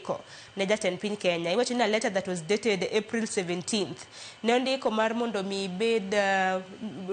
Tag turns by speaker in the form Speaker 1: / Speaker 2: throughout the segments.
Speaker 1: nondiko ne jatend piny Kenya. Iwacho ni a letter that was dated April 17th ne ondiko mar mondo mi bed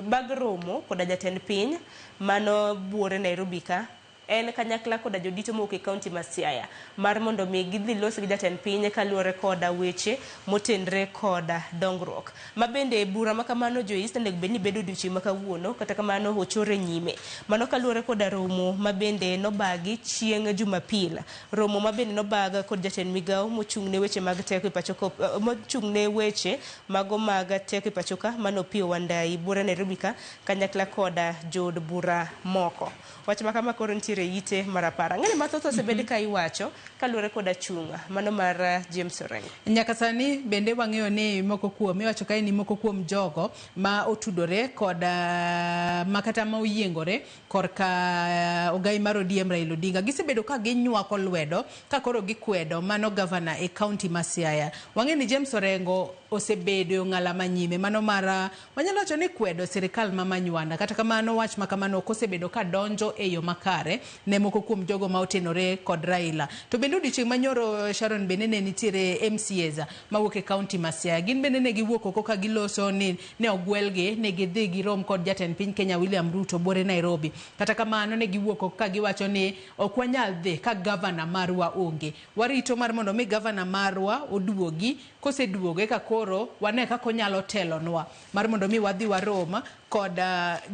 Speaker 1: bag romo koda jatend piny mano buore Nairobi ka en kanyakla koda jodito mowuok e kaunti ma Siaya mar mondo mi gidhi los gi jatend piny kaluwore koda weche motenre koda dongruok. Ma bende bura ma kamano Joyce onego bed ni bedo odiochieng' ma kawuono kata kamano ochore nyime. Mano kaluwore koda romo ma bende nobagi chieng' Jumapil. Romo ma bende nobag kod jatend migao mochung' ne weche mag teko e pacho ka mochung' ne weche mago mag teko e pacho ka mano Opiyo Wandayi buore Nairobi ka kanyakla koda jood bura moko. Wach ma kama koro nitiere e ite mar apar. Ang'e ni mathoth osebed ka iwacho kaluwore koda chung' mano mar James Orengo.
Speaker 2: Nyaka sani bende wang'eyo ni moko kuom iwacho kae ni moko kuom jogo ma otudore kod ma kata ma oyiengore korka ogai mar ODM Raila Odinga gisebedo ka ginywako lwedo ka koro gikwedo mano gavana e kaunti ma Siaya. Wang'eyo ni James Orengo osebedo e ong'ala manyime mano mar Wanyalo wacho ni kwedo sirkal ma Manywanda. Kata kamano, wach ma kamano ok osebedo ka donjo e yo makare ne moko kuom jogo ma otenore kod Raila. To bende odiochieng' ma nyoro Sharon bende ne nitiere MCAs mawuok e kaunti ma Siaya. Gin bende ne giwuok oko ka giloso ni ne ogwelgi ni gidhi girom kod jatend piny Kenya William Ruto buore Nairobi. Kata kamano ne giwuok oko ka giwacho ni ok wanyal dhi ka gavana marwa onge. Warito mar mondo mi gavana marwa oduogi Koseduogo eka koro wane kaka onyalo telonwa mar mondo mi wadhi warom kod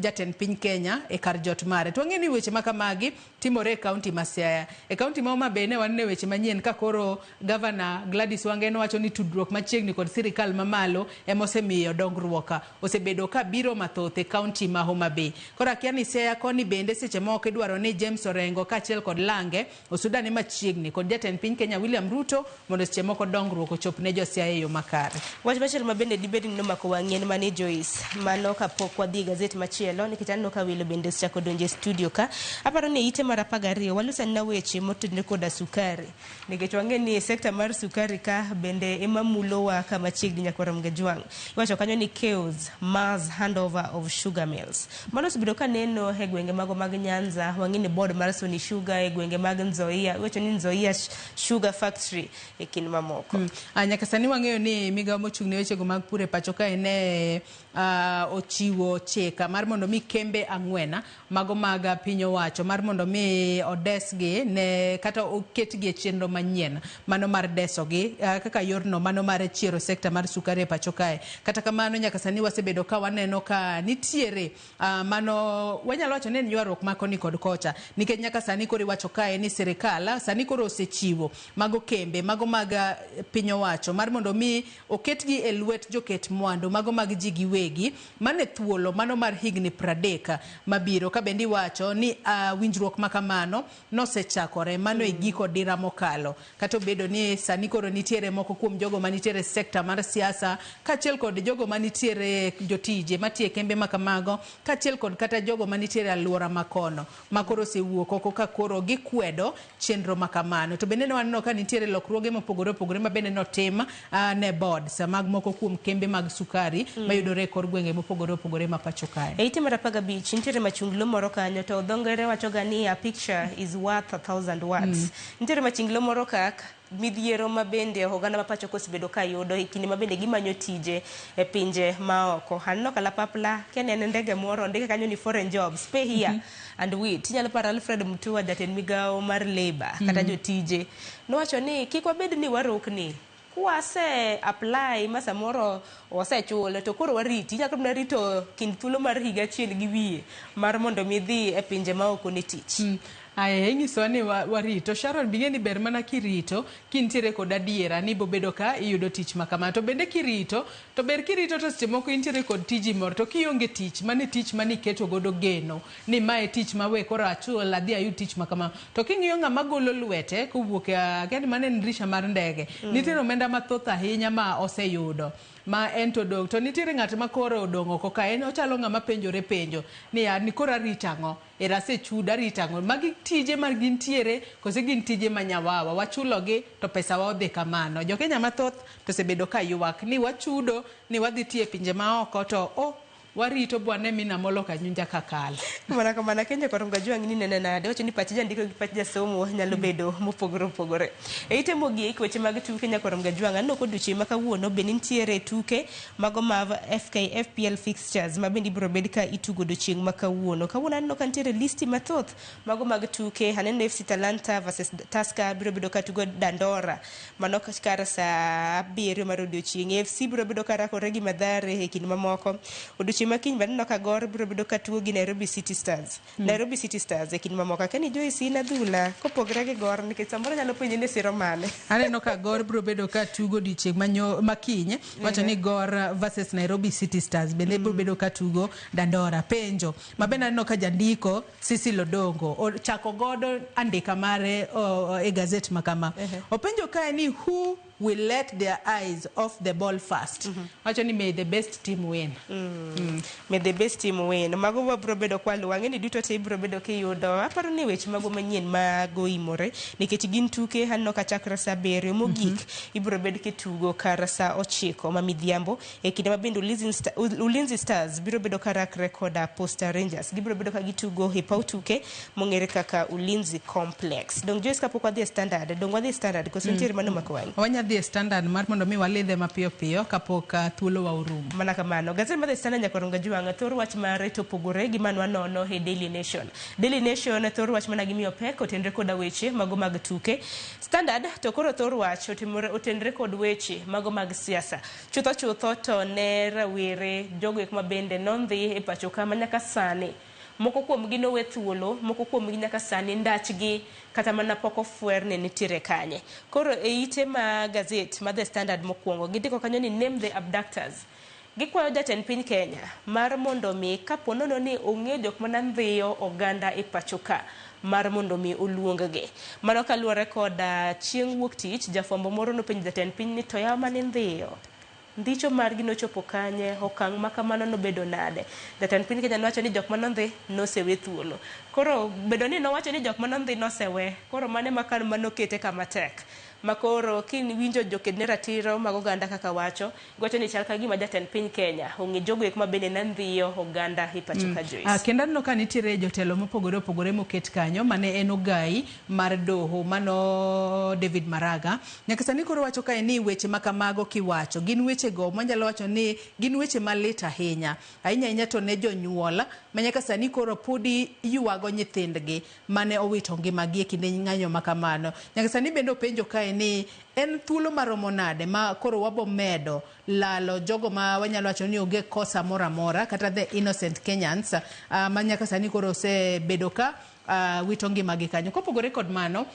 Speaker 2: jatend piny Kenya e kar jot mare. To wang'eyo ni weche ma kamagi timore e kaunti ma Siaya. E kaunti ma Homa Bay ne waneno weche manyien ka koro gavana Gladys Wanga en owacho ni tudruok machiegni kod sirikal mamalo ema osemiyo dongruok osebedo ka biro mathoth e kaunti ma Homa Bay. Koro akia ni Siaya koni bende seche moko idwaro ni James Orengo kaachiel kod lange osudane machiegni kod jatend piny Kenya William Ruto mondo seche moko dongruok ochop ne jo Siaya e yo makare.
Speaker 1: Wach machielo ma bende dibed ni nomako wang'i en mane Joyce? Mano kapok wadhi e gazet machielo nikech aneno ka welo bende osechako donjo e studio ka. Aparo ni e ite mar 12 walos anena weche motenore koda sukari nikech wang'e ni sekta mar sukari ka bende ema mulowa ka machiegni nyaka Ramogi Ajwang'. Iwacho kanyo ni chaos mars handover of sugar mills. Mano osebedo ka neno e gwenge mago mag Nyanza, wang'e ni board mar Sony Sugar e gwenge mag Nzoia, iwacho ni Nzoia Sugar Factory e kind mamoko.
Speaker 2: Nyaka sani wang'eyo ni migawo mochung' ne wechego mag pur e pacho kae ne ochiwo chik mar mondo mi kembe ang'wen mago mag piny owacho mar mondo mi odesgi ne kata oketgi e chenro manyien mano mar desogi kaka yorno mano mar chiero sekta mar sukari e pacho kae. Kata kamano nyaka sani wasebedo ka waneno ka nitiere mano wanyalo wacho ni en ywaruok ma koni kod kocha nikech nyaka sani koro iwacho kae ni sirikal sani koro osechiwo mago kembe mago mag piny owacho mar mondo mi oketgi e lwet joket mwandu mago mag ji giwegi mane thuolo mano mar higni 30 mabiro ka bende iwacho ni winjruok ma kamano nosechakore mano e giko dira mokalo kata obedo ni sani koro nitiere moko kuom jogo manitiere e sekta mar siasa kaachiel kod jogo manitiere jotije matiyo e kembe makamago kaachiel kod kata jogo manitiere e aluora makono ma koro osewuok oko ka koro gikwedo chenro makamano. To bende ne waneno ka nitiere lokruoge mopogore opogore ma bende notim ne boards mag moko kuom kembe mag sukari mayudore e kor gwenge mopogore opogore ma pacho kae.
Speaker 1: E ite mar 15 nitiere machunglo moro kanyo to dho ngere wacho ga ni a picture is worth a thousand words. Nitiere machunglo moro ka midhiero ma bende oganda ma pacho ka osebedo ka yudo e kinde ma bende gimanyo tije e pinje maoko. Aneno kalapapla kia ni en ndege moro ondike kanyo ni foreign jobs pay here and wait. Inyalo paro Alfred Mutua jatend migawo mar labour kata jotije nowacho ni kik wabed ni warokni kwase apply ma samoro osechul to koro wariti inyalo mana rito kind thuolo mar higa achiel gi wiye mar mondo mi idhi e pinje maoko ne tich.
Speaker 2: Aya inyisowa ni warito. Sharon bing'e ni ber mana kirito kintiere kod adiera ni ibobedo ka iyudo tich ma kama. To bende kirito to ber kirito to seche moko intiere kod tiji moro to kionge tich mano e tich mane iketo godo geno ni ma e tich ma we koro achul adhi ayud tich ma kama. To king'iyo ng'ama golo lwete kowuok e akia ni mano en drisha mar ndege. Nitiere omenda mathoth ahinya ma oseyudo ma en to odong' to nitiere ng'at ma koro odong' oko ka en ochalo ng'ama penjore penjo ni ya ni koro arito ang'o? Ero asechudo arito ang'o? Magi tije ma gintiere kose gin tije ma nyawawa wachulogi to pesa wa odhi kamano. Jo Kenya mathoth to osebedo ka ywak ni wachudo ni wadhi tiyo e pinje maoko to oh Warito bwane mina molo kanyunja kakal.
Speaker 1: Mana kamano Kenya kod Mgajwang' ni nene nade wacho ni pach jandiko gi pach jasomo nyalo bedo mopogore opogore. E ite mogik weche mag tuke nyakor Mgajwang' aneno kod odiochieng' ma kawuono be nitiere tuke mago mag FKFPL fixtures ma bende ibiro bed ka itugo odiochieng' ma kawuono. Kawuono aneno ka nitiere listi mathoth mago mag tuke. Aneno FC Talanta versus Tusker biro bedo ka tugo Dandora mano kar saa 7 mar odiochieng'. AFC biro bedo ka rakore gi Mathare e kind mamoko. Odiochieng' ma kiny be aneno ka Gor biro bedo ka tugo gi Nairobi City Stars. Nairobi City Stars e kind mamoko. Akia ni Joyce in adhula kopogre gi Gor nikech samoro anyalo penji ni siro mane.
Speaker 2: Aneno ka Gor biro bedo ka tugo odiochieng' makiny. Wacho ni Gor versus Nairobi City Stars bende biro bedo ka tugo Dandora. Penjo ma bende aneno ka jandiko Cecil Odongo ochako godo andika mare e gazet ma kama. Openjo kae ni who will let their eyes off the ball first. Wacho ni may the best team win.
Speaker 1: May the best team win. Mago wabiro bedo kwaluwo. Ang'e ni duto te ibiro bedo kiyudo. Aparo ni weche mago manyien mago imore nikech gin tuke aneno ka chakre saa 7 mogik ibiro bed kitugo kar saa 9 ma midhiambo e kinde ma bende Ulinzi Stars biro bedo ka rakre koda Posta Rangers. Gibiro bedo ka gitugo e paw tuke mong'ere kaka Ulinzi Complex. Dong Joyce kapok wadhi e Standard, dong wadhi e Standard koso nitiere mano mako wang'i?
Speaker 2: Wanya dhi e Standard mar mondo mi walidhe mapiyo piyo kapok thuolo wa orumo.
Speaker 1: Mana kamano. Gazet mar The Standard nyaka Mgajwang' thor wach mare to opogore gi mano wanono e Daily Nation. Daily Nation thor wach mana gimiyo pek otenre koda weche mago mag tuke. Standard to koro thor wach otenre kod weche mago mag siasa. Chutho chutho to ne rawere jogo eko ma bende nondhi e pacho ka ma nyaka sani. Moko kuomgi nowe thuolo, moko kuomgi nyaka sani ndachgi kata mana pok ofwer ni nitiere kanye. Koro e ite ma gazet ma The Standard mokwongo, gindiko kanyo ni name the abductors. Gikwayo jatend piny Kenya mar mondo mi kapo nono ni ong'eyo jok mana ndhiyo oganda e pacho ka mar mondo mi oluong-gi. Mano kaluwore kod chieng' wuok tich, jafwambo moro nopenjo jatend piny ni to yawa mane ndhiyo. Ndicho margi nochopo kanye, okang' ma kamano nobedo nade. Jatend piny Kenya nowacho ni jok manondhi nosewe thuolo. Koro bedo ni nowacho ni jok manondhi nosewe, koro mano ema kan manokete kama tek. Ma koro kiwinjo joked ne ratiro mag oganda kaka wacho, giwacho ni chal ka gima jatend piny Kenya ong'e jogo eko ma bende ne ndhiyo oganda e pacho ka Joyce.
Speaker 2: Kendo aneno ka nitiere jotelo mopogore opogore moket kanyo mane en ogai mar doho mano David Maraga. Nyaka sani koro wacho kae ni weche ma kamago kiwacho gin weche go manyalo wacho ni gin weche malit ahinya. Ahinya ahinya to ne jonyuol ma nyaka sani koro podi ywago nyithindgi mane owito ngimagi e kinde ng'anyo ma kamano. Nyaka sani bende openjo kae ni en thuolo maromo nade ma koro wabo medo lalo jogo ma wanyalo wacho ni onge kosa moro amora kata the innocent Kenyans ma nyaka sani koro osebedo ka wito ngimagi kanyo. Kopogore kod mano,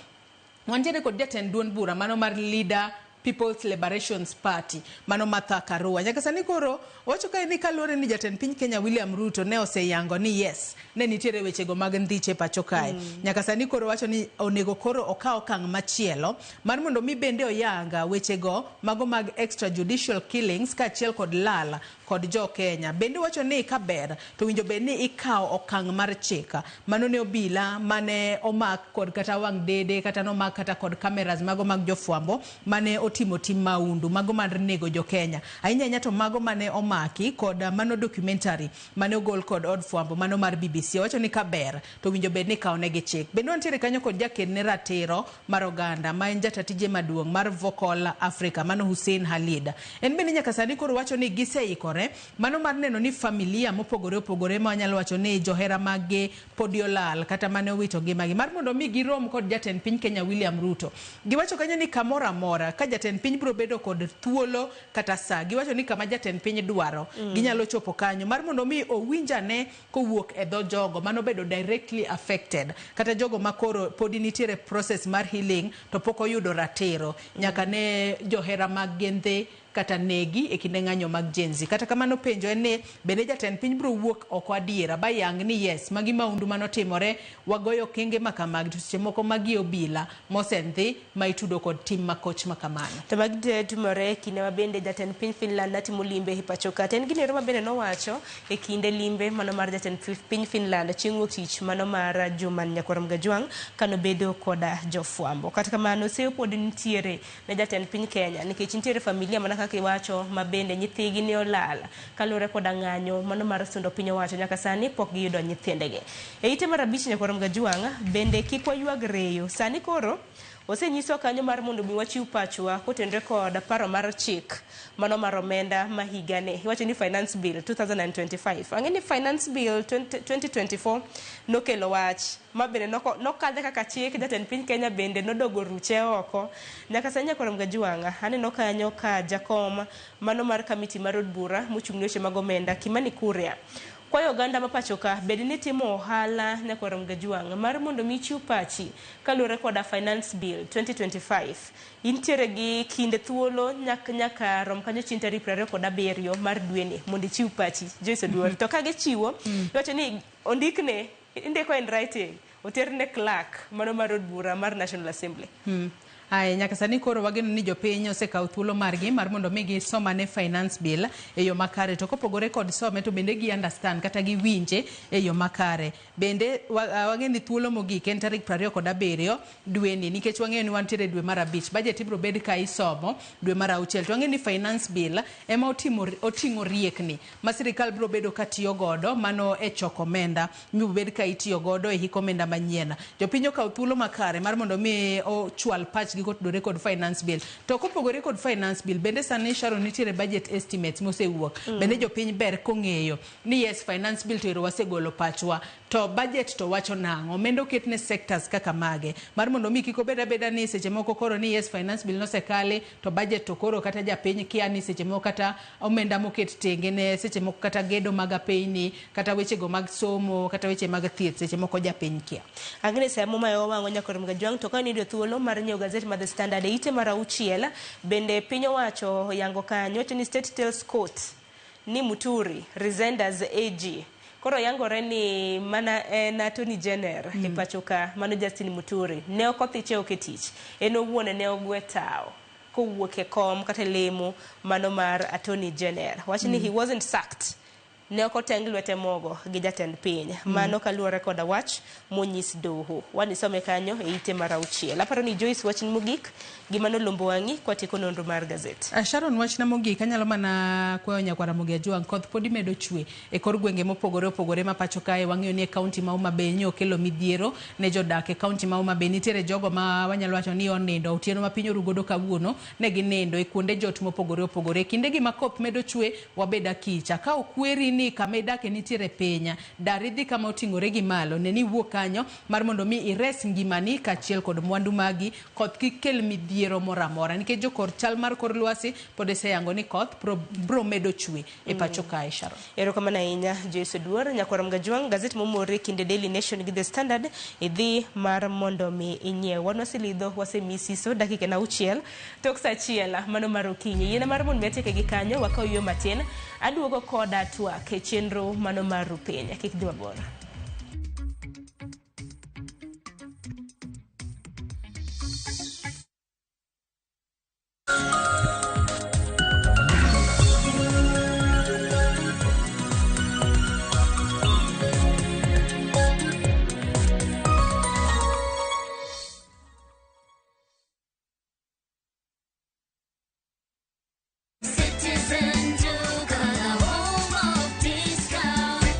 Speaker 2: wantiere kod jatend duond bura mano mar Leader People's Liberation Party mano Martha Karua. Nyaka sani koro owacho kae ni kaluwore ni jatend piny Kenya William Ruto ne oseyango ni yes, ne nitiere wechego mag ndhiche pacho kae. Nyaka sani koro wacho ni onego koro okaw okang' machielo mar mondo mi bende oyanga wechego mago mag extrajudicial killings kaachiel kod lal kod jo Kenya. Bende wacho ni kaber to winjo bed ni ikawo okang' mar chik. Mano ne obila mane omak kod kata wang' dede kata nomak kata kod cameras mago mag jofwambo mane otimo tim maundu mago mar nego jo Kenya. Ahinya ahinya to mago mane omaki kod mano documentary mane ogol kod od fwambo mano mar BBC. Owacho ni kaber to winjo bed ni ikawo negi chik. Bende wantiere kanyo kod jaked ne ratiro mar oganda ma en jata tije maduong' mar Vocal Africa mano Hussein Khalid. En bende nyaka sani koro wacho ni giseikore mano mar neno ni familia mopogore opogore ma wanyalo wacho ni johera maggi podi olal kata mane owito ngimagi mar mondo mi girom kod jatend piny Kenya William Ruto. Giwacho kanyo ni kamoro amora ka jatend piny biro bedo kod thuolo kata saa, giwacho ni kama jatend piny dwaro ginyalo chopo kanyo mar mondo mi owinjane kowuok e dho jogo mano bedo directly affected kata jogo ma koro podi nitiere process mar healing to pok oyudo ratiro nyaka ne johera mag gendhe kata negi e kinde ng'anyo mag Gen Z. Kata kamano penjo en ni bende jatend piny biro wuok oko adiera ba yang ni yes, magi maundu manotimore, wagoyo okenge makamagi to seche moko magi obila mosendhi ma itudo kod tim makoch makamano.
Speaker 1: To magi te timore e kinde ma bende jatend piny Finland natimo limbe e pacho ka. To en gino ma bende nowacho e kinde limbe mano mar jatend piny Finland chieng' wuok tich mano mar Juma Nyakwar Mgajwang' kanobedo koda jofwambo. Kata kamano seyo pod nitiere ne jatend piny Kenya nikech nitiere familia mana kaka iwacho ma bende nyithigi ne olal kaluwore koda ng'anyo mano mar sundo piny owacho nyaka sani pok giyudo nyithindegi. E ite mar 5 nyakwar Mgajuang' bende kik waywag reyo. Sani koro osenyiswa kanyo mar mondo mi wachiw pachwa kotenore kod paro mar chik mano mar omenda ma higani. Iwacho ni Finance Bill 2025. Ang'e ni Finance Bill 2024 nokelo wach ma bende nokadhe kaka chik, jatend piny Kenya bende nodogo ruche oko. Nyaka sani nyakwar Mgajuang' aneno kanyo ka jakom mano mar kamiti mar od bura mochung' ne weche mag omenda Kimani Kuria kwayo oganda ma pacho ka bed ni timo ohala nyakwar Mgajuang' mar mondo mi ichiw pachi kaluwore koda Finance Bill 2025. Intiere gi kinde thuolo nyaka rom kanyo chieng' tarik 27 mar dweni mondo ichiw pachi Joyce Oduor. To ka gichiwo, iwacho ni ondikne, indiko in writing, oterne clerk mano mar od bura mar National Assembly.
Speaker 2: Ae, nyaka sani koro wageno ni jopiny osekawo thuolo margi mar mondo mi gisomane Finance Bill e yo makare, to kopogore kod some to bende gi understand kata giwinje e yo makare. Bende wang'e ni thuolo mogik en tarik 27 dweni, nikech wang'eyo ni wantiere dwe mar 5, budget ibiro bed ka isomo dwe mar 6, to wang'e ni Finance Bill ema oting'o riekni ma sirikal biro bedo ka tiyo godo mano e choko omenda mibiro bed ka itiyo godo e hik omenda manyien. Jopiny okawo thuolo makare mar mondo mi ochwal pachgi kotudore kod Finance Bill. To kopogore kod Finance Bill, bende sani Sharon nitiere budget estimates mosewuok. Bende jopiny ber kong'eyo ni yes, Finance Bill to ero wasegolo pachwa, to budget to wacho nang'o, omenda oket ne sectors kaka mage mar mondo mi kik obed abeda ni seche moko koro ni yes, Finance Bill nosekali to budget to koro kata japiny kia ni seche moko kata omenda moket tenge ne seche moko kata gedo mag apeyni, kata wechego mag somo, kata weche mag thieth seche moko japiny kia.
Speaker 1: Agnes Amuma e wang'o nyakwar Mgajuang' to ka niyudo thuolo mar nyiewo gazet mar The Standard e ite mar 6 bende piny owacho yango kanyo wacho ni State tells court ni Muturi resigned as AG. Koro yangore ni mana en Attorney General e pacho ka mano Justin Muturi ne ok othiche ok e tich, en owuon ne ogwe tawo kowuok e kom kata lemo mano mar Attorney General. Wach ni he wasn't sacked, ne ok oteng lwete mogo gi jatend piny. Mano kaluwore koda wach monyis doho. Wanisome kanyo e ite mar 6. Aparo ni Joyce wachni mogik gima nolombo wang'i kwatieko nonro mar gazet.
Speaker 2: Sharon, wachna mogik anyalo mana kwayo nyakwar Ramogi Ajwang', koth pod imedo chwe e kor gwenge mopogore opogore ma pacho kae. Wang'eyo ni e kaunti ma Homa Bay nyo okelo midhiero ne jodak. E kaunti ma Homa Bay nitiere jogo ma wanyalo wacho ni onindo otieno ma piny oru godo kawuono, ne ginindo e kuonde jot mopogore opogore. Kindegi ma koth medo chwe wabed akicha. Ka okweri ni kama idake nitiere piny, dar idhi kama oting'ore gi malo, ne ni iwuok kanyo mar mondo mi ires ngimani kaachiel kod mwandu magi. Koth kik kel midhiero moro amora, nikech jokor chal mar kor lwasi pod oseyango ni koth bro medo chwe e pacho kae. Sharon.
Speaker 1: Erokamano ahinya Joyce Oduor. Nyakwar Mgajuang', gazet momore kinde Daily Nation gi The Standard idhi mar mondo mi inyiew. Wan waselidho wasemiyi siso dakika na 6 tok saa 1 mano mar okinyi. Yiena mar mondo mi atieke gi kanyo wakaw yweyo matin, aduogo koda twak e chenro mano mar Rupiny. Kik dhi mabor.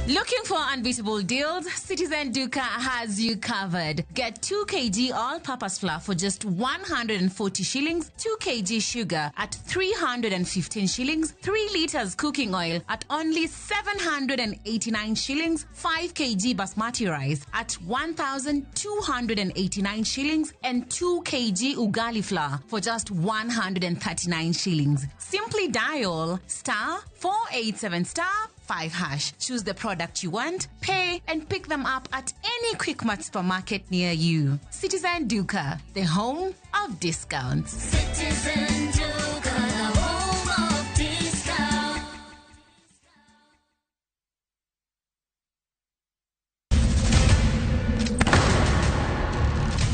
Speaker 3: Looking for unbeatable deals? Citizen Duka has you covered. Get 2 kg all-purpose flour for just 140 shillings, 2 kg sugar at 315 shillings, 3 liters cooking oil at only 789 shillings, 5 kg basmati rice at 1,289 shillings, and 2 kg ugali flour for just 139 shillings. Simply dial *487 *5#. Choose the product you want, pay, and pick them up at any Quickmart supermarket near you. Citizen Duka, the home of discounts.
Speaker 4: Citizen Duka, the home of discounts.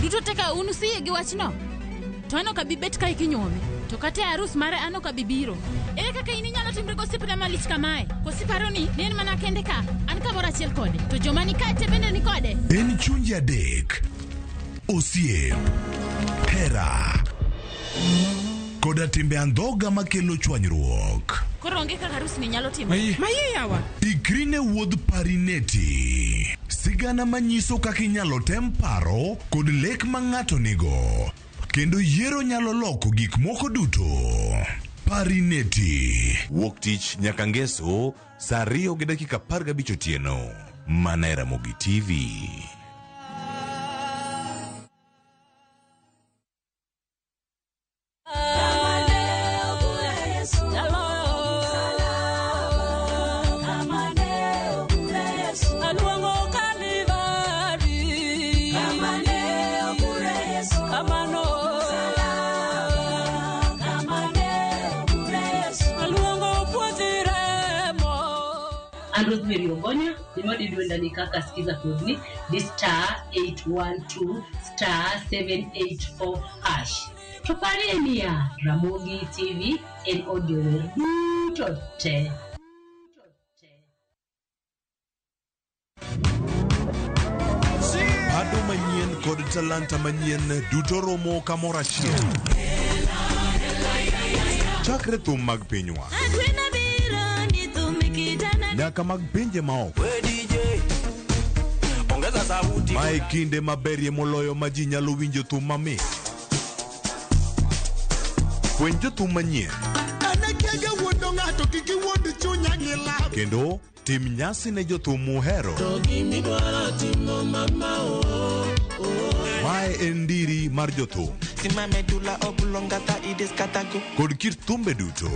Speaker 5: Duto teka un usiyie gi wachno? To an ok abi bet kae kinyuome. To kata e arus mare an ok abi biro. Ere kaka in inyalo timri gosiepna malich kamae? Koso iparo ni en mana kende ka? An kamoro achiel kode. To joma ni kae te bende ni kode.
Speaker 6: En chunje adek. Osiep. Hera. Koda timbe andhoga makelo chwanyruok.
Speaker 5: Koro onge kaka arus ni nyalo timore.
Speaker 2: Maye yawa.
Speaker 6: Ikri ne wuodh Parineti. Sigana manyiso kaka inyalo tem paro kod lek ma ng'ato nigo. Kendo yiero nyalo loko gik moko duto. Parineti. Wuok tich nyaka ngeso saa 2:15 otieno. Mana e Ramogi TV.
Speaker 7: An Rosemary Ogonya, gima didwenda ni kaka sikiza kodni di star 812 star 784 hash. To parie niya, Ramogi TV en od jower duto te.
Speaker 6: Pado manyien kod talanta manyien duto romo kamoro achiel. Chakre thum mag pinywa. Nyaka mag pinje maoko. Mae kinde maberie moloyo ma ji nyalo winjo thum mamit. Fweny jothum manyien. Kendo tim nyasi ne jothum muhero. Mae en ndiri mar jothum. Kod kit thumbe duto.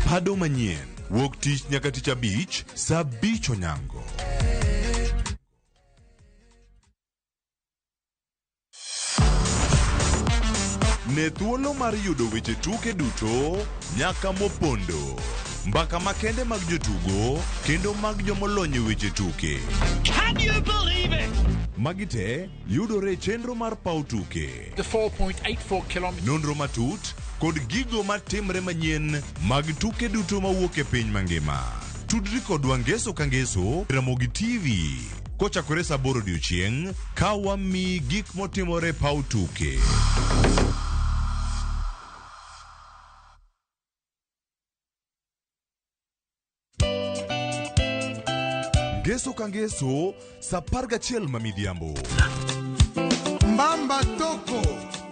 Speaker 6: Pado manyien. Wuok tich nyaka tich abich, saa 5 onyango. Ne thuolo mar yudo weche tuke duto nyaka mopondo. Mbaka makende mag jotugo kendo mag jomolony e weche tuke.
Speaker 8: Can you believe it?
Speaker 6: Magi te yudore e chenro mar paw tuke.
Speaker 8: The 4.84 kilometers.
Speaker 6: Nonro matut kod gigo matimre manyien mag tuke duto mawuok e piny mangima. Tudri kodwa ngeso ka ngeso Ramogi TV kochakore saa 8 odiochieng' ka wamiyi gik motimore paw tuke. Ngeso ka ngeso saa 11 ma midhiambo.
Speaker 9: Mbamba toko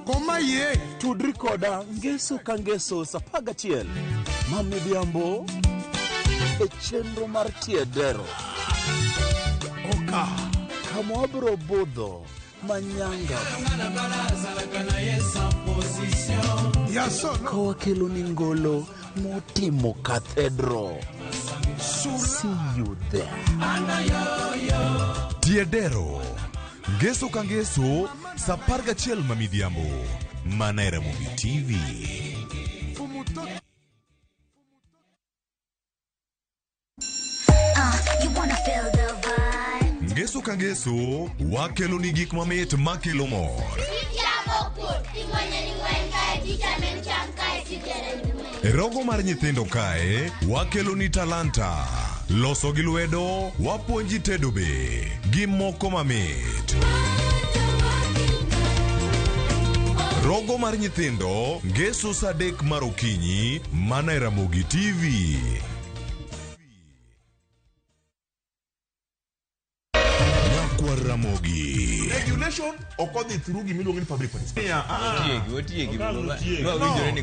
Speaker 9: koma ye.
Speaker 10: Tudri koda ngeso ka ngeso saa 11 ma midhiambo e chenro mar Tiedero.
Speaker 9: Oka.
Speaker 10: Kama wabiro budho manyanga. Ka wakelo ni ngolo motimo cathedral. See you there.
Speaker 6: Tiedero. Ngeso ka ngeso saa 11 ma midhiambo. Mana e Ramogi TV.
Speaker 4: You wanna feel the vibe.
Speaker 6: Ngeso ka ngeso wakelo ni gik mamit makelo mor. E rogo mar nyithindo kae wakelo ni talanta. Loso gi lwedo wapuonji tedo be gi moko mamit. Rogo mar nyithindo ngeso saa 3 mar okinyi mana e Ramogi TV. Nyakwar Ramogi.
Speaker 11: Regulation ok odhi through gimiluongo ni public participation.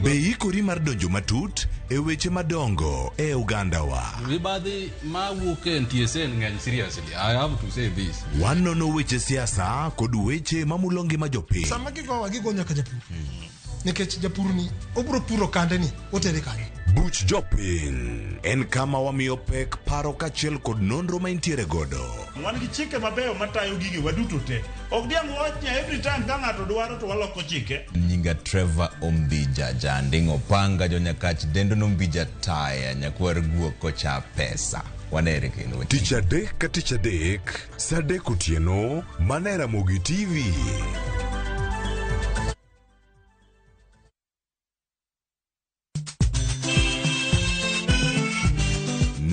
Speaker 6: Be ikori mar donjo matut e weche madongo e ogandawa.
Speaker 12: Mibadhi mawuok e NTSA ng'eny seriously. I have to say this.
Speaker 6: Wanono weche siasa kod weche mamulo ngima jopiny.
Speaker 9: Sama gigowa gigo nyaka japur. Nikech japur ni obro puro kande ni otere kanye.
Speaker 6: Buch jopiny en kama wamiyo pek paro kaachiel kod nonro ma intiere godo.
Speaker 11: Wan gi chike mabeyo matayo gige waduto te. Ok diang' wach ni every time ka ng'ato dwaro to waloko chike.
Speaker 13: Nyinga Trevor Ombija Janding'o Panga jonyakach dendo nombija taya nyakwar guok kocha pesa. Wanere kendo.
Speaker 6: Tich adek ka tich adek, saa 3 otieno, mana e Ramogi TV.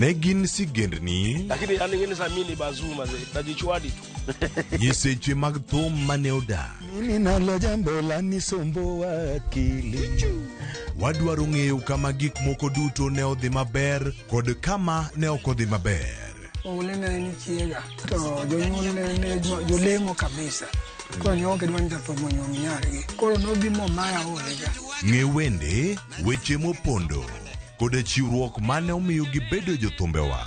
Speaker 6: Ne gin sigendni,
Speaker 14: Lakini yani ngine za mimi ni bazuma ze najichwadi tu.
Speaker 6: nyiseche mag thum mane odak.
Speaker 15: Mimi nalo jambo lanisumbua akili.
Speaker 6: Wadwaro ng'eyo kama gik moko duto ne odhi maber kod kama ne ok odhi maber.
Speaker 16: Oule ne en chiega to jonyuol ne jolemo kabisa. Koro ne ok gidwa ni jathum onyuom nyargi. Koro nobi momaya olega.
Speaker 6: Ng'e wende, weche mopondo, koda chiwruok mane omiyo gibedo jothumbewa.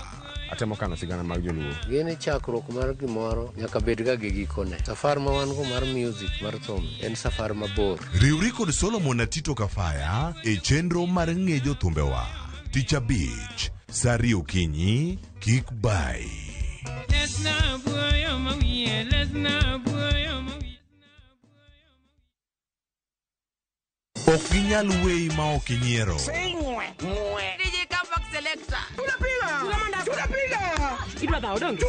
Speaker 17: Atemo kano sigana mag joluo.
Speaker 18: Gini chakruok mar gimoro nyaka bed ga gi gikone. Safar ma wan go mar music mar thum en safar mabor.
Speaker 6: Riwri kod Solomon Atito Kafaya e chenro mar ng'e jothumbewa. Tich abich, saa ariyo okinyi, kik bai. Ok ginyal weyi ma ok inyiero.
Speaker 19: DJ Comeback Selector.
Speaker 20: Idwa dhawo donge?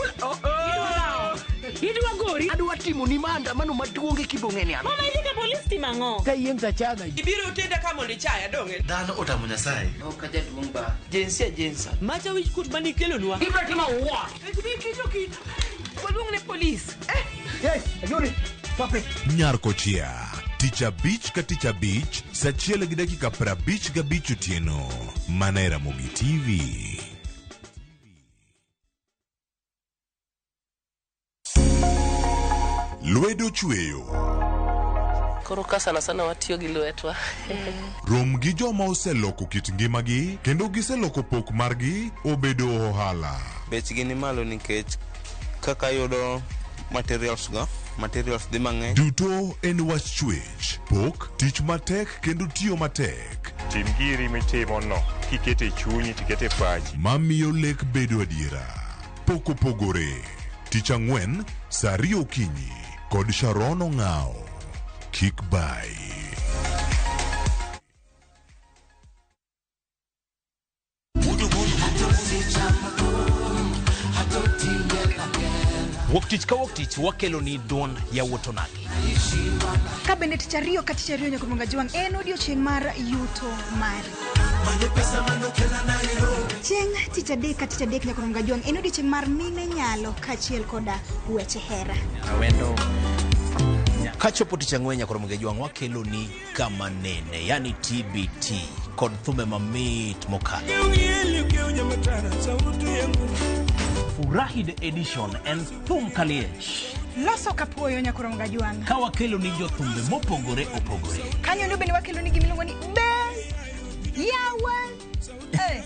Speaker 20: Idwa gori?
Speaker 21: Adwa timo ni maandamano maduong' e kibong'e ni an.
Speaker 20: Mama idhi ka polis timo ang'o?
Speaker 21: Ka yiem tachaga.
Speaker 20: Ibiro tenda ka mondo ichaya donge?
Speaker 21: Dhano otamo Nyasaye.
Speaker 20: Ok ajaduong' ba. Jinsia jinsa. Macha wich kuot manikelonwa. Ibiro timo what? Waluong ne polis.
Speaker 21: Hey, Ayuri, stop it.
Speaker 6: Nyar Kochia. Tich abich ka tich abich, saa achiel gi dakika 55 otieno. Mana e Ramogi TV. Lwedo chweyo.
Speaker 22: Koro ka sana sana watiyo gi lwetwa.
Speaker 6: Rom gi joma oseloko kit ngimagi kendo giseloko pok margi obedo ohala.
Speaker 23: Bechgi ni malo nikech kaka yudo materials go, materials dhi mang'eny.
Speaker 6: Duto en wach chwech, pok, tich matek kendo tiyo matek.
Speaker 24: Tim giri mitimo no kikete chunyi tikete pachi.
Speaker 6: Mamiyo lek bedo adiera. Pok opogore. Tich ang'wen, saa ariyo okinyi kod Sharon Ong'ao. Kik bai.
Speaker 25: Wuok tich ka wuok tich wakelo ni duond yawuot onagi.
Speaker 26: Ka bende tich ariyo ka tich ariyo nyaka Juang en odiochieng' mar yuto mari. Chieng' tich adek ka tich adek nyaka Juang en odiochieng' mar mine nyalo kaachiel koda weche hera.
Speaker 25: Awendo. Kachopo tich ang'wen nyaka Juang wakelo ni kama nene, yani TBT kod thumbe mamit mokalo. Furahi the edition en thum kaliech.
Speaker 26: Loso kapuoyo nyaka Juang.
Speaker 25: Ka wakelo ni jothumbe mopogore opogore.
Speaker 26: Kanyo ndo bende wakelo ni gimiluongo ni be yawa. Eh.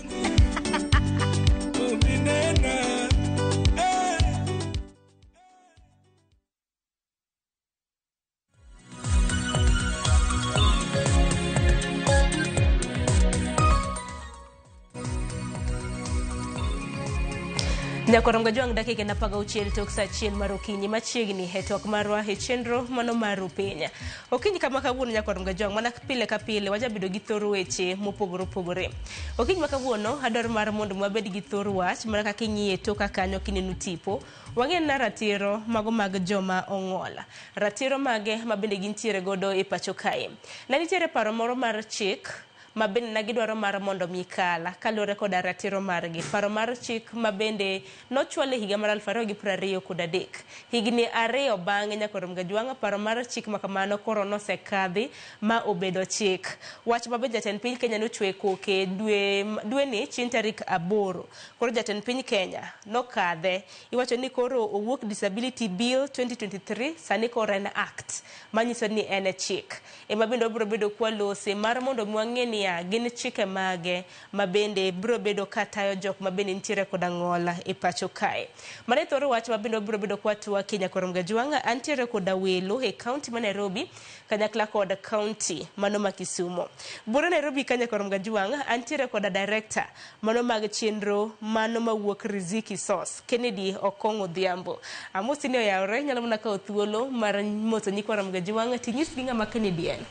Speaker 1: Nyakorongo Juang dakika en 16 tok saa achiel mar okinyi machiegni e twak marwa e chenro mano mar piny. Okinyi kama kawuono Nyakorongo Juang mana pile ka pile wajabedo gi thor weche mopogore opogore. Okinyi ma kawuono adwaro mar mondo wabed gi thor wach mana kaka ing'iye toka kanyo kineno tipo. Wang'e na ratiro mago mag joma ong'ol. Ratiro mage ma bende gintiere godo e pacho kae. Ne nitiere paro moro mar chik ma bende ne gidwaro mar mondo mi kala kaluwore koda ratiro margi. Paro mar chik ma bende nochwal e higa mar 2023. Higni ariyo bang'e Nyakorongo Juang paro mar chik ma kamano koro nosekadhi ma obedo chik. Wach ma bende jatend piny Kenya nochwe koke dwe ni chieng' tarik 8. Koro jatend piny Kenya nokadhe. Iwacho ni koro owuok Disability Bill 2023 sani koro en act manyiso ni en e chik. Ema bende obiro bedo kwalose mar mondo mi wang'e ni gin chike mage ma bende biro bedo katayo jok ma bende nitiere koda ng'ola e pacho kae. Mano e thoro wach ma bende biro bedo kwatwa Kenya Korongo Juang antiere koda welo e kaunti ma Nairobi kanyakla kod kaunti mano ma Kisumu. Bura Nairobi Kenya Korongo Juang antiere koda director mano mag chenro mano mawuok Riziki Source Kennedy Okong'o Odhiambo. Amosi ni oyawre nyalo mana kawo thuolo mar moso nyikwa Ramogi Juang tinyisgi ng'ama Kennedy en.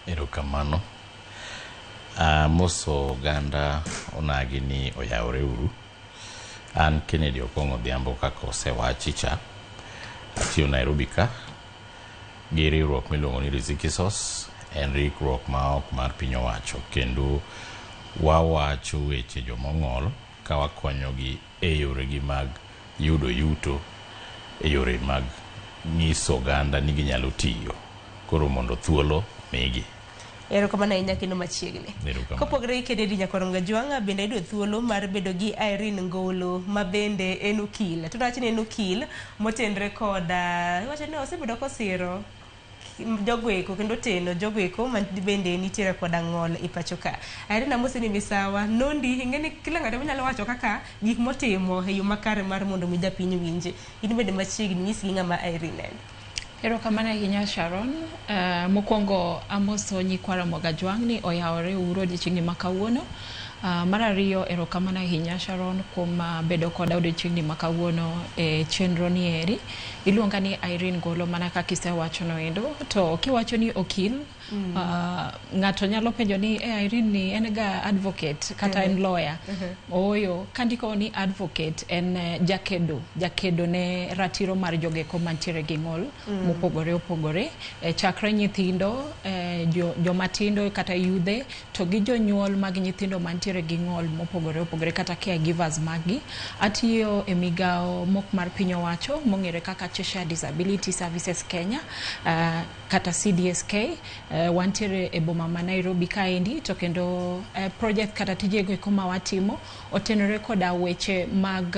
Speaker 27: Erokamano. Amoso oganda onagi ni oyawre uru. An Kennedy Okong'o Odhiambo kaka osewachi cha. Atiyo Nairobi ka gi riwruok miluongo ni Riziki Source. En riwruok ma ok mar piny owacho kendo wawacho weche jomong'ol ka wakonyogi e yoregi mag yudo yuto, e yore mag nyiso oganda ni ginyalo tiyo. Koro mondo thuolo migi.
Speaker 1: Erokamano ahinya kendo machiegni.
Speaker 27: Erokamano.
Speaker 1: Kopogore gi Kennedy Nyakwar Mgajwang', bende ayudo thuolo mar bedo gi Irene Ngolo ma bende en okil. To dawach ni en okil motenre koda, iwacho ni osebedo kosiro jogo eko kendo oteno jogo eko ma bende nitiere koda ng'ol e pacho ka. Irene amosi ni misawa, nondi ing'e ni kila ng'ato nyalo wacho kaka gik motimo e yo makare mar mondo mi japiny winji. In bende machiegni nyisgi ng'ama Irene en.
Speaker 2: Erokamano ahinya Sharon. Mokwongo amoso nyikwa Ramogi Ajwang' ni oyawore uru odiochieng'ni ma kawuono. Mar ariyo erokamano ahinya Sharon kuom bedo koda odiochieng'ni ma kawuono e chenro ni eri. Iluonga ni Irene Ngolo mana kaka isewacho no endo. To kiwacho ni okil, ng'ato nyalo penjo ni Irene ni en ga advocate kata en lawyer. Ooyo, kandiko ni advocate en jakedo ne ratiro mar jogeko mantiere gi ng'ol mopogore opogore, chakre nyithindo, jomatindo kata yudhe to gi jonyuol mag nyithindo mantiere gi ng'ol mopogore opogore kata caregivers maggi. Atiyo e migawo mok mar piny owacho mong'ere kaka Cheshire Disability Services Kenya, kata CDSK. Wantiere e boma ma Nairobi kaendi, to kendo project kata tijego eko ma watimo otenore koda weche mag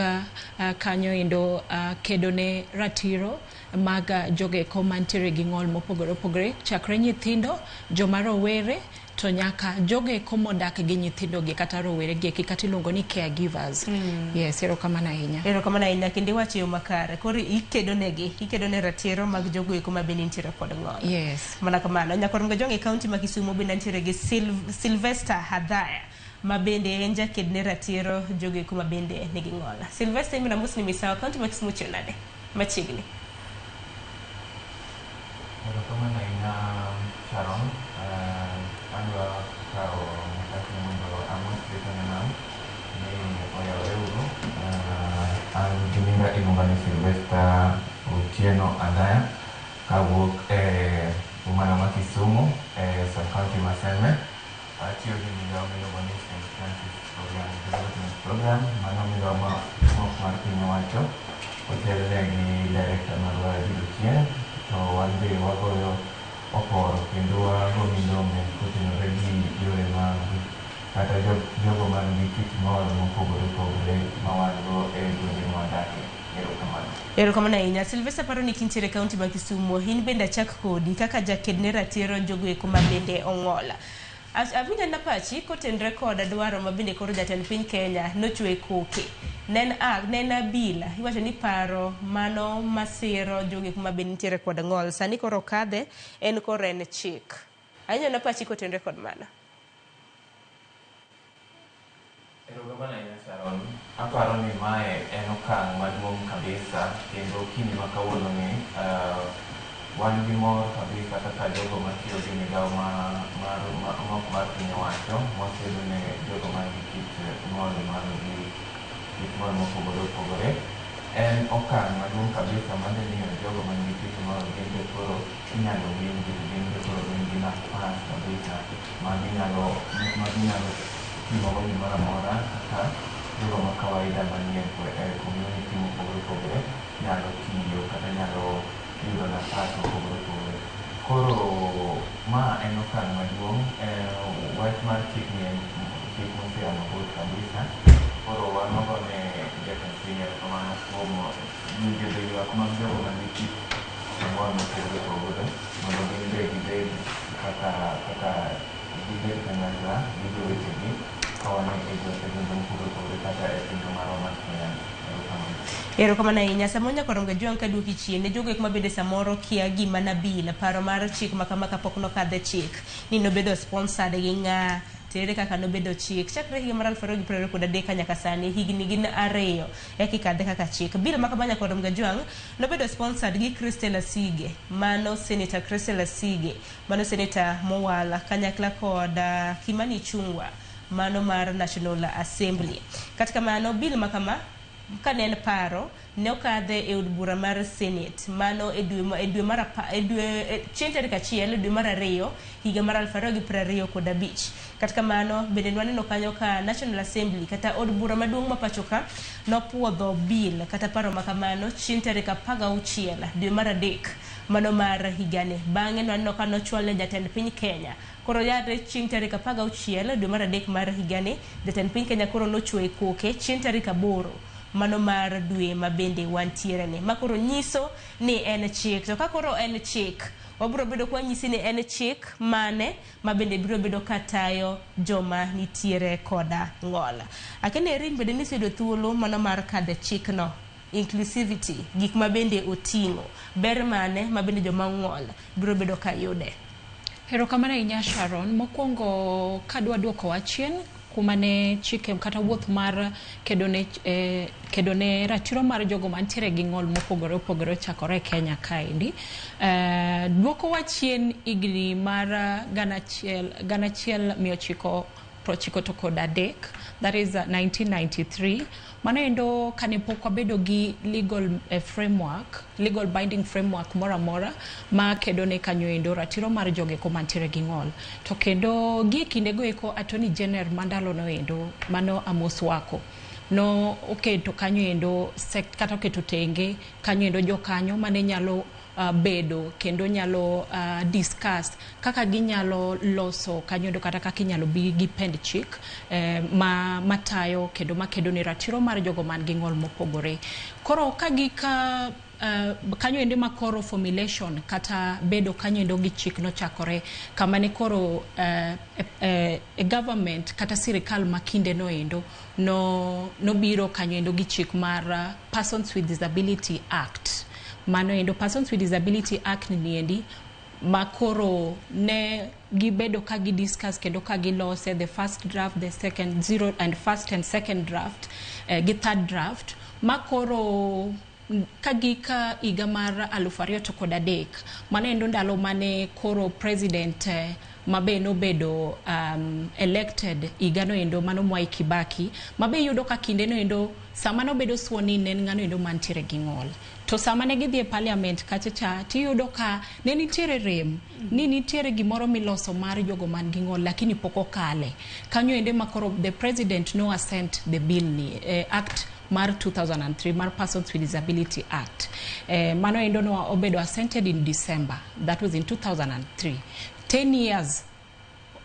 Speaker 2: kanyo endo, kedo ne ratiro mag jogo eko mantiere gi ng'ol mopogore opogore, chakre nyithindo, joma rowere to nyaka jogo eko modak gi nyithindo gi kata rowere gi eki kata iluongo ni caregivers. Yes, erokamano ahinya.
Speaker 1: Erokamano ahinya kendo iwacho e yo makare. Koro ikedo negi, ikedo ne ratiro mag jogo eko ma bende nitiere kod ng'ol.
Speaker 2: Yes.
Speaker 1: Mana kamano. Nyakwar Mgajwang' e kaunti ma Kisumu bende nitiere gi Sylvester Hadhaya ma bende en jaked ne ratiro jogo eko ma bende nigi ng'ol. Sylvester, imina mosni misawa, kaunti ma Kisumu chiew nade? Machiegni.
Speaker 3: Erokamano ahinya Sharon. Adwa kawo nafas ni mondo amos jokanyanam ni oyawore uru. An gi nyinga iluonga ni Sylvester Otieno Adhaya kawuok e boma ma Kisumu e sub county ma Seme. Atiyo gi migawo miluongo ni St. Francis Oriang Development Program. Mano migawo ma mok mar piny owacho otelne gi director marwa Jude Ochieng', to wan be wagoyo oporo kendo wago milome kotenore gi yore mag kata jogo man gi kit ng'ol mopogore opogore ma wan go e gwenge ma wadakie. Erokamano.
Speaker 1: Erokamano ahinya. Sylvester, paro ni kintiere e kaunti ma Kisumu, in bende achak kodi kaka jaked ne ratiro jogo eko ma bende ong'ol. Awinjo na pachi kotenre kod dwaro ma bende koro jatend piny Kenya nochwe koke. Ne en bill, iwacho ni paro mano masiro jogo eko ma bende nitiere kod ng'ol. Sani koro okadhe, en koro en chik. Awinjo na pachi kotenre kod mano.
Speaker 3: Erokamano ahinya Sharon. Aparo ni mae en okang' maduong' kabisa kendo okinyi ma kawuono ni wan gi mor kabisa kaka jogo matiyo gi migawo mok mar piny owacho mwakedo ne jogo man gi kit ng'ol man gi kit ng'ol mopogore opogore. En okang' maduong' kabisa madhi miyo jogo man gi kit ng'ol gin be koro inyalo winji to gin be koro gin gi nafas kabisa ma ginyalo timogo gimoro amora kaka jogo ma kawaida manie community mopogore opogore nyalo tiyo kata nyalo yudo nafas mopogore opogore. Koro ma en okang' maduong'. Wach mar chik ni en chik mosea mabor kabisa. Koro wan wagone jatend piny erokamano kuom winjo ywak mag jogo man gi kit ng'ol mopogore opogore mondo gin be gibed kaka gibed kanyakla gi jowetegi ka wan e gwenge mopogore opogore kata e pinywa marwa mar Kenya. Erokamano.
Speaker 1: Erokamano ahinya. Samoro Nyakwar Mgajwang' kaduoki chien ne jogo eko ma bende samoro kia gima Nabil, paro mar chik ma kama kapok nokadhe chik, ni nobedo sponsored gi ng'a, to ere kaka nobedo chik. Chakre higa mar 2023 nyaka sani, higni gin 2 eka ikadhe kaka chik. Bill ma kama Nyakwar Mgajwang' nobedo sponsored gi Christelle Asige, mano Senator Christelle Asige, mano Senator mowal kanyakla kod Kimani Ichung'wa, mano mar National Assembly. Kata kamano, bill ma kama Kane en paro, ne okadhe e od bura mar Senate mano e dwe e dwe mar apa, e dwe e, chieng' tarik 1 dwe mar 2 higa mar 2025. Kata kamano, bende nwaneno kanyo ka National Assembly kata od bura maduong' ma pacho ka nopuodho bill kata paro ma kamano chieng' tarik 16 dwe mar 3 mano mar higani. Bang'e nwaneno ka nochwal ne jatend piny Kenya. Koro yare chieng' tarik 16 dwe mar 3 mar higani, jatend piny Kenya koro nochwoye koke chieng' tarik 8 mano mar dwe ma bende wantiere ni. Ma koro nyiso ni en chik. To ka koro en chik, wabiro bedo kwa nyisi ni en chik mane ma bende biro bedo katayo joma nitiere koda ng'ol. Akene Erin bende niseyudo thuolo mano mar kadhe chikno, inclusivity, gik ma bende oting'o, ber mane ma bende joma ong'ol biro bedo ka yude?
Speaker 2: Erokamano ahinya Sharon. Mokwongo kadwa duoko chien kuma ne chike kata wuoth mar kedo ne ratiro mar jogo mantiere gi ng'ol mopogore opogore ochakore e Kenya kaendi. Duoko wa chien higni mar 1993, that is 1993. Mano endo kane pok wabedo gi legal framework, legal binding framework moro amora ma kedo ne kanyo endo ratiro mar jogo eko mantiere gi ng'ol. To kendo gie kindego eko Attorney General mandalo no endo mano Amos Wako no oketo kanyo endo kata oketo tenge kanyo endo jokanyo mane nyalo bedo kendo nyalo discuss kaka ginyalo loso kanyo endo kata kaka inyalo bi gi pend chik ma matayo kendo makedo ne ratiro mar jogo man gi ng'ol mopogore. Koro ka gika kanyo endo ma koro formulation kata bedo kanyo endo gi chik nochakore kama ne koro government kata sirikal ma kinde no endo no nobiro kanyo endo gi chik mar Persons with Disability Act. Mano endo Persons with Disability Act ni endi ma koro ne gibedo ka gi discuss kendo ka gilose the first draft, the second zero and first and second draft, gi third draft, ma koro ka gika higa mar 2003. Mano endo ndalo mane koro president mabe nobedo elected higa no endo mano Mwai Kibaki, mabe iyudo ka kinde no endo sama nobedo sworn in ne en ng'ano endo mantiere gi ng'ol. To sama ne gidhi e parliament kacha cha tiyudo ka ne nitiere rem ni nitiere gimoro miloso mar jogo man gi ng'ol, lakini pok okale kanyo ende ma koro the president no assent the bill ni act mar 2003 mar Persons with Disability Act. Mano endo no obedo assented in December, that was in 2003, 10 years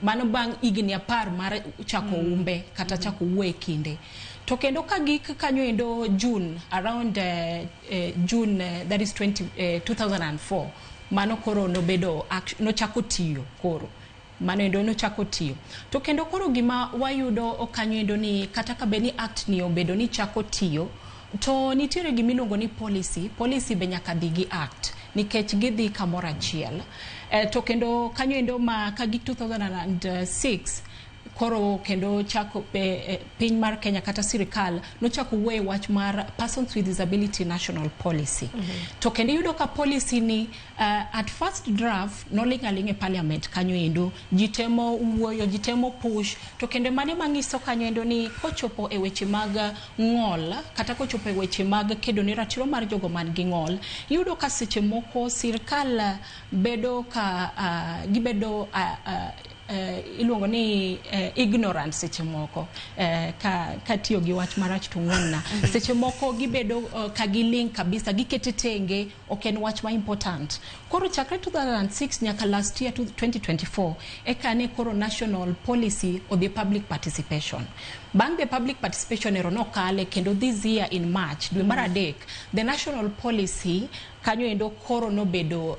Speaker 2: mano bang' higni 10 mar chako umbe kata chako wuoye kinde. To kendo ka gik kanyo endo June around June that is 2004, mano koro nobedo nochako tiyo. Koro mano endo nochako tiyo. To kendo koro gima wayudo kanyo endo ni kata ka bed ni act ni obedo ni chako tiyo, to nitiere gimiluongo ni policy. Policy be nyaka dhi gi act nikech gidhi kamoro achiel. To kendo kanyo endo ma ka gik 2006 koro kendo chako piny mar Kenya kata sirikal nochako wuoye wach mar Persons with Disability National Policy. To kendo iyudo ka policy ni at first draft noling' aling' e parliament kanyo endo, ji temo wuoyo, ji temo push. To kendo mane manyiso kanyo endo ni kochopo e weche mag ng'ol kata kochopo e weche mag kedo ne ratiro mar jogo man gi ng'ol, iyudo ka seche moko sirikal bedo ka gibedo iluongo ni ignorant seche moko, ka tiyo gi wach marach to ng'won-na. Seche moko gibedo ka giling' kabisa, gikete tenge, ok en wach ma important. Koro chakre 2006 nyaka last year 2024 eka ne koro national policy odhi public participation. Bang' the public participation ero nokale kendo this year in March, dwe mar 3, the national policy kanyo endo koro nobedo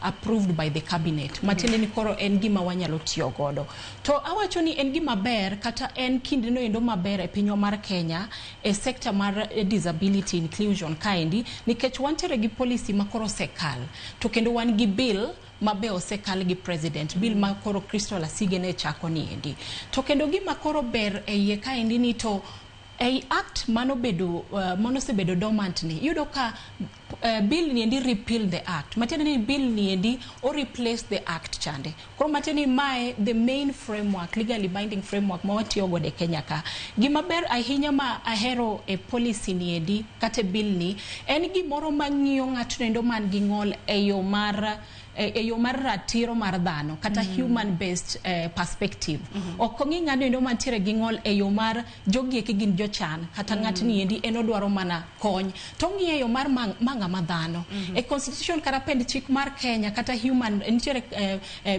Speaker 2: approved by the cabinet. Matiende ni koro en gima wanyalo tiyo godo. To awacho ni en gima ber kata en kinde no endo maber e pinywa mar Kenya e sector mar disability inclusion kaendi, nikech wantiere gi policy ma koro osekal, to kendo wan gi bill mabe osekal gi president, bill ma koro Crystal Asige ne chako ni endi. To kendo gima koro ber e iye kaendi ni to ei act manobedo manosebedo dormant ni iyudo ka Bill ni endi repeal the act, matiende ni bill ni endi o replace the act chande. Koro matiende ni mae the main framework, legally binding framework ma watiyo godo e Kenya ka. Gima ber ahinya ma ahero e policy ni endi kata e bill ni en gimoro mang'iyo ng'atno endo man gi ng'ol e yo mar ratiro mar dhano kata human based perspective. Ok ong'i ng'ano endo mantiere gi ng'ol e yo mar jogi eki gin jochan kata ng'atni endi en odwaro mana kony, to ong'iyo e yo mar ma ng'ama dhano. E constitution kata pend chik mar Kenya kata human nitiere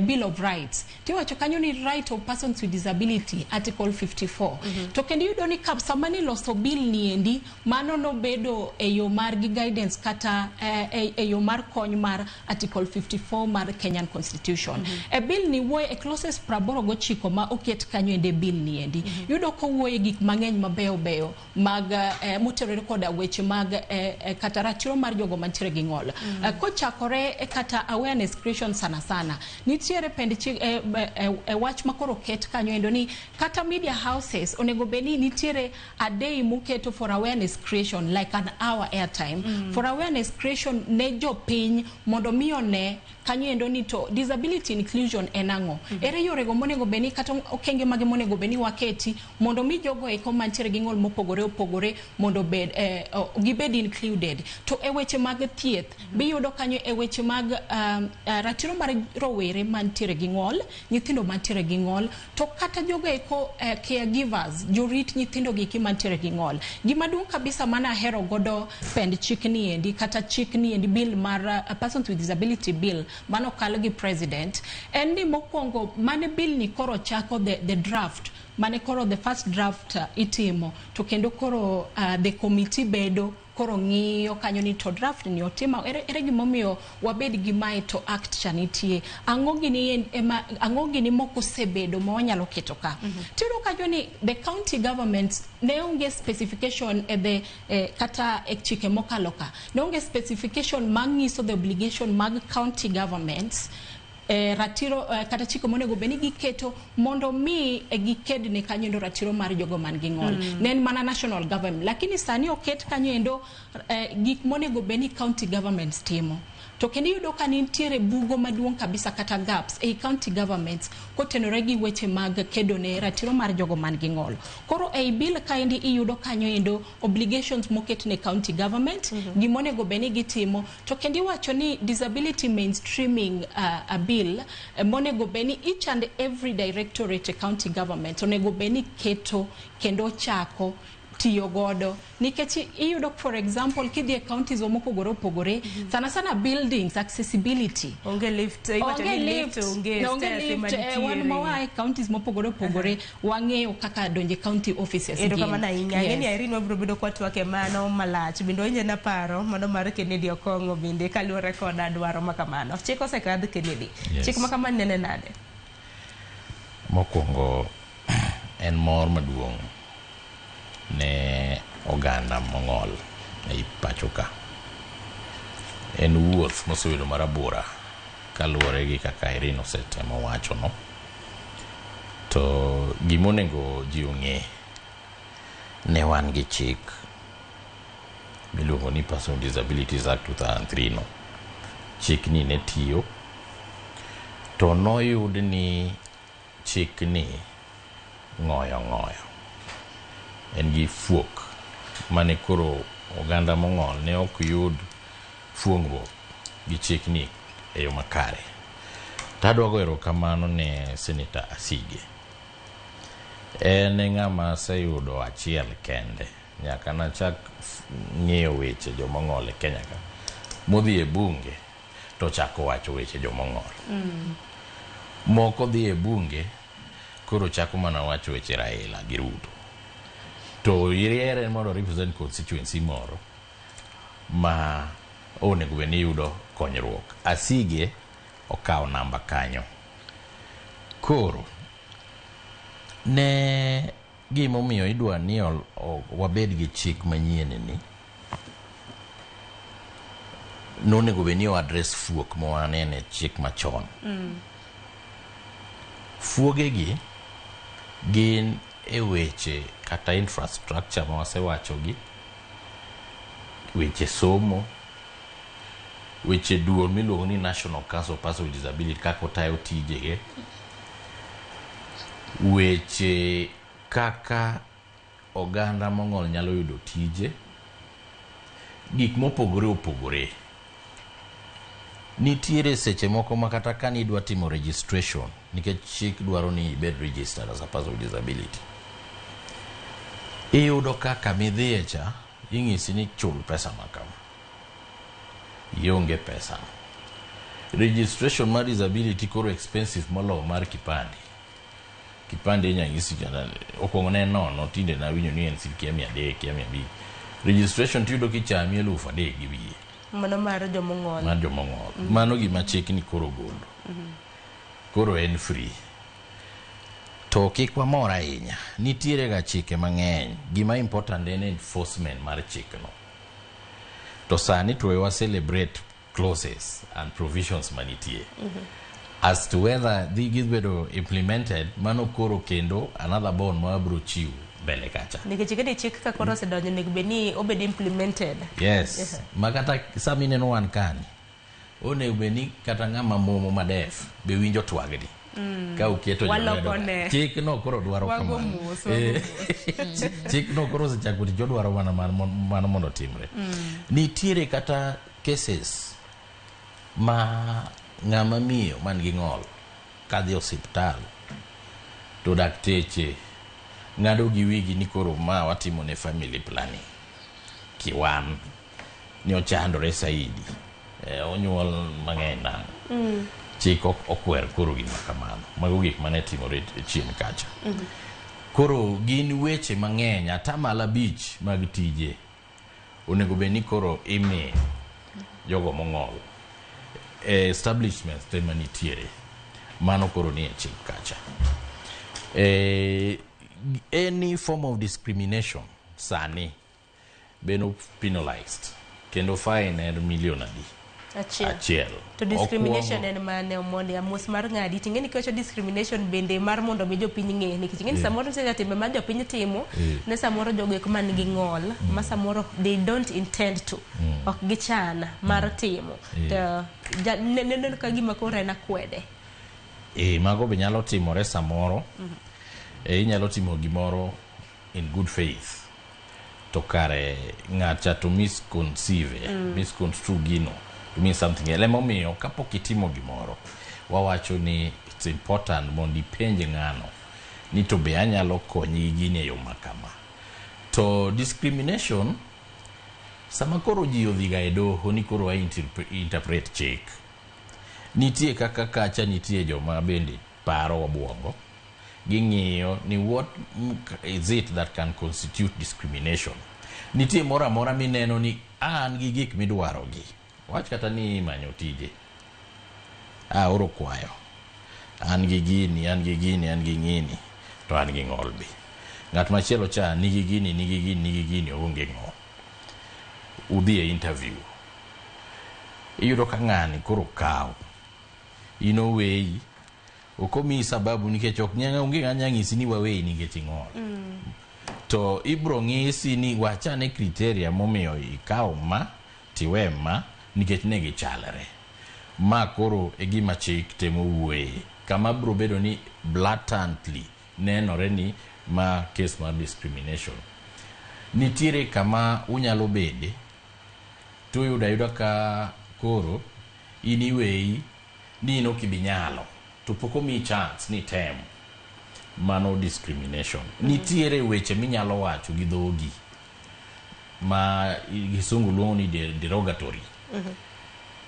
Speaker 2: bill of rights, tiwacho kanyo ni right of persons with disability, article 54. To kendo iyudo ni ka sama niloso bill ni endi, mano nobedo e yo mar gi guidance kata e yo mar kony mar article 54 mar Kenyan constitution. E bill ni wuoyo e clauses 89 ma oket kanyo ende. Bill ni endi yudo kowuoyo e gik mang'eny mabeyo beyo mag motenore koda weche mag kata ratiro mar jogo mantiere gi ng'ol. Kochakore e kata awareness creation, sana sana nitiere pend chik wach ma koro oket kanyo endo ni kata media houses onego bed ni nitiere a day muketo for awareness creation, like an hour airtime for awareness creation ne jopiny mondo mi one kanyo endo ni to disability inclusion en ang'o, ere yorego monego bed ni kata okenge mage monego bed ni waketi mondo mi jogo eko mantiere gi ng'ol mopogore opogore mondo bed gibed included. To e weche mag thieth biyudo kanyo, e weche mag ratiro mar rowere mantiere gi ng'ol, nyithindo mantiere gi ng'ol, to kata jogo eko caregivers, jorit nyithindo gi mantiere gi ng'ol. Gima duong' kabisa mana ahero godo pend chik ni endi kata chik ni endi, bill mar persons with disability bill mano kal gi president, en ni mokwongo mane bill ni koro chako the draft mane koro the first draft itimo, to kendo koro the committee bedo koro ng'iyo kanyo ni to draft ni otimo ere gimomiyo wabed gi mae to act cha nitie, ang'o gini ema ang'o gini moko osebedo ma wanyalo keto ka. Tiyudo kanyo ni the county governments ne onge specification e the kata e chike mokalo ka ne onge specification manyiso the obligation mag county governments, ratiro kata chike monego bed ni giketo mondo mi giked ne kanyo endo ratiro mar jogo man gi ng'ol. Ne en mana national government, lakini sani oket kanyo endo gik monego bed ni county governments timo. To kendo iyudo ka nitiere bugo maduong' kabisa kata gaps ei county governments kotenore gi weche mag kedo ne ratiro mar jogo man gi ng'ol. Koro ei bill kaendi iyudo kanyo endo obligations moket ne county government, gimonego bed ni gitimo. To kendo iwacho ni disability mainstreaming a bill monego bed ni each and every directorate e county government onego bed ni keto kendo chako tiyo godo, nikech iyudo, for example, kidhi e counties mopogore opogore, sana sana buildings accessibility.
Speaker 1: Onge lift, iwacho
Speaker 2: onge
Speaker 1: ni lift, onge
Speaker 2: onge
Speaker 1: stairs
Speaker 2: lift.
Speaker 1: ema
Speaker 2: Wan
Speaker 1: nitiere.
Speaker 2: ma e counties mopogore opogore wang'eyo kaka donje county offices gin.
Speaker 1: Erokamano ahinya. Ang'e ni
Speaker 2: Yes.
Speaker 1: Irene wabiro bedo kwatwak e mano malach. Bende wawinjo na paro mano mar Kennedy Okong'o bende kaluwore koda dwaro ma kamano. Chik osekadh, Kennedy.
Speaker 27: Yes.
Speaker 1: Chik ma kamano nene nade?
Speaker 27: Mokwongo en mor maduong' ne oganda mong'ol ei pacho ka. En wuoth mosebedo marabora kaluwore gi kaka Irene osetemo wacho no. To gimonego ji ong'e, ne wan gi chik miluongo ni Person with Disabilities Act 2003 no. Chik ni ne tiyo to noyud ni chik ni ng'oyo ng'oyo en gi fuok mane koro oganda mong'ol ne ok yud fuong'ruok gi chikni e yo makare. Tadwa go erokamano ne Senator Asige. En e ng'ama aseyudo achiel kende nyaka nachak ng'iyo weche jomong'ol e Kenya ka modhi e bunge to chako wacho weche jomong'ol. Moko dhi e bunge koro chako mana wacho weche Raila gi Ruto. To yiere mondo represent constituency moro ma onego bed ni yudo konyruok. Asige okawo namba kanyo. Koro ne gimomiyo idwa ni wabed gi chik manyien ni nonego bed ni o address fuok ma wanene chik machon. Fuogegi gin e weche kata infrastructure ma wasewachogi, weche somo. Weche duol miluongo ni National Council of Persons with Disability kaka otayo tijege. Weche kaka oganda mong'ol nyalo yudo tije. Gik mopogore opogore. Nitiere seche moko ma kata ka nidwa timo registration nikech chik dwaro ni ibed registered as a person with disability. Iyudo ka kamidhiye cha ing'isi ni chul pesa ma kama. Ionge pesa. Registration mar disability koro expensive moloyo mar kipande. Kipande inya ng'isi kata okwongo ne nono tinde nawinjo ni en kia 300 kia 500. Registration tiyudo kichami 3,000 gi wiye
Speaker 1: Mano mar jomong'ol.
Speaker 27: mar jomong'ol. Mano gima chik ni koro golo. Koro en free. To kik wamor ahinya. Nitiere ga chike mang'eny. Gima important en enforcement mar chikno. To sani to we wa celebrate clauses and provisions manitie. As to whether dhi gibedo implemented, mano koro kendo another bond ma wabro chiwo mbele kacha.
Speaker 1: Nikech ing'e ni chik ka koro osedonjo onego bed ni obed implemented.
Speaker 27: Yes. Ma kata sama ineno wan kani, onego bed ni kata ng'ama momo ma deaf be winjo twagni. Ka uketo
Speaker 1: Waloko
Speaker 27: jolwedo
Speaker 1: ne.
Speaker 27: Chik no koro dwaro
Speaker 1: Wago
Speaker 27: kamano.
Speaker 1: mos, wago
Speaker 27: Chik no koro osechako tich odwaro mana mano mondo otimre. Nitiere kata cases ma ng'ama miyo man gi ng'ol kadhi osiptal to dakteche ng'ado gi wigi ni koro ma watimo ne family planning kiwan ni ochandore saidi onyuol mang'eny nang'o. Chik ok okwer koro gima kamano. Mago gik mane timore chien kacha. Koro gin weche mang'eny 5% mag tije onego bed ni koro imiyo jogo mong'ol establishments te manitiere. Mano koro nie chik kacha. Any form of discrimination sani beno penalized kendo fine en milion adi?
Speaker 1: Achiel.
Speaker 27: Achiel.
Speaker 1: To discrimination
Speaker 27: Okwongo
Speaker 1: en mane Omondi amos mar ng'adi ting'e ni kiwacho discrimination bende mar mondo mi jopiny ng'e nikech ing'e ni samoro nitie timbe ma jopiny timo ne samoro jogo eko man gi ng'ol ma samoro they don't intend to ok gichan mar timo to neno ka gima koro en akwede.
Speaker 27: Mago be nyalo timore samoro. Inyalo timo gimoro in good faith to kare ng'acha to misconceive, misconstrue gino to mean something else. Emomiyo kapok itimo gimoro wawacho ni it's important mondo ipenj ng'ano ni to be anyalo konyi gi gini e yo ma kama. To discrimination sama koro ji odhiga e doho ni koro wa interpret chik, nitie kaka kacha nitie joma bende paro obuongo ging'iyo ni what is it that can constitute discrimination. Nitie moro amora mineno ni an gi gik midwaro gi wach kata ni imanyo tije aoro kwayo an gi gini, an gi gini, an gi ng'ini to an gi ng'ol be. Ng'at machielo cha nigi gini, nigi gini, nigi gini, oonge ng'ol. Udhi e interview iyudo ka ng'ani koro kawo in oweyi ok omiyi sababu nikech ok nyang' onge ng'ama nyalo nyisi ni waweyi nikech ing'ol. To ibro ng'isi ni wachane criteria momiyo ikawo ma tiwe ma nikech ne gichalre. Ma koro e gima chik temo wuoye kama bro bedo ni blatantly nenore ni ma case mar discrimination. Nitiere kama unyalo bede to uyudo ayuda ka koro in iweyi ni in ok ibi nyalo to pok omiyi chance ni tem. Mano discrimination. Nitiere weche minyalo wacho gi dhogi ma kisungu luongo ni derogatory.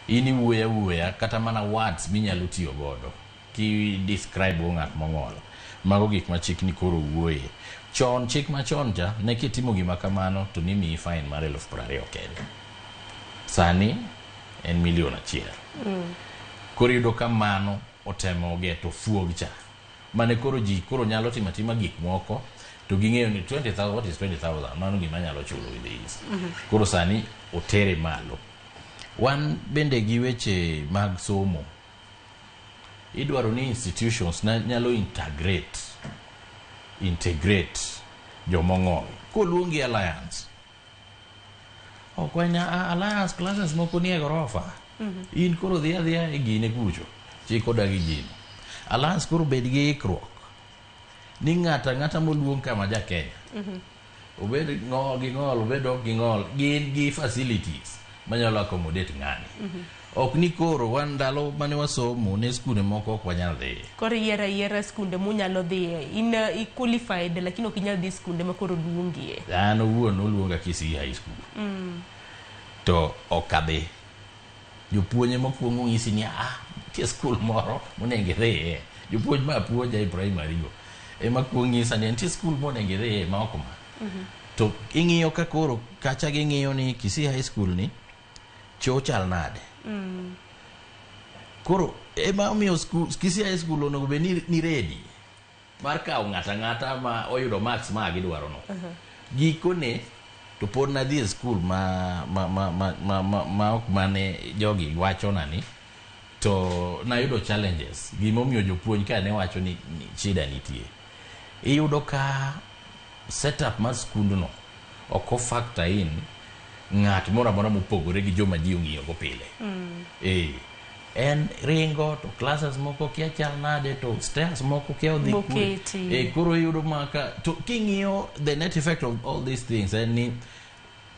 Speaker 27: In iwuoyo awuoya kata mana words minyalo tiyo godo ki describe go ng'at mong'ol. Mago gik ma chik ni koro wuoye. Chon chik machon cha ne kitimo gima kamano to nimiyi fine mar 20,000 kende. Sani en 1 million. Koro iyudo ka mano otemo geto fuog cha. Mane koro ji koro nyalo timo atima gik moko to ging'eyo ni 20,000, what is 20,000? Mano gima nyalo chulo with ease. Koro sani otere malo. Wan bende gi weche mag somo. Idwaro ni institutions nyalo integrate jomong'ol. Koluongi alliance. Ok wan alliance classes moko nie gorofa. In koro dhi adhiya e gine kucho, chik odagi gino. Alliance koro bed gi ikruok ni ng'ato ang'ata moluong kama ja Kenya, obed ng'ol gi ng'ol, obed ok gi ng'ol, gin gi facilities manyalo accommodate ng'ani. Ok ni koro wan ndalo mane wasomo ne skunde moko ok wanyal dhiye.
Speaker 1: Koro iyiero ayiera skunde munyalo dhiye. In i qualified lakini ok inyal dhi skunde ma koro luongie.
Speaker 27: An owuon noluonga Kisii High School to ok adhi. Jopuonj ema kuongo ng'isi ni ah, nitie skul moro monego idhiye. Jopuonj ma puonja e primary go ema kuongo ng'isa ni nitie skul monego idhiye ma ok ma. To ing'iyo ka koro kacha ging'iyo ni Kisii High School ni cho chal nade. Koro ema omiyo Kisii High School onego bed ni ready mar kawo ng'ato ang'ata ma oyudo marks ma gidwaro no. Gikone to pod nadhi e skul ma ok mane jogi wachona ni to nayudo challenges. Gimomiyo jopuonj ka ne wacho ni shida nitie. Iyudo ka setup mar skundno ok o factor in ng'at moro amora mopogore gi joma ji ong'iyo go pile. En ringo to classes moko kia chal nade, to stairs moko kia odhi kure.
Speaker 1: Boketi.
Speaker 27: Koro iyudo maka to king'iyo the net effect of all these things en ni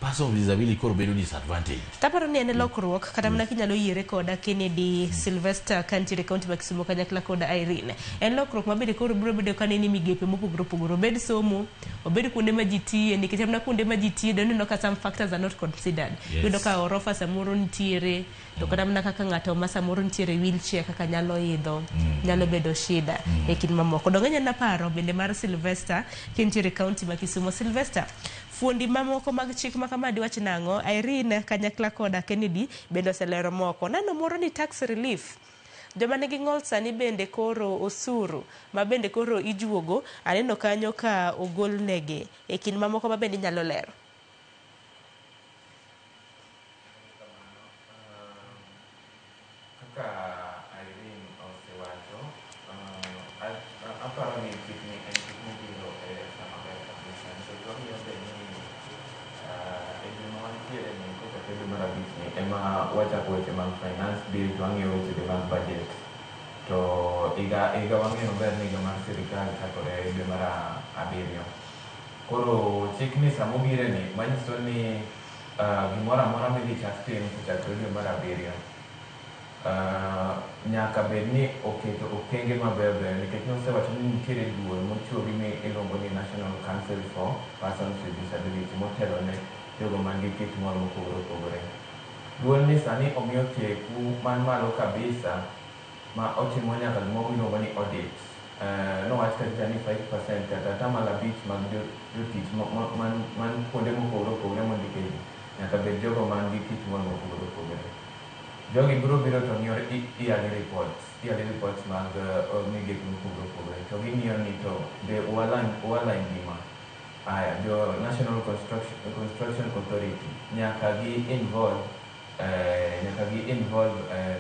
Speaker 27: person with disability koro bedo disadvantage.
Speaker 1: Taparo ni en lokruok kata mana kinyalo yiere koda Kennedy Sylvester kantiere kaunti ma Kisumu kanyakla koda Irene. En lokruok mabende koro biro bedo ka neni migepe mopogore opogore, obed somo, obed kuonde ma ji tiye, nikech mana kuonde ma ji tiye doneno ka some factors are not considered. Iyudo ka orofa samoro nitiere, to kata mana kaka ng'ato ma samoro nitiere wheelchair kaka nyalo idho, nyalo bedo shida e kind mamoko. Donge anyalo paro bende mar Sylvester kintiere kaunti ma Kisumu. Sylvester, fuondi mamoko mag chik ma kama diwach nang'o? Irene kanyakla koda Kennedy bende oselero moko. Neno moro ni tax relief. Joma nigi ng'ol sani bende koro osuru ma bende koro ijuogo, aneno kanyo ka ogol negi e kind mamoko ma bende inyalo lero.
Speaker 3: Kaka Irene osewacho, aparo ni chikni en chik mobiro e sama ber kabisa, nikech wang'iyo be ni e dwe ma wantiere ni kochakre dwe mar abich ni ema wachako weche mag finance bill to wang'iyo weche be mag budget. To higa wang'eyo maber ni higa mar sirikal chakore dwe mar abiriyo. Koro chikni samobire ni manyiso ni gimoro amora midhi chak tim kochakore dwe mar abiriyo nyaka bed ni oketo okenge mabeyo beyo, nikech nosewacho ni nitiere duol mochuogi mi iluongo ni National Council for Persons with Disability motelo ne jogo man gi kit ng'ol mopogore opogore. Duol ni sani omiyo teku man malo kabisa ma otimo nyaka gimoro miluongo ni audit. Nowach kacha ni 5% kata 5% mag jotich man kuonde mopogore opogore mondike ji nyaka bed jogo man gi kit ng'ol mopogore opogore. Jogi biro biro to ng'iyo iya gi reports mag migepe mopogore opogore to ging'iyo ni to be walang gima. Aya, jo National Construction Authority nyaka gi involve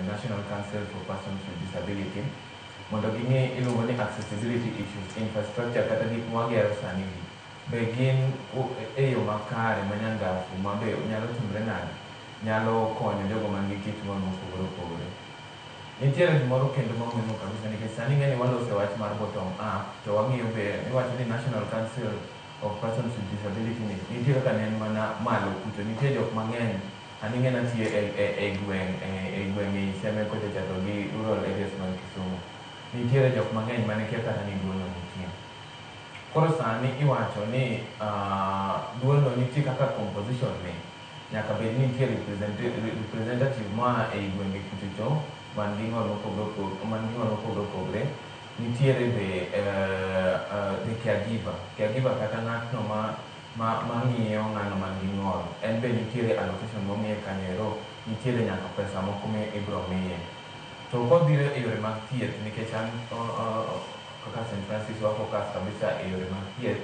Speaker 3: National Council for Persons with Disability mondo ging'e iluongo ni accessibility issues, infrastructure kata gik mwagero sani gi be gin e yo makare manyangafu ma be nyalo timre nade, nyalo konyo jogo man gi kit ng'ol mopogore opogore. Nitiere gimoro kendo ma muhimu kabisa, nikech sani ing'e ni waloso wach mar bottom up to wang'iyo be iwacho ni National Council of Persons with Disability ni nitie kaka ne en mana malo kucho, nitie jok mang'eny an ing'e natiyo e gweng' e gweng' ei Seme kocha cha to gi rural areas mag Kisumu. Nitiere jok mang'eny mane kia kata ni duolno nitie. Koro sani iwacho ni duolno nitie kaka composition ne nyaka bed ni nitie representative moa ei gwenge kucho cho man gi ng'ol mopogore opogore. Nitiere be the caregiver kata ng'atno ma ng'iyo ng'ano man gi ng'ol, en be nitiere allocation momiye kanyo ero, nitiere nyaka pesa moko mi ibiro miye. To kodhire e yore mag thieth, nikech an kaka St. Francis wa focus kabisa e yore mag thieth,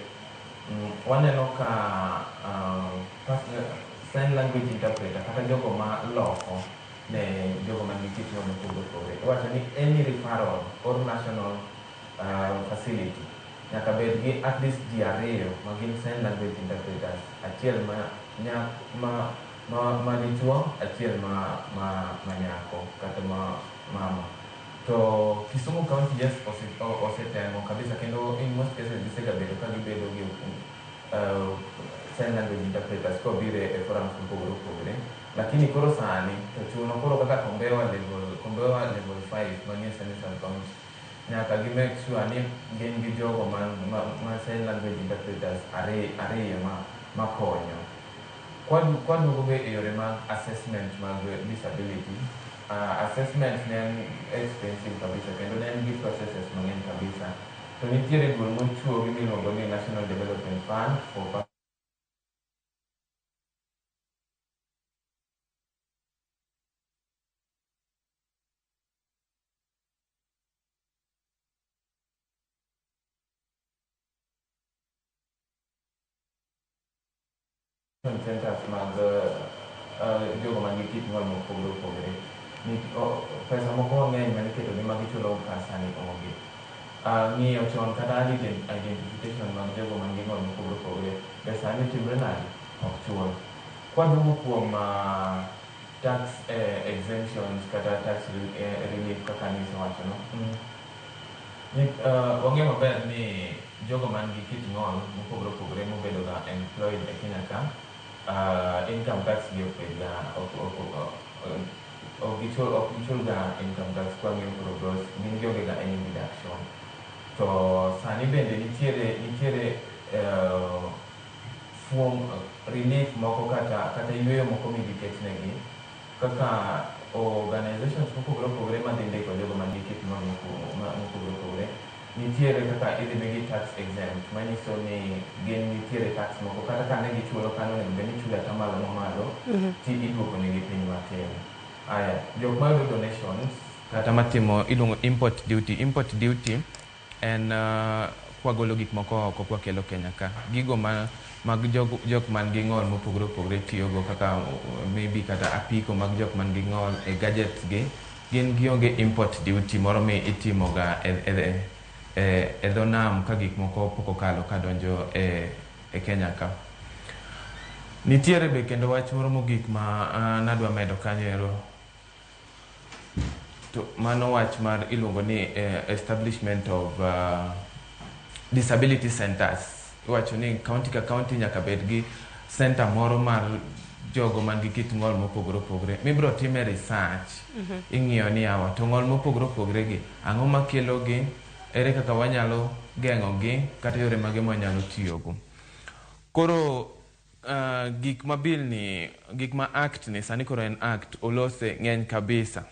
Speaker 3: waneno ka sign language interpreter kata jogo ma loko ne jogo man gi kit ng'ol mopogore opogore, iwacho ni any referral or national facility nyaka bed gi at least ji ariyo ma gin sign language interpreters, achiel ma Ma dichuo, achiel ma nyako kata ma mama. To Kisumu County just osetemo kabisa kendo in most cases gisegabedo ka gibedo gi sign language interpreters kobiro e forums mopogore opogore. Lakini koro sani to chuno koro kaka Kombewa level 5 manie Central County nyaka gi make sure ni gin gi jogo ma sign language interpreters ariyo makonyo. Kwaduogo be e yore mag assessment mag disability, assessment ne en expensive kabisa kendo ne en gi processes mang'eny kabisa. To nitiere duol mochuogi miluongo ni National Development Fund for centers mag jogo man gi kit ng'ol mopogore opogore. Pesa moko mang'eny maniketo gi magichulo ka sani onge. Ng'iyo chon kata early identification mag jogo man gi ng'ol mopogore opogore be sani timre nade? Ok chul. Kwaduogo kuom tax exemptions kata tax relief kaka nisewacho no. Wang'eyo maber ni jogo man gi kit ng'ol mopogore opogore mobedo ga employed e Kenya ka, income tax gi ok bed ga ok gichul ga income tax. Kwang'iyo koro gross, gin gionge ga any deduction. To sani bende nitiere form relief moko kata yueyo moko midhi ketnegi kaka organizations mopogore opogore madhi ndiko jogo man gi kit ng'ol mopogore opogore. Nitiere kaka idhi migi tax exempt, manyiso ni gin nitiere tax moko kata ka ne gichulo kanyo onego bed ni ichulo atamalo mamalo ti iduoko negi piny matin. Aya, jok mayudo donations kata matimo iluongo import duty. Import duty en kwagolo gik moko oko kwakelo Kenya ka, gigo ma mag jok man gi ng'ol mopogore opogore tiyogo kaka maybe kata apiko mag jok man gi ng'ol e gadgets gi, gin gionge import duty moro mi itimo ga e dho nam ka gik moko pok okalo kadonjo e Kenya ka. Nitiere be kendo wach moro mogik ma nadwa medo kanyo ero, to mano wach mar iluongo ni establishment of disability centers. Iwacho ni county ka county nyaka bed gi center moro mar jogo man gi kit ng'ol mopogore opogore mibiro time research. Ing'iyo ni yawa to ng'ol mopogore opogore gi, ang'o makelo gi, ere kaka wanyalo geng'o gi, kata yore mage mwanyalo tiyogo. Koro gik ma bill ni, gik ma act ni sani koro en act olose ng'eny kabisa.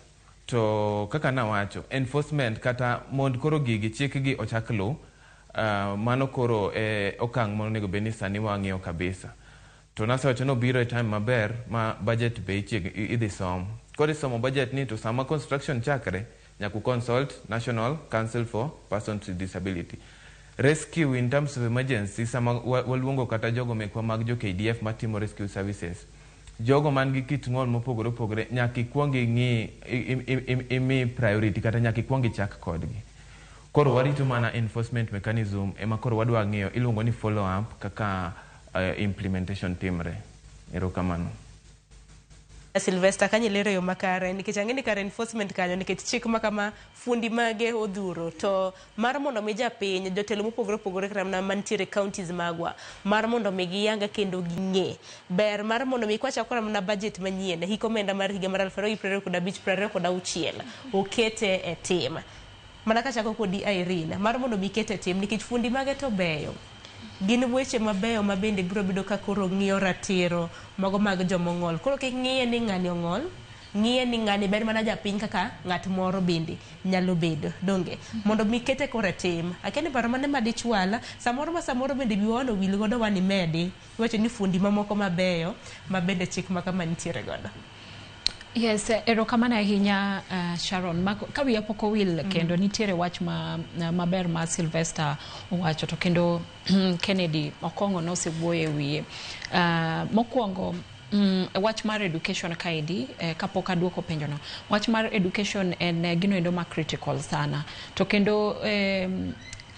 Speaker 3: To kaka nawacho, enforcement kata mond koro gigi chik gi ochak luw, mano koro e okang' monego bed ni sani wang'iyo kabisa. To nasewacho ni obiro e time maber ma budget be idhi som. Koro isomo budget ni to sama construction chakre nyaka consult National Council for Persons with Disability. Rescue in terms of emergency, sama waluongo kata jogo mekwa mag jo KDF matimo rescue services, jogo man gi kit ng'ol mopogore opogore nyaka ikuong ing'i imi priority kata nyaka ikuong ichak kodgi. Koro warito mana enforcement mechanism ema koro wadwa ng'iyo, iluongo ni follow up, kaka implementation timre. Erokamano.
Speaker 1: Sylvester, kanyo ilero yo makare nikech ang'e ni kar enforcement kanyo, nikech chik ma kama fundi mage odhuro to mar mondo mi japiny, jotelo mopogore opogore kata mana mantiere counties magwa, mar mondo mi giyanga kendo ging'e ber mar mondo mi kwachako kata mana budget manyien hik omenda mar higa mar 2025 26 okete e tim. Mana kachako kodi Irene, mar mondo mi kete e tim nikech fundi mage to beyo, gin weche mabeyo ma bende biro bedo ka koro ng'iyo ratiro mago mag jomong'ol. Koro kik ng'iye ni ng'ani ong'ol, ng'iye ni ng'ani ber mana japiny kaka ng'at moro bende nyalo bedo donge mondo mi kete koro e tim. Akia ni paro mane madichwala samoro ma samoro bende bi wano wil godo wani medi iwacho ni fundi mamoko mabeyo ma bende chik ma kama nitiere godo.
Speaker 2: Yes, erokamano ahinya, Sharon. Ka wiya pok owil kendo nitiere wach ma maber ma Sylvester owacho to kendo Kennedy Okong'o nosewuoyo e wiye. Mokwongo wach mar education kaendi, kapok aduoko penjono. Wach mar education en gino endo ma critical sana. To kendo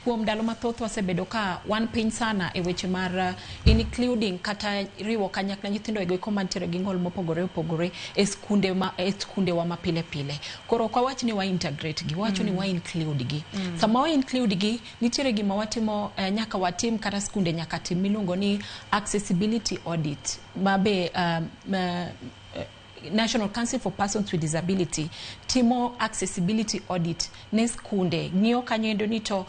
Speaker 2: kuom ndalo mathoth wasebedo ka wan piny sana e weche mar including kata riwo kanyakla nyithindo eko mantiere gi ng'ol mopogore opogore e skunde ma e skundewa ma pile pile. Koro ok wawach ni wa integrate gi, wawacho ni wa include gi. Sama wa include gi, nitiere gima watimo nyaka watim kata skunde nyaka tim miluongo ni accessibility audit ma be National Council for Persons with Disability timo accessibility audit ne skunde ng'iyo kanyo endo ni to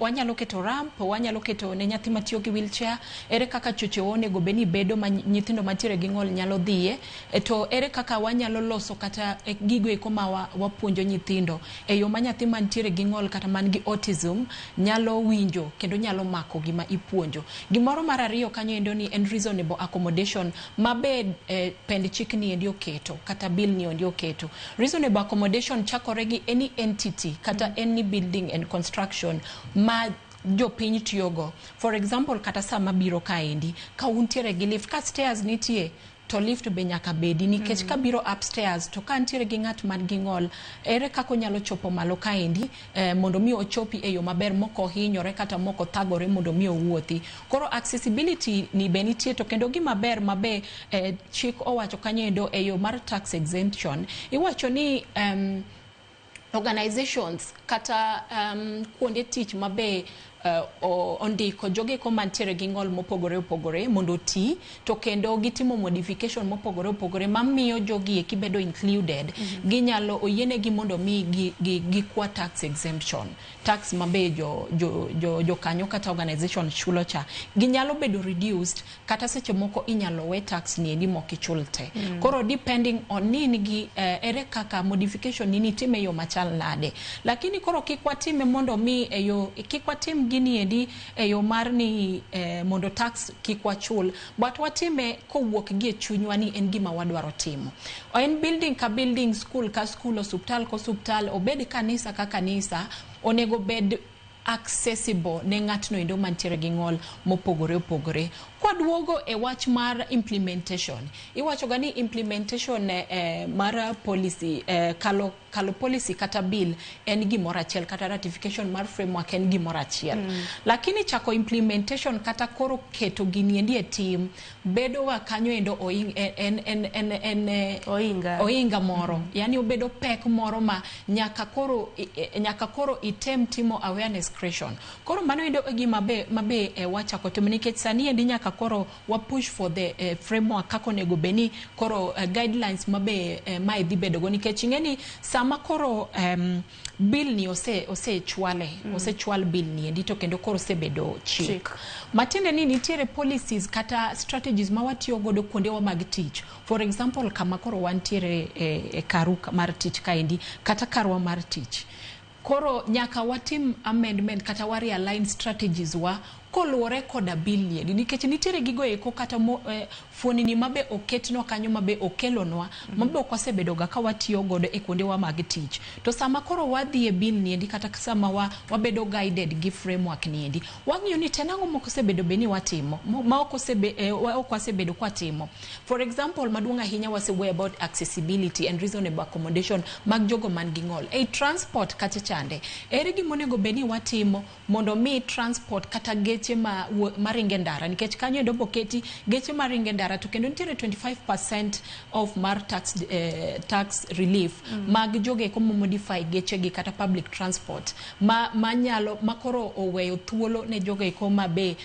Speaker 2: wanyalo keto ramp, wanyalo keto ne nyathi matiyo gi wheelchair, ere kaka chochewa onego bed ni bedo ma nyithindo mantiere gi ng'ol nyalo dhiye, to ere kaka wanyalo loso kata gigo eko ma wapuonjo nyithindo e yo ma nyathi mantiere gi ng'ol kata man gi autism nyalo winjo kendo nyalo mako gima ipuonjo. Gimoro mar ariyo kanyo endo ni en reasonable accommodation ma be pend chik ni endi oketo kata bill ni endi oketo. Reasonable accommodation chakore gi any entity kata any building and construction ma jopiny tiyogo. For example, kata sama biro kaendi, ka untiere gi lift, ka stairs nitie, to lift be nyaka bedi nikech kabiro upstairs to ka ntiere gi ng'at man gi ng'ol, ere kaka onyalo chopo malo kaendi mondo mi ochopi e yo maber mok ohinyore kata mok othagore mondo mi owuothi. Koro accessibility ni be nitie, to kendo gima ber ma be chik owacho kanyo endo e yo mar tax exemption, iwacho ni organizations kata kuonde tich mabe ondiko jogo mantiere gi ng'ol mopogore opogore mondo oti, to kendo gitimo modification mopogore opogore mamiyo jogi eki bedo included, ginyalo oyienegi mondo mi gikwa tax exemption. Tax mabe jo jokanyo kata organization chulo cha ginyalo bedo reduced, kata seche moko inyalo we tax ni endi mok ichul te. Koro depending on ni nigi ere kaka modification ni nitime e yo machal nade, lakini koro kik watime mondo mi e yo kik watim gini endi e yo mar ni mondo tax kik wachul, but watime kowuok gi e chunywa ni en gima wadwaro timo. En building ka building, school ka school, osuptal ka osuptal, obed kanisa ka kanisa, onego bed accessible ne ng'atno endo mantiere gi ng'ol mopogore opogore. Kwaduogo e wach mar implementation, iwacho ga ni implementation mar policy kalo policy kata bill en gimoro achiel, kata ratification mar framework en gimoro achiel. Lakini chako implementation kata koro keto gini endi e tim bedo ga kanyo endo oing, en
Speaker 1: Oinga.
Speaker 2: Oinga moro, yani obedo pek moro ma nyaka koro item timo awareness creation. Koro mano endo e gima be mabe wachako timo, nikech sani endi nyaka koro wa push for the framework kaka onego bed ni koro guidelines mabe mae dhi bedo go, nikech ing'e ni sama koro bill ni osechwale osechwal bill ni endi, to kendo koro osebedo chik.
Speaker 1: Chik.
Speaker 2: Matiende ni nitiere policies kata strategies ma watiyo godo kuondewa mag tich. For example, kama koro wantiere e karu mar tich kaendi kata karwa mar tich, koro nyaka watim amendment kata wa realign strategies wa koluwore koda bill ni endi, nikech nitiere gigo eko kata fuonini mabe oketnwa kanyo mabe okelonwa mabe ok wasebedo ga ka watiyo godo e kuondewa mag tich. To sama koro wadhi e bill ni endi kata sama wabedo guided gi framework ni endi, wang'iyo ni to nang'o mok osebedo bed ni watimo ma ok wasebedo kwatimo. For example maduong' ahinya, wasewuoyo about accessibility and reasonable accommodation mag jogo man gi ng'ol ei transport kacha chande. Ere gima onego bed ni watimo mondo mi transport kata geche ma maringo e ndara, nikech kanyo endo boketi geche maringo e ndara, to kendo nitiere 25% off mar tax relief mag jogo eko modify gechegi kata public transport ma manyalo makoro oweyo thuolo ne jogo eko ma be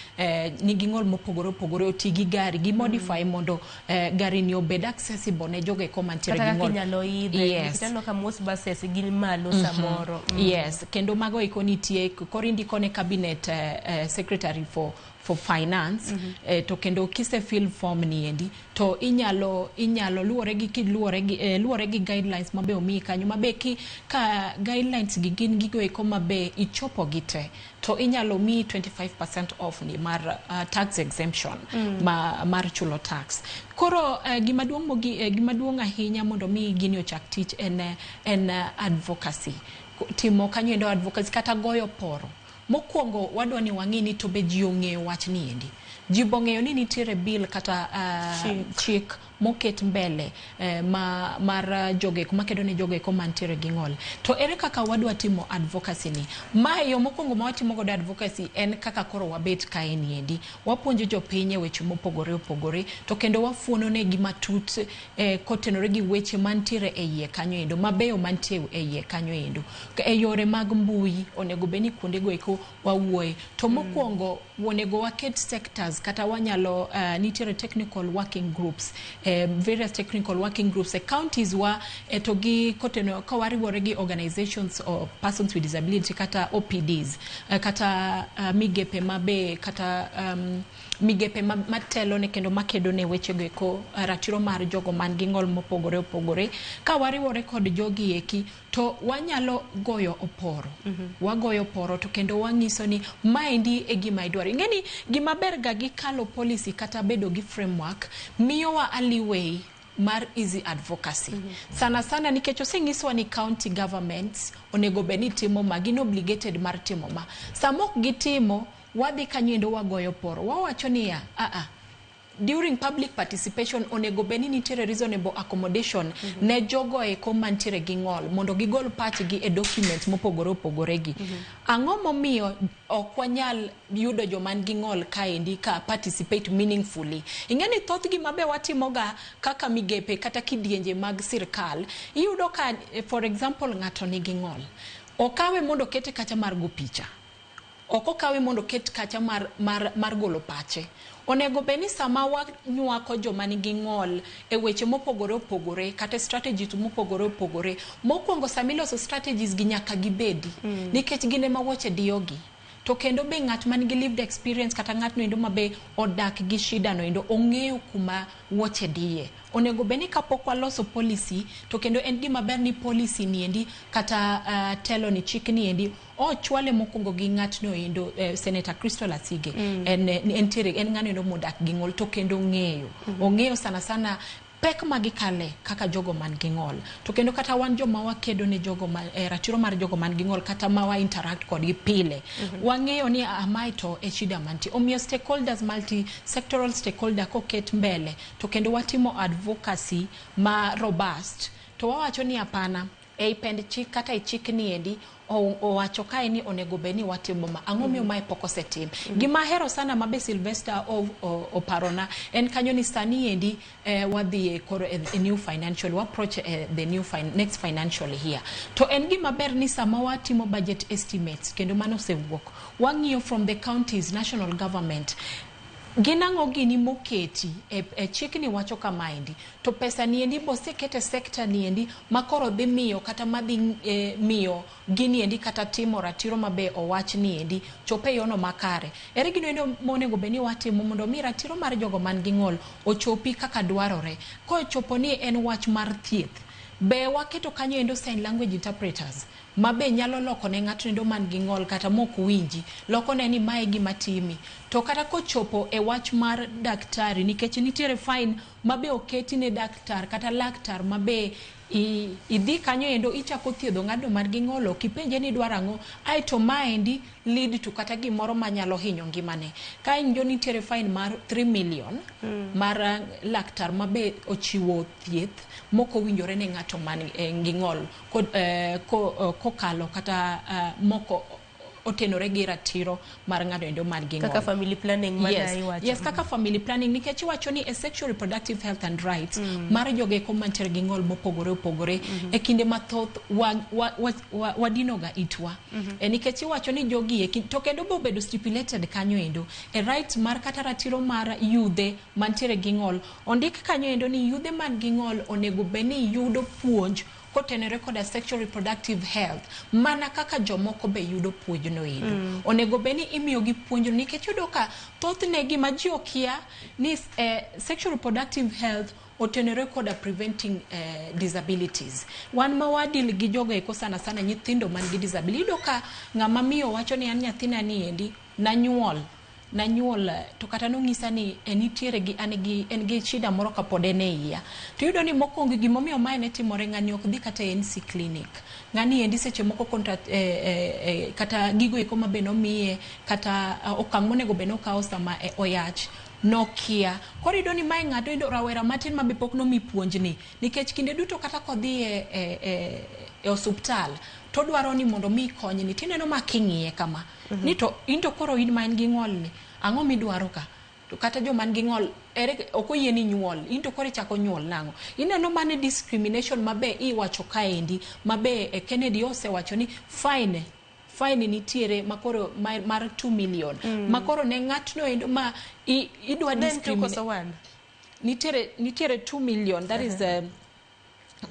Speaker 2: nigi ng'ol mopogore opogore oti gi gari gi modify mondo gari ni obed accessible ne jogo eko mantiere
Speaker 1: kata
Speaker 2: gi
Speaker 1: kaka
Speaker 2: ng'ol.
Speaker 1: Inyalo idhe.
Speaker 2: Yes.
Speaker 1: Nikech aneno ka most buses gin malo samoro.
Speaker 2: Yes, kendo mago eko nitie koro indiko ne cabinet secretary for finance to kendo kise fill form ni endi to inyalo luwore gi guidelines mabe omiyi kanyo, mabe ka guidelines gi gin gigo eko mabe ichopo gi te, to inyalo miyi 25% off ni mar tax exemption ma mar chulo tax. Koro gima duong' ahinya mondo mi gini ochak tich en advocacy. Timo kanyo endo advocacy kata goyo poro. Mokwongo wadwa ni wang'i ni to be ji ong'eyo wach ni endi. Ji bong'eyo ni nitiere bill kata
Speaker 1: Chik.
Speaker 2: Chik. moket mbele ma mar jogo makedo ne jogo eko mantiere gi ng'ol. To ere kaka wadwa timo advocacy ni? Mae yo mokwongo ma watimo godo advocacy en kaka koro wabet kae niendi. Wapuonjo jopiny e weche mopogore opogore, to kendo wafuono negi matut kotenore gi weche mantiere e iye kanyo endo, mabeyo mantie e iye kanyo endo. E yore mag mbui onego bed ni kuondego eko wawuoye. To mokwongo onego waket sectors kata wanyalo nitiere technical working groups, various technical working groups e counties wa to gi koteno ka wariwore gi organizations of persons with disability kata OPDs, kata migepe mabe kata migepe matelo ne kendo makedo ne weche go eko ratiro mar jogo man gi ng'ol mopogore opogore. Ka wariwore kod jogi eki to wanyalo goyo oporo. Wagoyo oporo to kendo wang'iso ni maendi e gima idwaro. Ing'eni gima ber ga gi kalo policy kata bedo gi framework miyowa a leeway mar easy advocacy. Sana sana nikech oseng'iswa ni county governments onego bed ni timo ma, gin obligated mar timo ma. Sama ok gitimo, wadhi kanyo endo wagoyo poro. Wawacho niya, during public participation onego bed ni nitiere reasonable accommodation ne jogo eko mantiere gi ng'ol mondo gigol pachgi e documents mopogore opogore gi. Ang'o momiyo ok wanyal yudo joma nigi ng'ol kaendi ka participate meaningfully? Ing'e ni thoth gima be watimoga kaka migepe kata kidienje mag sirkal, iyudo ka for example ng'ato nigi ng'ol, okawe mondo okete kacha mar go picha, ok okawe mondo oket kacha mar golo pache. Onego bed ni sama wanywako joma nigi ng'ol e weche mopogore opogore kata strategies mopogore opogore, mokwongo sama iloso strategies gi nyaka gibedi, nikech gin ema wuoche diyogi. To kendo be ng'at man gi lived experience kata ng'atno endo ma be odak gi shida no endo ong'eyo kuma wuoche diye. Onego bed ni kapok waloso policy, to kendo en gima ber ni policy ni endi kata telo ni chik ni endi ochwale mokwongo gi ng'atno endo, Senator Crystal Asige. En entiere en ng'ano endo modak gi ng'ol to kendo ong'eyo. Ong'eyo sana sana pek ma gikale kaka jogo man gi ng'ol. To kendo kata wan joma wakedo ne jogo ma, ratiro mar jogo man gi ng'ol kata ma wa interact kodgi pile. Wang'eyo ni mae to e shida mantie. Omiyo stakeholders, multi sectoral stakeholder koket mbele to kendo watimo advocacy ma robust, to wawacho ni hapana, ei pend chik kata e chik ni endi owacho kae ni onego bed ni watimo ma. Ang'o miyo mae pok osetim? Gima ahero sana ma be Sylvester oparona en kanyo ni sani endi wadhi koro e new financial, we approach the new next financial year. To en gima ber ni sama watimo budget estimates kendo mano osewuok, wang'iyo from the counties, national government, gin ang'o gini moketi e chikni wacho kamaendi, to pesa niendi boseket e sector niendi makoro dhi miyo kata madhi miyo gini endi kata timo ratiro mabe owach niendi chope yono makare. Ere gino endo monego bed ni watimo mondo mi ratiro mar jogo man gi ng'ol ochopi kaka dwarore? Kochopo ni en wach mar thieth, be waketo kanyo endo sign language interpreters mabe nyalo loko ne ng'ato endo man gi ng'ol kata mok winji, loko ne ni mae gima timi. To kata kochopo e wach mar daktari, nikech nitiere fine mabe oketi ne daktar kata laktar mabe idhi kanyo endo ichako thiedho ng'atno man gi ng'ol, ok ipenje ni idwaro ang'o, aeto maendi lead to kata gimoro manyalo hinyo ngimane. Ka injo nitiere fine mar 3 million mar laktar mabe ochiwo thieth mok owinjore ne ng'ato man gi ng'ol kokalo kata moko otenore gi ratiro mar ng'ato endo man gi ng'ol.
Speaker 1: Kaka family planning mana iwacho.
Speaker 2: Yes, kaka family planning, nikech iwacho ni a sexual reproductive health and rights mar jogo eko mantiere gi ng'ol mopogore opogore e kinde mathoth wadinoga itwa. Nikech iwacho ni jogi eki, to kendo bo bedo stipulated kanyo endo e right mar kata ratiro mar yudhe mantiere gi ng'ol. Ondik kanyo endo ni yudhe man gi ng'ol onego bed ni yudo puonj kotenore koda sexual reproductive health mana kaka jomoko be yudo puonjno endo. Onego bed ni imiyogi puonjno, nikech iyudo ka thothne gima ji okia ni sexual reproductive health otenore koda preventing disabilities. Wan ma wadil gi jogo eko sana sana nyithindo man gi disability, iyudo ka ng'ama miyo wacho ni an nyathina ni endi nanyuol Nanyuol to kata nong'isa ni nitiere gi an gi en gi shida moro kapod en e iya. To iyudo ni mokwongo gimomiyo mae ne timore, ng'ani ok dhi kata e NC clinic. Ng'ani endi seche moko contract, kata gigo eko ma be nomiye kata okang' monego bed nokawo sama oyach nokia. Koro iyudo ni mae ng'ato iyudo rawera matin ma be pok nomi puonjni nikech kinde duto kata kodhi e osuptal to odwaro ni mondo mi konyni tineno ma king'iye kama ni to in to koro in ma in gi ng'ol ni ang'o midwaro ka to kata joma nigi ng'ol ere ok oyie ni nyuol in to koro ichako nyuol nang'o ineno mane discrimination mabe iwacho kaendi mabe Kennedy osewacho ni fine nitiere makoro mar 2 million makoro ne ng'atno endo ma idwa
Speaker 1: Ne en two
Speaker 2: discriminate
Speaker 1: koso one?
Speaker 2: Nitiere 2 million, that is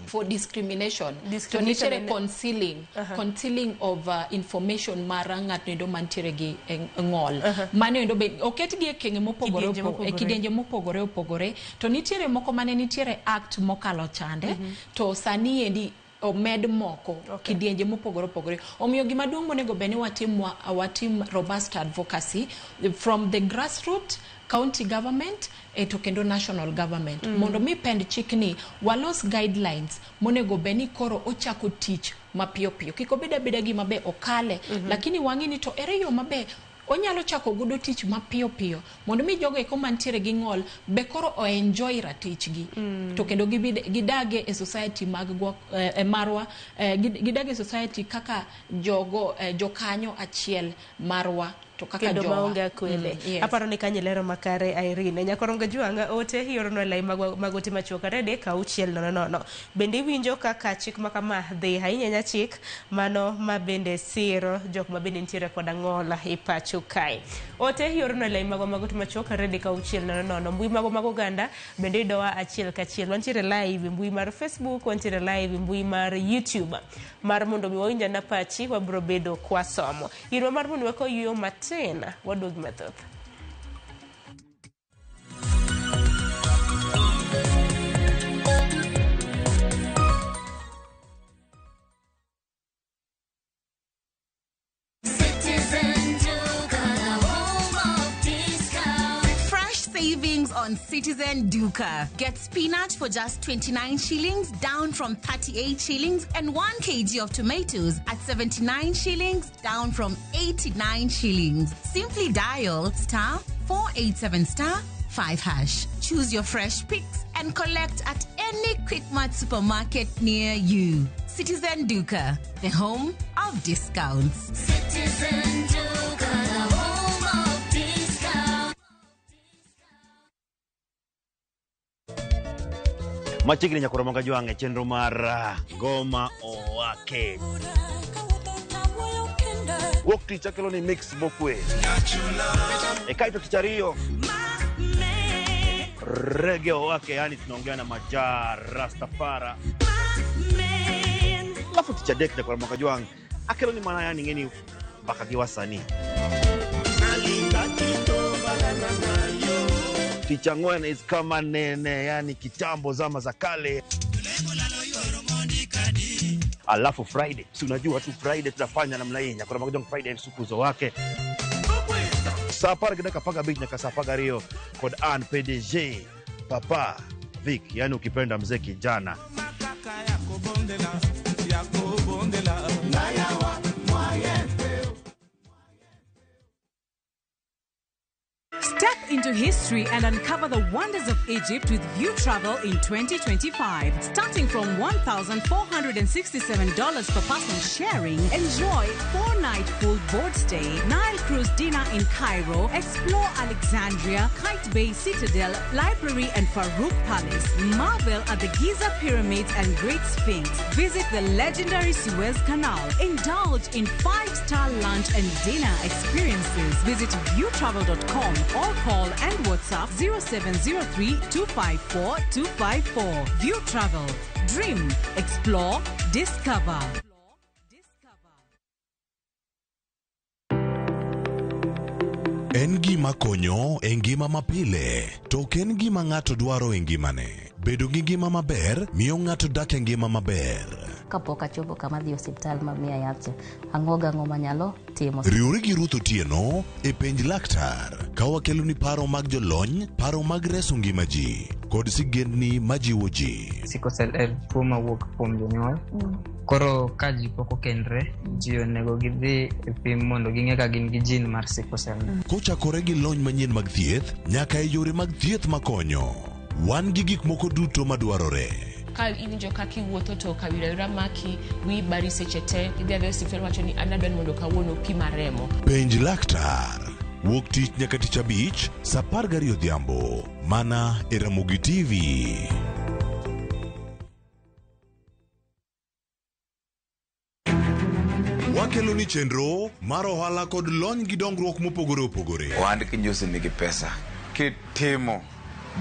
Speaker 2: for discrimination. To
Speaker 1: Discrimination
Speaker 2: nitiere concealing concealing of information mar ng'atno endo mantiere gi ng'ol. Mano endo be oketgi e kenge mopogore
Speaker 1: Kidienje
Speaker 2: e
Speaker 1: mopogore.
Speaker 2: Kidienje mopogore opogore. To nitiere moko mane nitiere act mokalo chande to sani endi omed moko kidienje mopogore opogore. Omiyo gima duong' monego bed ni watim, watim robust advocacy from the grassroot, county government to kendo national government mondo mi pend chikni walos guidelines monego bed ni koro ochako tich mapiyo piyo, kik obed abeda gima be okale lakini wang'i ni to ere yo mabe onyalo chako godo tich mapiyo piyo mondo mi jogo eko mantiere gi ng'ol be koro o-enjoy ratichgi to kendo gidage e society mag marwa, gidage e society kaka jogo, jokanyo achiel marwa to kaka
Speaker 1: kendo
Speaker 2: jowa.
Speaker 1: Maonge akwede.
Speaker 2: Yes.
Speaker 1: Aparo ni kanyo lero makare Irene Nyakorongo Jwang' ote ioronwa e lai mag ote machuok 3 6 0 0. Bende iwinjo kaka chik ma kama dhi ahinya ahinya, chik mano ma bende siro jok ma bende nitiere koda ng'ol e pacho kae. Ote ioronwa e lai magwa mag ote machuok 3 6 0 0. Mbui magwa mag oganda bende yudowa achiel kachiel. Wantiere live e mbui mar Facebook, wantiere live e mbui mar YouTube mar mondo mi wawinj ane pachi. Wabiro bedo kwasomo irwa mar mondo weko yueyo matin, waduogi mathoth.
Speaker 4: Citizen Duka, the home of discount.
Speaker 5: Fresh savings on Citizen Duka. Get spinach for just 29 shillings, down from 38 shillings, and 1 kg of tomatoes at 79 shillings, down from 89 shillings. Simply dial *487*5#. Choose your fresh picks and collect at any Quickmart supermarket near you. Citizen Duka, the home of discounts.
Speaker 4: Citizen Duka, the home of discount.
Speaker 7: Machiegni nyakoro maga jwang' e chenro mar Ngoma Owake. Wuok tich akelo ni mix mokwe. E kaito tich ariyo rege owake, yani tunaongea na Majaa Rastafara. Alafu tich adek nyakoro maga jwang' akelo ni mana yani ng'eni mbaka gi wasanii. Tich ang'wen is kama nene, yani kitambo zama za kale. Alafu Friday, si unajua tu Friday tunafanya namna hii. Nyakoro maga jwang' Friday en sukuzo wake saa 10 gi dakika 15 nyaka saa 12 kod an PDG Papa Vic, yani ukipenda mzee kijana.
Speaker 8: Step into history and uncover the wonders of Egypt with View Travel in 2025. Starting from $1,467 per person sharing, enjoy 4-night full board stay, Nile cruise dinner in Cairo, explore Alexandria, Qaitbay Citadel, Library and Farouk Palace, marvel at the Giza Pyramids and Great Sphinx, visit the legendary Suez Canal, indulge in 5-star lunch and dinner experiences. Visit viewtravel.com or call and WhatsApp 0703 254 254. View Travel. Dream, explore, discover.
Speaker 6: En gima konyo e ngima mapile, to ok en gima ng'ato dwaro e ngimane. Bedo gi ngima maber miyo ng'ato dak e ngima maber.
Speaker 9: kapok achopo kama adhi e osiptal ma miya yath cha. Ang'o gang'o manyalo timo.
Speaker 6: Riwri gi Ruth Otieno e Penj Laktar ka wakeloni paro mag jolony, paro mag reso ngima ji kod sigendni majiwo ji.
Speaker 10: Sickle cell en tuo mawuok kuom jonyuol. Koro ka ji pok okendre, ji onego gidhi e pim mondo ging'e ka gin gi gene mar sickle cell.
Speaker 6: Kochakore gi lony manyien mag thieth nyaka e yore mag thieth makonyo. Wan gi gik moko duto madwarore.
Speaker 11: Ka iwinjo kaka iwuotho to kawira awira maki, wiyi bari seche te, idhi adhiya e osiptal wacho ni an adwa ni mondo kawuono opima remo.
Speaker 6: Penj Laktar. Wuok tich nyaka tich abich, saa 12 odhiambo. Mana e Ramogi TV. Wakelo ni chenro mar ohala kod lony gi dongruok mopogore opogore.
Speaker 12: Ohand kinjusi nigi pesa kitimo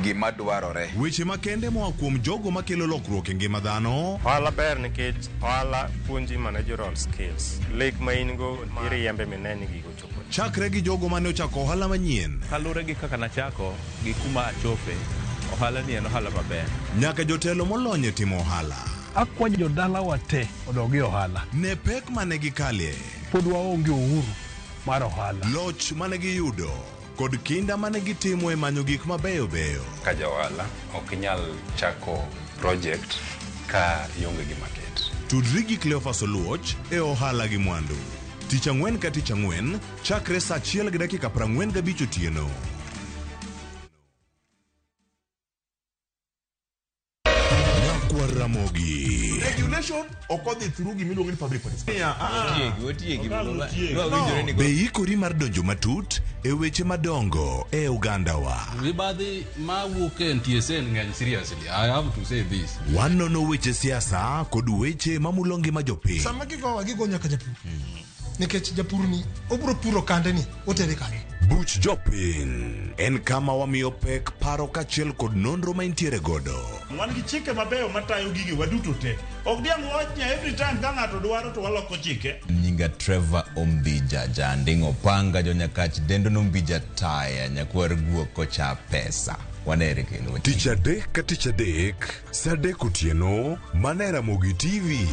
Speaker 12: gima dwarore.
Speaker 6: Weche makende moa kuom jogo makelo lokruok e ngima dhano.
Speaker 24: Ohala ber nikech ohala puonji managerial skills. Lek ma in go iriembe mine ni gigo chopo.
Speaker 6: Chakre gi jogo mane ochako ohala manyien.
Speaker 13: Kaluwore gi kaka nachako gi kuma achope, ohala ni en ohala maber.
Speaker 6: Nyaka jotelo molony e timo ohala.
Speaker 14: Akwayo jodalawa te odog e ohala.
Speaker 6: Ne pek mane gikalie.
Speaker 14: Pod waonge uhuru mar ohala.
Speaker 6: Loch mane giyudo kod kinda mane gitimo e manyo gik mabeyo beyo.
Speaker 15: Ka ja ohala ok inyal chako project ka ionge gi market.
Speaker 6: Tudri gi Cleophas Oluoch e ohala gi mwandu. Tich ang'wen ka tich ang'wen chakre saa 1:45 otieno. Nyakwar Ramogi.
Speaker 28: Regulation ok odhi through gimiluongo ni public participation.
Speaker 29: Otiegi,
Speaker 6: No. Be ikori mar donjo matut e weche madongo e ogandawa.
Speaker 30: Mibadhi mawuok e NTSA ng'eny seriously. I have to say this.
Speaker 6: Wanono weche siasa kod weche mamulo ngima jopiny.
Speaker 31: Sama gigowa gigo nyaka japur. Nikech japur ni obiro puro kande ni otere kanye.
Speaker 6: Buch jopiny en kama wamiyo pek paro kaachiel kod nonro ma intiere godo.
Speaker 28: Wan gi chike mabeyo matayo gigi waduto te. Ok diang' wach ni every time ka ng'ato dwaro to waloko chike.
Speaker 32: Nyinga Trevor Ombija Janding' Opanga jonyakach dendo nombija taya nyakwar guok kocha pesa. Wanere kendo.
Speaker 6: Tich adek ka tich adek, saa adek otieno, mana e Ramogi TV.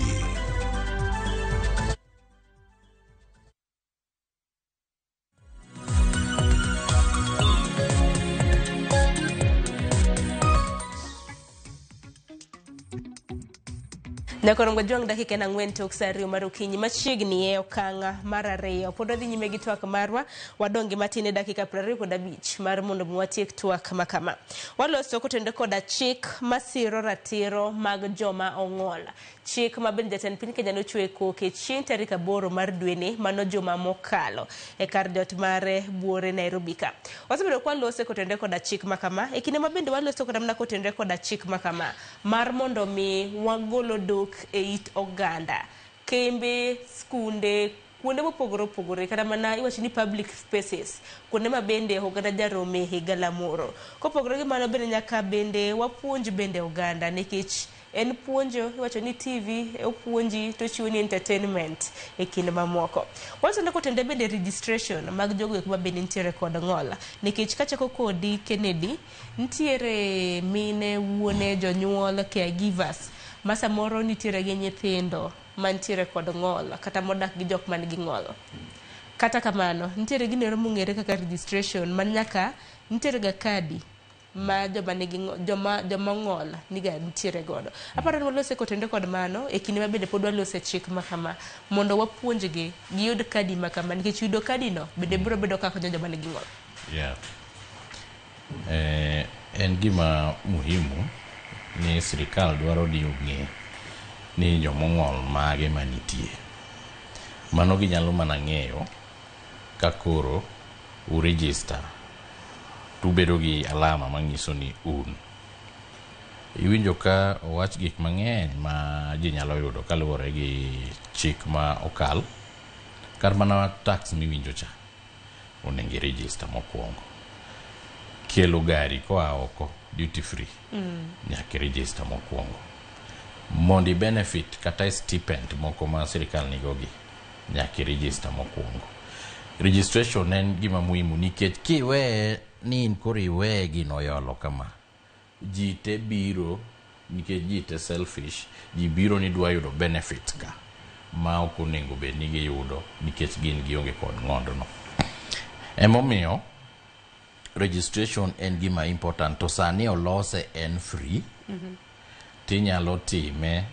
Speaker 1: Nyakorongo Jwang' dakika en 4 tok saa 2 mar okinyi machiegni e okang' mar 2. Pod wadhi nyime gi twak marwa, wadong' gi matin e dakika 25 mar mondo mi watiek twak ma kama. Waloso kotenore koda chik masiro ratiro mag joma ong'ol. Chik ma bende jatend piny Kenya nochiwo e koke chieng' tarik 8 mar dweni mano juma mokalo e kar jot mare buore Nairobi ka. Wasebedo kwa lose kotenore koda chik ma kama, e kinde ma bende waloso koda mana kotenore koda chik ma kama mar mondo mi wagol odok e it oganda. Kembe, skunde, kuonde mopogore opogore kata mana iwacho ni public spaces, kuonde ma bende oganda jarome e galamoro. Kopogore gi mano bende nyaka bende wapuonj bende oganda nikech en puonjo iwacho ni TV opuonji to chiwo ni entertainment e kinde mamoko. Wacho kotende bende registration mag jogo eko ma bende nitiere kod ng'ol nikech kachako kodi Kennedy nitiere mine, wuone, jonyuol, caregivers ma samoro nitiere gi nyithindo mantiere kod ng'ol kata modak gi jok man gi ng'ol. Kata kamano nitiere gino mong'ere kaka registration man nyaka nitiere ga kadi ma joma nigi joma ng'ol niga nitiere godo. Aparo ni walose kotende kod mano e kinde ma bende pod walose chik ma kama mondo wapuonjgi giyud kadi ma kama nikech yudo kadi no bende biro bedo kaka konyo joma nigi ng'ol.
Speaker 27: Yeah. En gima muhimu ni sirikal dwaro ni ong'e ni jomong'ol mage manitie. Mano ginyalo mana ng'eyo ka koro u register tubedo gi alama manyiso ni un. Iwinjo ka owach gik mang'eny ma ji nyalo yudo kaluwore gi chik ma okal. Kar mana tax miwinjo cha onego i register mokwongo. Kelo gari koa oko duty free nyaka i register mokwongo. Mondo i benefit kata stipend moko ma sirikal nigogi nyaka i register mokwongo. Registration en gima muhimu nikech kiweye ni in koro iweye gino oyolo kama, ji te biro Nikech ji te selfish, ji biro ni dwa yudo benefit ka ma ok onego bed ni giyudo nikech gin gionge kod ng'ondono. Emomiyo registration en gima important to sani olose en free tinyalo time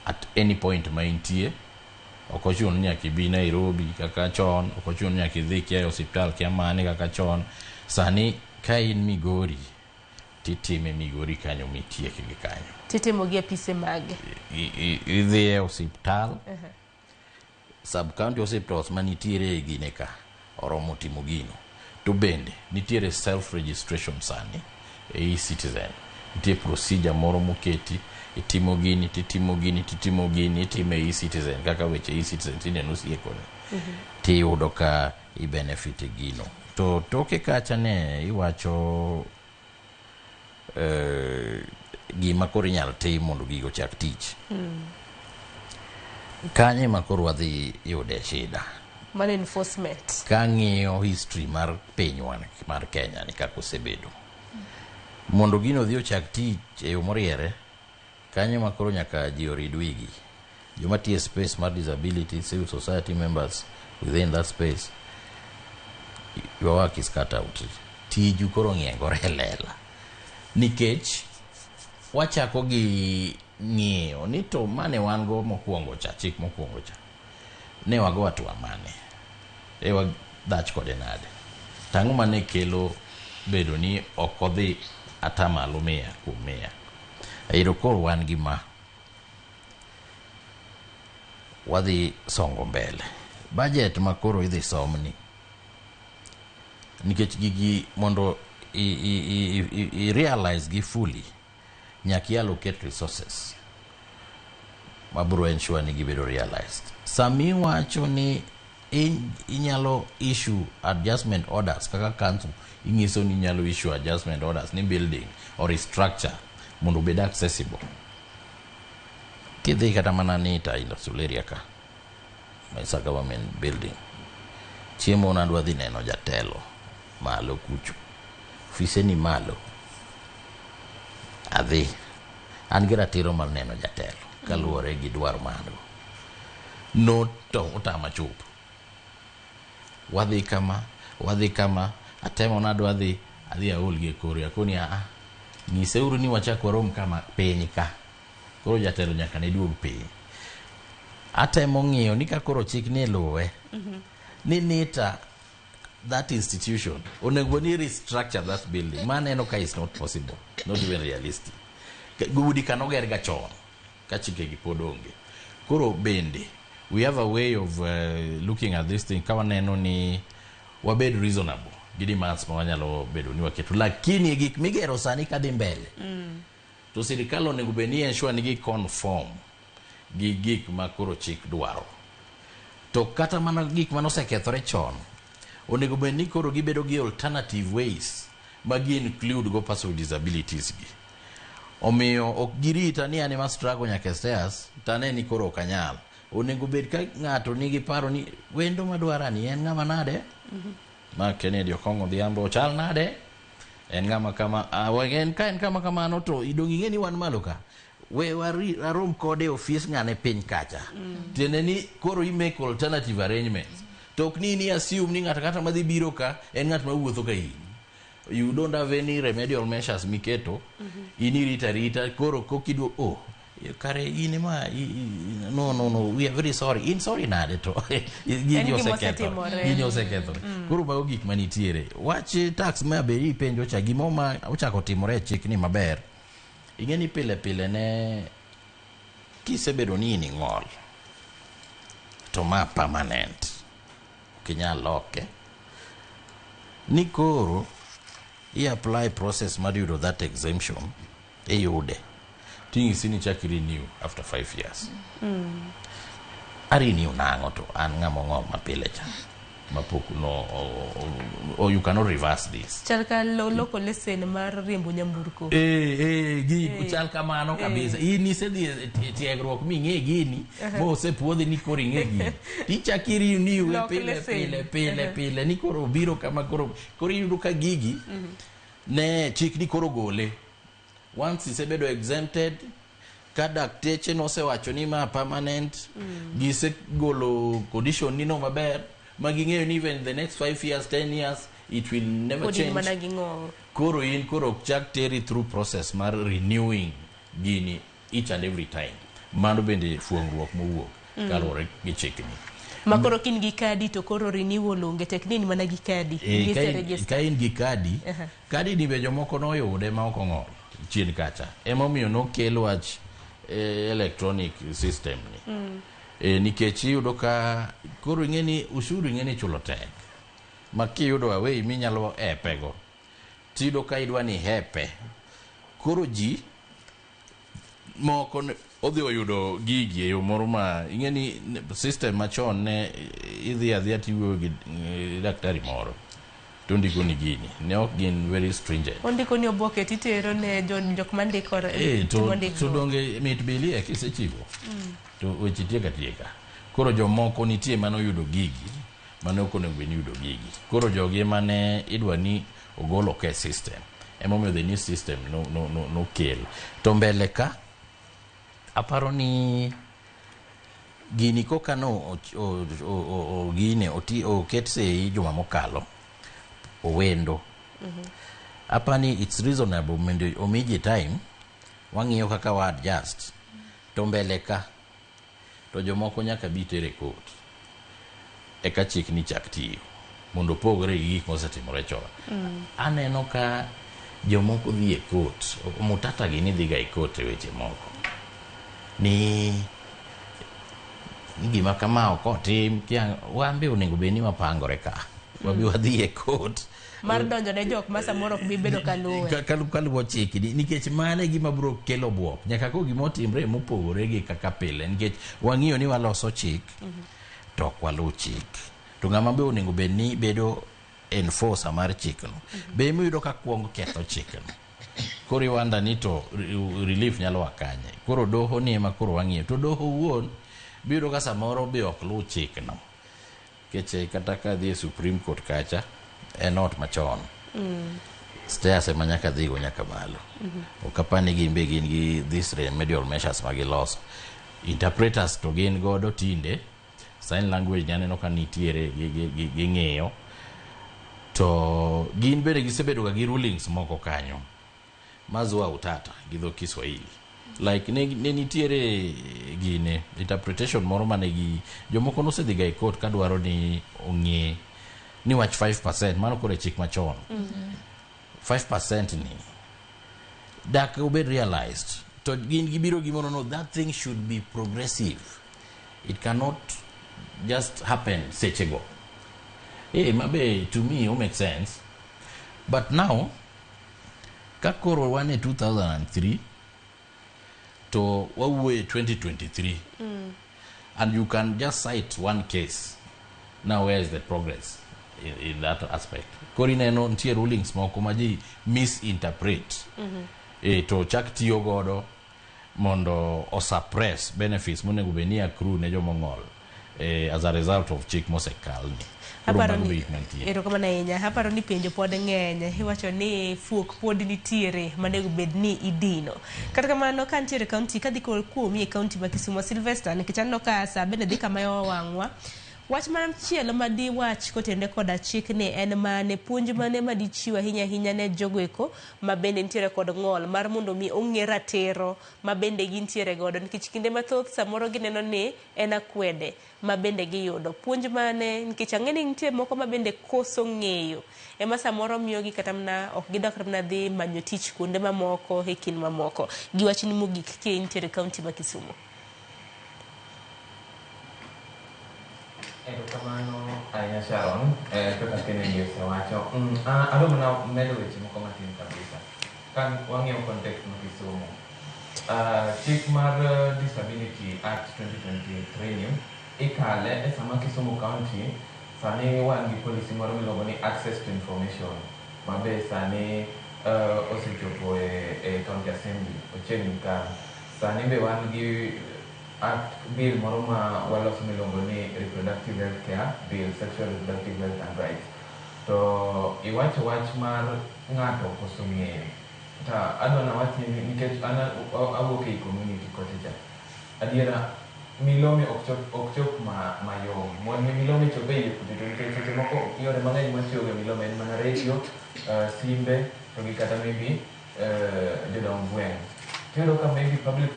Speaker 27: at any point ma intie ok ochuno ni nyaka ibi Nairobi kaka chon ok ochuno ni nyaka idhi kia e osiptal kia mane kaka chon sani ka in Migori titime Migori kanyo mitiek gi kanyo
Speaker 1: Titimo gi apise mage.
Speaker 27: Idhi e osiptal sub county hospitals manitiere e gine ka oromo timo gino to bende nitiere self registration sani e e-citizen nitie procedure moro moketi itimo gini titimo gini titimo gini itime e e-citizen kaka weche e-citizen tinde nosiekoni tiyudo ka i-benefit e gino to toke kacha ne iwacho gima koro inyalo tim mondo gigo ochak tich kanyo ema koro wadhi yude shida
Speaker 1: Mano enforcement.
Speaker 27: kang'iyo history mar pinywa mar Kenya ni kaka osebedo mondo gino odhi ochak tich e yo moriere kanyo ema koro nyaka ji orid wigi joma tiyo e space mar disability civil society members within that space your work is cut out tiju koro ng'iengore e lela nikech wachako gi ng'iyo ni to mane wan go mokwongo cha chik mokwongo cha ne wago hatua mane e wadhach kode nade tang'o mane kelo bedo ni ok odhi atamalo 100% ayudo koro wan gi ma wadhi songo mbele budget ma koro idhi somni nikech gigi mondo i realize gi fully nyaka i allocate resources mabiro ensure ni gibedo realized sami wacho ni inyalo issue adjustment orders kaka council ing'iso ni inyalo issue adjustment orders ni building or structure mondo obed accessible kidhi kata mana NITA industrial area ka Mesa government building chiemo nadwa dhi neno jatelo malo kucho ofise ni malo adhi an gi ratiro mar neno jatelo kaluwore gi dwaro ma an go no to otama chopo wadhi kama wadhi kama atemo nadwa dhi adhi aol gi e kore akoni aa nyiseuru ni wachak warom kama piny ka koro jatelo nyaka ne duog piny atemo ng'iyo ni ka koro chik ni luwe ni NITA that institution onego ni restructure that building maneno ka is not possible not even realistic udi kanoger ga chon ka chikegi pod onge koro bende we have a way of looking at this thing ka waneno ni wabed reasonable gi demands ma wanyalo bedo ni waketo lakini gik migero sani kadhi mbele to sirikal onego bed ni ensure ni gi conform gi gik ma koro chik dwaro to kata mana gik mane osekethore chon onego bed ni koro gibedo gi alternative ways ma gi include go person with disabilities gi omiyo ok girita ni an ema struggle nyaka e stairs tane ni koro ok anyal onego bed ka ng'ato nigi paro ni wendo madwarani en ng'ama nade ma Kennedy Okong'o Odhiambo ochal nade en ng'ama kama en ka en kama kamano to idong' ing'e ni wan malo ka we warom kode e ofis ng'ane piny kacha tiende ni koro i make alternative arrangements to ok ni ni assume ni ng'ato kata madhi biro ka en ng'at mawuotho ka in you don't have any remedial measures miketo in irita rita koro kokidwo oh kare in ema no no no we are very sorry in sorry nade to gini osekethore gini osekethore koro mago gik manitiere wach tax ma be ipenjo cha gimo ma ochako timore e chik ni maber ing'e ni pile pile ne kisebedo ni in ing'ol to ma permanent ok inyal loke ni koro i apply process mar yudo that exemption iyude ting'isi ni chak renew after 5 years a renew nang'o to an ng'ama ong'ol mapile cha mapok no or you cannot reverse this
Speaker 1: chal ka loko lesen mar riembo nyamburko
Speaker 27: gi chal kamano kabisa in isedhi e tiegruok ming'e gini mosepuodhi ni koro ing'e gini tichak i renew
Speaker 1: Lok
Speaker 27: pile
Speaker 1: lesen.
Speaker 27: pile pile pile ni koro obiro kama koro koro iyudo ka gigi ne chik ni koro gole Once isebedo exempted, ka dakteche nosewacho ni ma permanent, gisegolo condition nino maber, ma ging'eyo ni even the next 5 years, 10 years, it will never
Speaker 1: Pod in
Speaker 27: change.
Speaker 1: mana gi ng'owo.
Speaker 27: Koro in koro ok chak teri through process mar renewing gini each and every time. Mano bende fuong'ruok mowuok kaluwore gi chikni.
Speaker 1: Ma koro kin gi kadi to koro renewal onge tek ni in mana gi kadi.
Speaker 27: Eh, ka in-
Speaker 1: Giseregister.
Speaker 27: ka in gi kadi, kadi ni be jomoko noyude ma ok ong'ol chien kacha. Emomiyo nokel wach electronic system ni. Nikech iyudo ka koro ing'e ni ushuru ing'e ni chulo tek. Ma kiyudo away minyalo epe go. Tiyudo ka idwa ni hepe. Koro ji moko odhi oyudo gigi e yo moro ma ing'e ni system machon ne idhi adhiya tiwuoyo gi daktari moro to ondiko ni gini ne ok gin very stringent.
Speaker 1: Ondiko ni oboke titero ne jok mandikore.
Speaker 27: Eh,
Speaker 1: timo
Speaker 27: to
Speaker 1: ndikruok.
Speaker 27: donge mit bilie kisechiwo to weche tieka tieka. Koro jomoko nitie manoyudo gigi mane ok onego bed ni yudo gigi. Koro jogi ema ne idwa ni ogol oko e system. Emomiyo the new system nokel. To mbele ka aparo ni gini koka no gine oket sei juma mokalo owendo. Apani it's reasonable mondo omi ji time wang'iyo kaka wa adjust to mbele ka to jomoko nyaka bi tere court eka chik ni chak tiyo mondo opogre gi gik mosetimore chon. Aneno ka jomoko dhi e court, mutata gini dhiga e court e weche moko ni gima kama ok otim, wan be onego bed ni wapangore ka wabi wadhi e court
Speaker 1: Mar donjo ne jok ma samoro ok bi bedo kaluwe.
Speaker 27: Kaluwo chikni, nikech mano e gima biro kelo buok nyaka ko gima otimre mopogore gi kaka pile, nikech wang'iyo ni waloso chik to ok waluw chik, to ng'ama be onego bed ni bedo enforcer mar chikno be emiyudo ka kuongo ketho chikno. Koro iwanda ni to relief nyalo a kanye? Koro doho ni ema koro wang'iyo, to doho wuon biyudo ka samoro be ok luw chikno, nikech kata ka dhi e Supreme Court kacha en ot machon, stairs ema nyaka dhigo nyaka malo. Ok apar ni gin be gin gi this remedial measures ma giloso. Interpreters to gin godo tinde, sign language ni aneno ka nitiere ging'iyo, to gin bende gisebedo ga gi rulings moko kanyo mazua utata gi dho Kiswahili, like ne nitiere gine interpretation moro mane gi jomoko nosedhiga e court kadwaro ni ong'e ni wach 5% mano koro e chik machon. 5% ni dak obed realized, to gin gibiro gimoro no that thing should be progressive, it cannot just happen sechego. Mabe to me it make sense, but now ka koro wan e 2003 to wawuoye 2023 and you can just cite one case, now where is the progress in that aspect? Koro ineno nitie rulings moko ma ji misinterpret to chak tiyo godo mondo osuppress benefits monego bed ni accrue ne jomong'ol as a result of chik mosekal ni. Koro
Speaker 1: Aparo
Speaker 27: mago
Speaker 1: ni
Speaker 27: be gik mantie.
Speaker 1: Erokamano ahinya. Aparo ni penjo pod ng'eny. Iwacho ni fuok pod nitiere manego bed ni idino. Kata kamano ka nitiere kaunti kadhi kuomi e kaunti ma Kisumu Sylvester, nikech aneno ka sa bende dhi kama owang'wa. Wach machielo ma diwach kotenore koda chik ni en mane, puonj mane madichiw ahinya ahinya ne jogo eko ma bende nitiere kod ng'ol mar mondo mi ong'e ratiro ma bende gintiere godo, nikech kinde mathoth samoro gineno ni en akwede ma bende giyudo. Puonj mane, nikech ang'e ni nitie moko ma bende koso ng'eyo ema samoro miyogi kata mana ok gidok kata mana dhi manyo tich kuonde mamoko e kind mamoko. Gi wachni mogik ki intiere kaunti ma Kisumu.
Speaker 3: Erokamano ahinya Sharon, kaka Kennedy osewacho. Adwa mana medo weche moko matin kabisa. Ka wang'iyo context ma Kisumu, chik mar Disability Act 2023 ni ikale e sama Kisumu County sani wan gi policy moro miluongo ni access to information ma be sani osechopo e County Assembly ochiegni ka. Sani be wan gi Act bill moro ma waloso miluongo ni Reproductive Health Care Bill, Sexual Reproductive Health and Rights. To iwacho wach mar ng'ato koso ng'eyo. Ta adwa nawach ni nikech an awuok ei community kocha cha. Adiera milome ok chop ok chop ma mayom. Mondo mi milome chop e iye kucho to nikech seche moko yore mang'eny mwatiyogo e milome en mana radio, simbe to gi kata maybe jodong gweng'. Tiyudo ka maybe public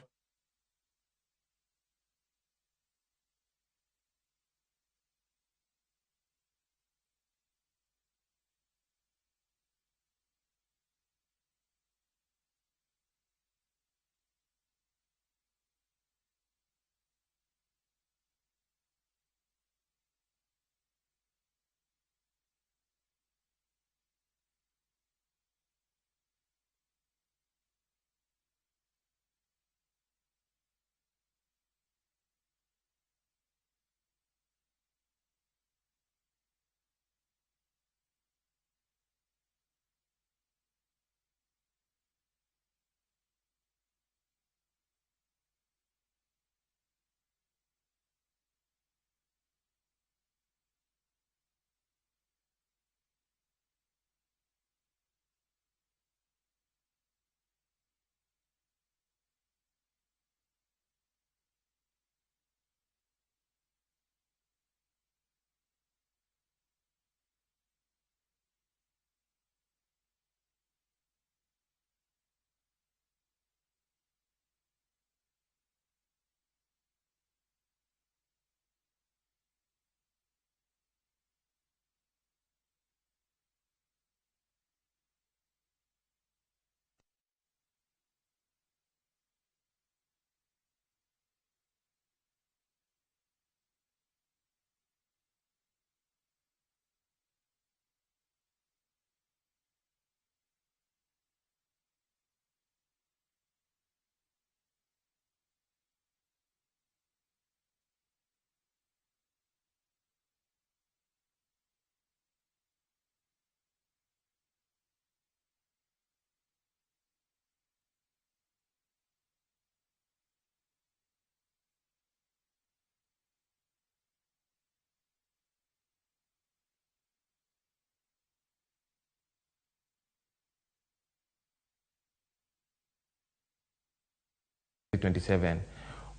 Speaker 3: 27.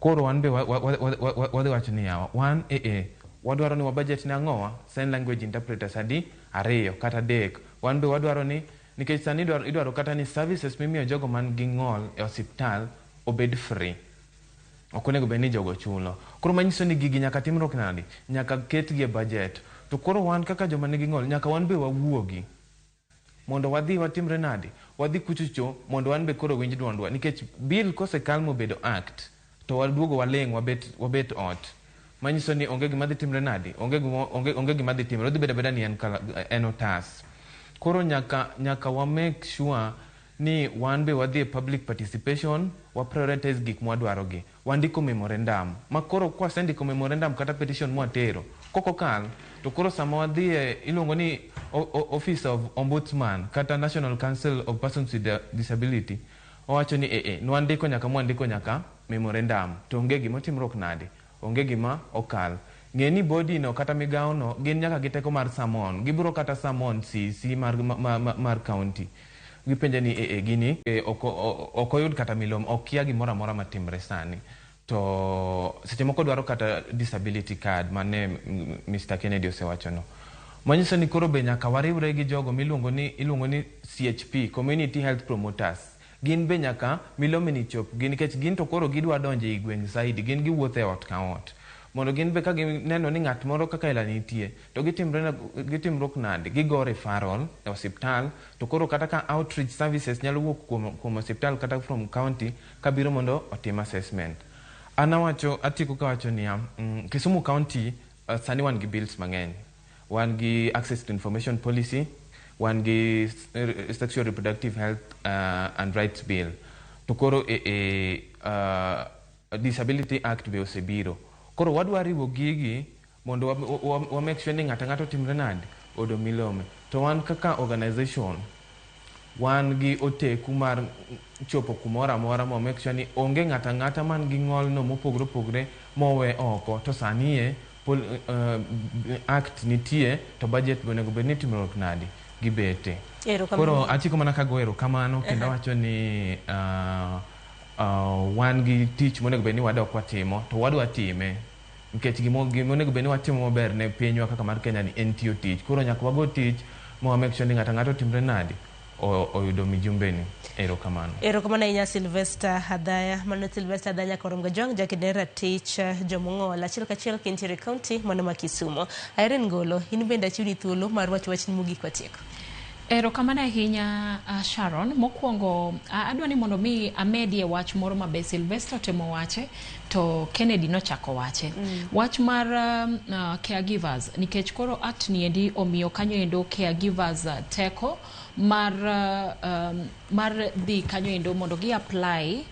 Speaker 3: Koro wan be wadhi wacho ni yawa, wan wadwaro ni wabudget ne ang'owa sign language interpreters adi 2 kata 3. Wan be wadwaro ni nikech sani idwaro kata ni services mimiyo jogo man gi ng'ol e osiptal obed free. Ok onego bed ni jogo chulo. Koro manyiso ni gigi nyaka timruok nadi? Nyaka ketgi e budget. To koro wan kaka joma nigi ng'ol nyaka wan be wawuogi mondo wadhi watimre nadi? Wadhi kuchocho mondo wan be koro winj duondwa. Nikech bill kosekal mobedo act to waduogo waling' wabet ot. Manyiso ni onge gima dhi timre nadi? Onge gima dhi timre. Odhi bedo abeda ni en otas. Koro nyaka wa make sure ni wan be wadhi e public participation, wa prioritize gik mwadwaro gi. Wandiko memorandum. Ma koro kwasendiko memorandum kata petition mwatero, kokokal, to koro sama wadhi e iluongo ni Office of Ombudsman kata National Council of Persons with Disability, owacho ni nwandiko nyaka mwandiko nyaka memorandum. To onge gima otimruok nade? Onge gima okal. Ng'e ni body no kata migawo no gin nyaka gi teko mar summon. Gibiro kata summon CC mar county. Gipenje ni gini ok oyud kata milome, okia gimoro amora matimre sani. To seche moko dwaro kata disability card mane Mr. Kennedy osewachono. Manyiso ni koro be nyaka wariwre gi jogo miluongo ni CHP, Community Health Promoters. Gin be nyaka milome ni chop gi nikech gin to koro gidwa donjo e gweng' saidi, gin giwuotho e ot ka ot. Mondo gin be ka gineno ni ng'at moro kaka ela nitie, to gitimruok nade? Gigo referral e osiptal, to koro kata ka outreach services nyalo wuok kuom osiptal kata from county kabiro mondo otim assessment. An awacho, atieko kawacho niya, Kisumu County sani wan gi bills mang'eny. Wan gi access to information policy, wan gi sexual reproductive health and rights bill. To koro Disability Act be osebiro. Koro wadwa riwo gigi mondo wa make sure ni ng'ato ang'ato timre nade? Odo milome. To wan kaka organization, wan gi oteku mar chopo kumoro amora ma make sure ni onge ng'ato ang'ata man gi ng'olno mopogore opogore mowe oko. To sani act nitie to budget be onego bed ni timruok nade? gibete.
Speaker 1: Erokamano.
Speaker 3: Koro achiko mana kago erokamano kendo awacho ni wan gi tich monego bed ni wadok watimo to wadwa time nikech gimonego bed ni watimo maber ne pinywa kaka mar Kenya ni en tiyo tich. Koro nyaka wago tich ma wa make sure ni ng'ato ang'ato otimre nadi oyudo mijumbeni. Erokamano.
Speaker 1: Erokamano ahinya Sylvester Adhaya. Mano Sylvester Adhaya Nyakorom Gajwang' jaked ratich jomong'ol achiel kachiel kintiere county mano ma Kisumo. Irene Ngolo, in bende achiwni thuolo mar wacho wachni mogik watieko.
Speaker 2: Erokamano ahinya Sharon. Mokwongo adwa ni mondo mi amedie wach moro mabe Sylvester otemo wache to Kennedy nochako wache. Wach mar caregivers nikech koro act ni endi omiyo kanyo endo caregivers teko mar mar dhi kanyo endo mondo gi apply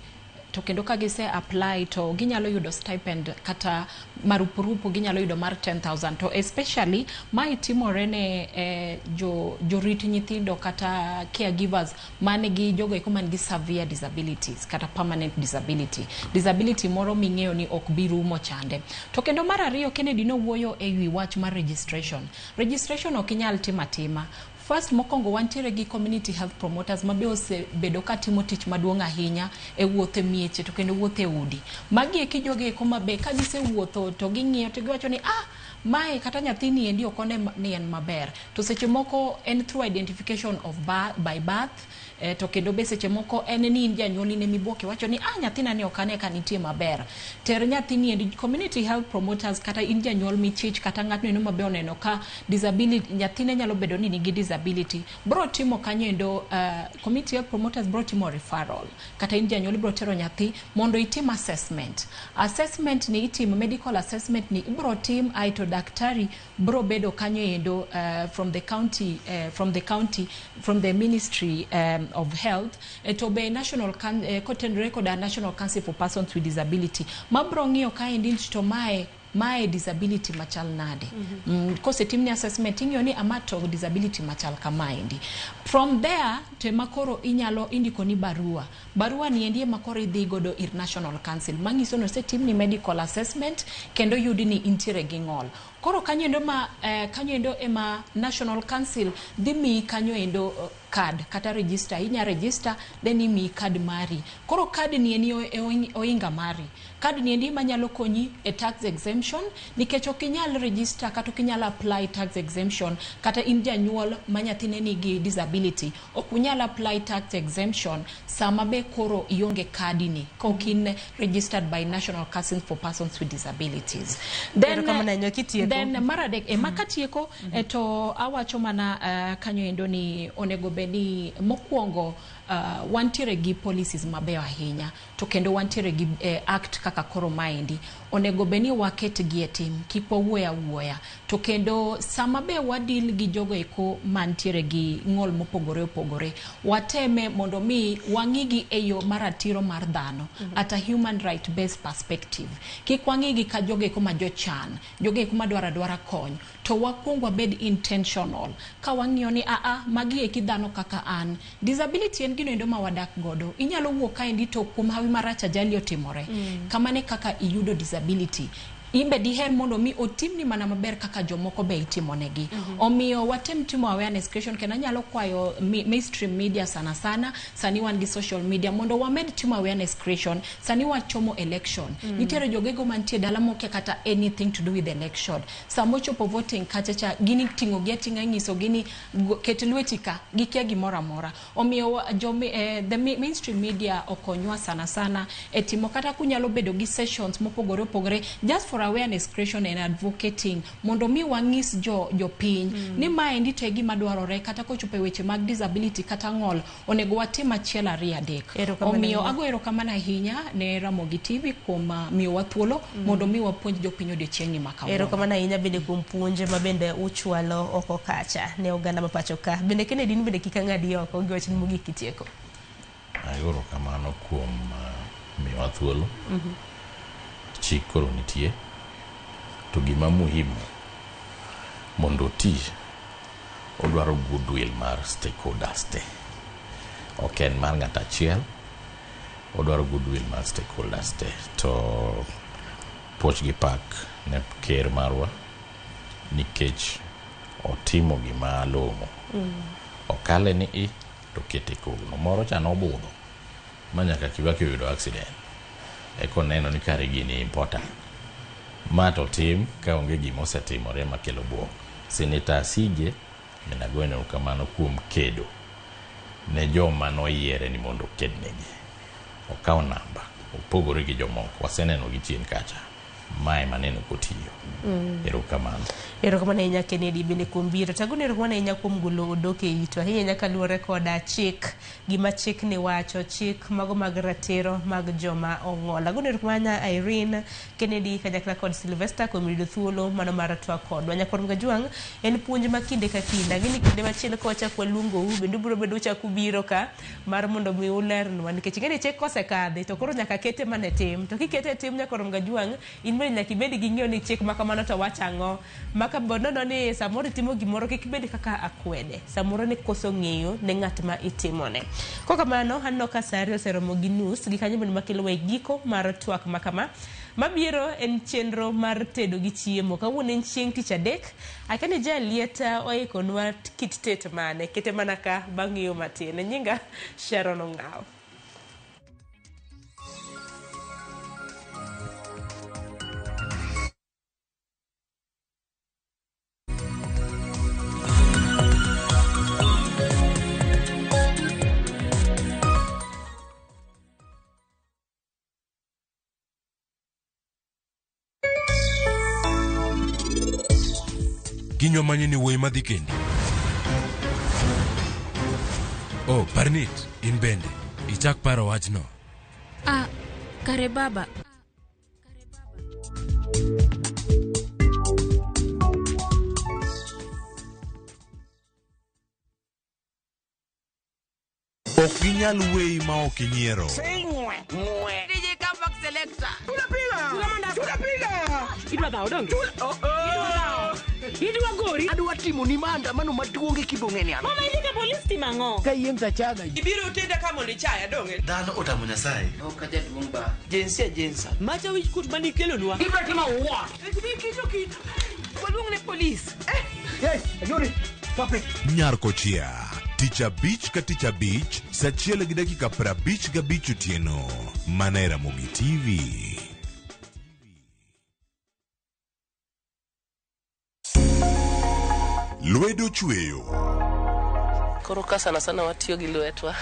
Speaker 2: to kendo ka gise apply to ginyalo yudo stipend kata marupurupu ginyalo yudo mar 10,000 to especially mae timore ne jorit nyithindo kata caregivers man gi jogo eko man gi severe disabilities kata permanent disability disability moro ming'eyo ni ok bi rumo chande. To kendo mar ariyo Kennedy nowuoyo e wi wach mar registration. Registration ok inyal timo atima. First mokwongo wantiere gi community health promoters mabe osebedo katimo tich maduong' ahinya e wuotho e mieche to kendo wuotho e udi. Magi eki jogo eko mabe ka gisewuotho to ging'iyo to giwacho ni ah mae kata nyathini endi ok one ni en maber. To seche moko en through identification of birth, by birth to kendo be seche moko en ni in janyuol in emibuok iwacho ni ah nyathina ni ok ane ka nitie maber. Ter nyathini endi community health promoters kata in janyuol michich kata ng'atno endo mabe oneno ka disability nyathine nyalo bedo ni nigi disability bro timo kanyo endo community health promoters bro timo referral kata in janyuol ibro tero nyathi mondo itim assessment. Assessment ni itimo medical assessment ni ibro tim aeto daktari bro bedo kanyo endo from the county from the county from the ministry of health to be national kotenore koda National Council for Persons with Disability mabro ng'iyo kaendi to mae disability machal nade. Kosetimni assessment ing'iyo ni ama to disability machal kamaendi. From there to ema koro inyalo indikoni barua. Barua ni endi ema koro idhi godo ir National Council manyiso ni osetimni medical assessment kendo yudi ni intiere gi ng'ol. Koro kanyo endo ma kanyo endo ema National Council dhi miyi kanyo endo card kata register inya register then imiyi card mari. Koro card ni eni oinga mari. Card ni endi manyalo konyi e tax exemption nikech ok inyal register kata ok inyal apply tax exemption kata in janyuol ma nyathine nigi disability ok unyal apply tax exemption sama be koro ionge kadi ni ka ok in registered by National Council for Persons with Disabilities.
Speaker 1: Erokamano ahinya, kitieko.
Speaker 2: Then mar adek ema katieko to awacho mana kanyo endo ni onego bed ni mokwongo wantiere gi policies mabeyo ahinya to kendo wantiere gi act kaka koro maendi onego bed ni waket gi e tim kik wawuoyo awuoya to kendo sama be wadil gi jogo eko mantiere gi ng'ol mopogore opogore wateme mondo mi wang'igi e yo maratiro mar dhano at a human right based perspective kik wang'igi ka jogo eko ma jochan jogo eko madwaro adwara kony to wakwong wabed intentional ka wang'iyo ni aa magi eki dhano kaka an disability en gino endo ma wadak godo inyalo wuok kaendi to kuom hawi marach ajali otimore kamano e kaka iyudo disability in be diher mondo mi otimni mana maber kaka jomoko be itimonegi. Omiyo watem timo awareness creation kendo anyalo kwayo mainstream media sana sana sani wan gi social media mondo wamed timo awareness creation sani wachomo election. Nitiere jogego mantie dala mokia kata anything to do with election sama ochopo voting kacha cha gini ting'o gi ating'a ing'iso gi ni ket lweti ka gikia gimoro amora omiyo the mainstream media okonywa sana sana e timo kata kunyalo bedo gi sessions mopogore opogore just for awareness creation and advocating mondo mi wang'is jo jopiny ni maendi to e gima dwarore kata kochopo e weche mag disability kata ng'ol onego watim achiel ariyo adek.
Speaker 1: Erokamano
Speaker 2: Omiyo
Speaker 1: ahinya.
Speaker 2: ago erokamano ahinya ne Ramogi TV kuom miyowa thuolo mondo mi wapuonj jopiny odiochieng'ni ma kawuono.
Speaker 1: Erokamano ahinya bende kuom puonj ma bende uchwalo oko kacha ne oganda ma pacho ka. Bende Kennedy in bende kik ang'adi oko gi wachni mogik kitieko.
Speaker 27: Agoro kamano kuom miyowa thuolo. Chik koro nitie. To gima muhimu mondo oti odwaro goodwill mar stakeholders te. Ok en mar ng'ato achiel, odwaro goodwill mar stakeholders te. To puoch gi pak ne ker marwa nikech Otimo gima long'o. Okale ni i to kete kogno. Moro cha nobudho ma nyaka Kibaki oyudo accident. Eka oneno ni kare gini important. Ma to tim ka onge gima osetimore makelo buok. Senator Asige bende agoyone erokamano kuom kedo ne joma noyiere ni mondo okednegi. Okawo namba, opogore gi jomoko. Waseneno gi chien kacha. Mae maneno kotiyo. Erokamano.
Speaker 1: Erokamano ahinya Kennedy bende kuom biro. Tagone erokamano ahinya kuom golo odok e itwa. Ahinya ahinya kaluwore koda chik, gima chik ni wacho, chik mago mag ratiro mag joma ong'ol. Agone erokamano ahinya Irene, Kennedy kanyakla kod Sylvester kuom yudo thuolo mano mar twak kodwa. Nyakwar Mgajwang' en puonj ma kinde ka kinde. Ang'e ni kinde machielo ka wachak waluongou bende ubiro bedo uchak ubiro ka mar mondo mi ulernwa nikech ing'e ni chik kosekadhi to koro nyaka kete mana e tim. To kikete e tim Nyakwar Mgajwang' in bende nyaka ibed gi ng'eyo ni chik ma kamano to wacho ang'o. Ma ka nono ni samoro itimo gimoro kik bed kaka akwede. Samoro ni koso ng'eyo ne ng'at ma itimone. Kokamano aneno ka saa ariyo oseromo gi nus gi kanyo bende makelowa e giko mar twak ma kama. Mabiro en chenro mar tedo gi chiemo. Kawuono en chieng' tich adek. Akia ni jalieta oikonwa kit tet mane. Kete mana ka bang' ng'iyo matin. Nyinga Sharon Ong'aw.
Speaker 5: Kinywa manyo ni wuoyi madhi kendi. Oh, Parnit, in bende. Ichak paro wachno.
Speaker 16: Ah, kare baba.
Speaker 6: Ok ginyal weyi ma ok inyiero.
Speaker 17: DJ Comeback Selector.
Speaker 18: Idwa dhawo donge? Idwa dhawo. Idwa gori.
Speaker 17: Adwa timo ni maandamano maduong' e kibong'e ni an.
Speaker 18: Mama idhi ka polis timo ang'o?
Speaker 17: Ka yiem tachaga.
Speaker 18: Ibiro tenda ka mondo ichaya donge?
Speaker 17: Dhano otamo Nyasaye. Ok ajaduong' ba. Jinsia jinsa.
Speaker 18: Macha wich kuot mane ikelonwa. Ibiro timo what? Kito kito. Waluong ne polis.
Speaker 17: Eh, hey, Ayuri. Stop it.
Speaker 6: Nyar Kochia. Tich abich ka tich abich, saa achiel gi dakika 55 otieno. Mana e Ramogi TV. Lwedo chweyo.
Speaker 19: Koro ka sana sana watiyo gi lwetwa.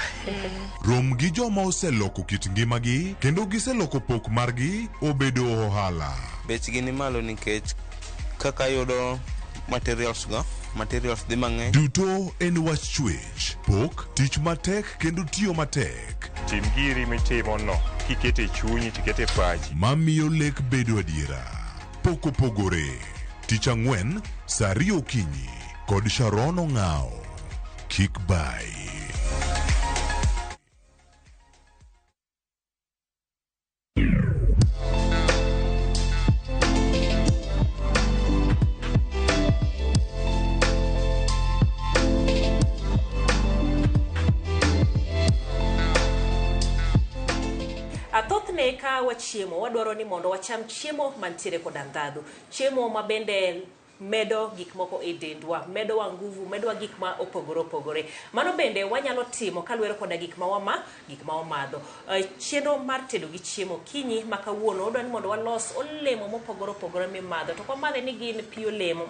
Speaker 6: Rom gi joma oseloko kit ngimagi kendo giseloko pok margi obedo ohala.
Speaker 3: Bechgi ni malo nikech kaka ayudo materials go, materials dhi mang'eny.
Speaker 6: Duto en wach chwech, pok, tich matek kendo tiyo matek.
Speaker 24: Tim giri mitimo no kikete e chunyi tikete e pachi.
Speaker 6: Mamiyo lek bedo adiera. Pok opogore. Tich ang'wen, saa ariyo okinyi kod Sharon Ong'aw. Kik bai.
Speaker 20: Thothne ka wachiemo wadwaro ni mondo wacham chiemo mantiere koda ndhadhu, chiemo ma bende medo gik moko e dendwa, medowa nguvu, medowa gik ma opogore opogore. Mano bende wanyalo timo kaluwore koda gik ma wama, gik ma wamadho. Chenro mar tedo gi chiemo kinyi ma kawuono wadwa ni mondo walos olemo mopogore opogore mimadho. To kwamadhe ni gin pi olemo,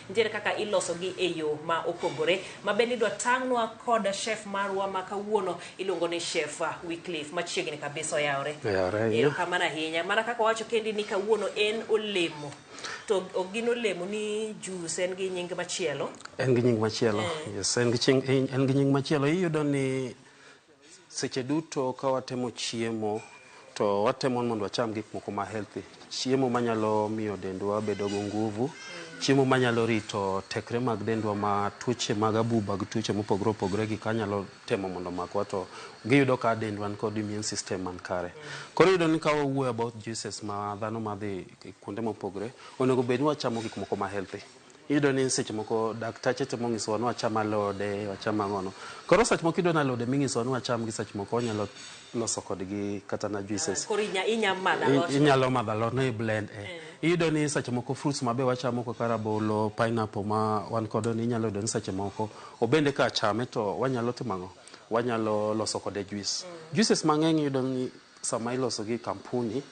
Speaker 20: nitiere kaka iloso gi e yo ma opogore. Ma bende idwa tang'nwa kod chef marwa ma kawuono iluongo ni Chef Wycliffe, machiegni kabisa oyawre.
Speaker 21: Oyawre ahinya.
Speaker 20: Erokamano ahinya. Mana kaka wawacho kendi ni kawuono en olemo. To ok gin olemo ni juice, en gi nying machielo.
Speaker 21: En gi nying machielo. Yes, en gi nying machielo. Iyudo ni seche duto ka watemo chiemo to watemo mondo wacham gik moko ma healthy. Chiemo manyalo miyo dendwa bedo gi nguvu, chiemo manyalo rito tekre mag dendwa ma tuoche mag abuba gi tuoche mopogore opogore gi kanyalo temo mondo omakwa to giyudo ka dendwa ni kod immune system man kare. Koro iyudo ni ka wawuoyo about juices ma dhano madhi kuonde mopogore, onego bed ni wachamo gik moko ma healthy. Iyudo ni seche moko daktache temo nyisowa ni wacham alode, wacham ang'ono. Koro seche moko iyudo ni alode minyisowa ni wacham gi seche moko wanyalo loso kodgi kata na juices.
Speaker 20: Koro inya madho alot.
Speaker 21: Inyalo madho alot no i blend. Iyudo ni seche moko fruits ma be wachamo kaka rabolo, pineapple ma wan kodo ni inyalo yudo ni seche moko obende ka chame to wanyalo timo ang'o? Wanyalo loso kode juice. Juices mang'eny iyudo ni sama iloso gi kampuni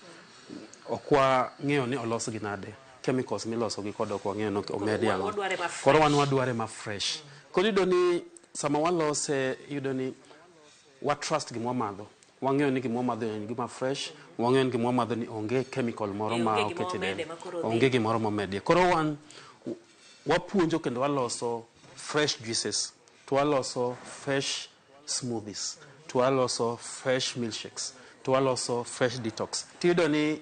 Speaker 21: ok wang'eyo ni olos gi nade. Chemicals miloso gi kod ok wang'eyo ni omedie ang'o.
Speaker 20: Wadware ma fresh.
Speaker 21: Koro wan wadware ma fresh. Koro iyudo ni sama walose iyudo ni wa trust gima wamadho. Wang'eyo ni gima wamadho en gima fresh, wang'eyo ni gima wamadho ni onge chemical moro
Speaker 20: Eh,
Speaker 21: ma
Speaker 20: onge gima
Speaker 21: oket e
Speaker 20: omede
Speaker 21: del.
Speaker 20: ma koro dhi.
Speaker 21: Onge gimoro momedie. Koro wan wapuonjo kendo waloso fresh juices, to waloso fresh smoothies, to waloso fresh milkshakes, to waloso fresh detox. Tiyudo ni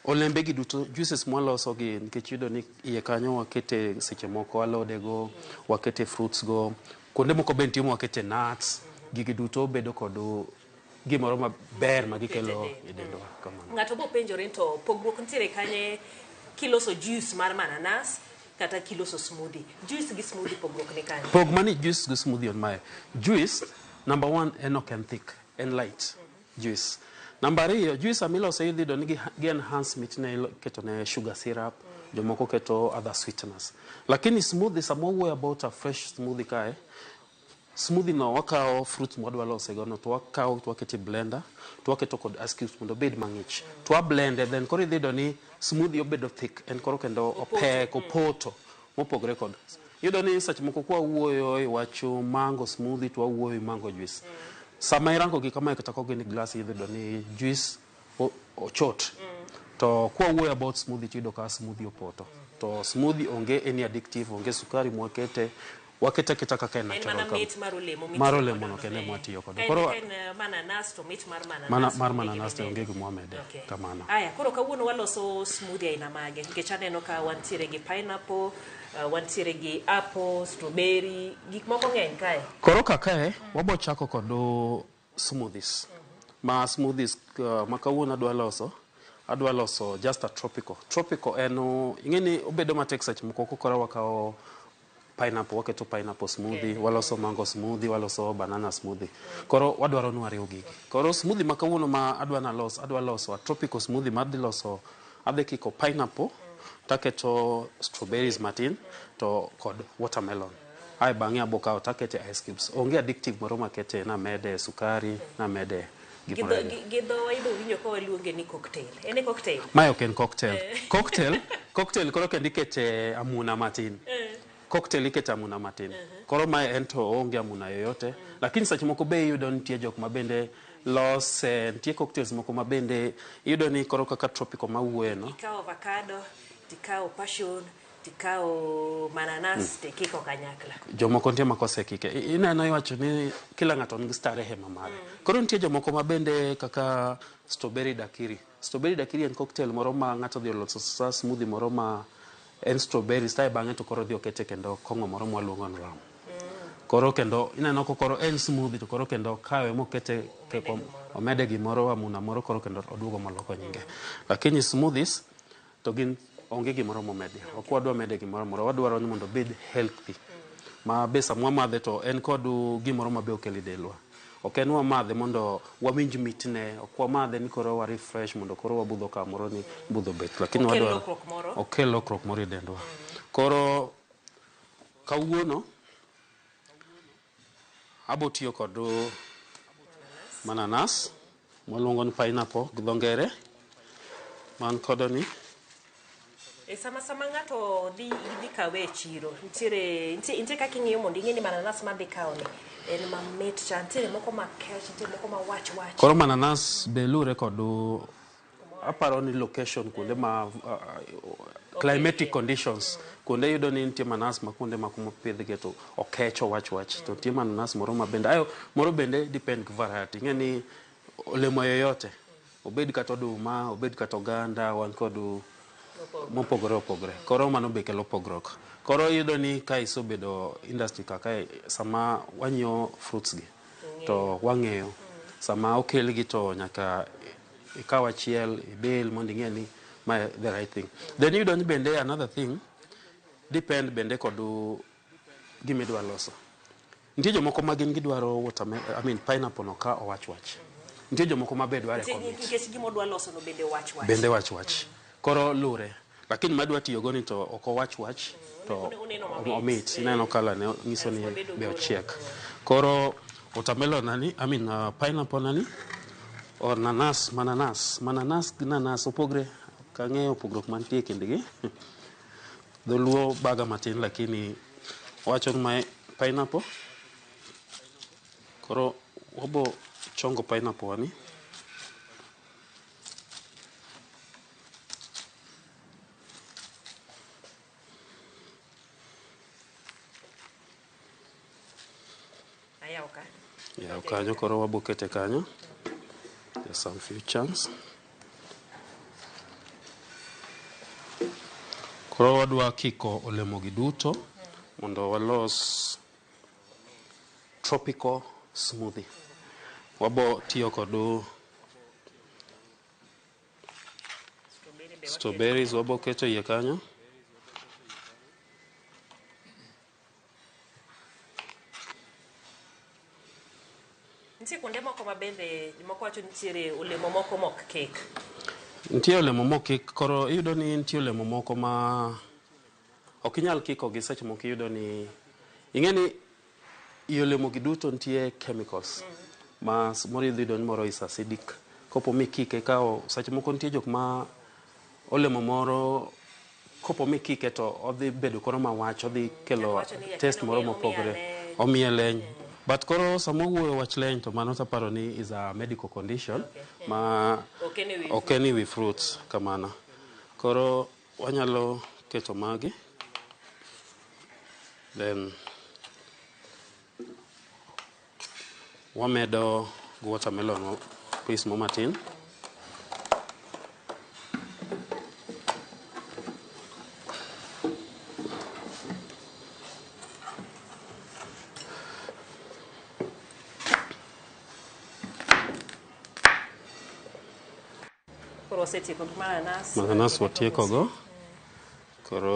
Speaker 21: olembe gi duto juices mwaloso gi nikech iyudo ni iye kanyo wakete seche moko alode go, wakete fruits go, kuonde moko be nitie mwakete nuts, gigi duto bedo kod gimoro maber ma gikelo e dendwa kamano.
Speaker 20: Ng'ato bo penjore ni to pogruok nitiere kanye kiloso juice mar mananas kata kiloso smoothie. Juice gi smoothie pogruok ni kanye?
Speaker 21: Pog mani juice gi smoothie on mae. Juice, number one, en ok en thick, en light juice. Number ariyo, juice sama ilose idhi yudo ni gi enhance mitne iketo ne sugar syrup, jomoko keto other sweeteners. Lakini smoothie, sama wawuoyo about a fresh smoothie kae, smoothie no wakawo fruits mwadwa lose go no to wakawo to waketo e blender to waketo kod ice cubes mondo obed mang'ich to wablende then koro idhi yudo ni smoothie obedo thick en koro kendo opek opoto mopogore kod iyudo ni seche moko kwa wuoyo e wach mango smoothie to wawuoyo e mango juice sama irango gi kamae kata kogin e glass idhi yudo ni juice ochot to kwa wuoyo about smoothie to iyudo ka smoothie opoto to smoothie onge any addictive onge sukari mwakete wakete aketa kaka en
Speaker 20: En
Speaker 21: natural
Speaker 20: mana
Speaker 21: kama.
Speaker 20: mit mar olemo mitiyo
Speaker 21: mar
Speaker 20: godo
Speaker 21: olemo no
Speaker 20: no.
Speaker 21: kende mwatiyo godo
Speaker 20: Ka en,
Speaker 21: koro
Speaker 20: ka en mananas to mit mar mananas.
Speaker 21: mana mar
Speaker 20: onge
Speaker 21: mananas to
Speaker 20: gima
Speaker 21: onge gima wamede
Speaker 20: Okay.
Speaker 21: kamano
Speaker 20: Aya, koro kawuono waloso smoothie aina mage nikech aneno ka wantiere gi pineapple, wantiere gi apple, strawberry, gik moko ng'eny kae.
Speaker 21: Koro kakae wabo chako kod smoothies. Ma smoothies ma kawuono adwa loso just a tropical. Tropical en ing'e ni obedo matek seche moko kokoro wakawo pineapple, waketo pineapple smoothie, waloso mango smoothie, waloso banana smoothie. Koro wadwaro ni wariw gigi. Koro smoothie ma kawuono ma adwa nalos, adwa loso a tropical smoothie ma adhi loso, adhi kiko pineapple, taketo strawberries matin to kod watermelon. Ae bang'e abo kawo takete ice cubes. Onge addictive moro makete, namede sukari, namede
Speaker 20: Gi
Speaker 21: gimoro.
Speaker 20: gi dhowa ibo winjo ka waluonge ni cocktail. En e cocktail?
Speaker 21: Mae ok en cocktail. Cocktail koro kendo ikete amuna matin. Cocktail ikete amuna matin. Koro mae en to onge amuna yoyote. Lakini seche moko be iyudo nitie jok ma bende lose, nitie cocktails moko ma bende iyudo ni koro kaka tropical mawuoye no.
Speaker 20: Ikawo avocado, tikawo passion, tikawo mananas, tikiko kanyakla.
Speaker 21: Jomoko nitie ma kosekike. Ineno iwacho ni kila ng'ato nigi starehe ma mare. Koro nitie jomoko ma bende kaka strawberry daiquiri. Strawberry daiquiri en cocktail moro ma ng'ato odhi oloso sa smoothie moro ma en strawberries tae bang'e to koro odhi okete kendo kong'o moro mwaluongo ni rum. Koro kendo ineno ko koro en smoothie to koro kendo kawe mokete omede gimoro amuna moro koro kendo oduogo moloko nyinge. Lakini smoothies to gin onge gimoro momedi. Ok wadwa mede gimoro amora, wadwaro ni mondo obed healthy. Ma be sama wamadhe to en kod gimoro ma be okelo e delwa. Ok en wamadhe mondo wawinj mitne, ok wamadhe ni koro wa refresh mondo koro wabudho kamoro ni budho bet. Lakini
Speaker 20: Okel
Speaker 21: wadwaro
Speaker 20: lokruok moro.
Speaker 21: okel lokruok moro e dendwa. Koro kawuono abo tiyo kod mananas mwaluongo ni pineapple gi dho ngere man kodo ni
Speaker 20: E sama ng'ato dhi kawe e chiro, nitie kaka ing'iyo mondo ing'e ni mananas madhi kawo ni en mamit cha, nitiere moko makech, nitiere moko ma wach wach.
Speaker 21: Koro mananas be lure kod aparo ni location kuonde ma climatic conditions kuonde yudo ni nitie mananas ma kuonde ma kuma opidhgie to okech owach wach to nitie mananas moro ma bende ayo moro bende depend gi variety. Ing'e ni olemo yoyote obed kata oduma, obed kata oganda, wan kod mopogore opogore. Koro mano be kelo pogruok. Koro iyudo ni ka isebedo industry kaka sama wanyiewo fruits gi to wang'eyo sama okelgi to nyaka ikaw achiel ibil mondo ing'e ni mae the right thing. Then iyudo ni bende another thing depend bende kod gima idwa loso. Nitie jomoko ma gin gidwaro watermelon, I mean pineapple no ka owach wach. Nitie jomoko ma be dware komit.
Speaker 20: Nikech gima odwa loso no bende wach wach.
Speaker 21: Bende wach wach. Koro lure. Lakini madwa tiyogo ni to ok owach wach to
Speaker 20: Oneno mamit.
Speaker 21: omit. Ineno kala ne nyiso ni
Speaker 20: Obedo
Speaker 21: be
Speaker 20: goro.
Speaker 21: ochiek. Koro watermelon nani, I mean pineapple nani or nanas, mananas, mananas gi nanas opogre. Ok ang'eyo pogruok mantie e kindgi. Dholuo baga matin lakini wacho ni mae pineapple. Koro wabo chongo pineapple wani.
Speaker 20: Ayaw ka.
Speaker 21: Yaw kanyo koro wabo kete kanyo. There's some few chunks. Koro wadwa kiko olemo gi duto mondo walos tropical smoothie. Wabo tiyo kod strawberries wabo keto iye kanyo.
Speaker 20: Nitie kuonde moko ma bende jomoko wacho nitiere olemo moko mok kik.
Speaker 21: Nitie olemo mokik koro iyudo ni nitie olemo moko ma ok inyal kiko gi seche moko iyudo ni ing'e ni i olemo gi duto nitie chemicals ma moro idhi yudo ni moro is acidic kopo mikike kao seche moko nitie jok ma olemo moro kopo mikike to odhi bedo koro mawach odhi kelo
Speaker 20: Wacho ni
Speaker 21: taste moro
Speaker 20: omiye
Speaker 21: mopogore
Speaker 20: leny.
Speaker 21: omiye leny but koro sama owuoyo wach leny to mano taparo ni is a medical condition ma
Speaker 20: Ok en e wi
Speaker 21: ok en e wi fruits kamano koro wanyalo keto magi then wamedo watermelon piece mo matin
Speaker 20: Koro wasetieko gi mananas.
Speaker 21: Mananas watiekogo koro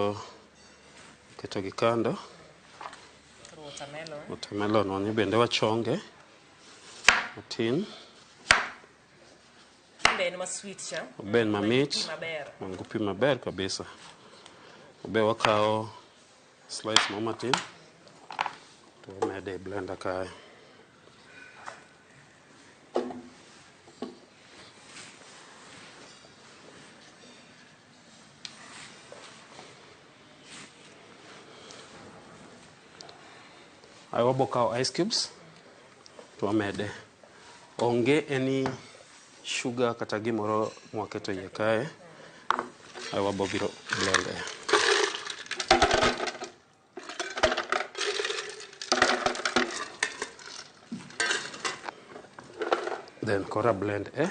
Speaker 21: ketogi kando
Speaker 20: Koro watermelon.
Speaker 21: watermelon wani bende wachonge matin
Speaker 20: Be en ma sweet cha.
Speaker 21: obed mamit
Speaker 20: Pi maber.
Speaker 21: man gi pi maber kabisa obe wakawo slice mo matin to wamede e blender kae Ae wabo kawo ice cubes to wamede. Onge any sugar kata gimoro mwaketo iye kae. Ae wabo biro blend e. Then kora blend e.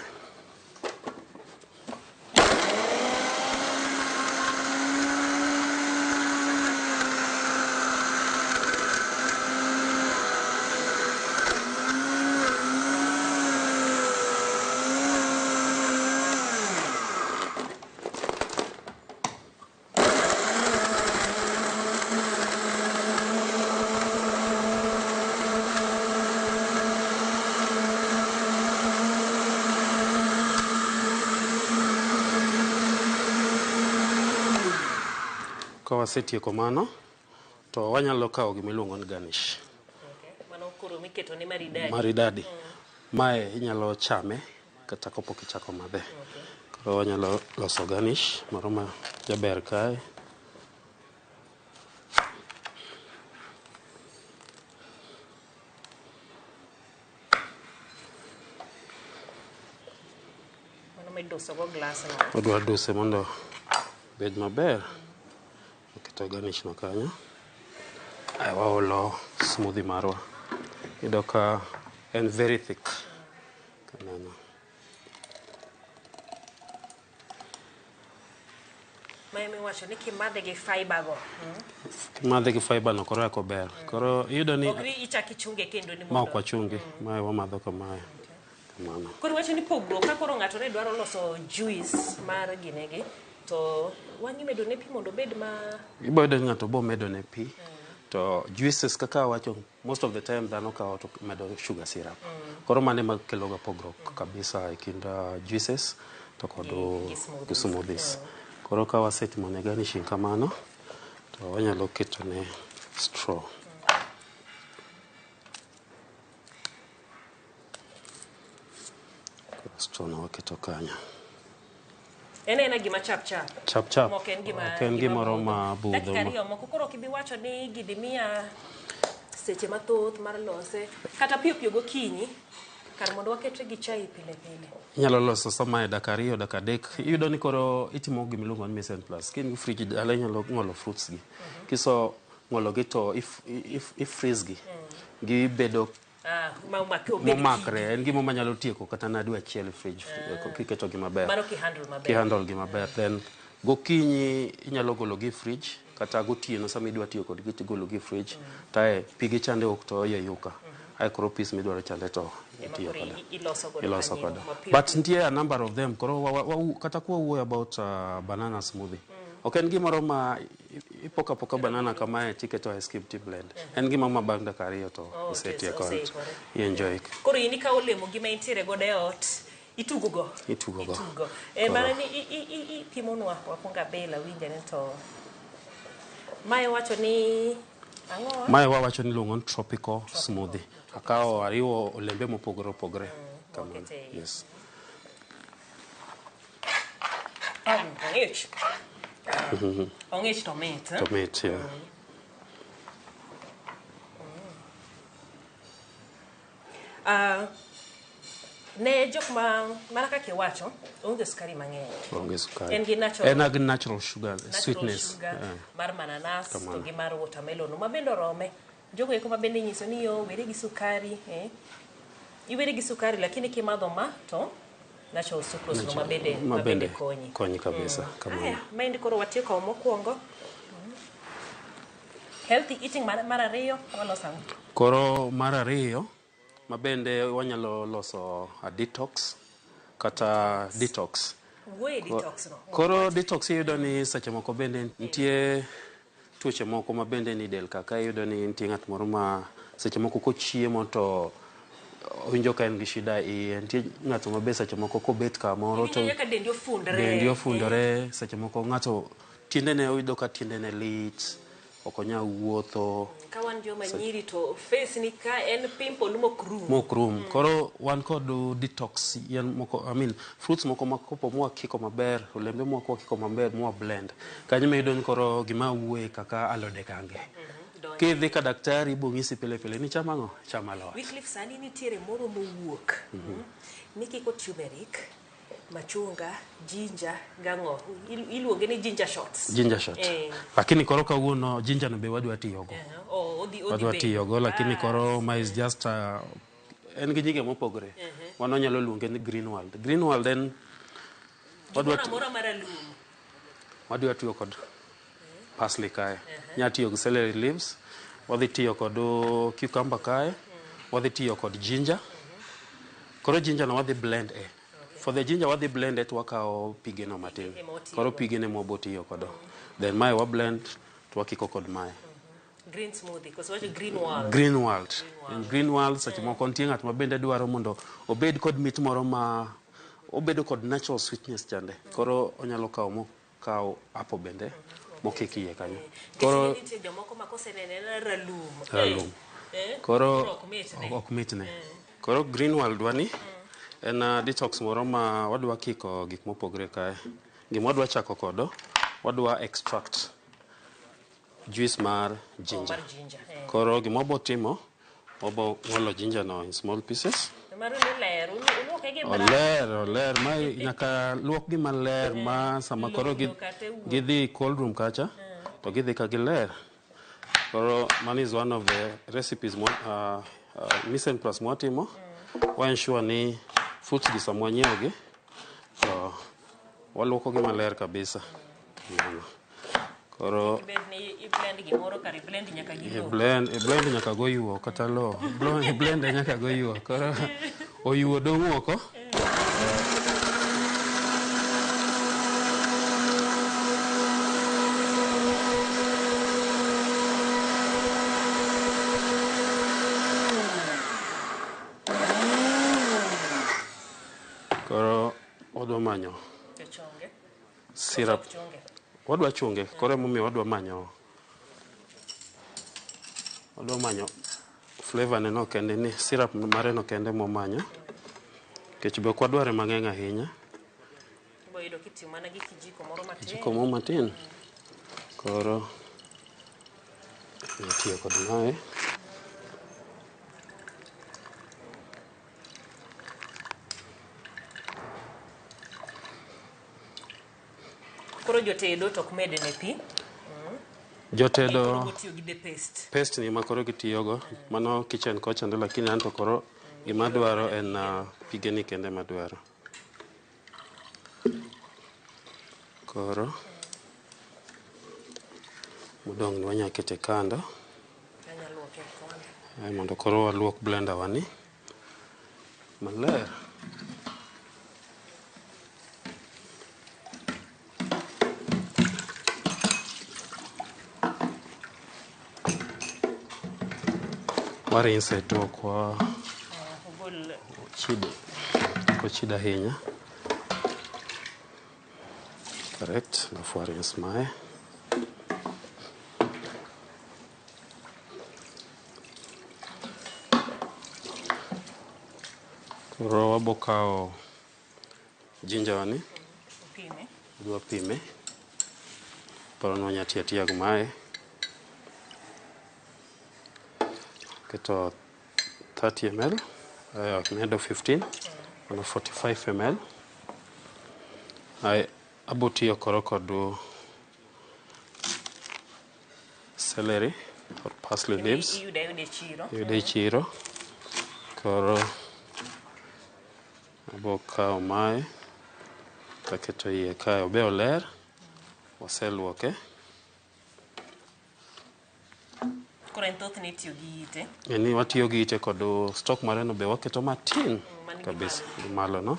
Speaker 21: Ka wasetieko mano, to wanyalo kawo gima iluongo ni garnish.
Speaker 20: Mano koro miketo ne maridadi.
Speaker 21: Maridadi. Mae inyalo chame kata kapok ichako madhe. Koro wanyalo loso garnish moro ma jaber kae.
Speaker 20: Mano miduso go glass no.
Speaker 21: Odwa duse mondo obed maber. Oketo garnish no kanyo. Ae waolo smoothie marwa. Iyudo ka en very thick. Kamano.
Speaker 20: Ma emiwacho ni kimadhe gi fiber go.
Speaker 21: Kimadhe gi fiber no koro eko ber. Koro iyudo ni
Speaker 20: Ok ni ichak ichunge kendo ni
Speaker 21: ma
Speaker 20: mondo.
Speaker 21: ok wachungi. Mae wamadho kamae. Kamano.
Speaker 20: Koro iwacho ni pogruok ka koro ng'ato ne dwaro loso juice mar ginegi to wang' imedo ne pi mondo obed ma
Speaker 21: Ibo yudo ni ng'ato bo medo ne pi. To juices kaka awacho most of the time dhano kawo to medo sugar syrup. Koro mano ema kelo ga pogruok kabisa e kind juices to kod
Speaker 20: Gi- gi smoothies.
Speaker 21: gi smoothies. Koro ka wasetimo ne garnishing kamano, to wanyalo keto ne straw. Koro straw no waketo kanyo.
Speaker 20: En ena gima chap chap.
Speaker 21: Chap chap.
Speaker 20: Ok en gima
Speaker 21: Ok en gimoro ma budho
Speaker 20: Dakika ariyo moko koro ok ibi wacho ni gidi miya seche mathoth mar lose kata piyo piyo gokinyi kar mondo waketre gi chai pile pile.
Speaker 21: Inyalo loso sama e dakika 2, dakika 3. Iyudo ni koro itimo gima iluongo ni mise en place. Ka in gi fridge dala inyalo ng'olo fruits gi. Kiso ng'olo gi to if freeze gi. Gibedo momakre. En gima manyalo tieko kata na dwe achiel e fridge kiketo gi maber.
Speaker 20: Mano ki handle maber.
Speaker 21: Ki handle gi maber. Then gokinyi inyalo golo gi e fridge kata gotieno sama idwa tiyo kodgi tigolo gi e fridge. Tae pigi chande ok to oyeyuka. Ae koro piece midwaro chande to itiyo kode.
Speaker 20: Iloso godo.
Speaker 21: Iloso godo. But nitie a number of them. Koro kata kwa wuoyo about banana smoothie. Ok en gimoro ma ipoko apoka banana kamae tiketo ice cube ti blend. En gima ma bang' dakika 2 to isetieko. I enjoy.
Speaker 20: Koro in ikawo olemo gima intiere godo e ot itugo go.
Speaker 21: Itugo go.
Speaker 20: Itugo. Mana ni ipimonwa wakwongo abel awinje ni to mae wacho ni ang'o?
Speaker 21: Mae wawacho ni iluongo ni tropical smoothie. Akawo ariwo olembe mopogore opogore. Kamano. Yes.
Speaker 20: Ong'ich. Ong'ich to mit.
Speaker 21: To mit, yeah.
Speaker 20: Ne jok ma mana kaka iwacho onge sukari mang'eny.
Speaker 21: Onge sukari.
Speaker 20: En gi natural,
Speaker 21: en ag natural sugar,
Speaker 20: natural
Speaker 21: sweetness.
Speaker 20: Sugar mar mananas to
Speaker 21: Kamano.
Speaker 20: gi mar watermelon ma bende orome. Jogo eko ma bende nyiso ni yo were gi sukari, iwere gi sukari lakini kimadho ma to natural sucrose no ma bende konyi.
Speaker 21: Konyi kabisa. Kamano.
Speaker 20: Aya, maendi koro watieko mokwongo. Healthy eating mar ariyo waloso ang'o?
Speaker 21: Koro mar ariyo ma bende wanyalo loso a detox kata detox.
Speaker 20: Wuoye detox no.
Speaker 21: Koro detox iyudo ni seche moko bende nitie tuoche moko ma bende ni del kaka iyudo ni nitie ng'at moro ma seche moko kochiemo to owinjo ka en gi shida iye. Nitie ng'ato ma be seche moko kobet kamoro to
Speaker 20: Iwinjo ka dendi ofundore.
Speaker 21: Dendi ofundore. Seche moko ng'ato tiendene oyudo ka tiendene lit, ok onyal wuotho.
Speaker 20: Ka wan joma nyiri to face ni ka en pimple mok rum.
Speaker 21: Mok rum. Koro wan kod detox yien moko, I mean fruits moko ma kopo mwakiko maber, olembe moko wakiko maber mwa blend. Kanyo miyudo ni koro gima wuoye kaka alode kange. Kidhi ka daktari ibo ng'isi pile pile ni cham ang'o? Cham alot.
Speaker 20: Wycliffe sani nitiere moro mowuok. Nikiko turmeric, machunga, ginger, gang'o. Iluonge ni ginger shots.
Speaker 21: Ginger shot. Lakini koro kawuono ginger no be wadwa tiyogo.
Speaker 20: Oh, odhi
Speaker 21: Wadwa
Speaker 20: bedo.
Speaker 21: tiyogo lakini koro ma is just en gi nyinge mopogore. Wan wanyalo luonge ni green world. Green world en wadwa
Speaker 20: Gimoro amora maralum.
Speaker 21: Wadwa tiyo kod parsley kae. Nya tiyo gi celery leaves, wadhi tiyo kod cucumber kae, wadhi tiyo kod ginger. Koro ginger no wadhi blend e. For the ginger wadhi blend e to wakawo pige no matin.
Speaker 20: Ema watiyo
Speaker 21: Koro
Speaker 20: godo.
Speaker 21: pige ne mwabo tiyo kodo. Then mae wa blend to wakiko kod mae.
Speaker 20: Green smoothie, koso wacho green world.
Speaker 21: Green world. In green world seche moko nitie ng'at ma bende dwaro mondo obed kod mit moro ma obedo kod natural sweetness chande. Koro onyalo kawo mokawo apple bende mokik iye kanyo.
Speaker 20: Koro nitie jomoko ma kosenene en ralum.
Speaker 21: Ralum.
Speaker 20: Koro
Speaker 21: Koro
Speaker 20: ok mitne.
Speaker 21: ok mitne. Koro green world wani en detox moro ma wadwa kiko gik mopogore kae. Gima wadwa chako kodo, wadwa extract juice mar ginger.
Speaker 20: Mar ginger.
Speaker 21: Koro gima wabo timo, wabo ng'olo ginger no in small pieces.
Speaker 20: Maru ni ler, uluoke gi brush.
Speaker 21: Oler, oler, ma nyaka luok gi maler ma sama koro
Speaker 20: Lowo kata wuok.
Speaker 21: gidhi cold room kacha to gidhi ka giler. Koro mano is one of the recipes mo, mise en place mwatimo. Wa ensure ni fruits gi sama wanyiewo gi to waluoko gi maler kabisa. Mano. Koro
Speaker 20: Bed ni i blend gimoro kar i blend nyaka gi lowo.
Speaker 21: I blend nyaka go yuo kata lowo. I blend nyaka go yuo. Koro oyuo dong' oko. Koro wadwa manyo
Speaker 20: Jochonge.
Speaker 21: syrup. Wadwa chunge, koro emomiyo wadwa manyo wadwa manyo flavor ne no kende ni syrup mare no kende mwamanyo. Nikech be ok wadware mang'eny ahinya.
Speaker 20: Ibo yudo kitiyo mana gi kijiko moro matin.
Speaker 21: Kijiko moro matin. Koro itiyo kod mae.
Speaker 20: Koro jotedo to ok med ne pi.
Speaker 21: Jotedo
Speaker 20: Koro gotiyo gi the paste.
Speaker 21: paste ni ma koro gitiyogo mano kitchen kochande lakini anto koro gima dwaro en pige ni kende madwaro. Koro modong' ni wanya kete kando
Speaker 20: Anya luoke koni.
Speaker 21: mondo koro waluok blender wa ni maler. Warinse to ok wa
Speaker 20: Ogol
Speaker 21: chid ok ochid ahinya. Correct, alafu warinse mae. Koro wabo kawo ginger wani,
Speaker 20: pime.
Speaker 21: adwa pime. Paro ni wanya tiyo atiya gi mae. Keto 30 ml, medo 15, mano 45 ml. Ai, abo tiyo koro kod celery or parsley leaves.
Speaker 20: Iyude ayuda e chiro.
Speaker 21: Iyude e chiro. Koro abo kawo mae taketo iye kae obe oler. Waseluoke.
Speaker 20: Koro en thothne itiyo gi ite.
Speaker 21: Ni watiyo gi ite kod stock mare no be waketo matin
Speaker 20: man gi
Speaker 21: kabisa malo no.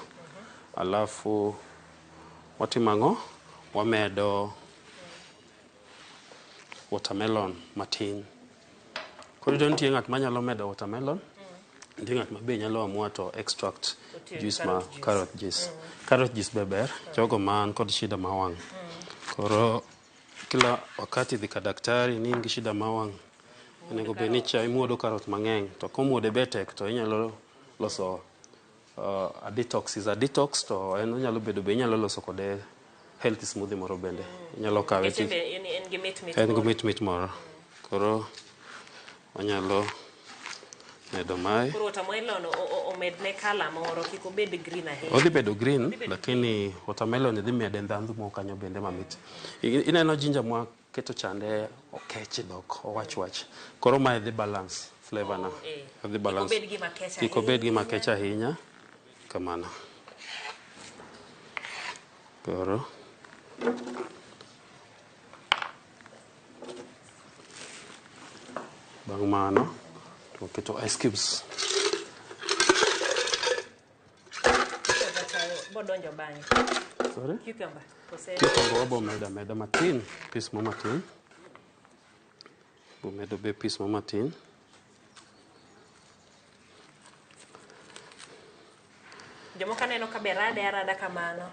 Speaker 21: Alafu watimo ang'o? Wamedo watermelon matin. Koro iyudo nitie ng'at manyalo medo watermelon, nitie ng'at ma be nyalo amua to extract
Speaker 20: Otiyo gi
Speaker 21: juice ma
Speaker 20: carrot juice.
Speaker 21: carrot juice. Carrot juice be ber, jogo man kod shida ma wang'. Koro kila wakati dhi ka daktari ni in gi shida ma wang', onego bed ni cha imuodo carrot mang'eny. To komuode be tek to inyalo loso a detox is a detox to en onyalo bedo be inyalo loso kode healthy smoothie moro bende. Inyalo kawe
Speaker 20: Nikech
Speaker 21: ti
Speaker 20: en be en gi mit mit
Speaker 21: en gi
Speaker 20: moro.
Speaker 21: mit mit moro. Koro wanyalo medo mae.
Speaker 20: Koro watermelon omedne colour moro kik obed green ahinya.
Speaker 21: Odhi bedo green,
Speaker 20: Odhi bedo
Speaker 21: lakini watermelon idhi mede ndhandhu moko kanyo bende mamit. Ineno ginger mwaketo chande okech e dhok, owach wach. Koro mae dhi balance flavor na.
Speaker 20: eh.
Speaker 21: Odhi balance.
Speaker 20: Kik obed gima kech
Speaker 21: Kik obed gima
Speaker 20: ahinya.
Speaker 21: kech ahinya. Kamano. Koro bang' mano to waketo ice cubes.
Speaker 20: Bodonjo bang'e.
Speaker 21: Sorry?
Speaker 20: Cucumber. Kose
Speaker 21: Cucumber wabo medo ameda matin, piece mo matin. Bo medo be piece mo matin.
Speaker 20: Jomoko aneno ka be rade arada kamano.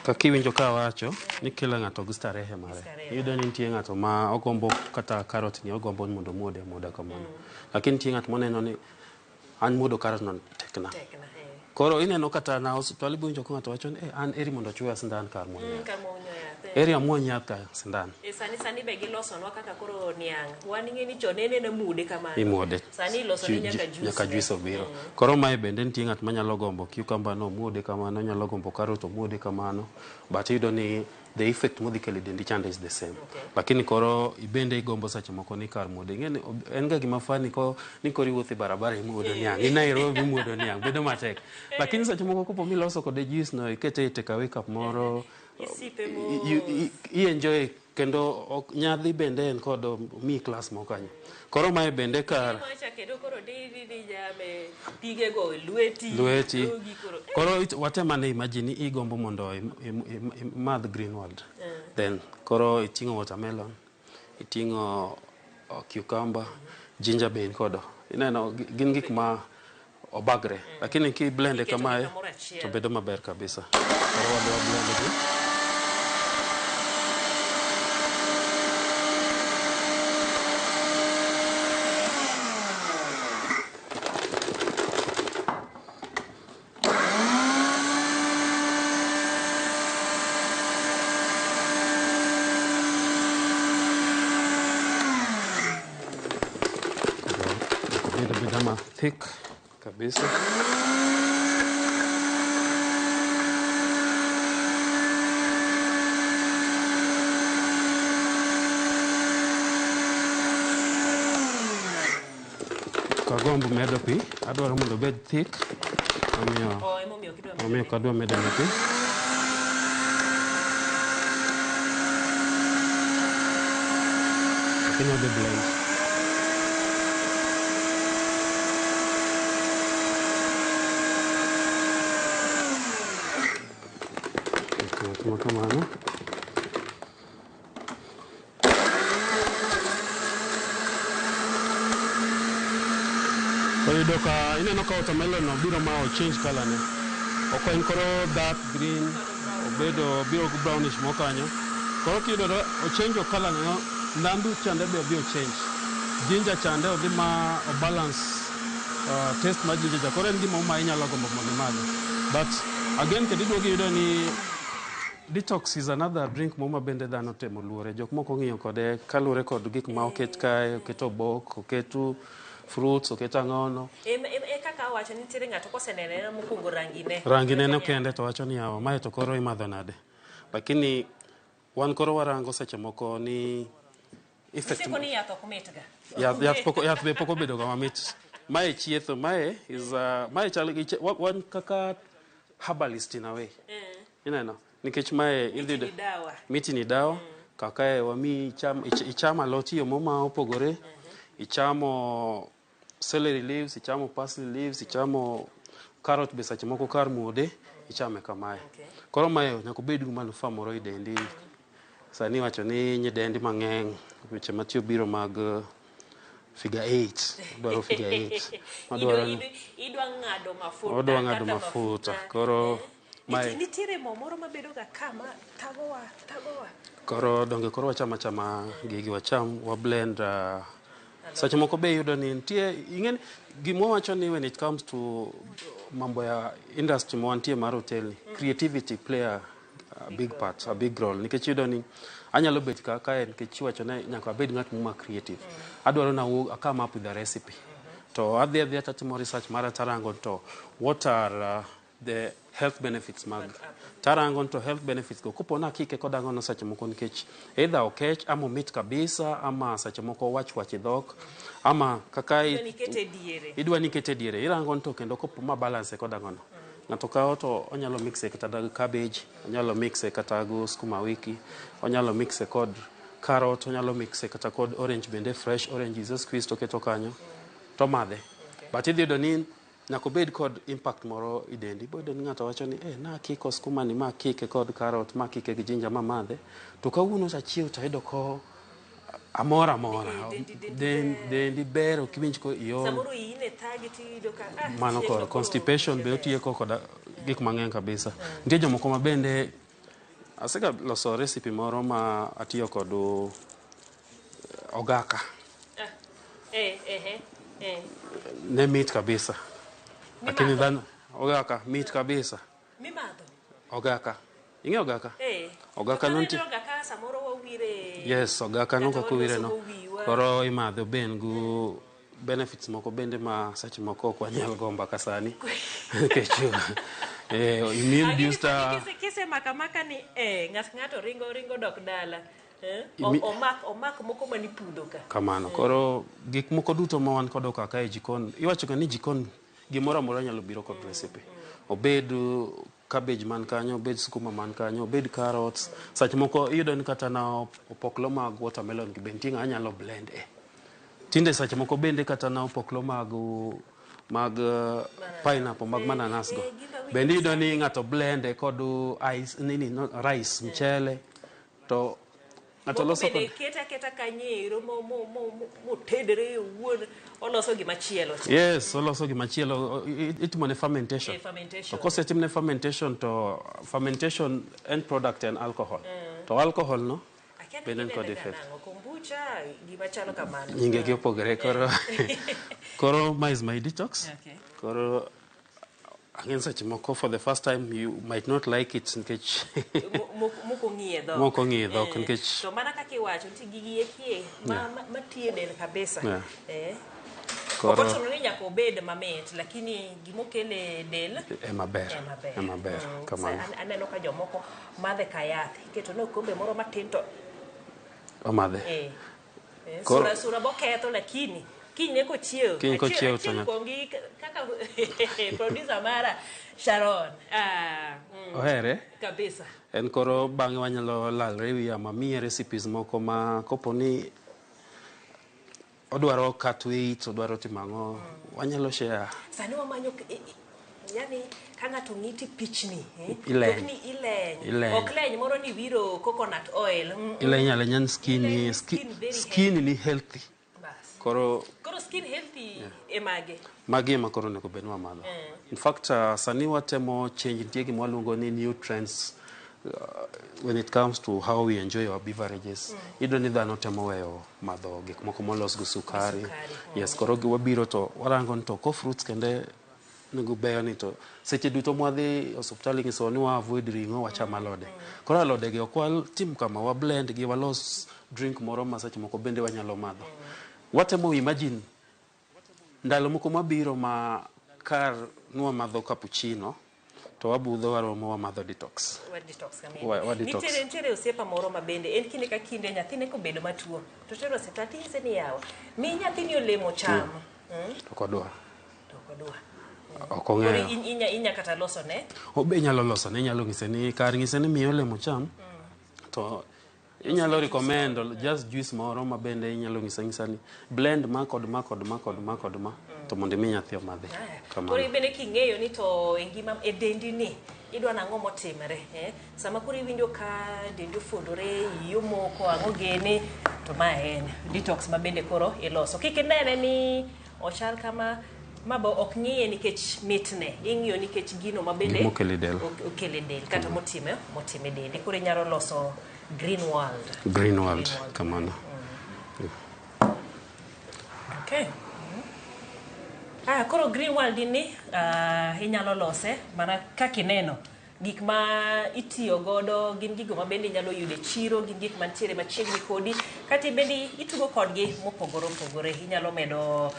Speaker 21: Kaka iwinjo ka awacho ni kila ng'ato gi starehe mare.
Speaker 20: Starehe.
Speaker 21: Iyudo ni nitie ng'ato ma ogombo kata carrot ni ogombo ni mondo omuode amuoda kamano. Lakini nitie ng'at moneno ni an muodo carrot no tekna.
Speaker 20: Tekna, eh.
Speaker 21: Koro ineno kata na osiptal ibo winjo ka ng'ato wacho ni eh, an eri mondo ochwoya sindan kar muonyo yath.
Speaker 20: Kar muonyo yath. eh.
Speaker 21: Eri amuony yath ka sindan.
Speaker 20: E sani be gilosonwa kaka koro niang'. Wan ing'e ni chon en ena muode kamano.
Speaker 21: Imuode.
Speaker 20: Sani ilosone nyaka juice.
Speaker 21: Nyaka juice obiro. Koro mae bende nitie ng'at manyalo gombo cucumber no omuode kamano, onyalo gombo carrot omuode kamano. But iyudo ni the effect modhi kelo e dendi chande is the same.
Speaker 20: Okay.
Speaker 21: Lakini koro ibende igombo seche moko ni kar muodo. Ing'e ni en ga gima funny ko ni koro iwuotho e barabara imuodo niang'. In Nairobi imuodo niang' bedo matek. Lakini seche moko kopo miloso kode juice no ikete e take away cup moro
Speaker 20: Isipe mos.
Speaker 21: I enjoy kendo nyadhi bende en kod mi class moko kanyo. Koro mae bende kar
Speaker 20: Macha kendo koro di di jame pige go e lweti.
Speaker 21: lweti.
Speaker 20: dhogi koro.
Speaker 21: Koro watemane imagine ni igombo mondo imadh green world. Then koro iting'o watermelon, iting'o cucumber, ginger be in kodo. Ineno gin gik ma obagre. Lakini ki blend
Speaker 20: Iketogi
Speaker 21: kamae
Speaker 20: kamoro achiel.
Speaker 21: to bedo maber kabisa. Koro wadwa blend gi. Obedo abeda ma thick kabisa. Kagombo medo pi, adwaro mondo obed thick. Omiyo
Speaker 20: Oh, emomiyo ok idwa medo
Speaker 21: omiyo ok adwa medo ne pi. Lakini odhi blend. Timo kamano. Koro iyudo ka ineno ka watermelon no biro ma o change color ne. Ok en koro dark green, obedo obiro gi brownish mo kanyo. Koro kiyudo to o change color ne no, ndhandhu chande be odhi o change. Ginger chande odhi ma o balance taste mar ginger cha. Koro en gima ma inyalo gombo mondo imadhe. But again kendo iduogo iyudo ni detox is another drink mo ma bende dhano temo luore. Jok moko ong'iyo kode kaluwore kod gik ma oket kae, oket obok, oket fruits, oket ang'ono.
Speaker 20: E kaka awacho nitiere ng'ato kosenene en mokwongo rangi ne.
Speaker 21: Rangi neno kende to wacho ni yawa mae to koro imadho nade. Lakini wan koro warango seche moko ni effect
Speaker 20: Iseko ni yath ok mit ga.
Speaker 21: Yath be pok obedo ga mamit. Mae chietho, mae is mae chal gi wan kaka herbalist in a way. Ineno? Nikech mae idhi
Speaker 20: Miti ni dawa.
Speaker 21: Miti ni dawa. Kaka e wami icham alot yo moma opogore. Ichamo celery leaves, ichamo parsley leaves, ichamo carrot be seche moko kar muode, ichame kamae. Koro mae nyaka obed gi manufaa moro e dendi. Sani iwacho ni nyidendi mang'eny, weche matiyo biro mag figure 8, dwaro figure 8. Madwaro ni
Speaker 20: Idwa ng'ado mafuta.
Speaker 21: Odwa ng'ado mafuta. Koro mae
Speaker 20: Nitiere mo moro mabedo ga ka ma thagowa, thagowa.
Speaker 21: Koro donge koro wachama chama gigi wacham, wa blend seche moko be iyudo ni nitie ing'eni gima wawacho ni when it comes to mambo ya industry ma wantie mar hotel ni creativity play a big part, a big role. Nikech iyudo ni anyalo bet ka kae nikech iwacho ni nyaka abed ng'at ma creative. Adwaro na come up with a recipe. To adhi adhiya tatimo research mara tarango to what are the health benefits mag tarango to health benefits go kopo na kike kod ang'ono seche moko nikech either okech ama omit kabisa ama seche moko wach wach e dhok ama kaka
Speaker 20: Idwa ni ikete diere.
Speaker 21: idwa ni ikete diere irango to kendo kopo ma balance kod ang'ono ng'ato kawo to onyalo mixe kata gi cabbage, onyalo mixe kata gi sukuma wiki, onyalo mixe kod carrot, onyalo mixe kata kod orange bende fresh oranges squeeze to keto kanyo to madhe. But idhi yudo ni nyaka obed kod impact moro e dendi. Ibo yudo ni ng'ato wacho ni nakiko skuma ni ma kike kod carrot, ma kike gi ginger ma madhe. To kawuono to achiew to ayudo ko amora amora. Dendi ber ok iwinj ko iol.
Speaker 20: Samoro iyi ne thagi tiyudo ka
Speaker 21: Mano koro constipation be otieko koda gik mang'eny kabisa. Nitie jomoko ma bende asega loso recipe moro ma atiyo kod ogaka. Ne mit kabisa. Lakini dhano ogaka mit kabisa.
Speaker 20: Mimadho.
Speaker 21: Ogaka. Ing'eyo ogaka? Ogaka
Speaker 20: nonti. Ogaka samoro wawire.
Speaker 21: Yes, ogaka no kaka wawire no. Koro imadho ben gu benefits moko bende ma seche moko ok wanyal go mbaka sani. Nikech immune booster.
Speaker 20: Kise makamaka ni ng'ato ringo dok dala. Omak moko mani pudho ka.
Speaker 21: Kamano. Koro gik moko duto ma wan kod kaka e jikon. Iwacho ga ni jikon gimoro amora nyalo biro kod recipe. Obed cabbage man kanyo, obed sukuma man kanyo, obed carrots. Seche moko iyudo ni kata na opoklo mag watermelon gi be nitie ng'a nyalo blend e. Tinde seche moko bende kata na opoklo mag pineapple mag mananas go. Bende iyudo ni ng'ato blend e kod ice nini no, rice, mchele to ng'ato loso kod
Speaker 20: keta kanyero mo tedre owuon oloso gima chielo.
Speaker 21: Yes, oloso gima chielo itimo ne fermentation. To kosetimne fermentation to fermentation end product en alcohol. To alcohol no bende kod effect.
Speaker 20: Kombucha gima chalo kamano.
Speaker 21: Nyinge gi opogore koro. Koro ma is my detox. Koro ang'en seche moko for the first time you might not like it nikech
Speaker 20: moko ng'iye dhok.
Speaker 21: Moko ng'iye dhok nikech
Speaker 20: to mana kaka iwacho nitie gigi ekie ma tiyo del kabisa. Koro ochuno ni nyaka obed mamit, lakini gimokele del
Speaker 21: ema ber.
Speaker 20: Ema ber.
Speaker 21: Ema ber. Kamano.
Speaker 20: Aneno ka jomoko madhe ka yath, iketo ne okombe moro matin to
Speaker 21: omadhe.
Speaker 20: Sura boketho, lakini kinyne kochiew.
Speaker 21: Kiny kochiew to
Speaker 20: kuomgi kaka producer mara Sharon.
Speaker 21: Ohere
Speaker 20: kabisa.
Speaker 21: En koro bang'e wanyalo lalre wi ama miye recipes moko ma kopo ni odwaro cut weight, odwaro timo ang'o, wanyalo share.
Speaker 20: Sani wamanyo, yani ka ng'ato ng'iti pichni,
Speaker 21: Ileny.
Speaker 20: Ok ni ileny. Ok leny moro ni wiro coconut oil.
Speaker 21: Ileny alenya skin ni skin ni healthy. Koro
Speaker 20: skin healthy emage.
Speaker 21: Magi ema koro onego bed ni wamadho. In fact, sani watemo change, nitie gima waluongo ni new trends when it comes to how we enjoy our beverages. Iyudo ni dhano temo weyo madho gik moko molos gi sukari. Yes, koro wabiro to warango ni to ko fruits kende nego beyo ni to seche duto mwadhi osuptal inyisowa ni wa avoid ring'o, wacham alode. Koro alode gi ok watim kama, wa blend gi, walos drink moro ma seche moko bende wanyalo madho. Watemo imagine ndalo moko mabiro ma kar nwa madho cappuccino to wabudho waromo wamadho detox.
Speaker 20: Wa detox kamili.
Speaker 21: Wa detox.
Speaker 20: Nitiere osiepa moro ma bende en kinde ka kinde nyathine kobedo matuo to tero osiptal tinyise ni yawa mi nyathini olemo cham.
Speaker 21: To kodwa.
Speaker 20: To kodwa.
Speaker 21: Ok ong'eyo.
Speaker 20: Inya kata loso ne?
Speaker 21: Obe inyalo loso ne, inyalo ng'ise ni kar ng'ise ni miyo olemo cham to inyalo recommend just juice moro ma bende inyalo ng'isa ni blend ma kod ma kod ma kod ma kod ma to mondo imi nyathi omadhi.
Speaker 20: Koro bende king'eyo ni to e ngima e dendi ni idwa nang'o motimre, Sama koro iwinjo ka dendi ofundore, iyi omoko, ang'o gene, to ma en detox ma bende koro iloso. Kik inene ni ochal kama mabo ok ng'iye nikech mitne, ing'iyo nikech gino ma bende
Speaker 21: okele del.
Speaker 20: Okele del kata motime dendi. Koro inyalo loso Green World.
Speaker 21: Green World, kamano.
Speaker 20: Okay. Koro Green World ni inyalo lose mana kaka ineno. Gik ma itiyo godo gin gigo ma bende inyalo yudo e chiro, gin gik mantiere machiegni kodi, kata bende itugo kodgi mopogore opogore. Inyalo medo,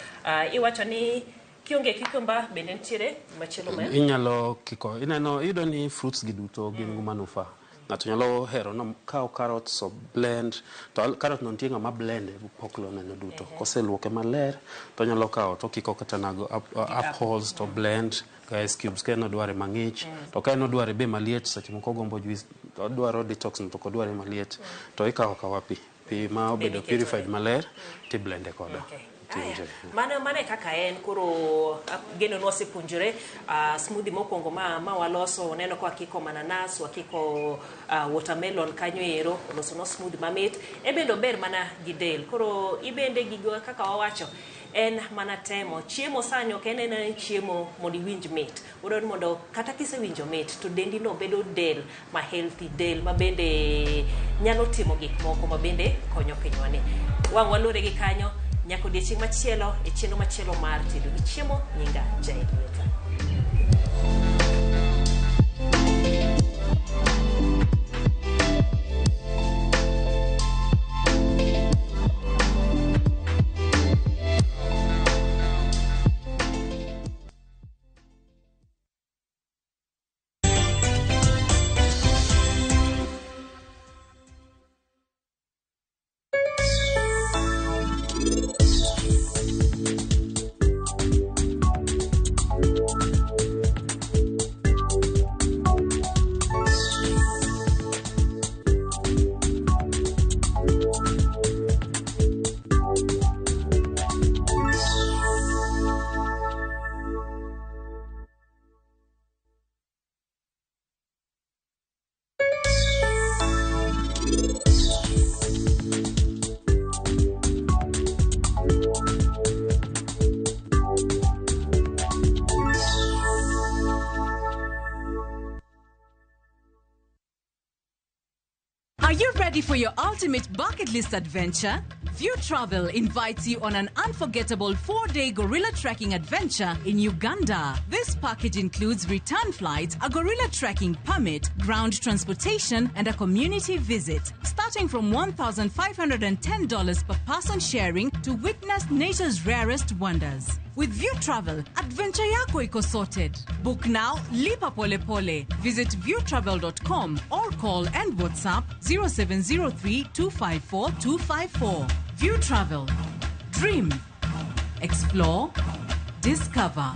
Speaker 20: iwacho ni kionge cucumber bende nitiere machielo ma
Speaker 21: inyalo kiko. Ineno, iyudo ni fruits gi duto gin gi manufaa. Ng'ato nyalo hero no kaw carrots o blend, to carrot no nitie ng'ama blend poklo neno duto. Koseluoke maler to onyalo kawo to kiko kata nago apples to blend ice cubes ka en odware mang'ich, to ka en odware be maliet, seche moko ogombo juice, odwaro detox to ok odware maliet, to ikawo akawa pi ma obedo purified maler ti blende kodo.
Speaker 20: Mano kaka en koro geno nwasepuonjore smoothie mokwongo ma waloso, oneno ka wakiko mananas, wakiko watermelon kanyo ero, oloso no smoothie mamit, e bende ober mana gi del. Koro ibende gigo kaka wawacho en mana temo chiemo sani ok en chiemo mondo iwinj mit, odwaro mondo kata kisewinjo mit to dendi no bedo del ma healthy, del ma bende nyalo timo gik moko ma bende konyo pinywa ni. Wang' walure gi kanyo nyaka odiechieng' machielo e chenro machielo mar tedo gi chiemo. Nyinga Jane Weta.
Speaker 4: Are you you ready for your ultimate bucket list adventure? View Travel invites you on an unforgettable 4-day gorilla trekking adventure in Uganda. This package includes return flights, a gorilla trekking permit, ground transportation, and a community visit. Starting from $1,510 per person sharing to witness nature's rarest wonders. With View Travel, adventure yako iko sorted. Book now, lipa pole pole. Visit viewtravel.com or call and WhatsApp 0703 254 254. View Travel. Dream. Explore. Discover.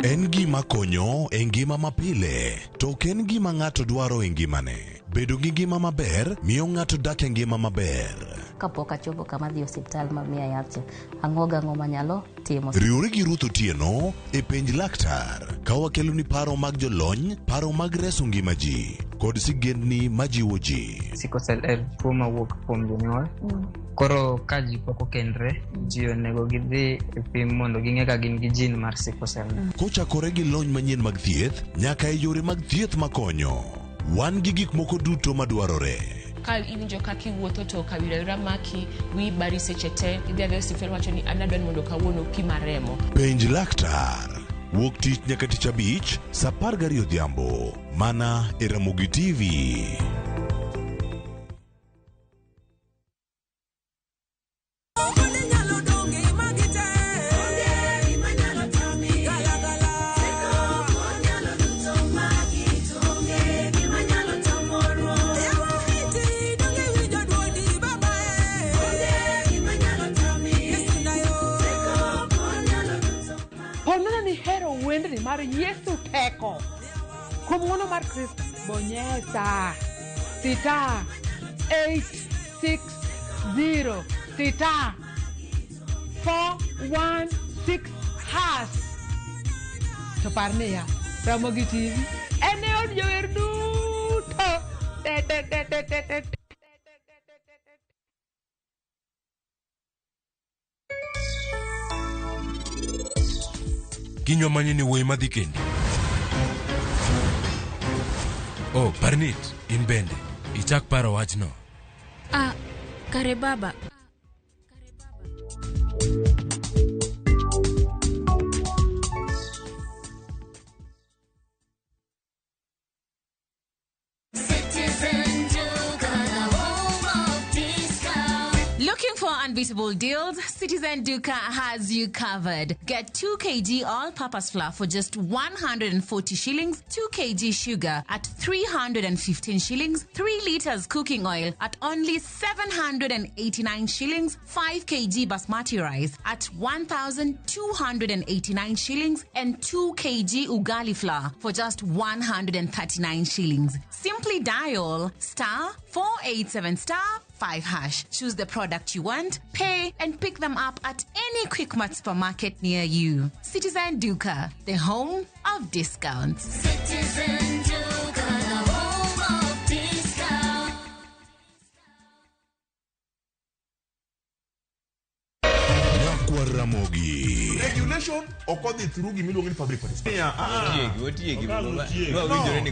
Speaker 6: En gima konyo e ngima mapile, to ok en gima ng'ato dwaro e ngimane. Bedo gi ngima maber miyo ng'ato dak e ngima maber.
Speaker 7: Kapok achopo kama adhi e osiptal ma miya yath cha, ang'o gang'o manyalo timo.
Speaker 6: Riwri gi Ruth Otieno e penj laktar ka wakeloni paro mag jolony, paro mag reso ngima ji kod sigendni majiwo ji.
Speaker 8: Sickle cell en tuo mawuok kuom jonyuol. Koro ka ji pok okendre, ji onego gidhi e pim mondo ging'e ka gin gi gene mar sickle cell.
Speaker 6: Kochakore gi lony manyien mag thieth nyaka e yore mag thieth makonyo. Wan gi gik moko duto madwarore.
Speaker 9: Ka iwinjo kaka iwuotho to kawira wira maki, wiyi bari seche te, idhi adhiya e osiptal wacho ni an adwa ni mondo kawuono pima remo.
Speaker 6: Penj laktar. Wuok tich nyaka tich abich, saa 12 odhiambo. Mana e Ramogi TV.
Speaker 10: Ponono ni hero wendni mar Yesu teko. Kuom ng'wono mar Kristo, bonyesa sita 8 6 0 sita 4 1 6 hash. To par niya, Ramogi TV en e od jower duto. Te te te te te te.
Speaker 5: Kinywa manyo ni wuoyi madhi kendi. Oh, Parnit, in bende. Ichak paro wachno.
Speaker 16: Ah, kare baba.
Speaker 11: Looking for unbeatable deals? Citizen Duka has you covered. Get 2 kg all-purpose flour for just 140 shillings, 2 kg sugar at 315 shillings, 3 liters cooking oil at only 789 shillings, 5 kg basmati rice at 1,289 shillings, and 2 kg ugali flour for just 139 shillings. Simply dial star 487 star 5 hash. Choose the product you want, pay, and pick them up at any Quickmart supermarket near you. Citizen Duka, the home of discounts.
Speaker 12: Citizen Duka, the home of discount.
Speaker 6: Nyakwar Ramogi.
Speaker 22: Regulation ok odhi through gimiluongo ni public participation.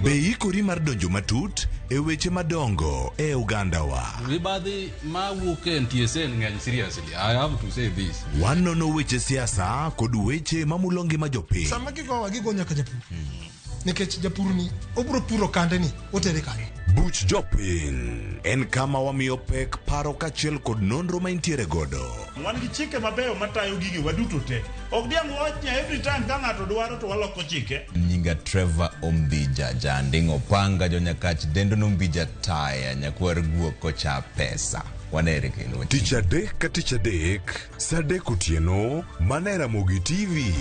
Speaker 6: Be ikori mar donjo matut e weche madongo e ogandawa.
Speaker 30: Mibadhi mawuok e NTSA ng'eny seriously. I have to say this.
Speaker 6: Wanono weche siasa kod weche mamulo ngima jopiny.
Speaker 31: Sama gigowa gigo nyaka japur. Nikech japur ni obro puro kande ni otere kanye.
Speaker 6: Buch jopiny en kama wamiyo pek paro kaachiel kod nonro ma intiere godo.
Speaker 28: Wan gi chike mabeyo matayo gige waduto te. Ok diang' wawach ni every time ka ng'ato dwaro to waloko chike.
Speaker 32: Nyinga Trevor Ombija Janding Opanga Jonyakach Dendo Nombija Taya Nyakwar Guok Kocha Pesa. Wanere kendo.
Speaker 6: Tich adek ka tich adek, saa adek otieno, mana e Ramogi TV.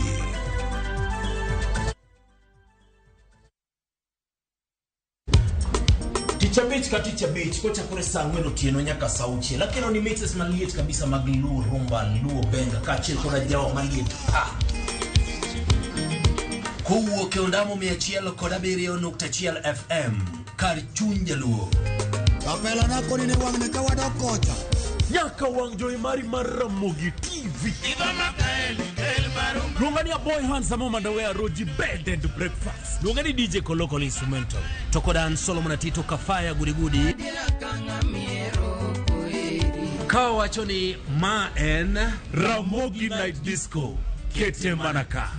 Speaker 17: Tich abich ka tich abich kochakore saa ang'wen otieno nyaka saa auchiel akelo ni mixes maliet kabisa mag Luo Rumba, Luo Benga kaachiel koda jawa maliet pa kowuok e ondamo 107.1 FM kar chuny jaluo.
Speaker 23: Kapela nako ni wang'ni ka wadok kocha.
Speaker 25: Nyaka wang' jowi mari mar Ramogi TV.
Speaker 26: Idho makaeli
Speaker 17: Luonga ni Aboy Handsome Mandawe Roji Bed and Breakfast. Luonga ni DJ Koloko Instrumental. To koda an Solomon Atito Kafaya Gudigudi. Ka wacho ni ma en Ramogi Night Disco. Kete manaka.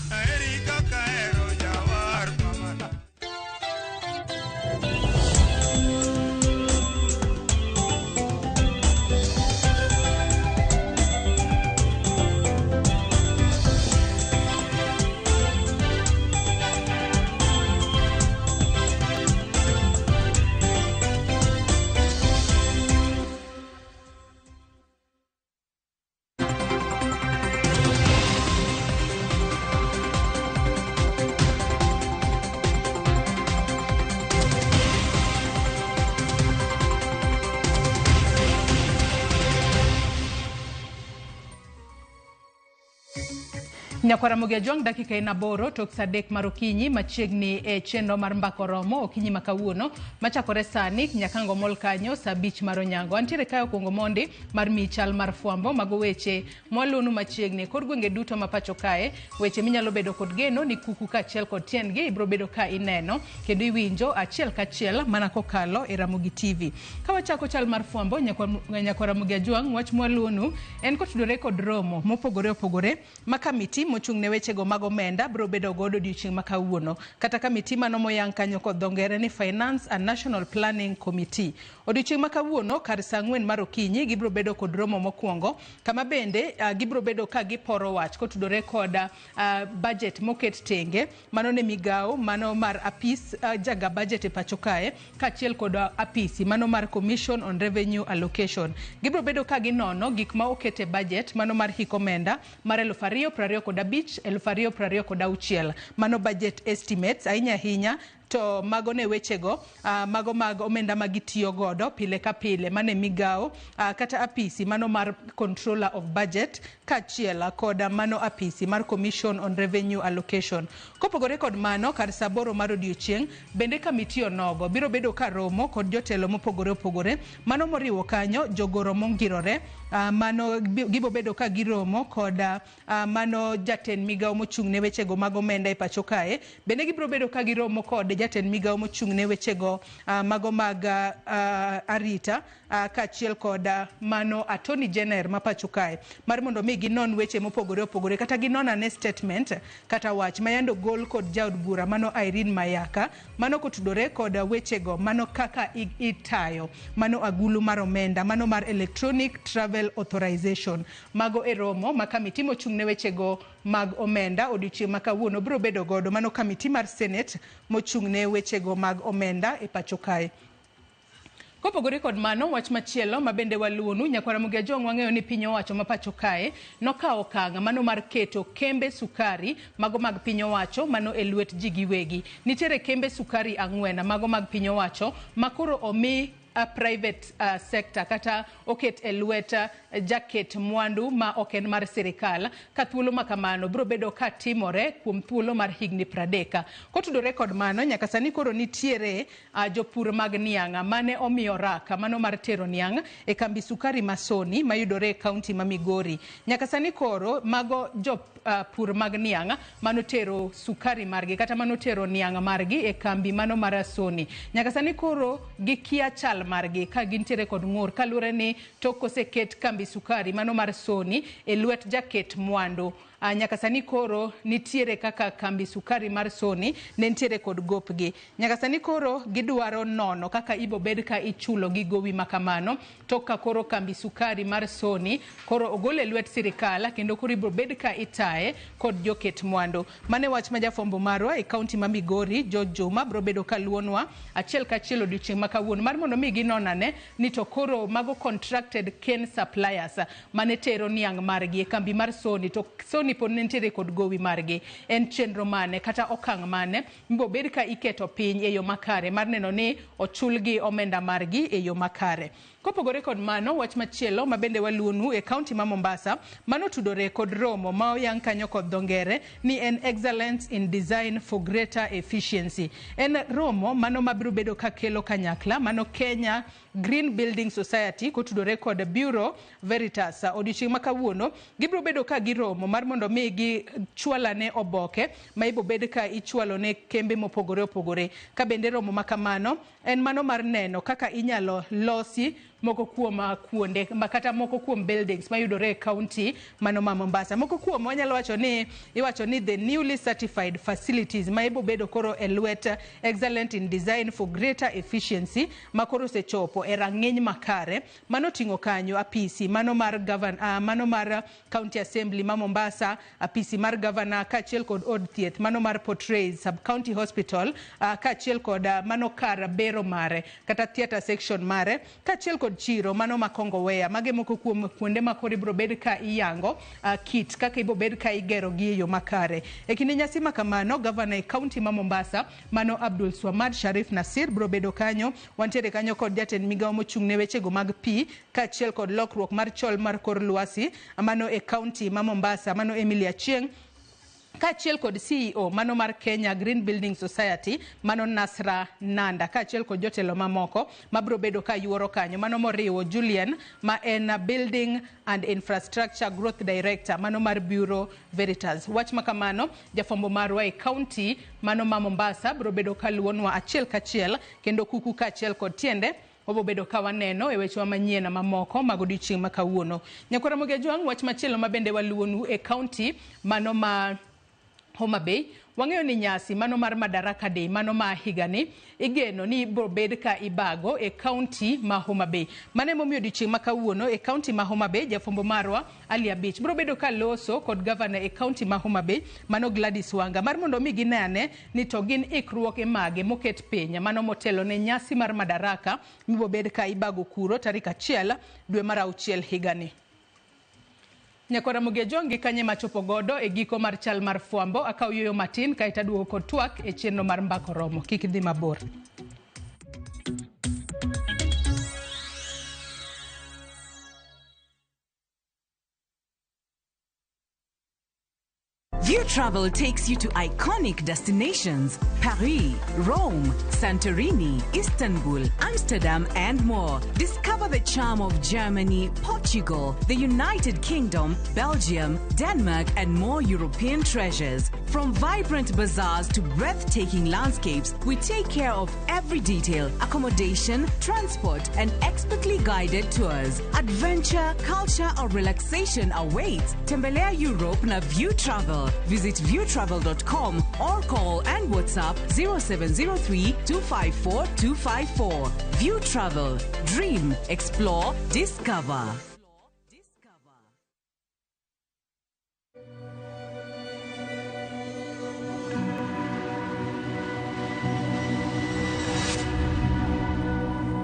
Speaker 10: Nyakwara Ajwang' dakika en 8 tok sa 3 mar okinyi machiegni e chenro mar mbaka oromo okinyi ma kawuono machakore sani nyaka ngomol kanyo sa 5 mar onyango. Antiere kae okuongo mondi mar miyi chal mar fwambo mago weche mwalonu machiegni e kor gwenge duto ma pacho kae, weche minyalo bedo kod geno ni kuku kaachiel kod tiendgi ibiro bedo ka ineno kendo iwinjo achiel kachiel mana kokalo e Ramogi TV. Ka wachako chal mar fwambo Nyakwara Ajwang' wach mwalonu en kotudore kod romo mopogore opogore ma kamiti mochung' ne wechego mag omenda biro bedo godo odiochieng' ma kawuono. Kata kamiti mano moyang kanyo kod dho ngere ni Finance and National Planning Committee. Odiochieng' ma kawuono kar sa 4 mar okinyi gibiro bedo kod romo mokwongo kama bende gibiro bedo ka giporo wach kotudore kod budget moket tenge mano ne migawo mano mar apis jaga budget e pacho kae kaachiel kod apisi mano mar Commission on Revenue Allocation. Gibiro bedo ka ginono gik ma oket e budget mano mar hik omenda mar 2025 2026 mano budget estimates ahinya ahinya to mago ne wechego mago mag omenda ma gitiyo godo pile ka pile mane migawo kata apisi mano mar Controller of Budget kaachiel kod mano apisi mar Commission on Revenue Allocation. Kopogore kod mano kar sa 8 mar odiochieng' bende kamiti onogo biro bedo ka romo kod jotelo mopogore opogore mano moriwo kanyo jogoro mongirore mano gibo bedo ka giromo kod mano jatend migawo mochung' ne wechego mag omenda e pacho kae bende gibiro bedo ka giromo kod jatend migawo mochung' ne wechego mago mag arita kaachiel kod mano Attorney General ma pacho kae mar mondo mi ginon weche mopogore opogore kata ginon ane statement kata wach mayando gol kod jaod bura mano Irene Mayaka mano kotudore kod wechego mano kaka itayo mano agulu mar omenda mano mar Electronic Travel Authorization. Mago e romo ma kamiti mochung' ne wechego mag omenda odiochieng' ma kawuono biro bedo godo mano kamiti mar Senate mochung' ne wechego mag omenda e pacho kae. Kopogore kod mano, wach machielo ma bende waluonu Nyakwara Ajwang' wang'eyo ni piny owacho ma pacho kae nokawo okang' mano mar keto kembe sukari mago mag piny owacho mano e lwet ji giwegi. Nitiere kembe sukari 4 mago mag piny owacho ma koro omi a private sector kata oket e lwet jaket mwandu ma ok en mar sirikal ka thuolo ma kamano biro bedo ka timore kuom thuolo mar higni 30. Kotudore kod mano nyaka sani koro nitiere jopur mag niang' mane omiyo raka mano mar tero niang' e kambi sukari ma Soni mayudore e kaunti ma Migori. Nyaka sani koro mago jopur mag niang' mano tero sukari margi kata mano tero niang' margi e kambi mano mar Soni. Nyaka sani koro gikia chal margi ka gintiere kod ng'ur kaluwore ni tok oseket kambi sukari mano mar Soni e lwet jaket mwandu. Nyaka sani koro nitiere kaka kambi sukari mar Soni ne nitiere kod gopgi. Nyaka sani koro gidwaro nono kaka ibo bed ka ichulo gi gowi makamano tok ka koro kambi sukari mar Soni koro ogol e lwet sirikal kendo koro ibo bed ka itaye kod joket mwandu. Mane wach ma jafwambo marwa e kaunti ma Migori George Juma biro bedo ka luonwa achiel kachiel odiochieng' ma kawuono mar mondo mi ginonane ni to koro mago contracted cane suppliers mane tero niang' margi e kambi mar Soni to Soni pod ne nitiere kod gowi margi. En chenro mane kata okang' mane mibo bed ka iketo piny e yo makare mar neno ni ochulgi omenda margi e yo makare. Kopogore kod mano, wach machielo ma bende waluonu e kaunti ma Mombasa mano tudore kod romo ma oyang kanyo kod dho ngere ni en Excellence in Design for Greater Efficiency. En romo mano mabiro bedo ka kelo kanyakla mano Kenya Kenya Green Building Society kotudore kod Bureau Veritas. Odiochieng' ma kawuono gibiro bedo ka giromo mar mondo mi gichwalane oboke ma ibo bed ka ichwalo ne kembe mopogore opogore. Ka bende romo ma kamano en mano mar neno kaka inyalo losi moko kuom kuonde kata moko kuom buildings mayudore e county mano ma Mombasa. Moko kuom wanyalo wacho ni iwacho ni the newly certified facilities ma ibo bedo koro e lwet Excellent in Design for Greater Efficiency ma koro osechopo e rang'iny makare. Mano oting'o kanyo apisi mano mar governor, mano mar County Assembly ma Mombasa, apisi mar governor kaachiel kod od thieth mano mar Port Reitz Sub County Hospital, kaachiel kod mano kar bero mare kata theatre section mare, kaachiel kod chiro mano ma Kongowea. Mage moko kuom kuonde ma koro ibiro bed ka iyango kit kaka ibiro bed ka igero gi e yo makare. E kinde nyasi ma kamano, gavana e county ma Mombasa mano Abdul Swamad Sharif Nasir biro bedo kanyo. Wantiere kanyo kod jatend migawo mochung' ne wechego mag pi kaachiel kod lokruok mar chol mar kor lwasi mano e county ma Mombasa mano Emily Achieng', kaachiel kod CEO mano mar Kenya Green Building Society mano Nasra Nanda, kaachiel kod jotelo mamoko mabiro bedo ka yuoro kanyo, mano moriwo Julian ma en Building and Infrastructure Growth Director mano mar Bureau Veritas. Wach ma kamano, jafwambo marwa e county mano ma Mombasa biro bedo ka luwonwa achiel kachiel kendo kuku kaachiel kod tiende wabo bedo ka waneno e wechewa manyien mamoko mag odiochieng' ma kawuono. Nyakwar Ramogi Ajwang', wach machielo ma bende waluwonu e county mano ma Homa Bay, wang'eyo ni nyasi mano mar Madaraka Day mano ma higani igeno ni ibiro bed ka ibago e county ma Homa Bay. Mano emomiyo odiochieng' ma kawuono e county ma Homa Bay, jafwambo marwa Ali Abich biro bedo ka loso kod gavana e county ma Homa Bay mano Gladys Wanga mar mondo mi ginene ni to gin ikruoge mage moket piny mano motelo ne nyasi mar Madaraka mibiro bed ka ibago kuro tarik 1 dwe mar 6 higani. Nyakwar Ramogi Ajwang' gi kanye machopo godo e giko mar chal mar fwambo, akaw yueyo matin kaeto aduogo kod twak e chenro mar Mbaka Oromo. Kik idhi mabor.
Speaker 4: View Travel takes you to iconic destinations: Paris, Rome, Santorini, Istanbul, Amsterdam, and more. Discover the charm of Germany, Portugal, the United Kingdom, Belgium, Denmark, and more European treasures. From vibrant bazaars to breathtaking landscapes, we take care of every detail: accommodation, transport, and expertly guided tours. Adventure, culture, or relaxation awaits. Tembelea Europe na View Travel. Visit viewtravel.com or call and WhatsApp 0703 254 254. View Travel. Dream, explore, discover.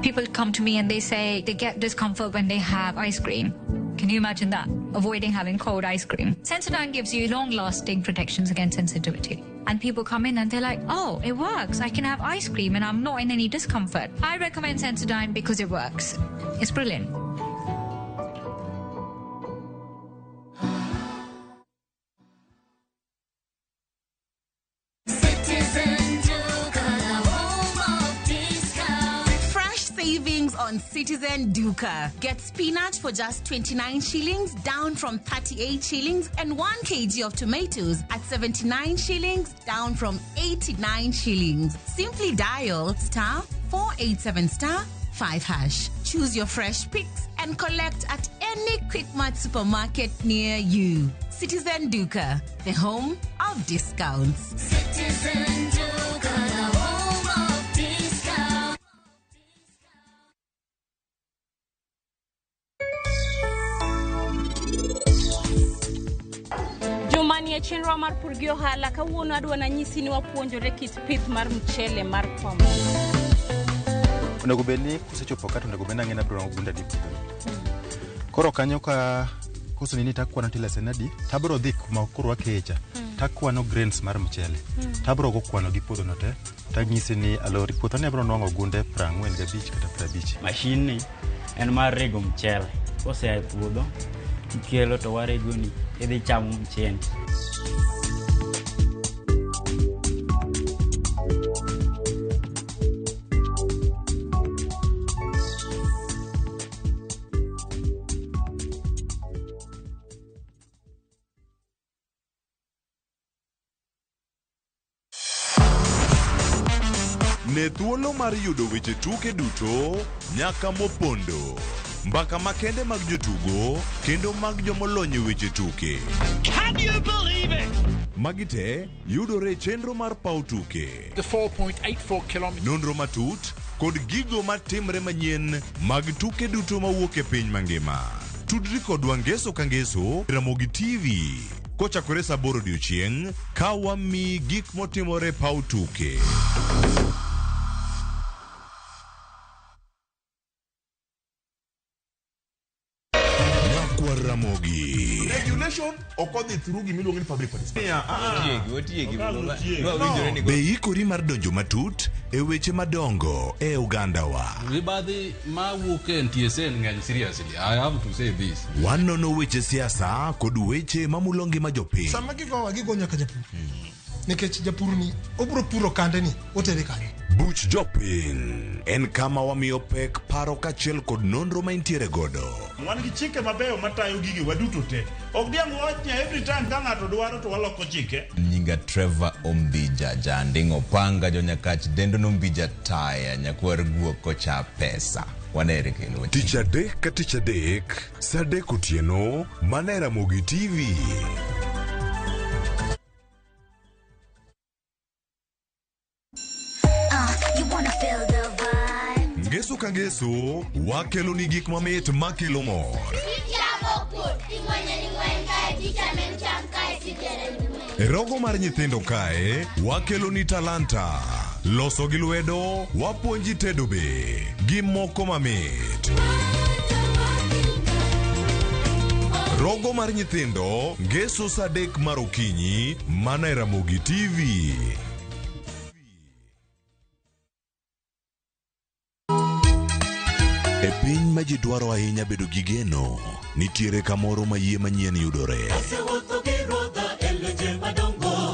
Speaker 1: People come to me and they say they get discomfort when they have ice cream. Can you imagine that? Avoiding having cold ice cream. Sensodyne gives you long-lasting protections against sensitivity. And people come in and they're like, oh, it works. I can have ice cream and I'm not in any discomfort. I recommend Sensodyne because it works. It's brilliant.
Speaker 12: Citizen Duka, the home of discount.
Speaker 11: Fresh savings on Citizen Duka. Get spinach for just 29 shillings, down from 38 shillings, and 1 kg of tomatoes at 79 shillings, down from 89 shillings. Simply dial star 487 star 5 hash. Choose your fresh picks and collect at any Quickmart supermarket near you. Citizen Duka, the home of discounts.
Speaker 12: Citizen Duka, the home of discount.
Speaker 16: Juma ni e chenro mar pur gi ohala, kawuono adwa nanyisi ni wapuonjore kit pith mar mchele mar Kwamboka.
Speaker 2: Onego bed ni kusechopo ka to onego bed ni ang'e ni abiro rango gunde adi puodho. Koro kanyo ka koso ni takwano tillers en adi, tabiro dhi kuma koro wakecha, takwano grains mar mchele, tabiro go kwano gi puodho no te, tanyisi ni alori puotha ni abiro nwang'o gunde 45 kata 50.
Speaker 3: Mashin ni en mar rego mchele. Kosea e puodho, ikelo to waregoni, idhi chamo mchendi.
Speaker 6: Ne thuolo mar yudo weche tuke duto nyaka mopondo. Mbaka makende mag jotugo kendo mag jomolony e weche tuke.
Speaker 13: Can you believe it?
Speaker 6: Magi te yudore e chenro mar paw tuke.
Speaker 13: The 4.84 kilometre.
Speaker 6: Nonro matut kod gigo matimre manyien mag tuke duto mawuok e piny mangima. Tudri kodwa ngeso ka ngeso Ramogi TV kochakore saa 8 odiochieng' ka wamiyi gik motimore e paw tuke. Nyakwar Ramogi.
Speaker 22: Regulation ok odhi through gimiluongo ni public participation.
Speaker 32: Otiegi, otiegi.
Speaker 6: No. Be ikori mar donjo matut e weche madongo e ogandawa?
Speaker 30: Mibadhi mawuok e NTSA ng'eny seriously. I have to say this.
Speaker 6: Wanono weche siasa kod weche mamulo ngima jopiny.
Speaker 31: Sama gigowa gigo nyaka japur. Nikech japur ni obro puro kande ni otere kanye.
Speaker 6: Buch jopiny en kama wamiyo pek paro kaachiel kod nonro ma intiere godo.
Speaker 28: Wan gi chike mabeyo matayo gige waduto te. Ok diang' wach ni every time ka ng'ato dwaro to waloko chike.
Speaker 32: Nyinga Trevor Ombija Janding Opanga Jonyakach Dendo Nombija Taya Nyakwar Guok Kocha Pesa. Wanere kendo.
Speaker 6: Tich adek ka tich adek, saa adek otieno, mana e Ramogi TV.
Speaker 12: You wanna feel the vibe.
Speaker 6: Ngeso ka ngeso, wakelo ni gik mamit makelo mor. E rogo mar nyithindo kae, wakelo ni talanta. Loso gi lwedo, wapuonji tedo be, gi moko mamit. Rogo mar nyithindo, ngeso saa adek mar okinyi, mana e Ramogi TV. E piny ma ji dwaro ahinya bedo gi geno, nitiere kamoro ma yie manyien yudore.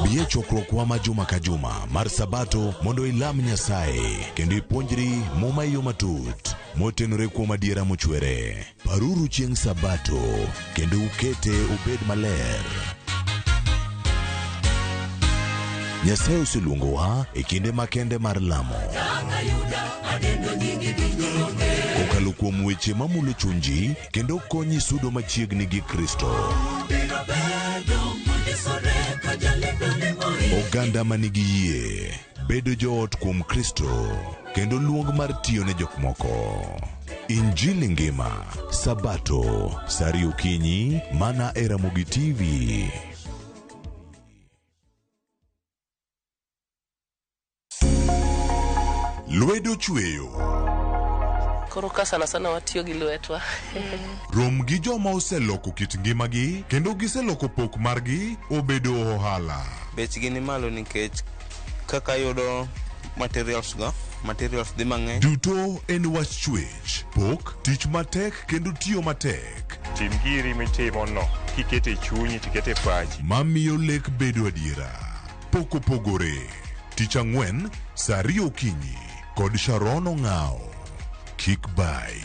Speaker 6: Bi e chokruokwa ma juma ka juma mar Sabato mondo ilam Nyasaye kendo ipuonjri Muma e yo matut motenore kuom adiera mochwere. Paruru chieng' Sabato kendo ukete obed maler. Nyasaye oseluongowa e kinde makende mar lamo. Kokalo kuom weche mamulo chunji kendo konyi sudo machiegni gi Kristo. Oganda ma nigi yie bedo joot kuom Kristo kendo luong mar tiyo ne jok moko. Injili ngima, Sabato, saa ariyo okinyi, mana e Ramogi TV. Lwedo chweyo.
Speaker 14: Koro ka sana sana watiyo gi lwetwa.
Speaker 6: Rom gi joma oseloko kit ngimagi kendo giseloko pok margi obedo ohala.
Speaker 15: Bechgi ni malo nikech kaka yudo materials go, materials dhi mang'eny.
Speaker 6: Duto en wach chwech, pok, tich matek kendo tiyo matek.
Speaker 16: Tim giri mitimo no kikete chunyi tikete pachi.
Speaker 6: Mamiyo lek bedo adiera. Pok opogore. Tich ang'wen, saa ariyo okinyi kod Sharon Ong'ao. Kik bai.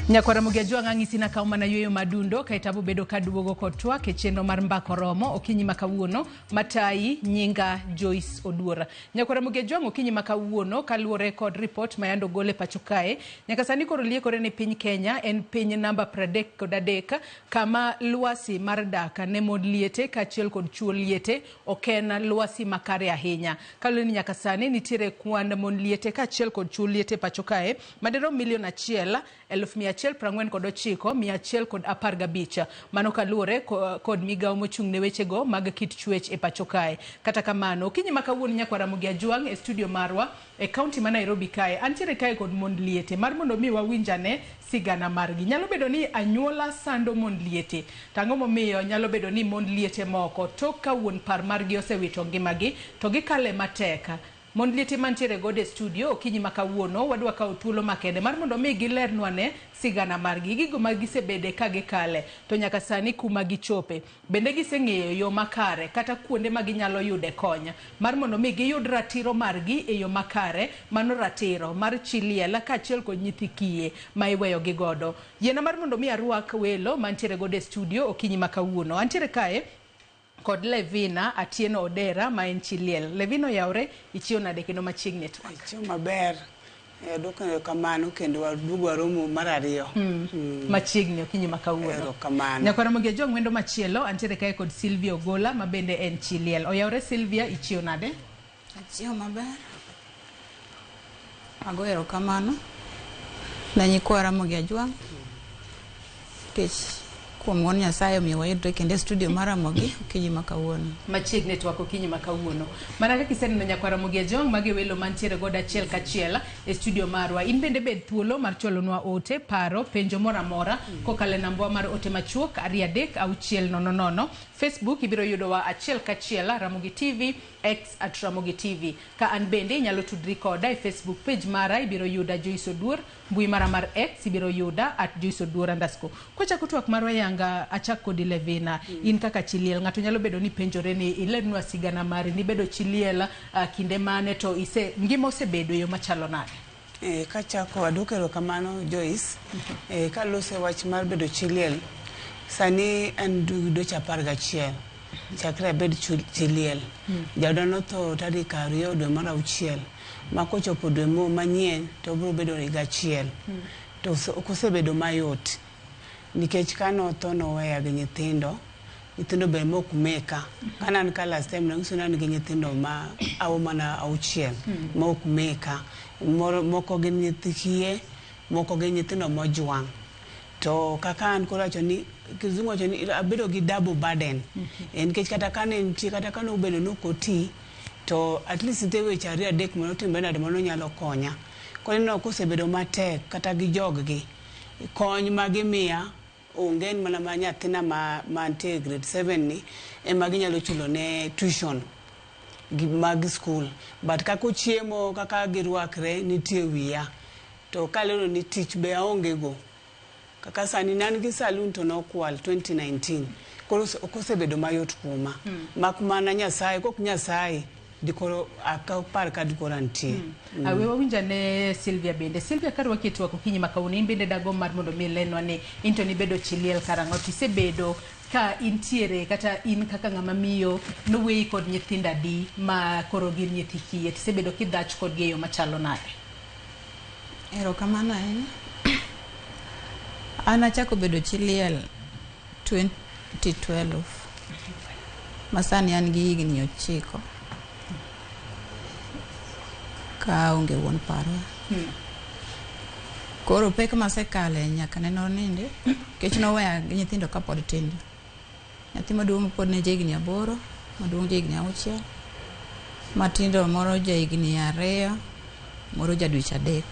Speaker 10: Nyakwara Ramogi Ajwang' ang'isi nakaw mana yueyo madundo kaeto abo bedo kaduogo kod twak e chenro mar mbaka oromo okinyi ma kawuono matayi nyinga Joyce Oduor. Nyakwara Ramogi Ajwang' okinyi ma kawuono kaluwore kod ripot ma yande ogol e pacho kae nyaka sani koro liekore ni piny Kenya en piny namba 33 kama lwasi mar dak ne mon liete kaachiel kod chuo liete ok en lwasi makare ahinya. Kaluwore ni nyaka sani nitiere kwan mon liete kaachiel kod chuo liete e pacho kae madirom milion 1 149,115. Mano kaluwore kod migawo mochung' ne wechego mag kit chwech e pacho kae. Kata kamano, okinyi ma kawuono Nyakwar Ramogi Ajwang' e studio marwa e kaunti ma Nairobi kae, antiere kae kod mond liete mar mondo mi wawinj ane sigana margi. Nyalo bedo ni anyuola sando mond liete. To ang'o momiyo nyalo bedo ni mond liete moko tok ka wuon par margi osewito ngimagi to gikale matek. Mond liete mantiere godo e studio okinyi ma kawuono wadwa kawo thuolo makende mar mondo mi gilernwa ne sigana margi, gigo ma gisebede ka gikale to nyaka sani kuma gichope. Bende giseng'eyo yo makare kata kuonde ma ginyalo yude kony mar mondo mi giyud ratiro margi e yo makare, mano ratiro mar chi liel kaachiel kod nyithi kiye ma iweyo gi godo. Yiena mar mondo mi arwak welo mantiere godo e studio okinyi ma kawuono. Antiere kae kod Levina Atieno Odera ma en chi liel. Levina oyawre, ichiew nade kendo machiegni e twak?
Speaker 7: Achiew maber. Aduoko erokamano kendo waduogo waromo mar ariyo.
Speaker 10: Machiegni okinyi ma kawuono.
Speaker 7: Erokamano.
Speaker 10: Nyakwar Ramogi Ajwang' wendo machielo antiere kae kod Sylvia Ogola ma bende en chi liel. Oyawre Sylvia, ichiew nade?
Speaker 8: Achiew maber. Ago erokamano ne nyikwa Ramogi Ajwang' nikech kuom ng'wono Nyasaye omiyo wayudre kendo e studio mar Ramogi okinyi ma kawuono.
Speaker 10: Machiegni twak okinyi ma kawuono. Mana kaka iseneno nyakwar Ramogi Ajwang' magi welo mantiere godo achiel kachiel e studio marwa. In bende bed thuolo mar chwalonwa ote, paro, penjo moro amora kokalo e nambwa mar ote machuok 2 3 6 0 0. Facebook ibiro yudowa achiel kachiel Ramogi TV, X at Ramogi TV. Ka an bende inyalo tudri koda e Facebook page mara ibiro yuda Joyce Oduor, mbui mara mar X ibiro yuda at Joyce Oduor underscore. Kwachako twak marwa yanga achak kodi Levina, in kaka chi liel ng'ato nyalo bedo ni penjore ni ilernwa sigana mari nibedo chi liel kinde mane to ise ngima osebedo e yo machalo nade?
Speaker 7: Kachako aduoko erokamano Joyce. Kalose wach mar bedo chi liel, sani an gi dweche 11 chakre abed chi liel. Jaoda notho tarik 2 dwe mar 6 ma kochopo dwe manyien to obiro bedo higa achiel. To ok osebedo mayot nikech kanotho noweya gi nyithindo, nyithindo be mok meka. Kane an ka last time nang'iso ni an gi nyithindo ma awo mana 6 ma ok meka. Moko gin nyithi kiye, moko gin nyithindo mojwang'. To kaka an koro wacho ni kizungu wacho ni abedo gi double burden. Nikech kata kane nitie kata kane obedo ni ok oti to at least nitie weche 2 3 manotimre nade mano nyalo konya. Koro ineno kosebedo matek kata gi jog gi, kony ma gimiya onge en mana ma nyathina mantie e grade 7 ni ema ginyalo chulo ne tuition gi mag school. But kaka ochiemo, kaka girwakre nitie wiya. To kalero ni tich be aonge go. Kaka sani ne an gi saloon to nokwal 2019. Koro ok osebedo mayot kuoma. Mak mana Nyasaye, kok Nyasaye dikoro akapar ka dikoro antie.
Speaker 10: Awe wawinj ane Sylvia bende. Sylvia karwaki e twak okinyi ma kawuono in bende dagomb mar mondo mi ilenwa ni in to nibedo chi liel karang'o to isebedo ka intiere kata in kaka ng'ama miyo noweyi kod nyithindo adi ma koro gin nyithi kiye to isebedo kidhach kodgi e yo machalo nade?
Speaker 8: Erokamano ahinya. An achako bedo chi liel 2012 ma sani an gi higni 9 ka aonge wuon parwa. Koro pek masekale nyaka ne noninde nikech noweya gi nyithindo kapod tindo. Nyathi maduong' pod ne jahigni 8, maduong' jahigni 6, matindo moro jahigni 2, moro ja dweche 3.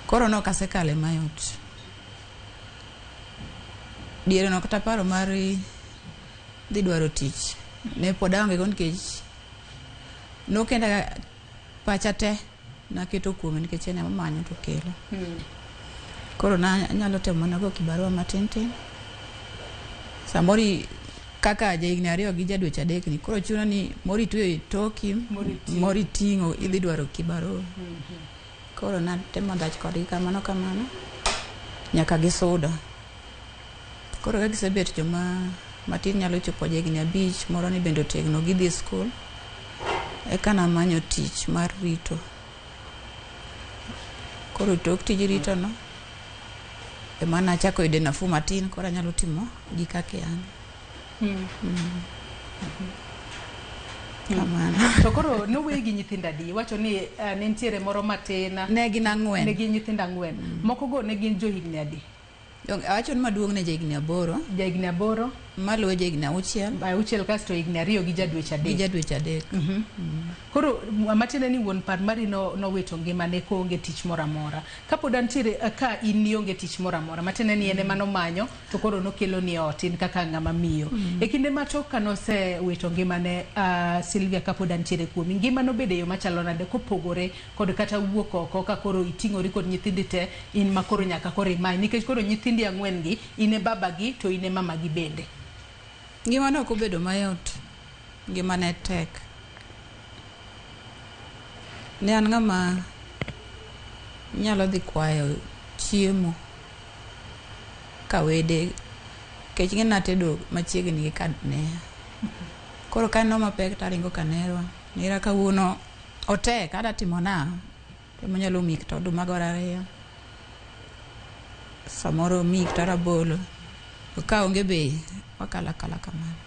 Speaker 8: Koro nok asekale mayot. Diere no kata paro mar dhi dwaro tich ne pod aonge go nikech nokenda pacha te naketo kuome nikech en ema omanyo to kelo. Koro nanyalo temo mana go kibarua matin tin. Samoro kaka jahigni 2 gi ja dweche 3 ni koro chuno ni moro itweyo e toki, moro iting'o idhi dwaro kibarua. Koro natemo dhach kodgi kamano kamano nyaka gisudo. Koro ka gisebet joma matin nyalo chopo jahigni 5, moro ni bende otegno gidhi e skul. Eka namanyo tich mar rito. Koro tok tij rito no ema nachako yude nafuu matin koro anyalo timo gi kaka an. Kamano.
Speaker 10: To koro noweyi gi nyithindo adi? Iwacho ni ne nitiere moro matin.
Speaker 8: Ne gin 4.
Speaker 10: Ne gin nyithindo 4. Moko go ne gin johigni adi?
Speaker 8: Awacho ni maduong' ne jahigni 8.
Speaker 10: Jahigni 8.
Speaker 8: Maluwe ja higni 6.
Speaker 10: 6 kasto higni 2 gi ja dweche 3.
Speaker 8: Gi ja dweche 3.
Speaker 10: Koro matiende ni wuon par mari nowito ngimane koonge tich moro amora. Kapod antiere ka in nionge tich moro amora, matiende ni en ema nomanyo to koro nokelo ni ot in kaka ng'ama miyo. E kinde ma tok kanosewito ngimane, Sylvia, kapod antiere kuomi, ngima nobedo e yo machalo nade kopogore kod kata wuok oko ka koro iting'ori kod nyithindi te, in ma koro nyaka koro imany, nikech koro nyithindi 4 gi in e babagi to in e mamagi bende.
Speaker 8: Ngima ne ok obedo mayot. Ngima ne tek. Ne an ng'ama nyalo dhi kwayo chiemo ka wede, nikech ing'e ni natedo machiegni gi kaneya. Koro ka aneno mapek to aringo kanerwa. Nera kawuono otek, adwa timo nang'o? To ema miyi kata oduma goro 2. Samoro omiyi kata rabolo. To ka onge be wakalo akala kamano.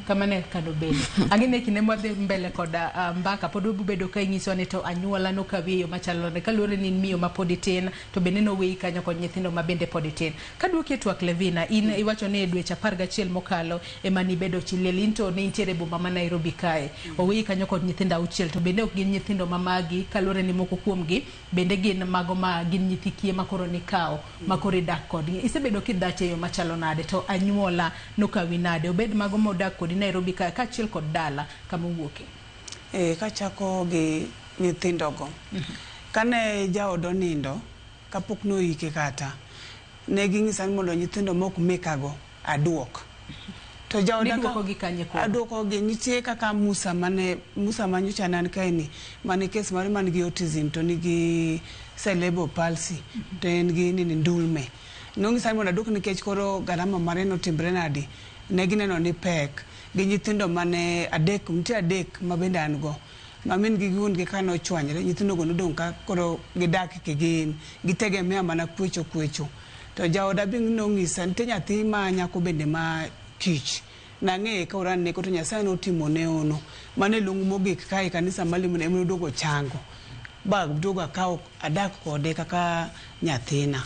Speaker 10: Kamano e kaka nobedo. Ang'e ni e kinde mwadhi mbele koda mbaka pod wabobedo ka inyisowa ni to anyuola nokawi e yo machalo nade kaluwore ni in miyo ma pod itin to bende noweyi kanyo kod nyithindo ma bende pod itin. Kaduoki e twak Levina, in iwacho ni e dweche 11 mokalo ema nibedo chi liel, in to ne intiere e boma ma Nairobi kae. Oweyi kanyo kod nyithindo 6 to bende ok gin nyithindo ma magi kaluwore ni moko kuomgi bende gin mago ma gin nyithi kiye ma koro nikawo ma koro idak kodgi. Isebedo kidhach e yo machalo nade to anyuola nokawi nade? Obed mago modak kodi Nairobi kae kaachiel kod dala kama owuoke.
Speaker 7: Kachako gi nyithindogo. Kane jaod onindo, kapok noike kata, ne ging'isa ni mondo nyithindo mok mekago aduok. To jaoda
Speaker 10: Niduokogi kanye koro?
Speaker 7: Aduokogi nitie kaka Musa mane Musa manyocha ne an kae ni, mane kes mare man gi autism to nigi cerebral palsy to en gi nini ndulme. Nong'isa ni mondo aduok nikech koro garama mare notimre nadi, ne gineno ni pek. Gi nyithindo mane 3, nitie 3 ma bende an go. Ma min gi gi wuon gi ka nochwanyre, nyithindo go nodong' ka koro gidak kigin, gitegemea mana kwecho kwecho. To jaoda be nong'isa, nitie nyathi ma nyako bende ma kich. Nang'eye ka oran neko to Nyasaye notimo ne ono. Mane lungu mogik kae kanisa malimo ema noduogo chango. Ba duogo akawo adak kode kaka nyathina.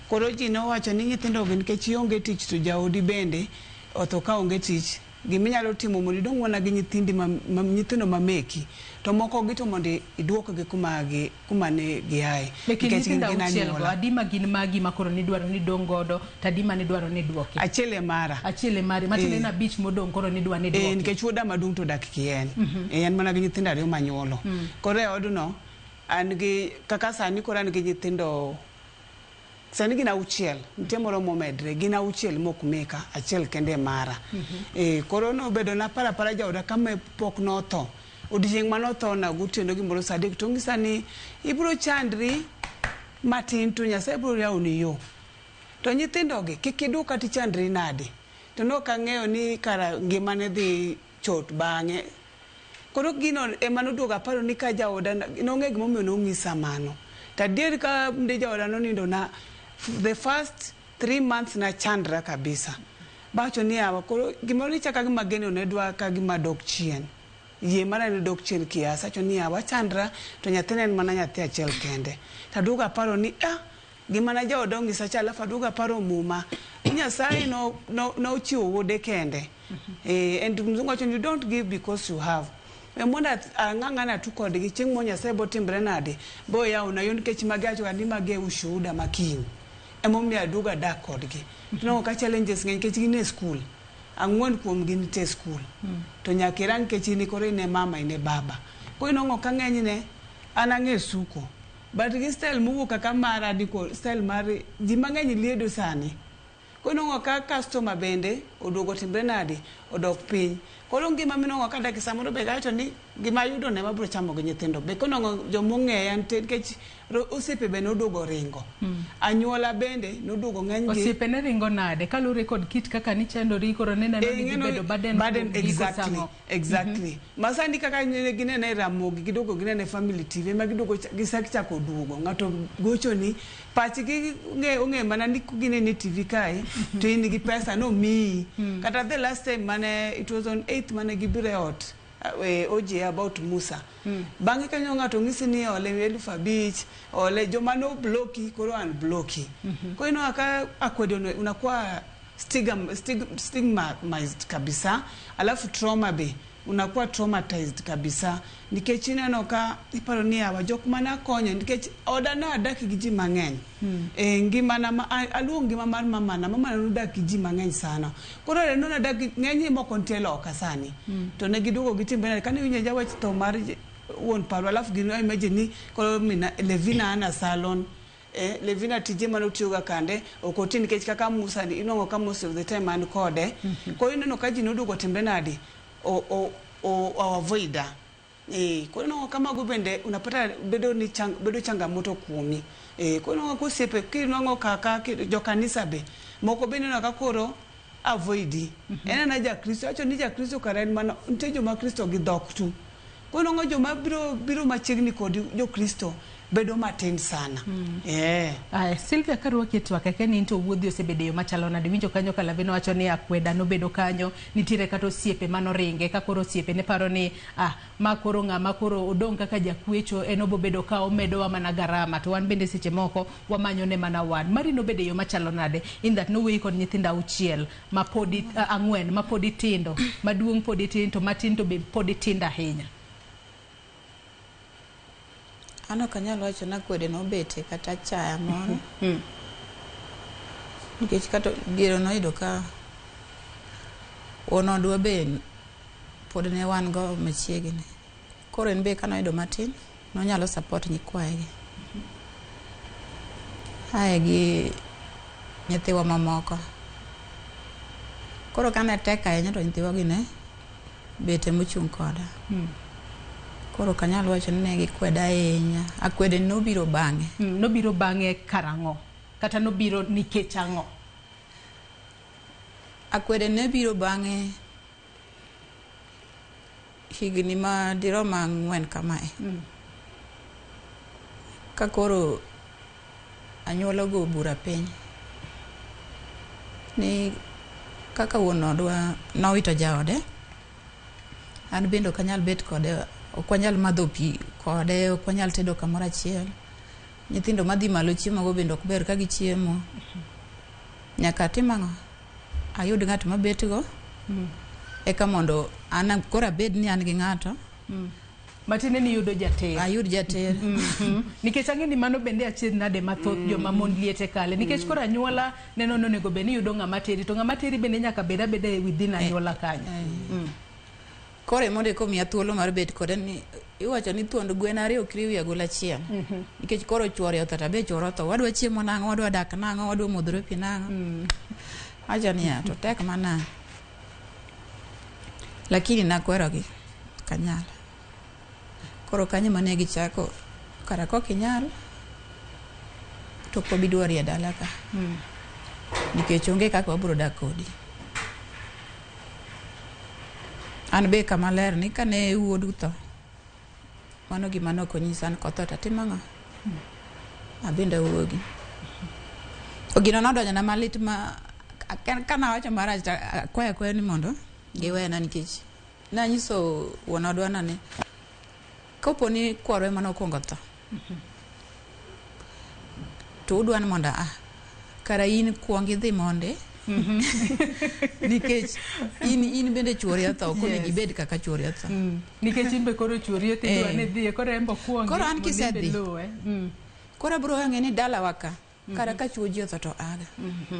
Speaker 7: Koro ji nowacho ni nyithindo gi nikech ionge tich to jaodi bende otho ka onge tich, giminyalo timo mondo idong' mana gi nyithindi nyithindo mameki to moko gi to mondo iduokgi kuma ne giaye.
Speaker 10: E kind
Speaker 7: Nikech gin
Speaker 10: nyithindo
Speaker 7: gin
Speaker 10: 6 go,
Speaker 7: anyuola.
Speaker 10: adi ma gin magi ma koro nidwaro ni dong' godo to adi ma nidwaro ni duoki?
Speaker 7: Achiel e mara.
Speaker 10: Achiel e mari, matiende ni 5 modong' koro nidwa ni duoki.
Speaker 7: Nikech wuoda maduong' to odak kien. En mana gi nyithindo 2 manyuolo. Koro e odno, an gi, kaka sani koro an gi nyithindo, sani gin 6, nitie moro momedre, gin 6 mok meka, achiel kende e mara. Koro nobedo na para para jaoda kama pok notho. Odiechieng' manotho na gotieno gimoro saa 3 to ong'isa ni ibiro chandri matin to Nyasaye biro yawoni yo. To nyithindogi kik iduok kata ichandri nade. To nok ang'eyo ni kara ngimane dhi chot bang'e. Koro gino ema noduogo aparo ni ka jaoda nong'e gimomiyo nong'isa mano. To adier ka ndi jaoda nonindo na the first 3 months na chandra kabisa. Bawacho ni yawa koro gimoro ni chaka gima geno ne dwa ka gima dok chien. Yie mara ne dok chien kiasi. Awacho ni yawa chandra to nyathina en mana nyathi achiel kende. To aduogo aparo ni gima na jaoda ong'isa cha, alafu aduogo aparo muma. Nyasaye nochiwo wuode kende. And mzungu wacho ni you don't give because you have. Mondo ang'ang'ana tu kodgi chieng' moro Nyasaye bo timbre nade bo yawona yo nikech magi awacho ni magi e ushuhuda ma kiny. Emomiyo aduogo adak kodgi. To nongo ka challenges ng'eny nikech gin e skul. 4 kuomgi nitie e skul. To nyaka irang nikech in koro in e mama in e baba. Koro inwang'o ka ng'enyne an ang'e suko. But gi style mowuok kaka mara ni ko style mar ji mang'eny liedo sani. Koro inwang'o ka customer bende oduogo timbre nade odok piny. Koro ngima minwang'o ka dak samoro be kawacho ni gima ayudo ne mabiro chamo gi nyithindo. Be konwang'o jomong'eya nitie nikech osiepe be noduogo ringo. Anyuola bende noduogo ng'eny gi.
Speaker 10: Osiepe ne ringo nade kaluwore kod kit kaka nichandori koro ne neno ni dhi bedo burden kuomgi koso ang'o?
Speaker 7: Exactly. Masani kaka ne ginene Ramogi giduogo ginene Family TV ma giduogo gisechako duogo. Ng'ato gochoni pachgi ong'e mana ni ginene TV kae to in gi pesa nomiyi. Kata the last time mane it was on 8th mane gibiro e ot OJ about Musa. Bang'e kanyo ng'ato ng'isi ni ole 5,000, ole joma no bloki koro unblocki. Koro ineno ka akwedo no unakuwa stigmatized kabisa, alafu trauma be unakuwa traumatized kabisa nikech ineno ka iparo ni yawa jok mana akonyo nikech oda ne adak gi ji mang'eny. E ngimana ma, aluwo ngima mar mamana, mamana nodak gi ji mang'eny sana. Koro neno nadak gi ng'eny moko nitie loka sani. To ne giduogo gitimbe nade kane iwinjo jawach tho mar wuon parwa, alafu gino imagine ni koro mina Levina ana salon. Levina tije mane otiyoga kande ok oti nikech kaka Musa ni inwang'o ka most of the time an kode. Koro ineno ka ji noduogo timbe nade o avoida. Koro inwang'o ka mago bende unapata bedo ni bedo changamoto kuomi. Koro inwang'o ka osiepe kinwang'o kaka jokanisa be moko bende ineno ka koro avoidi. En ana ja Kristo, awacho ni ja Kristo kara en mana nitie joma Kristo gi dhok tu. Koro inwang'o joma biro machiegni kod jo Kristo bedo matin sana.
Speaker 10: Aya, Sylvia, karwaki e twak ake ni in to wuodhi osebedo e yo machalo nade? Winjo kanyo ka Lavina wacho ni akweda nobedo kanyo, nitiere kata osiepe manoringe, ka koro osiepe ne paro ni ma koro ng'ama koro odong' kaka jakwecho en obobedo ka omedowa mana garama, to wan bende seche moko wamanyo ne mana wan. Mari nobedo e yo machalo nade? In that noweyi kod nyithindo auchiel ma podi ang'wen ma podi tindo, maduong' podi tin to matin to be podi tindo ahinya.
Speaker 8: An ok anyal wacho ni akwede nobete kata achaya moro. Nikech kata diere noyudo ka wuon odwa be pod ne wan go machiegni. Koro en be kanoyudo matin, nonyalo support nyikwaye gi. Ae gi nyithiwa mamoko. Koro kane tek ahinya to nyithiwa gi ne bet emochung' koda. Koro ok anyal wacho ni ne gikweda ahinya. Akwede nobiro bang'e.
Speaker 10: Nobiro bang'e karang'o? Kata nobiro nikech ang'o?
Speaker 8: Akwede ne biro bang'e higni madirom 4 kamae. Ka koro anyuola ogo bura piny ni kaka wuon odwa nowito jaode, an bende ok anyal bet kode, ok wanyal madho pi kode, ok wanyal tedo kamoro achiel. Nyithindo madhi malo chiemo go bende ok ber ka gichiemo. Nyaka atim ang'o? Ayud ng'at mabet go, eka mondo an koro abed ni an gi ng'ato.
Speaker 10: Matiende ni yudo jater.
Speaker 8: Ayud jater.
Speaker 10: Nikech ang'e ni mano bende achiedh nade mathoth joma mond liete kale. Nikech koro anyuola neno ni onego bed ni yudo ng'ama teri, to ng'ama teri bende nyaka bed abeda within anyuola kanyo.
Speaker 8: Koro emondo eka omiya thuolo mar bet kode ni iwacho ni thuond gwen ariyo ok riw e agulu achiel. Nikech koro chuore otho to abe chuore otho. Wadwa chiemo nang'o, wadwa dak nang'o, wadwa modhore pi nang'o. Awacho niya to tek manade. Lakini nakwerogi ok anyal. Koro kanyo ema ne gichako kara kok inyal to ok wabi dwari e dala ka. Nikech onge kaka wabiro dak kodi. An be kama ler ni kane wuodu tho, mano gima ne ok onyisa ni kotho to atimo ang'o? Abende awuogi. To gino nodonjona malit ma kanawacho marach to akwayo akwaya ni mondo giwena nikech nanyiso wuon odwa no ni kopo ni kwarwa ema nokwongo tho, to udwa ni mondo a kara in kuong idhi monde nikech in bende chuori otho ok onego ibed kaka chuori otho.
Speaker 10: Nikech in be koro chuori otho idwa ni idhiye koro en be okuongi
Speaker 8: Koro an
Speaker 10: mondo in be
Speaker 8: kisedhi.
Speaker 10: iluwe.
Speaker 8: Koro abiro ng'e ni dalawa ka kara ka chuo ji otho to aga.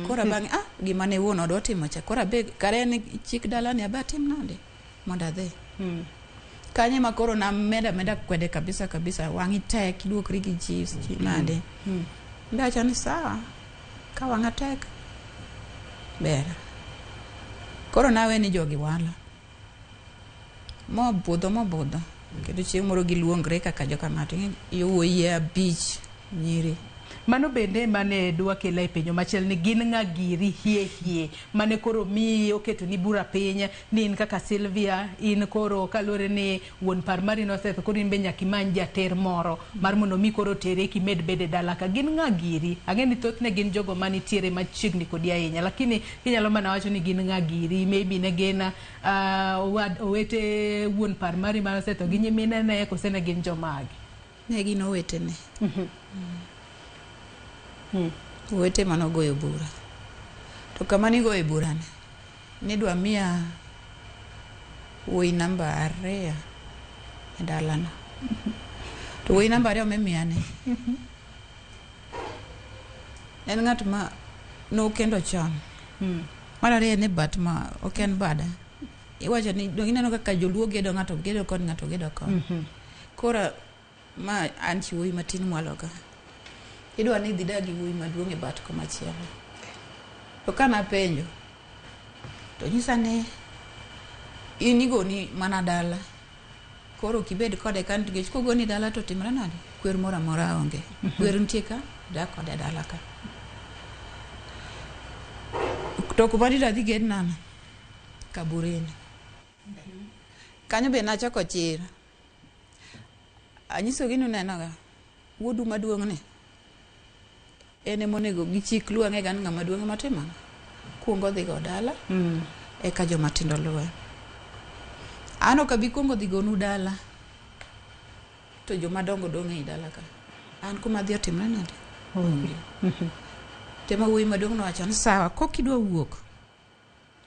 Speaker 8: Koro bang'e gima ne wuon odwa otimo cha koro abe kara en chik dalani abe atim nade mondo adhi. Kanyo ema koro nameda ameda kwede kabisa kabisa wang'i tek iluokri gi ji nade. Ndawacho ni sawa ka wang'a tek ber. Koro nawe ni jogi wala. Mobudho mobudho kendo chieng' moro giluongre kaka joka ng'ato yawuoyi 5 nyiri.
Speaker 10: Mano bende mane dwa kela e penjo machielo ni gin ng'a giri hie hie mane koro miyi oketo ni bura piny ni in kaka Sylvia in koro kaluwore ni wuon par mari nosetho koro in be nyaka imany jater moro mar mondo mi koro tere kimed bedo e dala ka. Gin ng'a giri? Ang'e ni thothne gin jogo manitiere machiegni kodi ahinya lakini inyalo mana wacho ni gin ng'a giri maybe ne gin owete wuon par mari manosetho gi nyiminene kose ne gin jomage?
Speaker 8: Ne gin owetene. Owete manogoyo bura. To kama nigoye burani, nidwa miya wuoyi namba 2 e dalano. To wuoyi namba 2 mimiyani, en ng'at ma nokendo chon. Mar ariyo en e bat ma ok en bada. Iwacho ni dong ineno kaka joluo gedo ng'ato gedo koni ng'ato gedo koni. Koro ma an chi wuoyi matin mwalo ka. Idwa ni idhi dag gi wuoyi maduong' e bat komachielo. To kanapenjo, to nyisa ni in igoni mana dala. Koro ok ibed kode ka nikech kogoni dala to timre nade? Kwer moro amora onge. Kwer nitie ka, idak kode dala ka. To kuma didadhi ged nano? Kaburini. Kanyo be nachako chir. Anyisogi ni unenoga, wuodu maduong' ni, en emonego gi chik luo ang'e ga ni ng'ama duong' ema timo ang'o? Kuongo dhi go dala, eka joma tindo luwe. An ok abi kuongo dhi gonu dala, to joma dongo dong' ei dala ka. An kuma adhi otimre nade? Onge. Tema wuoyi maduong' nowacho ni sawa, kok idwa wuok,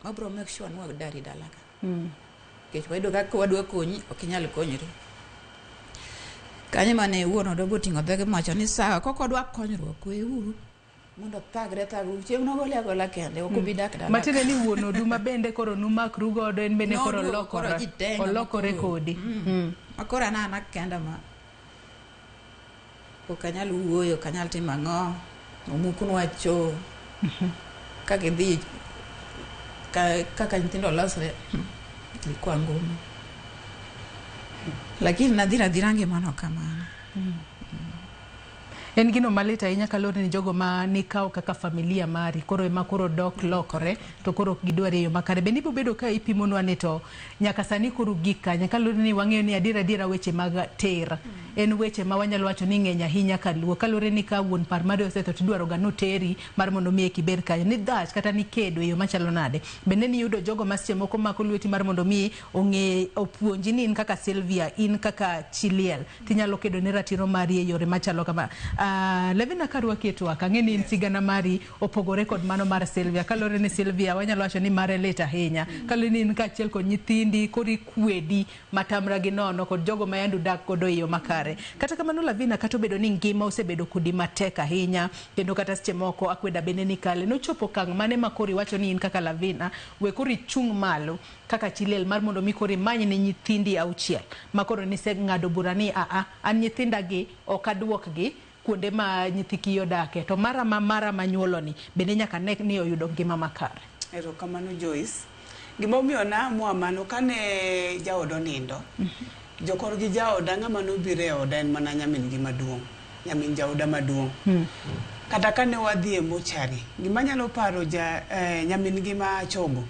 Speaker 8: wabro make sure ni wadari dala ka. Nikech wayudo ka wadwa konyi, ok inyal konyri. Kanyo mane wuon odwa boting'o dhoge mowacho ni sawa, kok odwa konyruok, weuru mondo thagre thagre. Chieng' nogole agola kende, ok obi dak dala.
Speaker 5: Matiende ni wuon odu ma bende koro numakru godo en bende koro
Speaker 8: Noduogo koro
Speaker 5: olokore
Speaker 8: jitenga
Speaker 5: olokore
Speaker 8: makoro.
Speaker 5: kodi.
Speaker 8: Ma koro an ana kenda ma ok anyal wuoyo, ok anyal timo ang'o. Omuknwa cho. Kaka idhi kaka nyithindo losre ilikuwa ngumu. Lakini nadhira adhira ngimano kamano.
Speaker 5: En gino malit ahinya kaluwore ni jogo ma nikawo kaka familia mari koro ema koro dok lokore to koro ok gidwar e yo makare. Bende ibiro bedo ka ipimonwa ni to nyaka sani koro gik kanye kaluwore ni wang'eyo ni adier adiera weche mag ter en weche ma wanyalo wacho ni ng'eny ahinya kaluo kaluwore ni ka wuon par mari osetho to idwaro ga noteri mar mondo mi eki ibed kanyo ni dhach kata ni kedo e yo machalo nade. Bende niyudo jogo ma seche moko mako lweti mar mondo mi ong'e opuonji ni in kaka Sylvia, in kaka chi liel tinyalo kedo ne ratiro mari e yore machalo kama. Levina karwaki e twak, ang'e ni in sigana mari opogore kod mano mar Sylvia. Kaluwore ni Sylvia wanyalo wacho ni mare lit ahinya. Kaluwore ni in kaachiel kod nyithindi koro ikwedi matamra gi nono kod jogo ma yande udak godo e yo makare. Kata kamano Lavina, kata obedo ni ngima osebedo kodi matek ahinya kendo kata seche moko akweda bende ni kale, nochopo okang' mane ma koro iwacho ni in kaka Lavina we koro ichung' malo kaka chi liel mar mondo mi koro imany ne nyithindi 6 ma koro niseng'ado bura ni aa an nyithinda gi ok aduokgi kuonde ma nyithi kiye odake to mara ma mara manyuolo ni bende nyaka ne ni oyudo ngima makare.
Speaker 7: Erokamano Joyce. Gimomiyo naamua mano kane jaoda onindo, jokorgi jaoda ng'ama nobiro e oda en mana nyamin gi maduong', nyamin jaoda maduong'. Kata kane wadhi e mochari, gima anyalo paro nyamin gi ma chogo,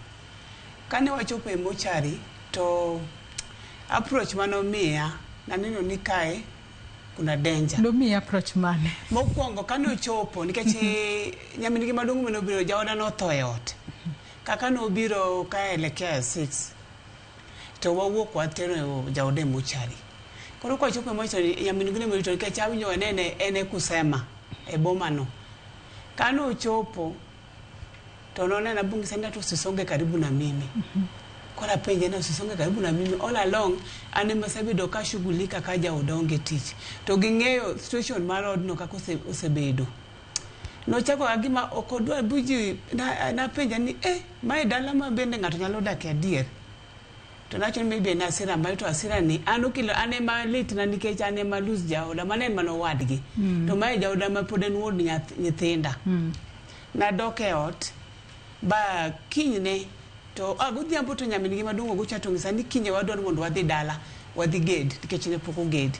Speaker 7: kane wachopo e mochari to approach manomiya, naneno ni kae kuna danger.
Speaker 5: Nomiyi approach mane?
Speaker 7: Mokwongo kane ochopo, nikech nyamin gi maduong' manobiro, jaoda notho e ot. Kaka nobiro ka elekea 6, to wawuok watero jaoda e mochari. Koro kwachopo e mochari, nyamin gi ne nikech awinjo nene en e kusema e boma no. Kane ochopo, to nonena bongisa ni hata usisonge karibu na mimi. Koro apenje ni usisonge karibu na mimi all along an ema asebedo ka shughulika ka jaoda onge tich. To ging'eyo situation mar odno kaka osebedo. Nochako ka gima ok odwar buji napenja ni mae dala ma bende ng'ato nyalo dakie adier. To nawacho ni maybe en hasira mare to hasira ni an okelo an ema litna nikech an ema lose jaoda mano en mana owadgi. To mae jaoda ma pod en wuon nyithinda. Nadok e ot ba kinyne to godhiambo to nyamin gi maduong' ogocha to onyisa ni kinyne wadwaro mondo wadhi dala wadhi ged nikech ne pok oged.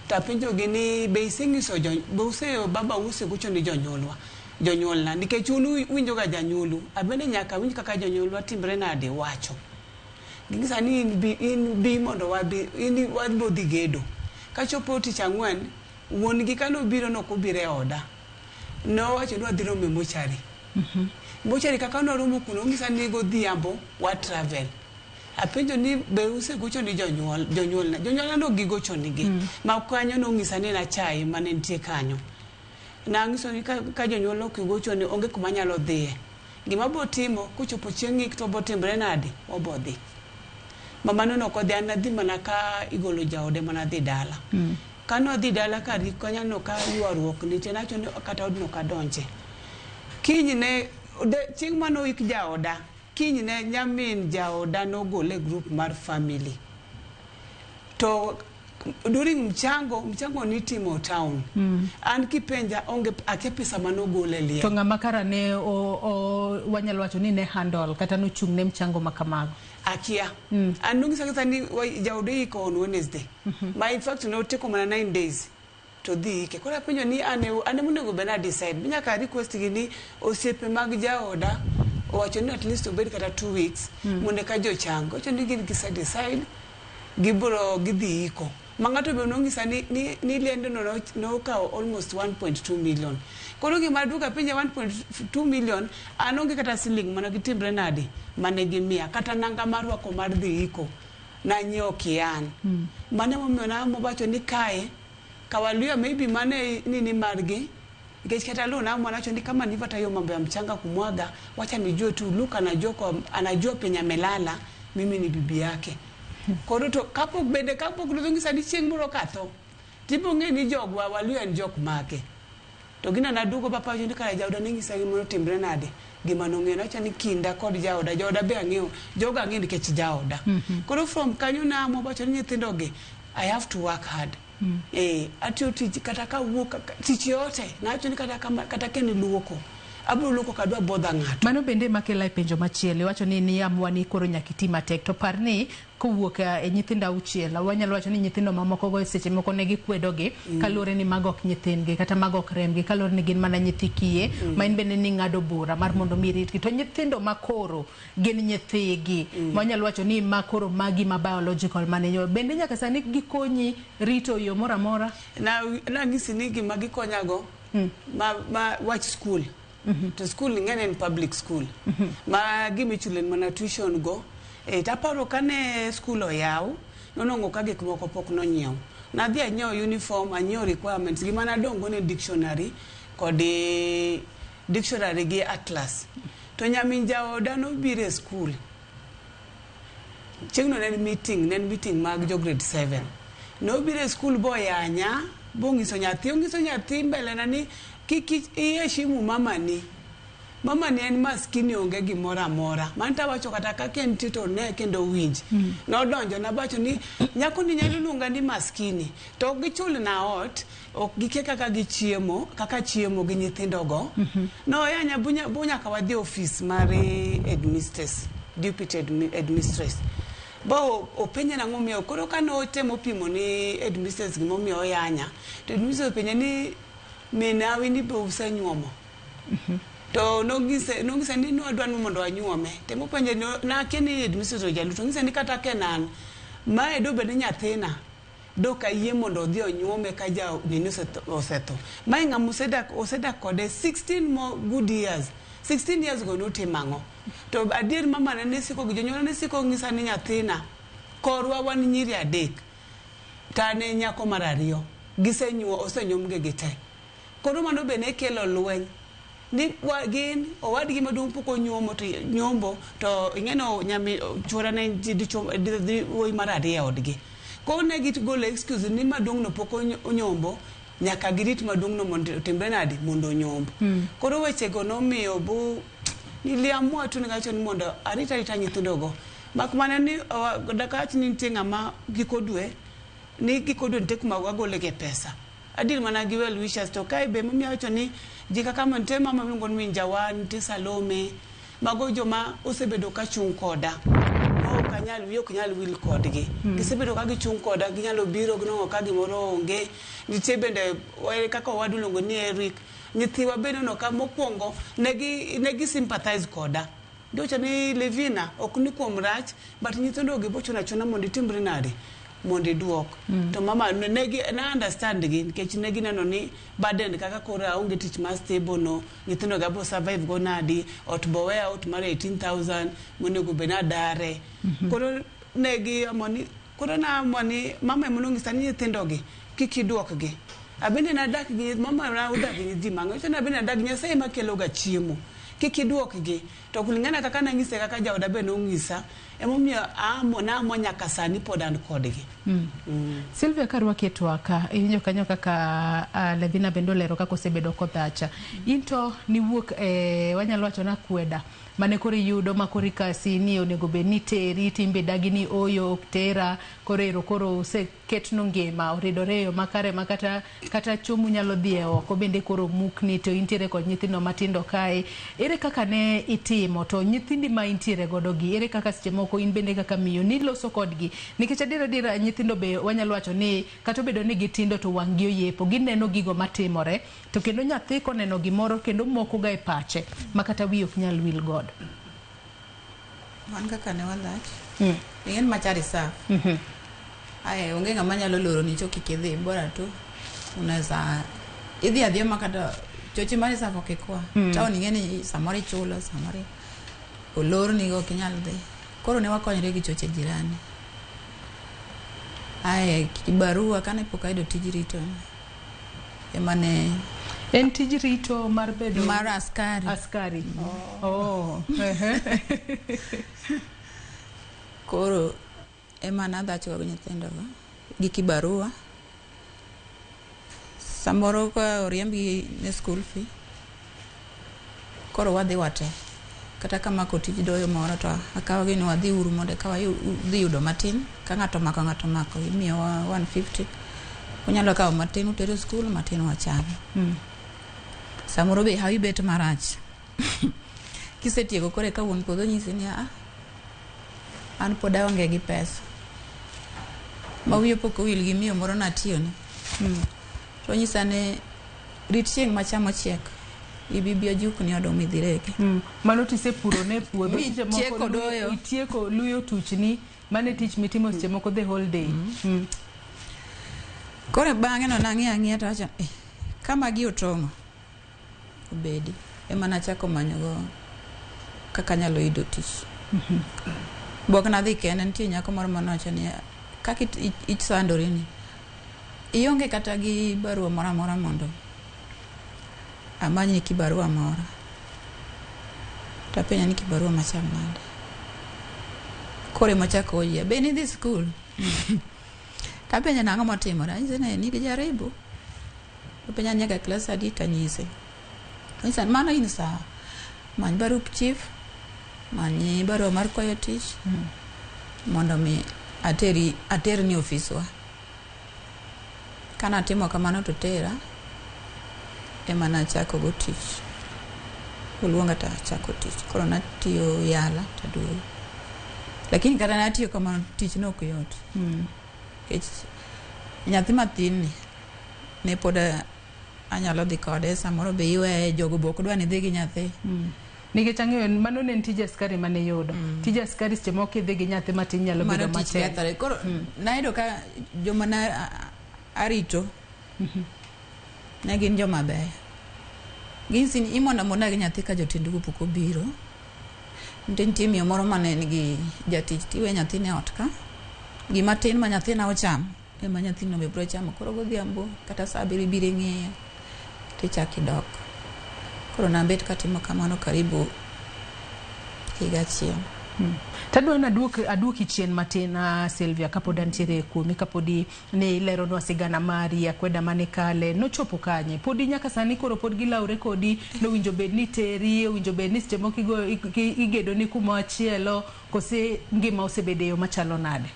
Speaker 7: To apenjogi ni be iseng'iso be use baba usegocho ni jonyuolwa jonyuolna nikech un uwinjo ga janyuolu abende nyaka awinj kaka jonyuolwa timre nade wacho. Ging'isa ni in bi mondo wabi in wadhi dhi gedo. Kachopo tich ang'wen wuon gi kanobiro nok obiro e oda. Nowacho ni wadhi romo e mochari. Mochari kaka nwaromo kuno onyisa ni godhiambo wa travel. Apenjo ni be usegocho ni jonyuolna. Jonyuolna nok gigocho nigi. Ma kanyo nonyisa ni nachaye mane nitie kanyo. Nang'iso ni ka jonyuol ok gigocho ni onge kuma anyalo dhiye. Gima abo timo kochopo chieng' ik to obotimre nade? Obodhi. Mamano nokodhi an nadhi mana ka igolo jaode mana dhi dala. Kane odhi dala kar kanyo ka ywaruok nitie nawacho ni kata odno ok adonje. Kinyne chieng' mane oik jaoda, kinyne nyamin jaoda nogole e group mar family. To during mchango, mchango nitimo town. An kipenja onge akia pesa manogol e liel.
Speaker 5: To ng'ama kara ne o wanyalo wacho ni ne handle kata nochung' ne mchango ma kamago?
Speaker 7: Akia. An nong'isa kisa ni jaode iko on Wednesday. Ma in fact noteko mana 9 days to dhi ike. Koro apenjo ni an an emonego bed ni a decide. Nyaka request gi ni osiepe mag jaoda owacho ni at least obed kata 2 weeks mondo eka jochang. Owacho ni gin gise decide gibiro gidhi iko. Ma ng'ato be nong'isa ni liende no nokawo almost 1.2 million. Koro gima duoka penja 1.2 million an onge kata siling mana gitimre nade mane gimiya kata nanga marwako mar dhi iko nanyiewo kian. Mano emomiyo nawacho ni kae Kawaluya maybe mane nini margi nikech kata lo naamua nawacho ni kama ndivyo hata hiyo mambo ya mchanga kumwaga wacha nijue tu Luka anajua kwa, anajua penye amelala mimi ni bibi yake. Koro to kapok bende kapok nong'isa ni chieng' moro katho tibo ng'e ni jogwa Waluya en jok make. To gina naduogo bapawacho ni kara jaoda ne ng'isa gima notimre nade gima nong'eyo nawacho ni kinda kod jaoda jaoda be ang'eyo joga ang'eyo nikech jaoda. Koro from kanyo naamua wacho ni nyithindo gi I have to work hard. Atiyo tich kata kawuok tich yote nawacho ni kata kama kata ka en luoko abiro luoko kadwa bodha ng'ato.
Speaker 5: Mano bende makela e penjo machielo iwacho ni niamua ni koro nyaka iti matek to par ni kowuok e nyithindo auchiel wanyalo wacho ni nyithindo mamoko go seche moko ne gikwedogi kaluwore ni mago ok nyithindgi kata mago ok rembgi kaluwore ni gin mana nyithi kiye ma in bende ning'ado bura mar mondo mi iritgi to nyithindo makoro gin nyithigi wanyalo wacho ni ma koro magi ma biological mane nyuol bende nyaka sani gikonyi rito yo moro amora
Speaker 7: Na nang'isi ni gima gikonyago ma wach school. To school ing'e ni en public school. Ma gima ichulo en mana tuition go. Taparo kane school oyaw nonwang'o ka gik moko pok nonyiew. Nadhi anyiewo uniform, anyiewo requirements gima nadong' go ne dictionary kod dictionary gi atlas. To nyamin jaoda nobiro e school. Chieng'no ne en meeting mag jo grade 7. Nobiro e school boyanya, bong'iso nyathi, ong'iso nyathi mbele na ni kik iheshimu mamani. Mamani en maskini onge gimoro amora. Mano tawacho kata kaka entie to ne kendo winj. Nodonjo nabacho ni nyako ni nyalo luonga ni maskini. To ok gichul na ot, ok gikia kaka gichiemo, kaka chiemo gi nyithindo go. Noyanya bu nyaka wadhi office mar headmistress, deputy headmistress. Bo openje nang'o miyo koro kane otemo pimo ni headmistress gimomiyo oyanya to headmistress openje ni min hawi ni be usenyuomo. To nong'ise ni nwadwa ni mondo wanyuome. Temo penje ni nakia ni headmistress ojaluo to ng'ise ni kata ka en an mae dobed ni nyathina dok ayie mondo odhi onyuome ka ja nini osetho. Mae ng'ama osedak kode 16 more good years. 16 years go notimo ang'o? To adier mama ne siko gi jonyuol ne siko ng'isa ni nyathina korwa wan nyiri adek to an e nyako mar ariyo gisenyuo osenyuomgi gite. Koro mano be ne kelo lweny ni gin owadgi maduong' pok onyuomo to nyombo to ing'eno nyami chuora ne dichuo wuoyi mar ariyo e odgi. Koro ne gigolo excuse ni maduong' no pok onyombo nyaka girit maduong' no mondo otimre nade mondo onyomb. Koro wechego nomiyo bu niliamua tu nikawacho ni mondo arit arita nyithindogo. Mak mana ni dakawach ni nitie ng'ama giko dwe ni giko dwe nitie kuma wagole ge pesa. Adil mana gi well wishers to kae be momiyo awacho ni ji kaka nitie mama miluongo ni Winjawan, nitie Salome, mago joma osebedo ka chung' koda. Ma ok anyal wiya ok nyal wil kodgi. Gisebedo ka gichung' koda ginyalo biro ginwang'o ka gimoro onge. Nitie bende kaka owadwa iluongo ni Eric. Nyithiwa be ineno ka mokwongo negi sympathize koda. Giwacho ni Levina ok ni kuom rach but nyithindo gi bochuno achuna mondo itimri nade mondo iduok. To mama negi na understand gi nikech ne gineno ni burden kaka koro aonge tich ma stable no nyithindo gi abo survive go nadi ot bo weya ot mar 18,000 monego bed ni adare. Koro negi amua ni koro naamua ni mama ema nonyisa ni nyithindo gi kik iduok gi. Abende nadak gi mama na odak gi ji mang'eny. Awacho ni abende nadak Nyasaye ema kelo ga chiemo. Kik iduokgi. To kulingana kaka nang'ise kaka jaoda be nong'isa, emomiyo aamo naamo nyaka sani pod an kodgi.
Speaker 5: Sylvia karwaki e twak, iwinjo kanyo kaka Levina bende olero kaka osebedo kodhacha. In to niwuok e wanyalo wacho na akweda mane koro iyudo ma koro ikasi ni onego bed ni teri timbe dagi ni oyo ok tera koro ero koro oseketno ngima oridore e yo makare ma kata kata chomo nyalo dhi e oko bende koro mukni to intiere kod nyithindo matindo kae. Ere kaka ne itimo to nyithindi ma intiere godo gi ere kaka seche moko in bende kaka miyo niloso kodgi nikech adier adier nyithindo be wanyalo wacho ni kata obedo ni gitindo to wang' gi oyepo gineno gigo matimore to kendo nyathi koneno gimoro kendo moko ga e pache ma kata wiye ok nyal wil godo.
Speaker 8: Wan kaka ne wadhach, ing'e ni macha reserve. Ae, onge ng'ama nyalo loro ni cho kik idhi, bora tu unaweza idhi adhiya ma kata choche mar reserve ok ikwa. Town ing'e ni samoro ichulo, samoro olorni go ok inyal dhi. Koro ne wakonyre gi choche jirani. Ae, kibarua kane pok ayudo tij rito ema ne
Speaker 5: En tij rito mar bedo
Speaker 8: mar askari.
Speaker 5: Askari. Oh.
Speaker 8: Koro ema nadhach go gi nyithindo go gi kibarua. Samoro ka oriembgi ne school fee, koro wadhi wate. Kata kamako tij doyo moro to akawogi ni wadhi uru mondo eka wadhi yudo matin. Ka ng'ato omako ng'ato omako imiyowa 150. Unyalo kawo matin utero skul, matin wachamo. Samoro be hawi bet marach. Kisetieko koro eka wuon puodho nyisi ni ah, an pod aonge gi pesa. Ma wiye pok owil gi miyo moro natiyone. To onyisa ni rit chieng' ma cham ochiek, ibi bi ajukni oduma idhi rege.
Speaker 5: Mano tisepuro ne puodho
Speaker 8: Mi
Speaker 5: seche moko
Speaker 8: tieko doyo.
Speaker 5: Itieko luyo tuchni mane tich mitimo seche moko the whole day.
Speaker 8: Koro bang'e no nang'iyo ang'iya to awacho eh, ka magi otong'o obedi ema nachako manyogo kaka anyalo yudo tich. Bok nadhi kenda, nitie nyako moro manowacho ni kaka isandori ni ionge kata gi barua moro amora mondo amanyni kibarua moro. Tapenja ni kibarua machal nade. Koro ema ochako oyie, be nidhi skul? Tapenje nang'o motimore, anyise ni nilijaribu. Openja ni nyaka klas adi tanyise. Onyisa ni mano in sawa. Many barup chief, many barua mar kwayo tich mondo mi ateri aterni ofiswa. Kanatimo kamano to tera ema nachako go tich. Oluonga to achako tich. Koro natiyo Yala taduogo. Lakini kata natiyo kamano tich ne ok yot. Nikech nyathi mathin ni ne pod anyalo dhi kode samoro be iweye jogo be ok dwa ni idhi gi nyathi.
Speaker 5: Nikech ang'eyo mano ne en tij askari mane iyudo. Tij askari seche moko kidhi gi nyathi matin nyalo bedo
Speaker 8: Mano tich
Speaker 5: matek.
Speaker 8: kethore. Koro nayudo ka joma na arito ne gin joma beyo. Ginyisi ni imondo amonda gi nyathi ka jotend go pok obiro. Nitie miyo moro mane nigi jatich tiwe nyathine e ot ka. Gima tin ma nyathina ochamo ema nyathino be biro chamo. Koro godhiambo kata saa abiriyo ibiro ing'iyo tichako idok. Koro nabet katimo kamano karibu higa achiel.
Speaker 5: Tadwa ni aduoki chien matin Sylvia kapod antiere kuomi kapodi ne ileronwa sigana mari akweda mane kale nochopo kanye podi nyaka sani koro pod gilawre kodi nowinjo bed ni teri owinjo bed ni seche moko igedo ni kuma chielo kose ngima osebedo e yo machalo nade?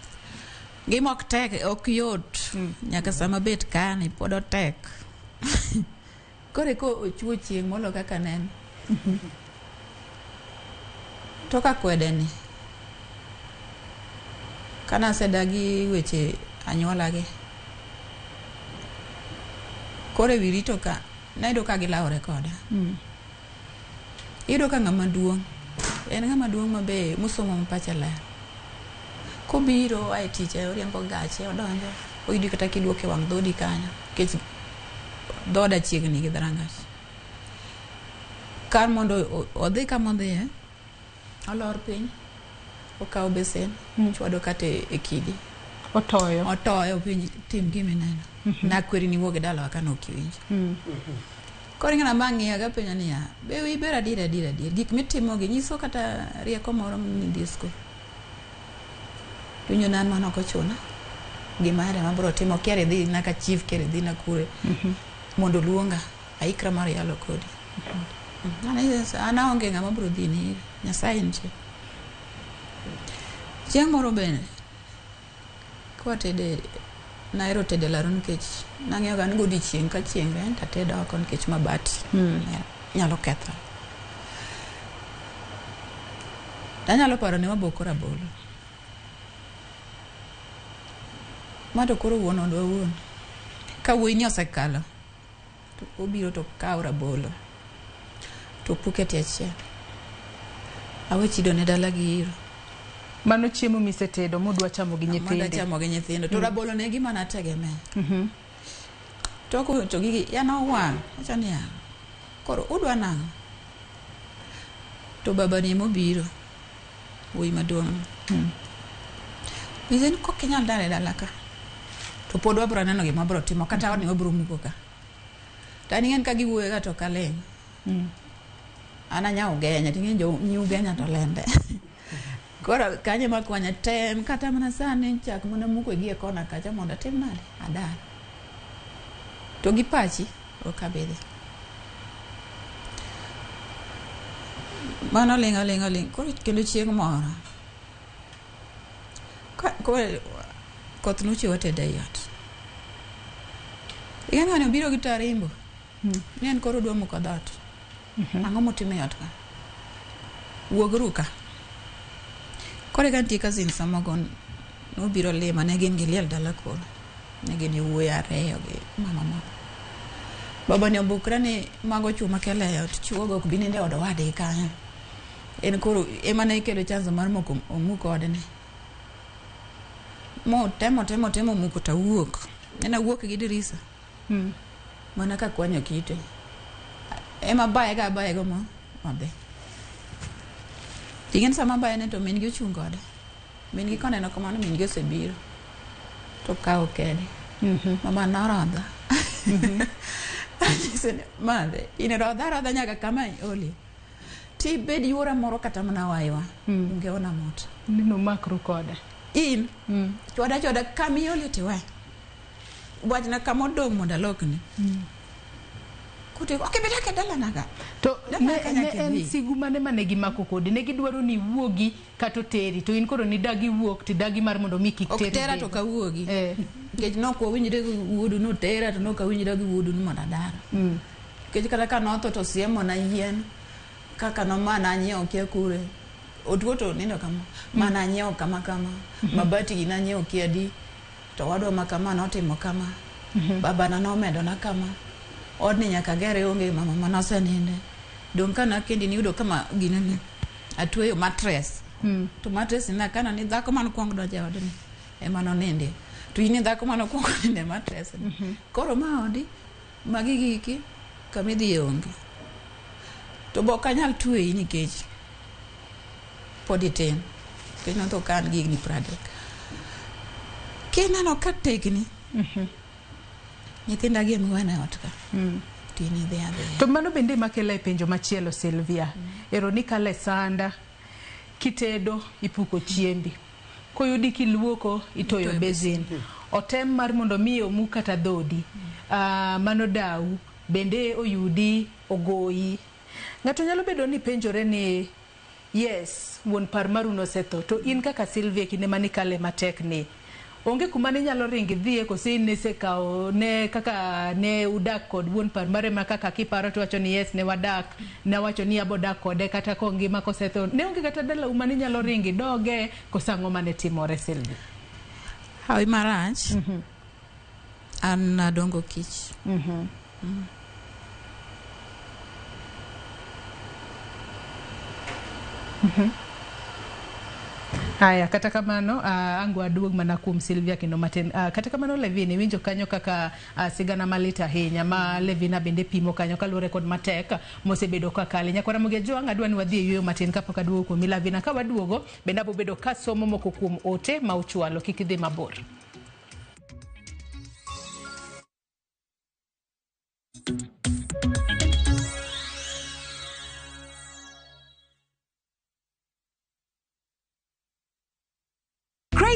Speaker 8: Ngima ok tek, ok yot. Nyaka sama bet kani pod otek. Koro eko ochuo chieng' molo kaka neno. To ka kwede ni kanasedagi weche anyuolagi koro ewi rito ka nayudo ka gilawore koda. Iyudo ka ng'ama duong' en ng'ama duong' mabe mosomo ma pache ler. Kobiro oa e tich oriembo gache odonjo oyudi kata kiluoke wang' dhodi kanyo nikech dhoda chiegni gi dhorangach. Kar mondo odhi kama odhiye, olor piny, okawo besen, chwado kata e kidi.
Speaker 5: Otoyo.
Speaker 8: Otoyo piny, tim gima ineno. Nakweri ni wuog e dalawa ka ne ok iwinjo. Koro ing'ana ma ng'iya gapenja niya, be wiyi ber adier adier adier? Gik mitimogi nyiso kata rieko moro midhi e skul. Winjo na an mano ok ochuna. Gima ahero ema abiro timo. Kier idhi na ka chief, kier idhi na kure. Mondo oluonga. Aikra mar yalo kodi. An aonge ng'ama biro dhi ni ire. Nyasaye nitie. Chieng' moro bende, kwatede nahero tedo e laro nikech nang'iyo ga ni godiochieng' ka chieng' rieny to atedo oko nikech mabati nyalo kethore. Anyalo paro ni waboko rabolo. Ma to koro wuon odwa wuon. Ka wuoyi ni osekalo, to obiro to okawo rabolo to opuke tie achiel. Awe chido ne dala gi iro.
Speaker 5: Mano chiemo misetedo mudwa chamo gi nyithindi.
Speaker 8: Madwa chamo gi nyithindo. To rabolo ne gima nategemea. Tok to gigi ya nowang'. Awacho niya, koro udwa nang'o? To baba ni emobiro. Wuoyi maduong'. Nyise ni kok inyal dar e dala ka. To pod wabro neno gima wabro timo kata odni wabro muko ka. To an ing'eni ka giwuoyo ga to ok aling'. An anya Ugenya, to ing'eni jo nyi Ugenya to lende. Koro kanyo ema kwanya tem kata mana sani chak mana muko gi e kona kacha mondo atim nade? Adar. To gi pachi ok abi dhi. Mano ling' aling' aling'. Koro kendo chieng' moro koth nochwe watedo ei ot. Ing'e ng'ani obiro gi tarimbo. Ni en koro odwa muko dhoot. Ang'o motimo e ot ka? Wuoguru ka. Koro eka nitie cousins moko nobiro lima ne gin gi liel dala koro. Ne gin yowuoyi ariyo gi mama moro. Baba ni obukre ni mago chwo makelo e ot, chwo go ok bi nindo e od owadgi kanyo. En koro ema ne ikelo chanzo mar moko omuk odni. Motemo temo temo muko to awuok. En awuok gi dirisa. Mana ka kwanyo kite. Ema baye ga abaye go mo odhi. Ing'eni sama abaye ne to min gi ochung' kode. Min gi koneno kamano min gi osebiro. To kawo kede. Mama norodha. Anyise ni madhe. In rodha arodha nyaka kama ioli. Ti bed yuora moro kata mana waywa. Onge ona mot.
Speaker 5: Neno makru kode.
Speaker 8: In. Chwada chwada kama ioli tiwe. Wachna kama odong' mondo alokni. Kotieko, ok ibi dak e dalana ka.
Speaker 5: To
Speaker 8: Dalana
Speaker 5: ne,
Speaker 8: ka
Speaker 5: ne
Speaker 8: nyaka
Speaker 5: en
Speaker 8: idhi.
Speaker 5: sigu mane mane gimako kodi? Ne gidwaro ni iwuogi kata oteri to in koro nidagi wuok tidagi mar mondo mi kik
Speaker 8: Ok
Speaker 5: teri
Speaker 8: tera to
Speaker 5: bende.
Speaker 8: kawuogi. Nikech nok wawinjre gi wuodu notera to nok awinjra gi wuodu ni mondo adar. Nikech kata ka notho to siemona yien kaka nomana anyiewo kia kure. Otuo to nindo kama. Mana anyiewo kama kama. Mabati gi nanyiewo kia adi. To wadwa ma kama notimo kama. Babana nomedona kama. Odni nyaka gere onge mama mana oseninde. Dong' ka nakendi niyudo kama ginene atweyo mattress. To mattress ni nakano ni dhako mane okuong donjo e odni ema nonindie. To in e dhako mane okuongo nindo e mattress ni. Koro ma odi, magi giki, kama idhiye onge. To be ok anyal tweyi nikech pod itin. Nikech notho ka an gi higni 30. Kineno ka tekni, nyithinda gi ema iwena e ot ka. To in idhi adhiya.
Speaker 5: To mano bende ema kela e penjo machielo Sylvia. Ero ni kalo e sanda, kitedo ipuko chiembi. Koyudi kiluoko itoyo basin. Otem mar mondo mi omuk kata dhodi. Mano dau bende oyudi ogoyi. Ng'ato nyalo bedo ni penjore ni yes, wuon par maru nosetho to in kaka Sylvia kinde mane ikale matek ni onge kuma ne inyalo ringo idhiye kose in nisekawo ne kaka ne udak kod wuon par mare ma kaka kiparo to iwacho ni yes ne wadak nawacho ni abo dak kode kata kongima kosetho ne onge kata dalau mane inyalo ringo idoge kose ang'o mane timore Sylvia?
Speaker 8: Hawi marach, an nadongo kich.
Speaker 5: Haya, kata kamano ango aduog mana kuom Sylvia kendo matin. Kata kamano Levin, iwinjo kanyo kaka sigana malit ahinya ma Levina bende pimo kanyo kaluwore kod matek mosebedo kakale. Nyakwara Ramogi Ajwang' adwa ni wadhi e yueyo matin kapok aduogo kuomi Lavina. Ka waduogo bende abo bedo kasomo moko kuom ote ma uchwalo. Kik idhi mabor.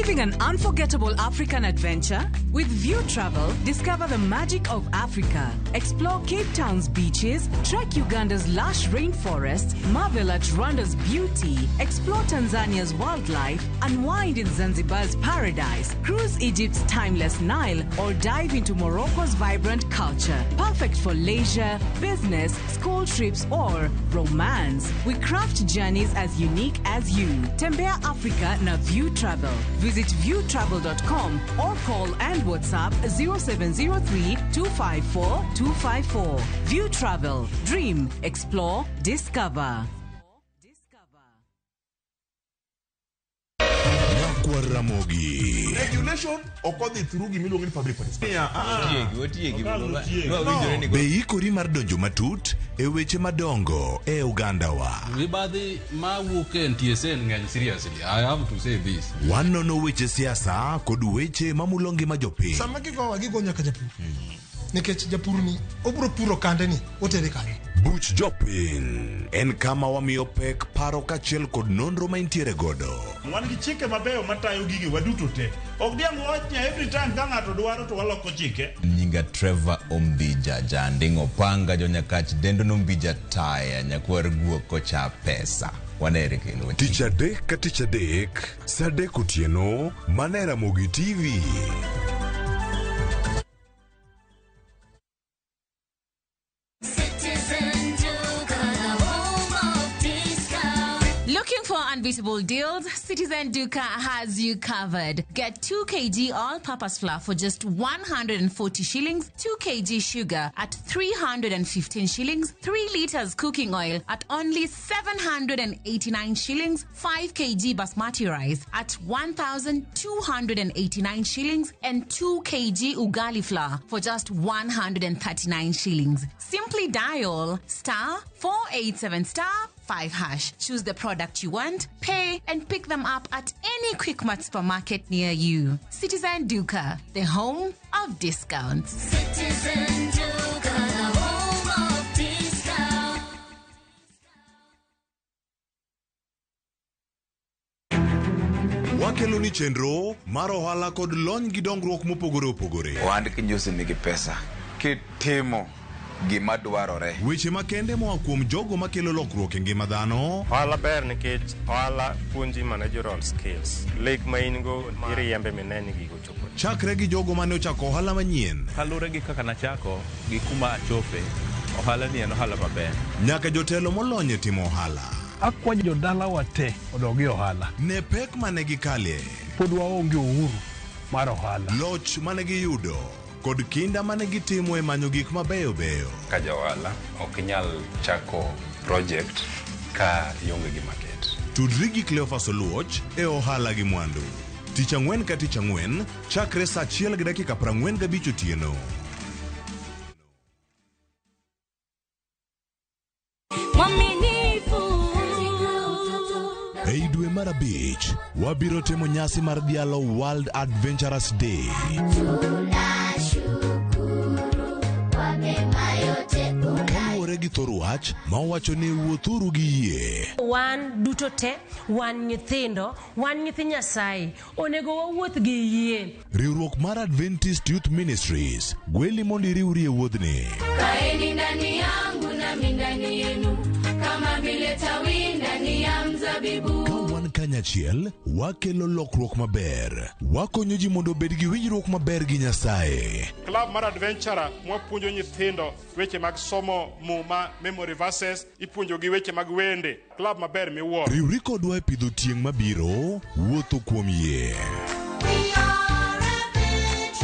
Speaker 4: Craving an unforgettable African adventure? With View Travel, discover the magic of Africa. Explore Cape Town's beaches, trek Uganda's lush rainforests, marvel at Rwanda's beauty, explore Tanzania's wildlife, unwind in Zanzibar's paradise, cruise Egypt's timeless Nile, or dive into Morocco's vibrant culture. Perfect for leisure, business, school trips, or romance. We craft journeys as unique as you. Tembea Africa na View Travel. Visit viewtravel.com or call and WhatsApp 0703 254 254. View Travel. Dream, explore, discover.
Speaker 6: Nyakwar Ramogi.
Speaker 22: Regulation ok odhi through gimiluongo ni public participation.
Speaker 32: Otiegi,
Speaker 6: Be iikori mar donjo matut e weche madongo e ogandawa?
Speaker 30: Mibadhi mawuok e NTSA ng'eny seriously. I have to say this.
Speaker 6: Wanono weche siasa kod weche mamulo ngima jopiny.
Speaker 31: Sama gigowa gigo nyaka japur. Nikech japur ni obro puro kande ni otere kanye.
Speaker 6: Buch jopiny en kama wamiyo pek paro kaachiel kod nonro ma intiere godo.
Speaker 28: Wan gi chike mabeyo matayo gige waduto te. Ok diang' wawach ni every time ka ng'ato dwaro to waloko chike.
Speaker 32: Nyinga Trevor Ombija Janding Opanga Jonyakach Dendo Nombija Taya Nyakwar Guok Kocha Pesa. Wanere kendo.
Speaker 6: Tich adek ka tich adek, saa adek otieno, mana e Ramogi TV.
Speaker 12: Citizen Duka, the home of discount.
Speaker 11: Looking for unbeatable deals? Citizen Duka has you covered. Get 2 kg all-purpose flour for just 140 shillings, 2 kg sugar at 315 shillings, 3 liters cooking oil at only 789 shillings, 5 kg basmati rice at 1,289 shillings, and 2 kg ugali flour for just 139 shillings. Simply dial star 487 star 5 hash. Choose the product you want, pay, and pick them up at any Quickmart supermarket near you. Citizen Duka, the home of discounts.
Speaker 12: Citizen Duka, the home of discount.
Speaker 6: Wakelo ni chenro mar ohala kod lony gi dongruok mopogore opogore.
Speaker 9: Ohand kinyosi nigi pesa. Kitimo gima dwarore.
Speaker 6: Weche makende moa kuom jogo makelo lokruok e ngima dhano.
Speaker 17: Ohala ber nikech ohala puonji managerial skills. Lek ma in go iriembe mine ni gigo chopo.
Speaker 6: Chakre gi jogo mane ochako ohala manyien.
Speaker 18: Kaluwore gi kaka nachako gi kuma achope, ohala ni en ohala maber.
Speaker 6: Nyaka jotelo molony e timo ohala.
Speaker 19: Akwayo jodalawa te odog e ohala.
Speaker 6: Ne pek mane gikale.
Speaker 19: Pod waonge uhuru mar ohala.
Speaker 6: Loch mane giyudo kod kinda mane gitimo e manyo gik mabeyo beyo.
Speaker 20: Ka ja ohala ok inyal chako project ka ionge gi market.
Speaker 6: Tudri gi Cleophas Oluoch e ohala gi mwandu. Tich ang'wen ka tich ang'wen, chakre saa 1:45 otieno.
Speaker 12: Mwaminifu.
Speaker 6: Ei dwe mar abich, wabiro timo nyasi mar dhialo World Adventurers Day.
Speaker 12: Tunashukuru kwa mema yote
Speaker 6: Kaluwore gi thor wach ma owacho ni wuothuru gi yie.
Speaker 21: Wan duto te, wan nyithindo, wan nyithi Nyasaye, onego wawuoth gi yie.
Speaker 6: Riwruok mar Adventist Youth Ministries gweli mondo iriwri e wuodhni.
Speaker 12: Kaeni ndani yangu nami ndani yenu, kama vile tawi ndani ya mzabibu.
Speaker 6: Ka wan kanyachiel, wakelo lokruok maber. Wakonyo ji mondo obed gi winjruok maber gi Nyasaye.
Speaker 23: Club mar Adventurer mwapuonjo nyithindo weche mag somo Muma, memory verses, ipuonjogi weche mag wende. Club maber miwuoro.
Speaker 6: Riwri kodwa e pidho tieng' mabiro, wuotho kuom yie.
Speaker 12: We are adventurers.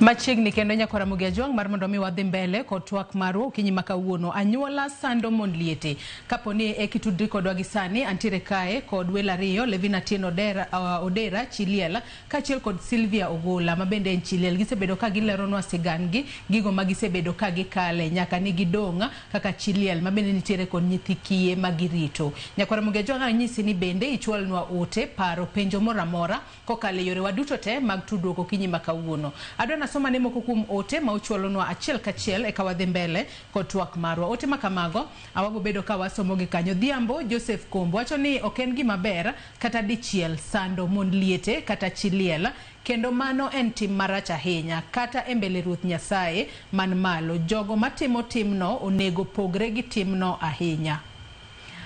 Speaker 5: Machiegni kendo nyakwar Ramogi Ajwang' mar mondo mi wadhi mbele kod twak marwa okinyi ma kawuono. Anyuola sando mond liete. Kapo ni eki tudri kodwa gi sani, antiere kae kod welo ariyo, Levina Atieno Odera, Odera chi liel, kaachiel kod Sylvia Ogola ma bende en chi liel. Gisebedo ka gileronwa sigandgi, gigo ma gisebedo ka gikale nyaka ni gidong' kaka chi liel ma bende nitiere kod nyithi kiye ma girito. Nyakwar Ramogi Ajwang' anyisi ni bende ichwalnwa ote, paro, penjo moro amora kokalo e yorewa duto te mag tudruok okinyi ma kawuono. Adwa nasoma ne moko kuom ote ma uchwalonwa achiel kachiel eka wadhi mbele kod twak marwa. Ote ma kamago awabo bedo ka wasomogi kanyo. Dhiambo Joseph Kombo wacho ni ok en gima ber kata dichiel sando mond liete kata chi liel kendo mano en tim marach ahinya kata e mbele Ruoth Nyasaye man malo. Jogo matimo timno onego pogre gi timno ahinya.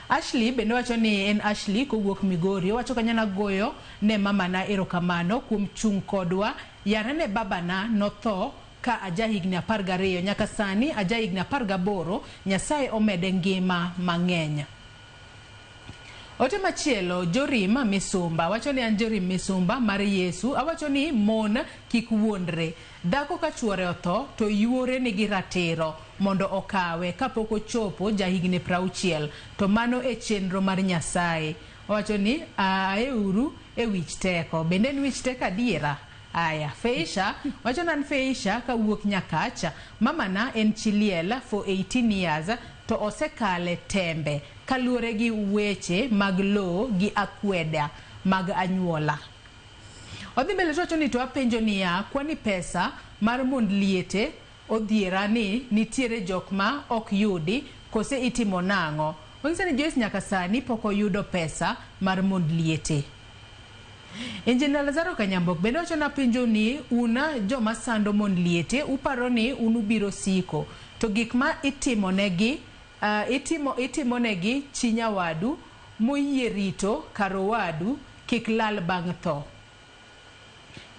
Speaker 5: Ashley bende wacho ni en Ashley kowuok Migori. Owacho kanyo nagoyo ne mamana erokamano kuom chung' kodwa yare ne babana notho ka ajahigni 12 nyaka sani ajahigni 18 Nyasaye omede ngima mang'eny. Ote machielo Jorim Misumba wacho ni an Jorim Misumba mar Yesu awacho ni mon kik wuondre. Dhako ka chuore otho to yuore nigi ratiro mondo okawe kapok ochopo jahigni 60 to mano e chenro mar Nyasaye. Owacho ni aeuru e wich teko. Bende en wich teko adiera? Aya, Feisha wacho ni an Feisha kawuok Nyakach, mamana en chi liel for 18 years to osekale tembe kaluore gi weche mag lowo gi akweda mag anyuola. Odhi mbele to wacho ni to apenjo niya, kwani pesa mar mond liete odhiera ni nitiere jok ma ok yudi kose itimo nang'o? Onyisa ni Joyce nyaka sani pok oyudo pesa mar mond liete. Engineer Lazaro Kanyambok bende wacho napenjo ni una joma sando mond liete uparo ni un ubiro siko to gik ma itimonegi itimonegi chi nyawadu moyie rito kar owadu kik lal bang' tho.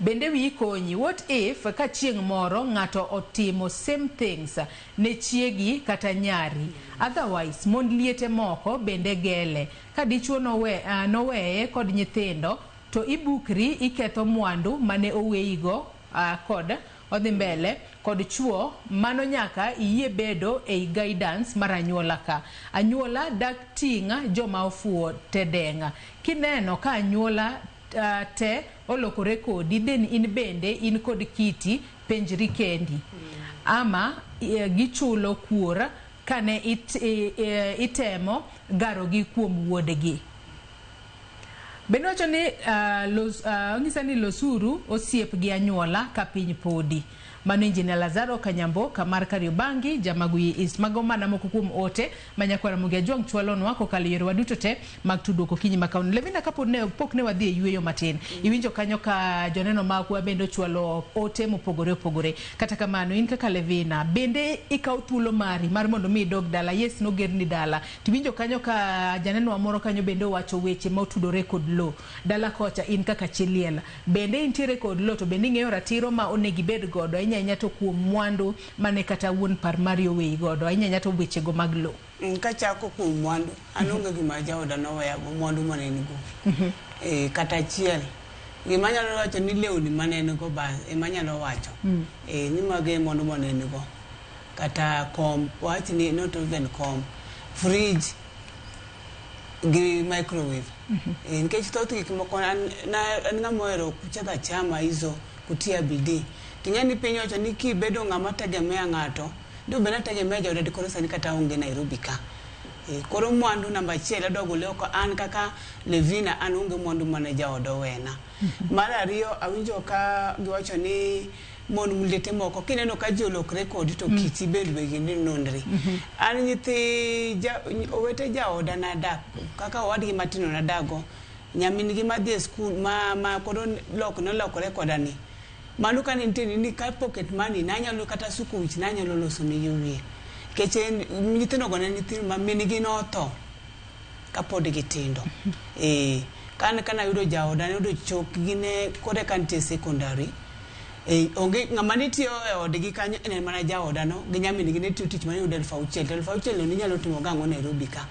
Speaker 5: Bende wiyi konyi, what if ka chieng' moro ng'ato otimo same things ne chiegi kata nyari? Otherwise mond liete moko bende gele. Ka dichuo noweye kod nyithindo to ibukri iketho mwandu mane oweyigo kod odhi mbele kod chuo mano nyaka iyie bedo ei guidance mar anyuola ka. Anyuola dak ting' joma ofuwo tedeng'. Kineno ka anyuola te olokore kodi then in bende in kod kiti penjri kendi. Ama gichulo kuor kane itemo garogi kuom wuodgi. Bende wacho ni onyisa ni losuru osiep gi anyuola ka piny podi. Mano Engineer Lazaro Kanyamboka mar Kariobangi, Jamaguyi East. Mago mana moko kuom ote ma nyakwar Ramogi Ajwang' chwalonwa kokalo e yorewa duto te mag tudruok okinyi ma kawuono. Levina kapod ne pok ne wadhi e yueyo matin, iwinjo kanyo ka joneno magwa bende ochwalo ote mopogore opogore. Kata kamano, in kaka Levina, bende ikawo thuolo mari mar mondo mi idog dala? Yes, nogerni dala. Tiwinjo kanyo ka janeno moro kanyo bende owacho weche ma otudore kod lo. Dala kocha in kaka chi liel, bende intiere kod lo to bende ing'eyo ratiro ma onego ibed godo ahinya ahinya to kuom mwandu mane kata wuon par mari oweyi godo ahinya ahinya to wechego mag lo.
Speaker 7: Kachako kuom mwandu, an onge gima jaoda noweyago mwandu mane en go. Kata achiel. Gima anyalo wacho ni lewni mane en go bas ema anyalo wacho. Ni mago e mwandu mane en go. Kata kom, wach ni not even kom. Fridge gi microwave. Nikech thoth gik moko an ng'ama ohero kucheza chama hizo kutia bidii. Ting'e ni piny owacho ni kibedo ng'ama tegemea ng'ato, do bed nategemea jaoda di koro sani kata aonge Nairobi ka. Koro mwandu namba achiel adwa gole oko an kaka Levina an onge mwandu mane jaoda owena. Mar ariyo awinjo ka giwacho ni mon liete moko kineno ka ji olokre kodi to kiti bende wegi ni nonri. An nyithi owete jaoda nadak kaka owadgi matindo nadago, nyamin gi madhi e skul ma koro nolokore koda ni. Mano kane nitie ni ka pocket money nanyalo kata suko wich nanyalo loso negi wiye. Nikech nyithindo go ne nyithindo ma min gi notho kapod gitindo. Kan kana yudo jaoda nayudo chokgi ne koro eka nitie secondary. Onge ng'ama ne tiyo e odgi kanyo en mana jaoda no gi nyamin gi ne tiyo tich mane yudo 6000 to 6000 no ninyalo timo gang'o Nairobi ka.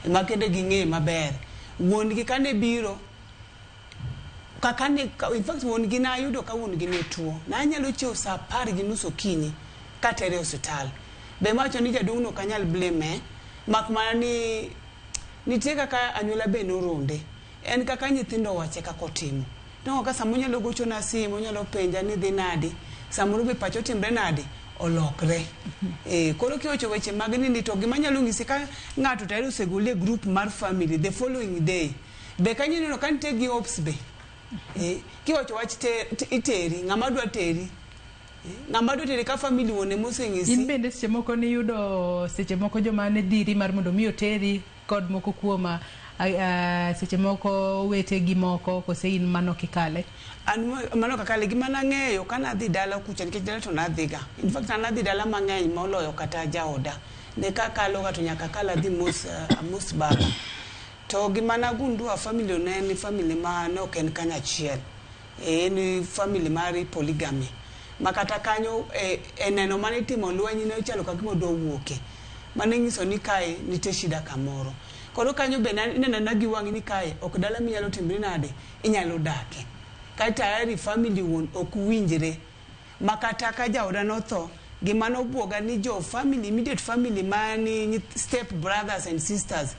Speaker 7: Ema kendo ging'e maber. Wuon gi kane biro Kaka ne, in fact wuon gi nayudo ka wuon gi ne tuo. Nanyalo chiew saa 10:30 okinyi katere e osiptal. Be mawacho ni jaduong' no ok anyal blame, mak mana ni nitie kaka anyuola be noronde. En kaka nyithindo owache kaka otimo. Nongo ka sama onyalo gochona simu, onyalo penja ni dhi nadi, samoro be pache otimre nadi, olokre. Koro kiwacho weche mag nini to gima anyalo nyisi ka ng'ato tayari osegoli e group mar family the following day. Be kanyo ineno ka nitie gi hopes be. Kiwacho wach iteri, ng'ama dwa teri. Ng'ama dwa teri ka family wuon ema oseng'isi.
Speaker 5: In bende seche moko niyudo seche moko joma ne dhiri mar mondo mi oteri kod moko kuom seche moko wete gi moko kose in mano kikale?
Speaker 7: An mano kakale gima nang'eyo ka nadhi dala kucha nikech dala to nadhiga. In fact an nadhi dala mang'eny moloyo kata jaoda. Ne kakalo ga to nyaka akal adhi mos amos baba. To gima nagundua family ne en family ma ne ok en kanyachiel. En family mar polygamy. Ma kata kanyo e neno mane itimo lweny ne chalo ka gima odwa wuoke. Mane nyiso ni kae nitie shida kamoro. Koro kanyo be ineno na gi wang'i ni kae ok dala minyalo timri nade, inyalo dake. Kae tayari family wuon ok winjre. Ma kata ka jaoda notho, gima nobuoga ni jo family, immediate family mani step brothers and sisters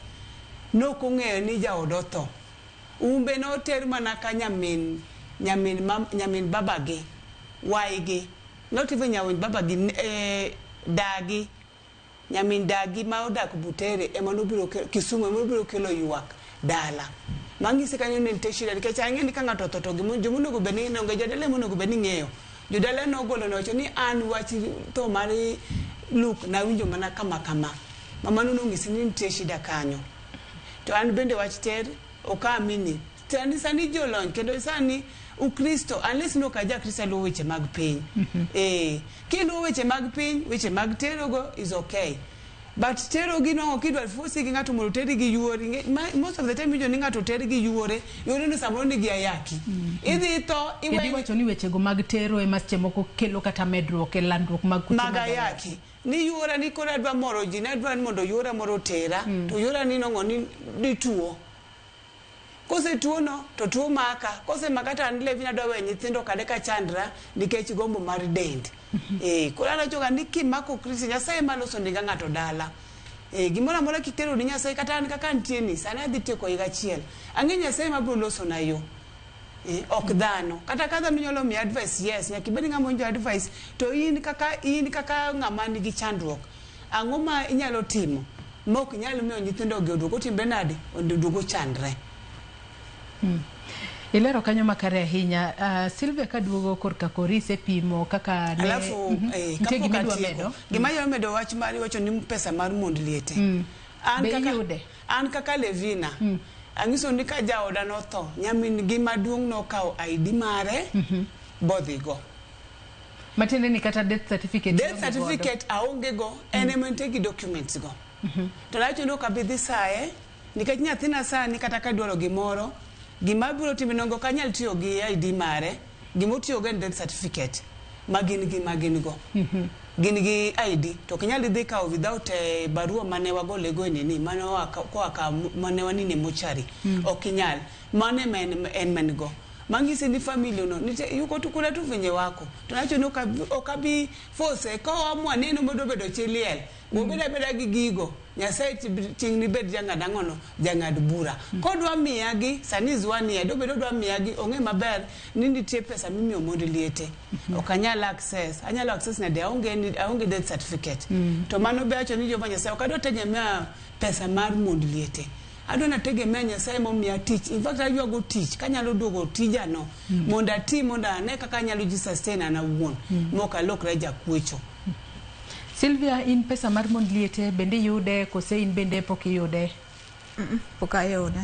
Speaker 7: nok ong'eyo ni jaoda otho. Umbe noter mana ka nyamin, nyamin, mam, nyamin babagi, waygi, not even nyamin babagi, dagi, nyamin dagi ma odak Butere ema nobiro Kisumu ema nobiro kelo ywak dala. Mang'isi kanyo ni nitie shida nikech ang'e ni ka ng'ato otho to gimo joma onego bed ni onge jodala ema onego bed ni ng'eyo. Jodala nogolo nowacho ni an wach tho mar Luke nawinjo mana kama kama. Ma mano nong'isi ni nitie shida kanyo. To an bende wach ter ok amini. Sani sani jolony kendo sani Ukristo unless no ka ja Kristo luwo weche mag piny. Kiluwo weche mag piny, weche mag tero go is okay. But tero gi no kidwa force gi ng'ato mondo teri gi yuori. Most of the time iwinjo ni ng'ato ter gi yuore, yuore no samoro nigi ayaki. Idhi tho
Speaker 5: Kendo
Speaker 7: iwe
Speaker 5: iwacho ni wechego mag tero ema seche moko kelo kata medruok e landruok mag kute
Speaker 7: mag ayaki. Ni yuora ni koro adwa moro ji, nadwa ni mondo yuora moro otera, to yuora ni nong'o ni dituo. Kosetuo no, to tuo maka. Kosemaka to an Levi nadwa weyo nyithindo kade ka chandra nikech gombo mar dend. Koro an awachoga ni kimako Kristo, Nyasaye ema loso niga ng'ato dala. Gimoro amora kitero ni Nyasaye, kata an kaka antie ni, sani adhi tieko higa achiel. Ang'e Nyasaye ema biro loso na yo. Ok dhano. Kata ka dhano nyalo miyi advice, yes, nyaka ibed ng'ama winjo advice, to in kaka ng'ama nigi chandruok, ang'o ma inyalo timo ma ok nyal miyo nyithindo gi oduog otimre nade, oduog ochandre.
Speaker 5: Ilero kanyo makare ahinya. Sylvia kaduogo korka kori isepimo kaka ne
Speaker 7: Alafu,
Speaker 5: Nitie
Speaker 7: kapok
Speaker 5: gima idwa
Speaker 7: atieko,
Speaker 5: medo?
Speaker 7: gima anyalo medo wach mar iwacho ni pesa mar mond liete. An
Speaker 5: Be
Speaker 7: kaka,
Speaker 5: iyude?
Speaker 7: an kaka Levina, ang'iso ni ka jaoda notho, nyamin gi maduong' nokawo ID mare, bodhigo.
Speaker 5: Matiende ni kata death certificate
Speaker 7: Death
Speaker 5: ionge godo.
Speaker 7: certificate aonge go, en ema nitie gi documents go. To nawacho ni ok abi dhi saye, nikech nyathina sani kata ka dwaro gimoro, gima biro timo nongo ok anyal tiyo gi ID mare, gima otiyogo en death certificate ma gin gi ma gin go. Gin gi ID, to ok inyal dhi kawo without barua mane wagolego e nini, mane oa koa ka mane wanine mochari. Ok inyal. Mano ema en en go. Mang'isi ni family no, nitie yuko tu kula tu venye wako. To nawacho ni ok abi force, ka oamua ni en omedo bedo chi liel, wabed abeda gi gigo. Nyasaye ting' ni bed jang'ad ang'ono, jang'ad bura. Kodwa miya gi, sani is 1 year, dobed odwa miya gi, ong'e maber ni nitie pesa mimiyo mond liete. Ok anyal access, anyalo access nade, aonge death certificate. To mano be awacho ni Jehova Nyasaye, ok adwa tegemea pesa mar mond liete. Adwa nategemea Nyasaye momiya tich. In fact, aywago tich, kanyalo duogo tijano, mondo ati, mondo ane kaka anyalo ji sustain an awuon, mok alokra jakwecho.
Speaker 5: Sylvia, in pesa mar mond liete bende iyude kose in bende pok iyude?
Speaker 8: Pok ayude.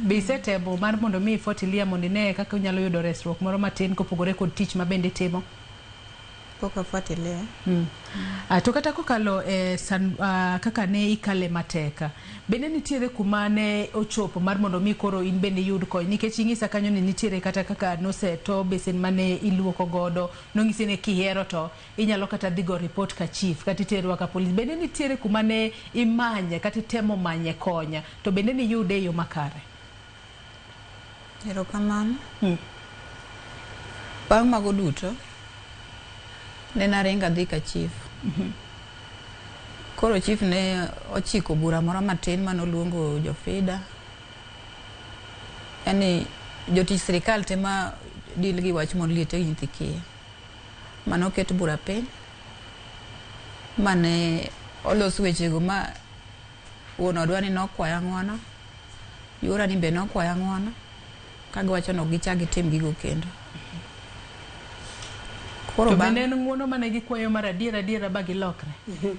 Speaker 5: Be isetemo mar mondo mi ifuatilia mondo ine kaka inyalo yudo resruok moro matin kopogore kod tich ma bende itimo?
Speaker 8: Pok afuatilia.
Speaker 5: To kata kokalo e san, kaka ne ikale matek, bende nitiere kuma ne ochopo mar mondo mi koro in bende iyud kony? Nikech ing'isa kanyo ni nitiere kata kaka noseto besen mane iluoko godo, nong'isi ni kihero to inyalo kata dhi go report ka chief kata iterwa ka polis. Bende nitiere kuma ne imanye kata itemo manye konya, to bende niyude e yo makare?
Speaker 8: Erokamano. Bang' mago duto, ne naringo adhi ka chief. Koro chief ne ochiko bura moro matin manoluongo jofida. Yani jotich sirikal te ma deal gi wach mon liete gi nyithi kiye. Manoket bura piny mane olos wechego ma wuon odwa ni nokwaya ng'uono, yuora ni be nokwaya ng'uono, ka giwacho ni ok gichak gitim gigo kendo. Koro
Speaker 5: To
Speaker 8: bang'
Speaker 5: bende en ng'uono mane gikwayo mar adier adiera ba gilokre?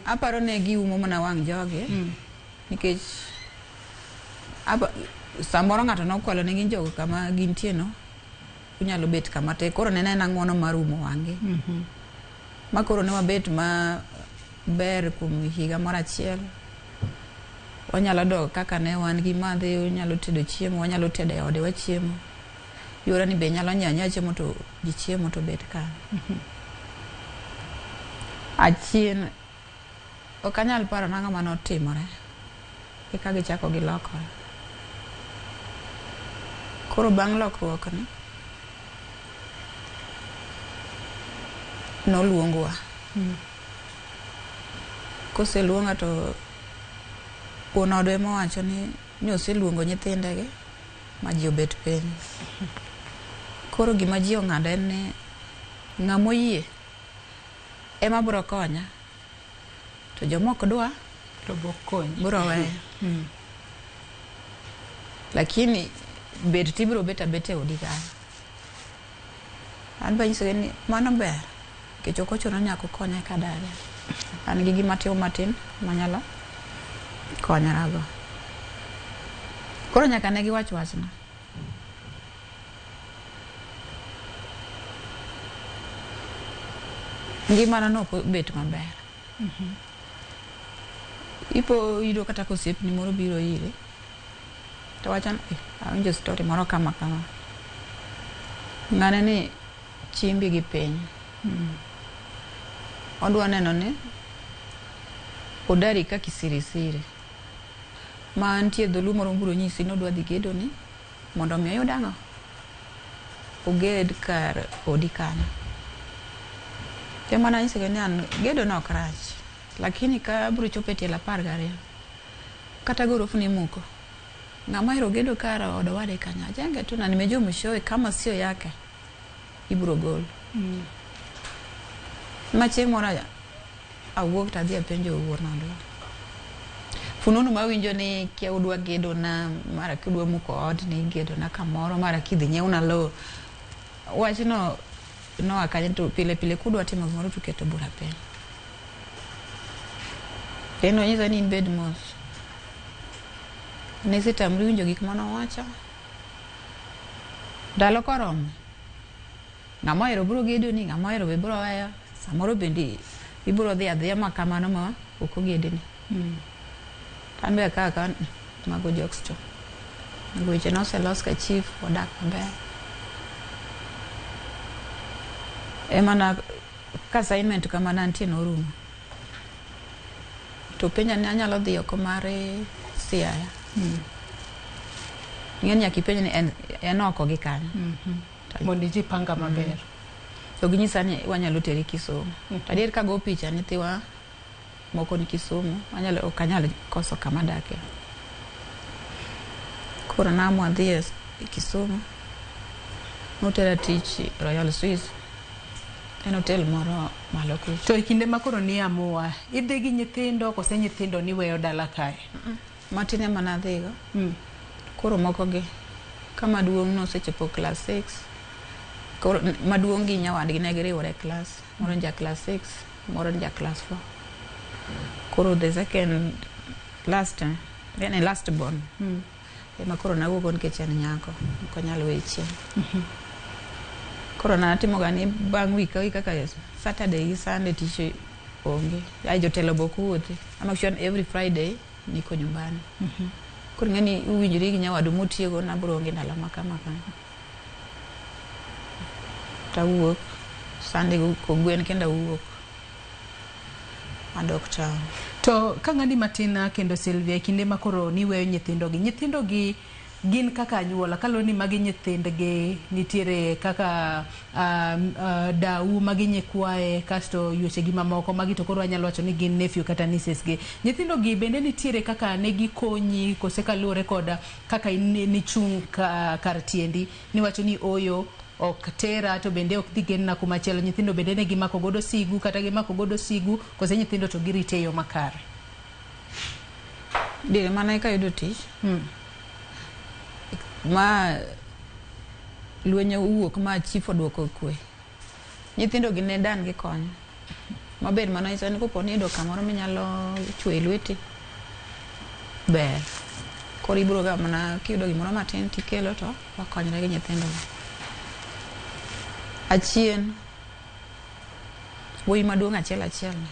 Speaker 8: Aparo ne giumo mana wang' jogi nikech samoro ng'ato nokwalo ne gin jogo kama gintie no unyalo bet kama tek. Koro ne en ng'uono mar umo wang'gi. Ma koro ne wabet maber kuom higa moro achiel. Wanyalo dok kaka ne wan gi madhi, onyalo tedo chiemo, wanyalo tedo e ode wachiemo. Yuora ni be nyalo nyiewo anyiewa chiemo to ji chiemo to bet kanyo. Achien ok anyal paro nang'o manotimore eka gichako gilokore. Koro bang' lokruok ni noluongwa. Koseluonga to wuon odwa ema owacho ni oseluongo nyithindegi ma ji obet piny. Koro gima ji ong'ado en ni ng'ama oyie ema biro konya to joma ok dwa
Speaker 5: to bok konyi.
Speaker 8: biro weyo. Lakini bet tibiro bet abeta e odi kanyo. An be anyisogi ni mano ber nikech ok ochuno ni nyaka ukonya eka adagi. An gi gima atimo matin manyalo konyorago. Koro nyaka ne giwach wachno. Ngimana ne ok obet maber. Ipo yudo kata ka osiepni moro biro iri to wacho ni "Eh, awinjo story moro kama kama. Ng'ane ni chimbi gi piny. Odwa neno ni odari ka kisirisiri. Ma nitie dholuo moro mabiro nyisi ni odwa dhi gedo ni mondo mi oyud ang'o? Oged kar odi kanyo. Ema nanyisegi ni an gedo no ok rach. Lakini ka abiro chopo e tielo 12 kata gorofni imuko. Ng'ama ohero gedo kar od owade kanyo ajenge tu na nimejua mwishowe kama sio yake ibiro gol. Ma chieng' moro awuok to adhi apenjo wuon odwa. Fununu mawinjo ni kia udwa gedo na mara kidwa muko odni igedo na kamoro mara kidhi nyiewna lowo. Wachno noa kanyo to pile pile kudwa timo gimoro to uketo bura piny. Kendo onyisa ni in bed mos. Nisetamri winjo gik manowacho. Ndalo koromo, ng'ama ohero biro gedoni, ng'ama ohero be biro weyo. Samoro bende ibiro dhi adhiya ma kamano ma ok ogedni. An be akawo akawa ni mago jokes to. Mago weche noselos ka chief wadak maber. Ema na ka assignment kama nantie norumo. To penja ni anyalo dhi oko mar Siaya. Ing'e ni nyaka ipenj ni en oko gi kanyo.
Speaker 5: Mondo ijipanga maber.
Speaker 8: To ginyisa ni wanyalo teri Kisumu. To adier kago picha nyithiwa moko ni Kisumu, anyalo ok anyal koso kama adake. Koro naamua adhi e Kisumu. Notera tich Royal Swiss. En hotel moro malo kucho.
Speaker 5: To e kinde ma koro ni amua, idhi gi nyithindo kose nyithindo niweyo dala kae?
Speaker 8: Matin ema nadhigo. Koro moko gi ka maduong' nosechopo class 6. Koro maduong' gi nyawadgi ne giriwore e class. Moro en ja class 6, moro en ja class 4. Koro the second last, yani last born. Ema koro nawuok nikech en nyako, ok onyal weyo chien. Koro natimo ga ni bang' week ka week kaka Saturday gi Sunday tich onge. Ai jotelo be ok wuothi. I make sure ni every Friday niko nyumbani. Koro ing'e ni uwinjori gi nyawadu mutiego nabro onge ndalo ma kama kama. Tawuok Sunday kogwen kendo awuok. Adok town.
Speaker 5: To ka ng'ani matin kendo Sylvia, e kinde ma koro niweyo nyithindogi, nyithindogi Gin kaka anyuola kaluwore ni magi nyithindgi nitiere kaka dau magi nyikwaye kasto yuochegi mamoko magi to koro anyalo wacho ni gin nephew kata nieces gi. Nyithindo gi bende nitiere kaka ne gikonyi kose kaluwore kod kaka in nichung' kar tiendi niwacho ni oyo ok tera to bende ok dhi genna kuma chielo. Nyithindo bende ne gimako godo sigu kata gimako godo sigu kose nyithindo to girite e yo makare.
Speaker 8: Diere mana eka yudo tich ma lweny owuok ma chief oduoko kwe. Nyithindo gi ne dan gi konyo. Maber mano nyiso ni kopo ni iyudo kamoro minyalo chwe lweti ber. Koro ibiro ga mana kiyudo gimoro matin tikelo to wakonyre gi nyithindo go. Achien wuoyi maduong' achiel achiel ni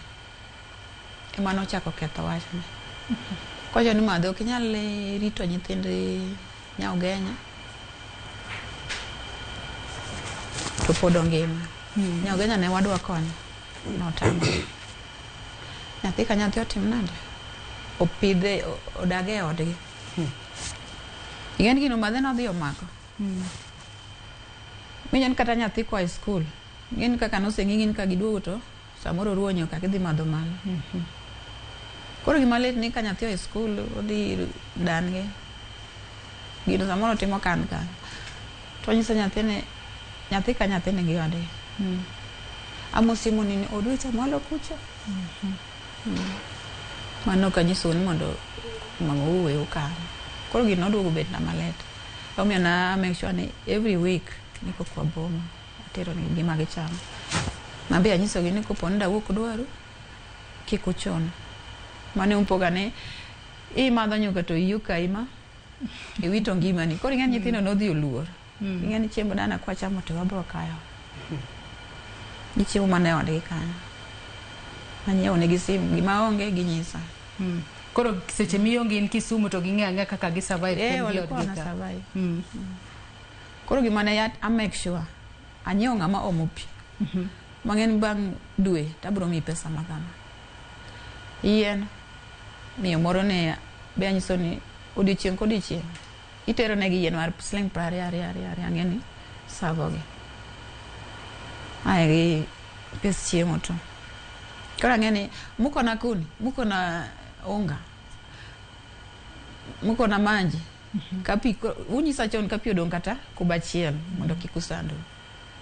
Speaker 8: ema nochako ketho wachni. Kowacho ni madhe ok inyal rito nyithind Nyaugenya to pod ongima. Nyaugenya ne wadwa konyo notamore. Nyathi ka nyathi otim nade? Opidhe odag e odgi. Ing'e ni gino madhe nodhi omako. Winjo ni kata nyathi koa e skul, ing'e ni kaka noseng'i ni ka giduogo to samoro oruwo nyuka gidhi madho malo. Koro gima lit ni ka nyathi oa e skul odhi ir dan gi, gino samoro timo kan kanyo. To onyiso nyathi ni nyathi ka nyathi nigi odgi. Amosi monini odu cha mwalo kucha. Mano ok anyisou ni mondo mama uwe ukan. Koro gino noduogo bet na malit. Omiyo na make sure ni every week ni kokwa boma atero negi gima gichamo. Mabe anyisogi ni kopo ni dawuok dwaru kik uchuna. Mane umpoga ni imadho nyuka to iyi okayi ma iwito ngimani. Koro ing'e ni nyithindo nodhi oluor. Ing'e ni chiemb dana kwachamo to wabro kayo. Gichiemo mana e odgi kanyo. Anyiewo negi simu, gima onge ginyisa.
Speaker 5: Koro seche mionge in Kisumu to ging'e ang'e kaka gi survive
Speaker 8: Eh,
Speaker 5: kendgi
Speaker 8: walikuwa
Speaker 5: odgi
Speaker 8: wana
Speaker 5: ka.
Speaker 8: survive. Koro gima ne a make sure anyiewo ng'ama omo pi. Mang'eny bang' dwe to abiro miyi pesa ma kama. Yien miyo moro ne be anyiso ni odiochieng' kodiochieng' itero negi yien mar siling 20 ariyo ariyo ariyo ang'e ni savogi. Ae gi pes chiemo to. Koro ang'e ni mukona kuni, mukona unga, mukona maji. Kapi unyisa chon ka pi odong' kata kuba achiel mondo kik usandu.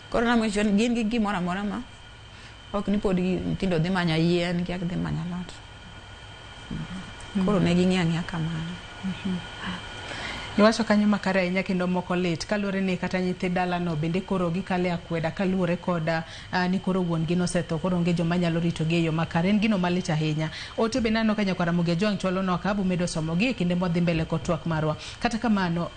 Speaker 8: Koro na make sure ni gin gi gimoro amora ma ok ni pod nyithindo dhi manyo yien kia gidhi manyo alot. Koro ne ging'iyo ang'iya kamano.
Speaker 5: Iwacho kanyo makare ahinya kendo moko lit kaluwore ni kata nyithi dalano bende koro gikale akweda kaluwore kod ni koro wuon gi nosetho koro onge joma nyalo ritogi e yo makare. En gino malit ahinya. Ote bende aneno ka nyakwar Ramogi Ajwang' chwalonwa ka abomedo somogi e kinde mwadhi mbele kod twak marwa. Kata kamano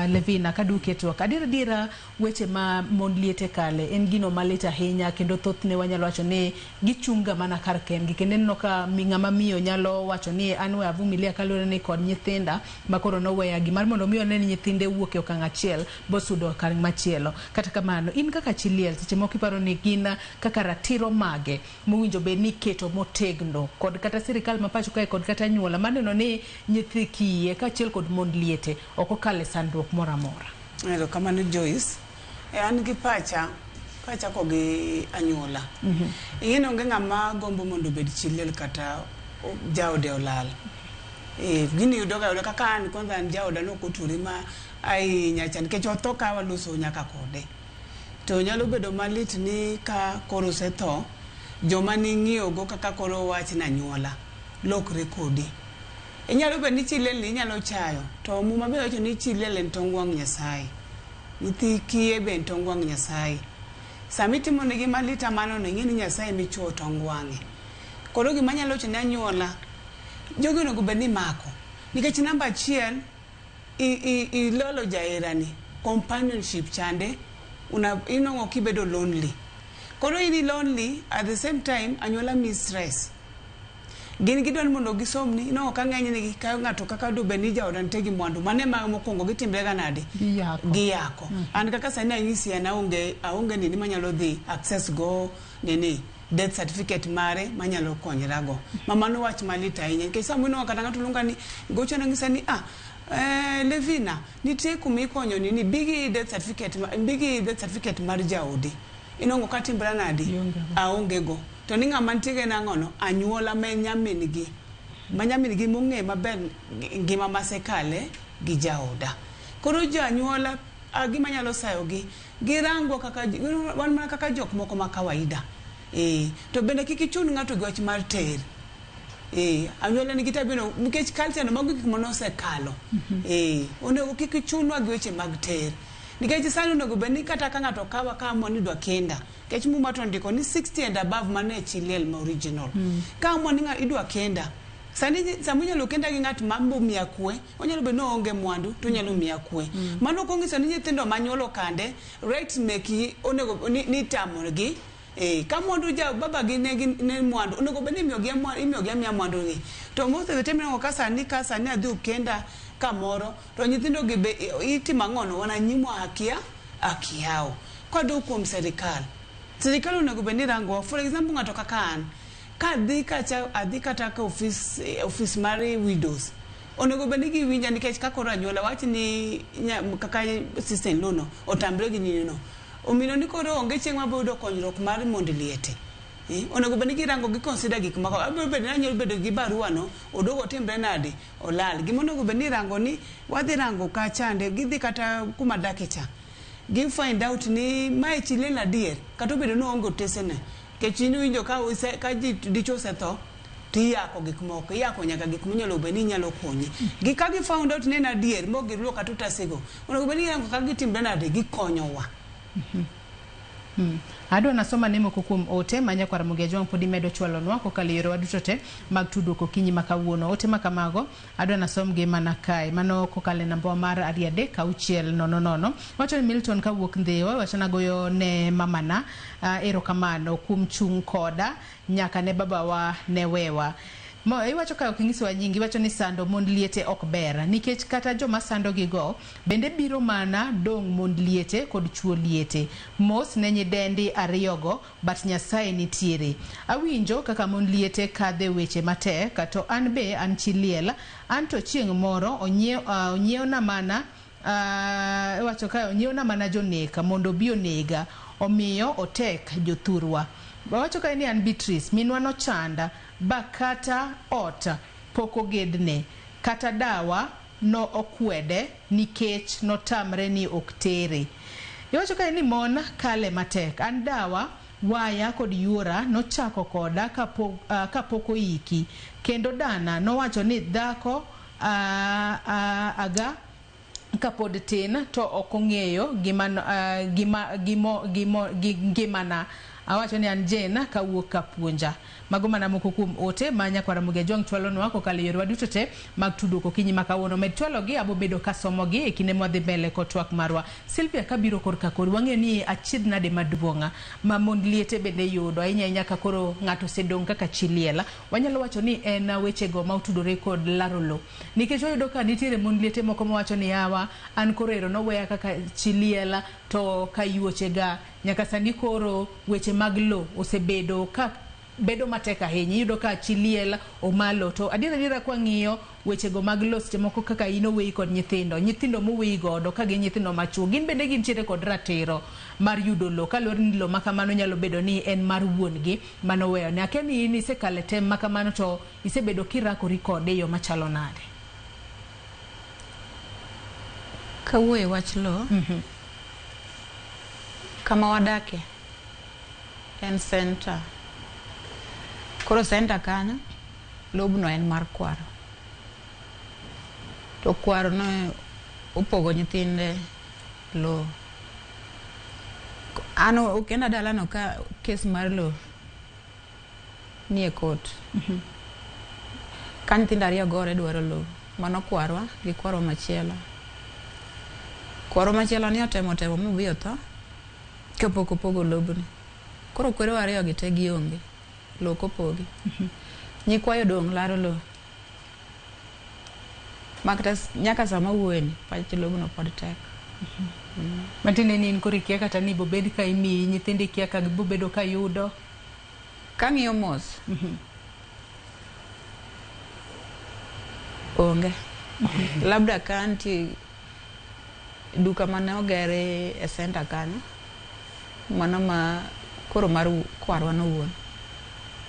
Speaker 5: Levina kaduoki e twak adier adiera weche ma mond liete kale en gino malit ahinya kendo thothne wanyalo wacho ni gichung' ga mana kar kendgi kendo ineno ka ng'ama miyo nyalo wacho ni an we avumilia kaluwore ni kod nyithinda ma koro noweya gimar mondo mi one ni nyithinde wuok e okang' achiel bosudo okang' machielo. Kata kamano in kaka chi liel seche moko iparo ni gin kaka ratiro mage mowinjo bed ni iketo motegno kod kata sirikal ma pacho kae kod kata anyuola maneno ni nyithi kiye kaachiel kod mond liete ok okalo e sandruok moro amora.
Speaker 7: Erokamano Joyce. E an gi pacha kachako gi anyuola. Ing'e ni onge ng'ama gombo mondo obed chi liel kata jaode olal. E, gini yudo ga yuda kaka an kwanza an jaoda nok oture ma ahinya cha nikech otho ka waloso nyaka kode. To nyalo bedo malit ni ka koro osetho, joma ning'iyo go kaka koro wach ni anyuola lokre kodi. Inyalo bedo ni chi liel ni inyalo chayo to muma be wacho ni chi liel en tong wang' Nyasaye. Nyithi kiye be en tong wang' Nyasaye. Sama itimo negi malit kamano no ing'e ni Nyasaye emichuo tong wang'e. Koro gima anyalo wacho ne anyuola, jogi onego bed ni imako. Nikech namba achiel, ilolo jaherani, companionship chande, inwang'o kibedo lonely. Koro in lonely, at the same time, anyuola miyi stress. Gin gidwa ni mondo gisomni, inwang'o ka ng'enyne ka ng'ato kaka dobed ni jaoda nitie gi mwandu, mano ema mokwongo gitimre ga nade?
Speaker 5: Giyako.
Speaker 7: Giyako. An kaka sani anyisi an aonge nini manyalo dhi access go nini. death certificate mare manyalo konyrago. Ma mano wach malit ahinya nikech samoro ineno kata ng'ato luonga ni gochona ng'isa ni ah Levina nitie kuma ikonyo ni ni bigi death certificate bigi death certificate mar jaodi. Inongo ka timbra nadi? Aonge go. To ni ng'ama nitie en ang'ono? Anyuola ma en nyamin gi. Ma nyamin gi mong'e maber ngima masekale gi jaoda. Koro jo anyuola gima nyalo sayogi girangwa kaka wan mana kaka jok moko ma kawaida. To bende kik ichun ng'ato gi wach mar ter. Anyuola nigi tabia no nikech culture no mago gik mane osekalo. Onego kik ichunwa gi weche mag ter. Nikech sani onego bed ni kata ka ng'ato kawa ka amua ni idwa kenda. Nikech muma to ondiko ni 60 and above mano e chi liel ma original. Ka amua ni idwa kenda. Sani sama inyalo kenda gi ng'at ma miya kwe, onyalo bedo ni oonge mwandu to onyalo miya kwe. Mano ok onyiso ni nyithindo manyuolo kande rights meki onego ni itamogi. Ka mwandu ja baba gi ne gin ne mwandu onego bed ni imiyogi imiyogi amiya mwandu gi. To most of the time ineno ka sani adhi okenda kamoro to nyithindo gi be itimo ang'ono wananyimwa haki yao. Kwadok kuom serikal, serikal onego bed ni rango for example ng'ato kaka an ka adhi kacha adhi kata ka office mar widows onego bed ni giwinja nikech ka koro anyuola wach ni kaka sister in law no otamre gi nyinyo no omino ni koro onge chieng' mabiro yudo konyruok mar mond liete. Onego bed ni girango gi consider gik moko. Abiro bedo ni anyalo bedo gi barua no odog otimre nade olal. Gima onego bed ni irango ni wadhi rango kachande gidhi kata kuma dake cha. Gi find out ni mae chi liel adier kata obedo ni oonge otesene. Nikech in iwinjo ka ji dichuo osetho tiyako gik moko iyako nyaka gik minyalo bed ni nyalo konyi. Gi ka gi found out ni en adier mok giruo kata otesego onego bed ni irango kaka gitimre nade gikonyowa.
Speaker 5: Adwa nasoma ne moko kuom ote ma nyakwar Ramogi Ajwang' pod imedo chwalonwa kokalo e yorewa duto te mag tudruok okinyi ma kawuono. Ote ma kamago adwa nasomgi mana kae. Mano kokalo e namba mar 2 3 6 0 0. Wacho ni Milton kawuok Ndhiwa wacho nagoyo ne mamana erokamano kuom chung' koda nyaka ne babawa ne wewa. Iwacho ka ok inyisowa nyingi, iwacho ni sando mond liete ok ber nikech kata joma sando gigo bende biro mana dong' mond liete kod chuo liete. Mos ne nyidendi ariyogo but Nyasaye nitiere. Awinjo kaka mond liete kadhe weche matek to an be an chi liel an to chieng' moro onyiewna mana iwacho ka onyiewna mana jonek mondo obi onega omiyo otek jothurwa. Wacho kae ni an Beatrice minwa nochanda ba kata ot pok ogedne kata dawa no okwede nikech notamre ni ok tere. Iwacho kae ni mon kale matek an dawa waya kod yuora nochako koda kapok oiki kendo dana nowacho ni dhako aga kapod tin to ok ong'eyo gimana. Awacho ni an Jane kawuok Kapuonja. Mago mana moko kuom ote ma nyakwar Ramogi Ajwang' chwalonwa kokalo e yorewa duto te mag tudruok okinyi ma kawuono. Med chwalogi abo bedo kasomogi e kinde mwadhi mbele kod twak marwa. Sylvia kabiro korka kori wang'eyo ni achiedh nade maduong' ma mond liete bende yudo ahinya ahinya ka koro ng'ato osedong' kaka chi liel. Wanyalo wacho ni en wechego ma otudore kod laro lowo. Nikech wayudo ka nitiere mond liete moko mawacho ni yawa an koro ero noweya kaka chi liel to kayuochega nyaka sani koro weche mag lowo osebedo ka bedo matek ahinya. Iyudo ka chi liel omalo to adiera adiera kwang'iyo wechego mag lowo seche moko kaka in oweyi kod nyithindo, nyithindo moweyi godo ka gin nyithindo machuo gin bende gintiere kod ratiro mar yudo lowo kaluwore ni lowo makamano nyalo bedo ni en mar wuon gi manoweyone. Akia ni in isekalo e tem makamano to isebedo kirakori kode e yo machalo nade?
Speaker 8: Kawuoyo e wach lowo, kama wadake en center. Koro center kanyo lobno en mar kwaro. To kwaro ne opogo nyithinde lowo. An okenda dalano ka kes mar lowo nie court. Ka nyithindo ariyo gore dwaro lowo, mano kwarwa gi kwarwa machielo. Kwarwa machielo ni otemo temo mobi otho kapok opogo lobni. Koro kwerewa ariyo gi te gionge, lowo ok opogi. Nyikwayo odong' laro lowo. Makata nyaka sama awuoyeni, pach lobno pod tek.
Speaker 5: Matiende ni in koro ikia kata ni bobed ka imiyi, nyithindo ikia ka gibobedo ka yudo.
Speaker 8: Kang'iyo mos, onge. Labda ka nitie duka mane ogere e center kanyo, mano ma koro mar kwarwa nowuon.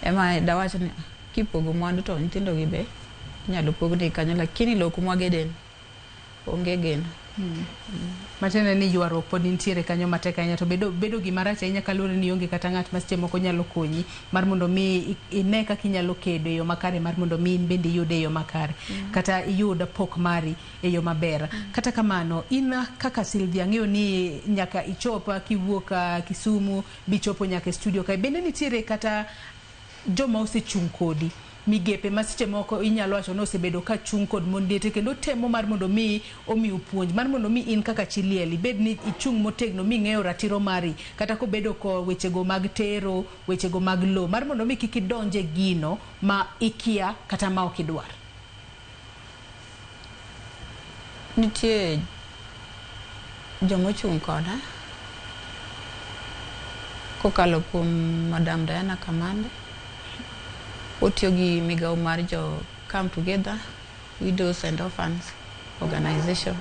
Speaker 8: Ema dawach ni kipogo mwandu to nyithindo gi be inyalo pognegi kanyo, lakini lowo kuma wagede ni onge geno.
Speaker 5: Matiende ni ywaruok pod nitiere kanyo matek ahinya to bedo, bedo gima rach ahinya kaluwore ni onge kata ng'at ma seche moko nyalo konyi mar mondo mi ine kaka inyalo kedo e yo makare mar mondo mi in bende iyude e yo makare kata iyud pok mari e yo maber. Kata kamano, in kaka Sylvia ang'eyo ni nyaka ichop kiwuok Kisumu bichopo nyaka e studio kae, bende nitiere kata joma osechung' kodi migepe ma seche moko inyalo wacho ni osebedo ka chung' kod mon liete kendo temo mar mondo mi omiu puonj mar mondo mi in kaka chi liel ibed ni ichung' motegno ming'eyo ratiro mari kata kobedo ko wechego mag tero, wechego mag lowo mar mondo mi kik idonj e gino ma ikia kata ma ok idwar.
Speaker 8: Nitie jomochung' koda kokalo kuom Madam Diana Kamande. Otiyo gi migawo mar jo Come Together Widows and Orphans Organization.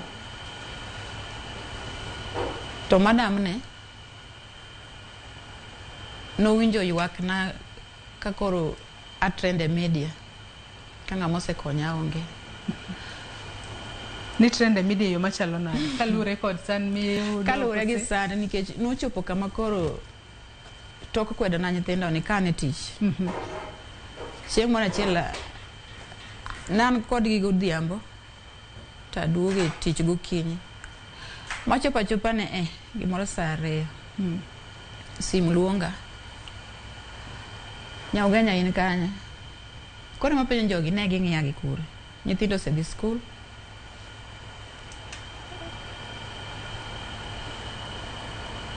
Speaker 8: To madam ne nowinjo ywakna ka koro atrend e media ka ng'ama osekonya onge.
Speaker 5: Ni trend e media e yo machalo nade? Kaluwore kod san miyudo
Speaker 8: Kaluwore gi sand nikech nochopo kama koro tok kwedo na nyithindo ni ka an e tich. Chieng' moro achiel ne an kodgi godhiambo to aduogo e tich gokinyi. Machopo achopa ne gimoro saa 2. Simu luonga. Nyaugenya in kanye? Koro ema penjo jogi ne ging'iya gi kure. Nyithindo osedhi skul.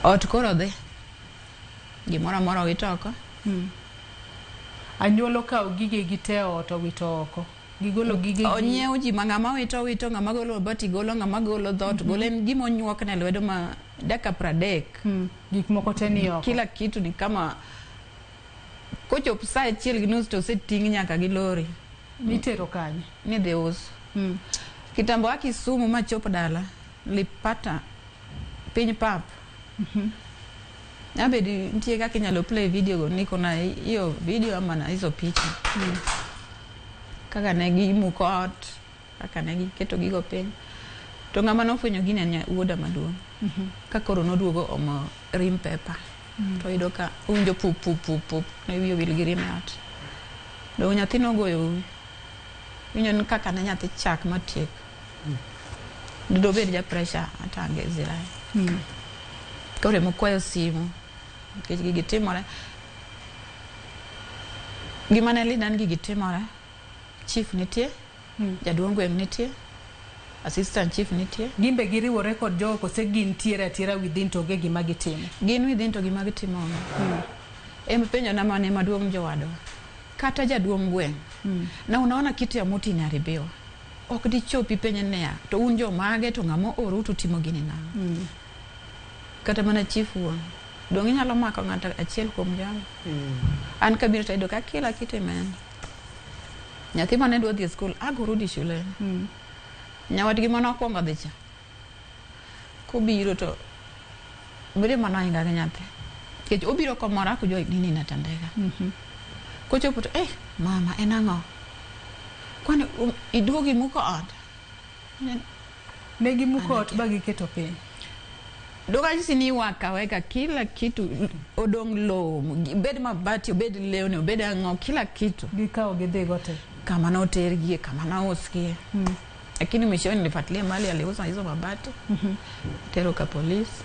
Speaker 8: Ot koro dhi. Gimoro amora owit oko.
Speaker 5: Anyuola okawo gigegi te ot owito oko. Gigolo gigegi.
Speaker 8: Onyiew ji ma ng'ama wito wito, ng'ama golo mabati golo, ng'ama golo dhoot golo. En gima onyuokne lwedo ma dakika 30.
Speaker 5: Gik moko te ni oko.
Speaker 8: Kila kitu ni kama kochopo saa 1:30 to oseting' nyaka gi lori.
Speaker 5: Nitero kanye?
Speaker 8: Nidhi us. Kitambo a Kisumu machop dala, nilipata piny pap. Abedi nitie kaka inyalo play video go niko na hiyo video ama na hizo picha. Kaka ne gimuko ot, kaka ne giketo gigo piny. To ng'ama nofwenyo gini en wuoda maduong'. Ka koro noduogo omo rim paper. To oyudo ka owinjo pup pup pup pup, ne wiye owil gi rim e ot. Donge nyathi nogoyo uwi. Winjo ni kaka ne nyathi chak matiek. Dobed ja pressure atange zirai. Koro emokwayo simu nikech gigi timore. Gima ne lida ni gigi timore. Chief nitie, jaduong' gweng' nitie, assistant chief nitie.
Speaker 5: Gin be giriwore kod jogo kose gintiere atiera within to onge gima gitimo?
Speaker 8: Gin within to gima gitimo onge. Em penjo na mane maduong' jowadwa. Kata jaduong' gweng'. Na unaona kitu ya muti inaharibiwa. Ok dichopi penje niya, to un jomage to ng'ama oorou to utimo gini nang'o? Kata mana chief wuon. Donge inyalo mako ng'ato achiel kuom jogo? An kabiro to ayudo ka kila kitu imeenda. Nyathi mane dwa dhi e skul, agorudi shuleni. Nyawadgi mane okwongo dhi cha. Kobiro to mirima nohinga gi nyathi. Nikech obiro komora akujua nini inatendeka. Kochopo to mama en ang'o? Kwani iduogo imuko ot?
Speaker 5: Ne gimuko ot ba giketo piny.
Speaker 8: Doka ni wakaweka kila kitu odong' lowo, obed mabati, obed lewni, obed ang'o, kila kitu.
Speaker 5: Gikawo gidhigo te.
Speaker 8: Kama notergie, kama nousgie. Lakini mwishowe nilifuatilia mali aliuza hizo mabati. Tero ka polisi.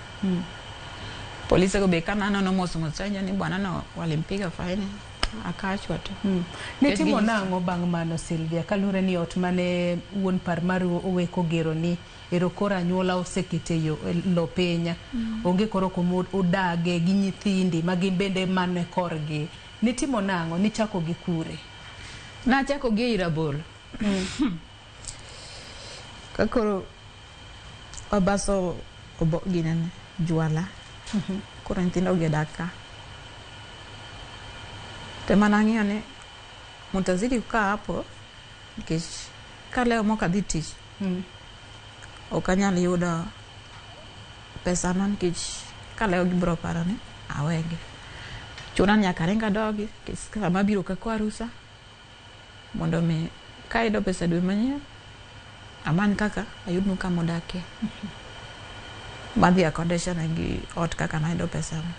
Speaker 8: Polisi go be kananono mos mos awinjo ni bwana no walimpiga faini akaachwa tu.
Speaker 5: Nitimo nang'o bang' mano Sylvia kaluwore ni ot mane wuon par maru oweko gero ni ero koro anyuola osekete yo lo piny. Onge koro kuma udage gi nyithindi ma gin bende mane korgi. Nitimo nang'o? Nichako gi kure?
Speaker 8: Nachako gi ei rabolo. Ka koro wabaso obo ginene jwala. Koro nyithindo gi odak ka. To ema nang'iyo ni mutazidi kukaa hapo nikech kalewo mok adhi tich ok anyal yudo pesano nikech kalewo gibiro paro ni awegi. Chuna ni nyaka aring adogi nikech sama abiro ka kwa rusa mondo mi kayudo pesa dwe manyien amany kaka ayudnu kama odakie. Madhi akodesha negi ot kaka nayudo pesano.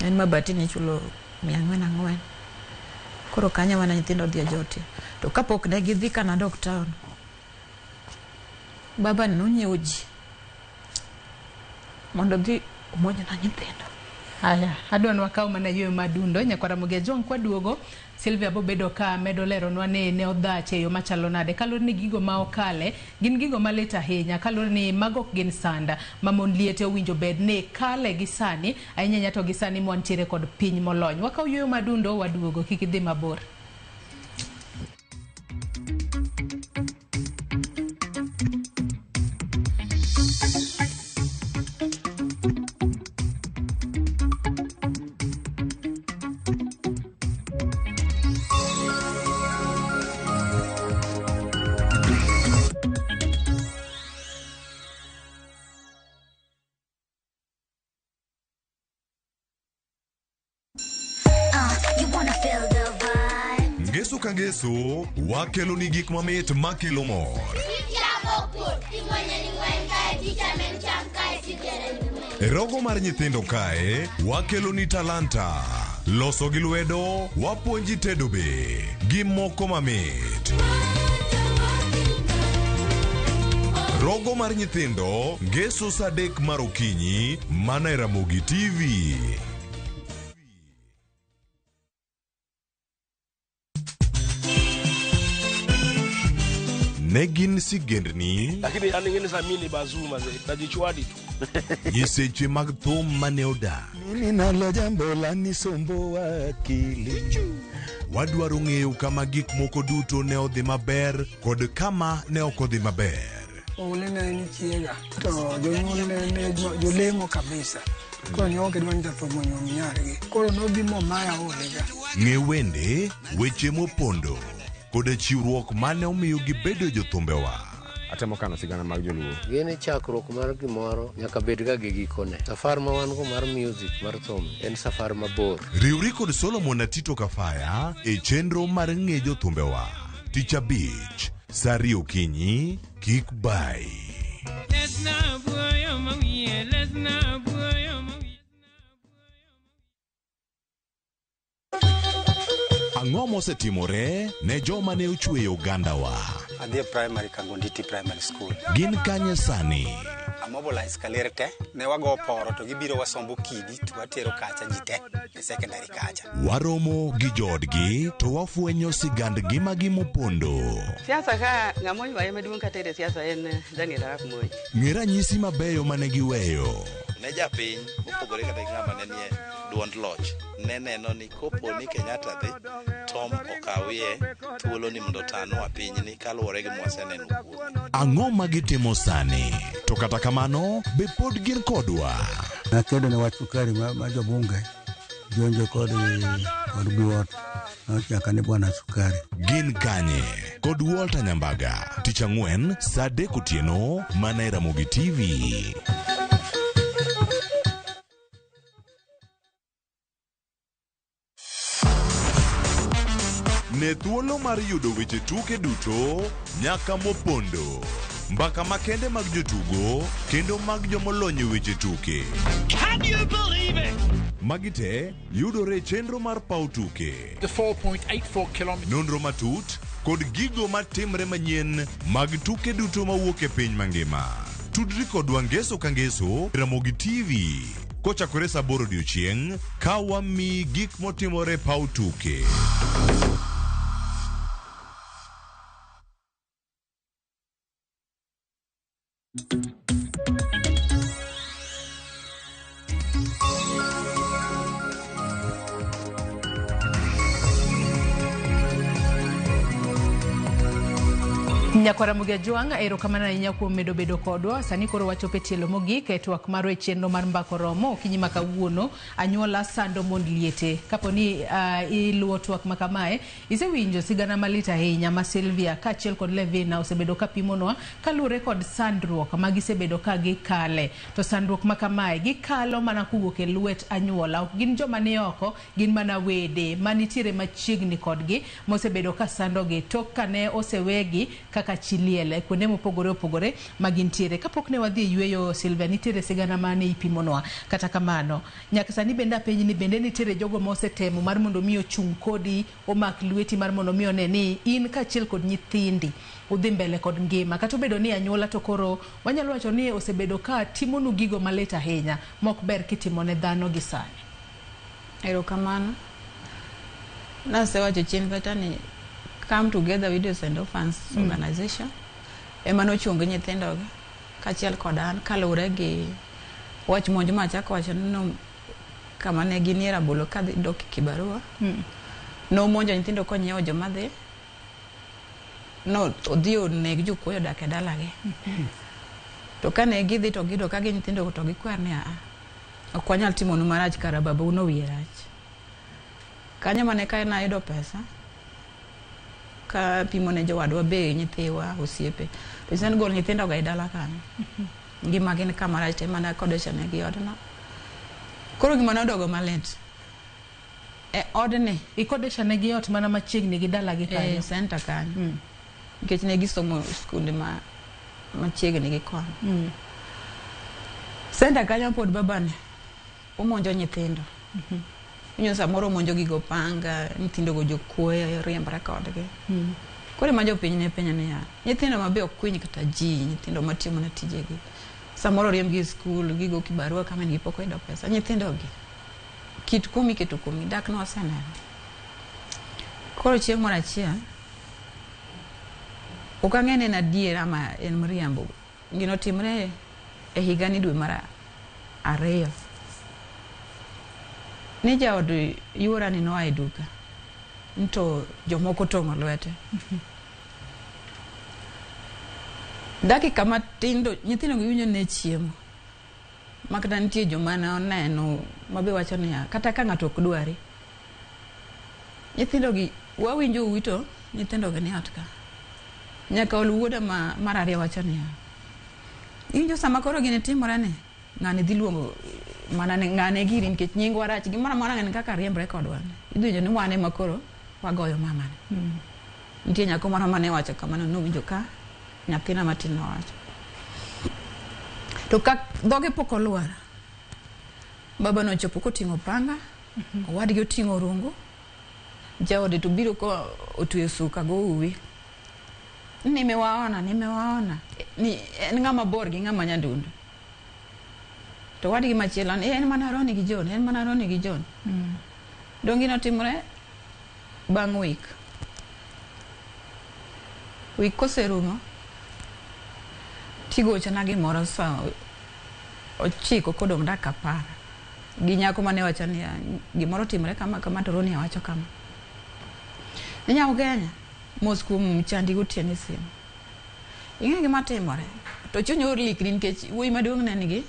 Speaker 8: En mabati nichulo 400 400. Koro kanyo mana nyithindo odhi e jotie. To kapok ne gidhi ka nadok town, baba nonyiewo ji mondo odhi omonjna nyithindo.
Speaker 5: Aya, adwa ni wakaw mana yweyo madundo nyakwar Ramogi Ajwang' kwaduogo Sylvia bobedo ka medo leronwa ni ne odhach e yo machalo nade kaluwore ni gigo ma okale gin gigo malit ahinya kaluwore ni mago ok gin sanda ma mon liete owinjo bed ni kale gi sani ahinya ahinya to gi sani mwantiere kod piny molony. Wakaw yweyo madundo waduogo kik idhi mabor.
Speaker 1: You wanna feel the vibe.
Speaker 6: Ngeso ka ngeso, wakelo ni gik mamit makelo mor. E rogo mar nyithindo kae, wakelo ni talanta. Loso gi lwedo, wapuonji tedo be, gi moko mamit. Rogo mar nyithindo, ngeso saa 3 mar okinyi, mana e Ramogi TV. Ne gin sigendni,
Speaker 2: Lakini an ing'eni sa mimi ni bazuu mazee, najichwadi tu.
Speaker 6: nyiseche mag thum mane odak.
Speaker 3: Mimi nalo jambo lanisumbua akili.
Speaker 6: Wadwaro ng'eyo kama gik moko duto ne odhi maber kod kama ne ok odhi maber.
Speaker 13: Oule ne en chiega to jonyuol ne jolemo kabisa. Koro ne ok gidwa ni jathum onyuom nyargi. Koro nobi momaya olega.
Speaker 6: Ng'e wende, weche mopondo kod chiwruok mane omiyo gibedo jothumbewa.
Speaker 14: Atemo kano sigana mag joluo.
Speaker 15: Gini chakruok mar gimoro nyaka bed ga gi gikone. Safar ma wan go mar music mar thum en safar mabor.
Speaker 6: Riwri kod Solomon Atito Kafaya e chenro mar ng'e jothumbewa. Tich abich, saa 2 okinyi, kik bai. Ang'o mosetimore ne joma ne ochweyo ogandawa?
Speaker 16: Adhi e primary Kangonditi Primary School.
Speaker 6: Gin kanye sani?
Speaker 16: Amobilize kaler te, ne wago poro to gibiro wasombo kidi to watero kacha ji te e secondary kacha.
Speaker 6: Waromo gi joodgi to wafwenyo sigand ngimagi mopondo.
Speaker 24: Siasa ka ng'ama oywaye maduong' katere siasa en Daniel Arap Moi.
Speaker 6: Ng'e ranyisi mabeyo mane giweyo.
Speaker 25: Ne japiny mopogore kata gi ng'ama ne nie duond loch ne neno ni kopo ni Kenyatta dhi Tom okawie thuolo ni mondo otanwa pinyni kaluwore gi mwaseneno kuome.
Speaker 6: Ang'o ma gitimo sani? To kata kamano, be pod gin kodwa?
Speaker 26: Nakedo ne wach sukari ma jobunge jonjo kod biwot nochaka ni bwana sukari.
Speaker 6: Gin kanye? Kod Walter Nyambaga, tich ang'wen saa 3 otieno mana e Ramogi TV. Ne thuolo mar yudo weche tuke duto nyaka mopondo. Mbaka makende mag jotugo kendo mag jomolony e weche tuke.
Speaker 27: Can you believe it?
Speaker 6: Magi te yudore e chenro mar paw tuke.
Speaker 27: The 4.84 kilometers.
Speaker 6: Nonro matut kod gigo matimre manyien mag tuke duto mawuok e piny mangima. Tudri kodwa ngeso ka ngeso Ramogi TV kochakore saa 8 odiochieng' ka wamiyi gik motimore paw tuke.
Speaker 5: Nyakwara Mugia Jwang', erokamano ahinya kuom medo bedo kodwa. Sani koro wachopo e tielo mogik e twak marwa e chenro mar Mbaka Oromo okinyi ma kawuono. Anyuola sando mond liete. Kapo ni iluwo twak ma kamae, isewinjo sigana malit ahinya ma Sylvia kaachiel kod Levina osebedo ka pimonwa kaluwore kod sandruok ma gisebedo ka gikale. To sandruok ma kamae gikalo mana kowuok e lwet anyuola. Ok gin joma ni oko, gin mana wede manitiere machiegni kodgi mosebedo ka sandogi tok kane osewegi kaka chi liel e kuonde mopogore opogore ma gintiere. Kapok ne wadhi e yueyo, Sylvia, nitiere sigana mane ipimonwa. Kata kamano, nyaka sani bende apenji ni bende nitiere jogo mosetemo mar mondo mi ochung' kodi, omak lweti mar mondo mi one ni in kaachiel kod nyithindi udhi mbele kod ngima. Kata obedo ni anyuola to koro wanyalo wacho ni osebedo ka timonu gigo malit ahinya mok ber kitimo ne dhano gi sani.
Speaker 8: Erokamano. Nasewacho chien kata ni Come Together Widows and Orphans Organization ema nochung' gi nyithindogi kaachiel kod an kaluwore gi wach monj machako wacho ni no kama ne ginie rabolo kadhi dok e kibarua. Nomonjo nyithindo konyiewo joma dhi. No odhi oneg jokuoyo odak e dalagi. To kane gidhi to giyudo ka gin nyithindo to gikwer ni aa, ok wanyal timonu marach kara babau no wiye rach. Kanyo mane ka nayudo pesa ka pimo ne jowadwa be nyithiwa osiepe to nyisa ni gol nyithindo go e dala kanyo. Ngima gin kama rach te mana kodesha negi odno. Koro gima nodogo malit e odni.
Speaker 5: Ikodesha negi ot mana machiegni gi dalagi kanyo?
Speaker 8: E center kanyo. Nikech ne gisomo skunde ma machiegni gi kono. Center kanyo pod babani omonjo nyithindo. Inyo samoro omonjo gi gopanga, nyithindo go jokuoye riembre kodgi. Koro ema jopiny ne penjo niya, nyithindo ma be ok kwiny kata ji, nyithindo matiyo mana tijegi. Samoro riembgi e skul, gigo kibarua ka min gi pok oyudo pesa. Nyithindo gi, kit kuo miketo kuomgi dak nwaseneno. Koro chieng' moro achiel, ok ang'e ni en adier ama en mriambo. Gino otimre e higani dwe mar 2. Ni jaod yuora ni noa e duka to jomoko otong'o lwete. Dakika matin to nyithindo gi winjo ne chiemo. Makata nitie joma ne oneno mabe wacho niya, kata ka ng'ato ok dwari. Nyithindo gi wawinjo uwi to nyithindo gi ni ot ka. Nyaka ol wuoda ma mar ariyo wacho niya, iwinjo sama koro gini timore ni, ng'ani dhi luongo mana ni ng'ane giri nikech nyingwa rach gimoro amora ng'ani kaka riembre kodwa. Idhi winjo ni wan ema koro wagoyo mamani. Nitie nyako moro mane wacho kamano nowinjo ka nyathina matin nowacho. To ka dhoge pok olwar, baba nochopo koting'o panga, owadgi oting'o rungu, jaode to biro ko otweyo suka go uwi. Nimewaona, nimewaona. Ni en ng'ama bor gi ng'ama nyadundo. To wadgi machielo ni en mana Roni gi John, en mana Roni gi John. Dong gino timore bang' week. Week koserumo, tigochona gimoro sa 9 kodong' dakika 10. Gi nyako mane wacho niya, gimoro timore kama kama to Roni owacho kama. Inyalo genya mos kuom chandi gotieno e simu. Ing'e gima timore? To chuny olikni nikech wuoyi maduong' ne nigi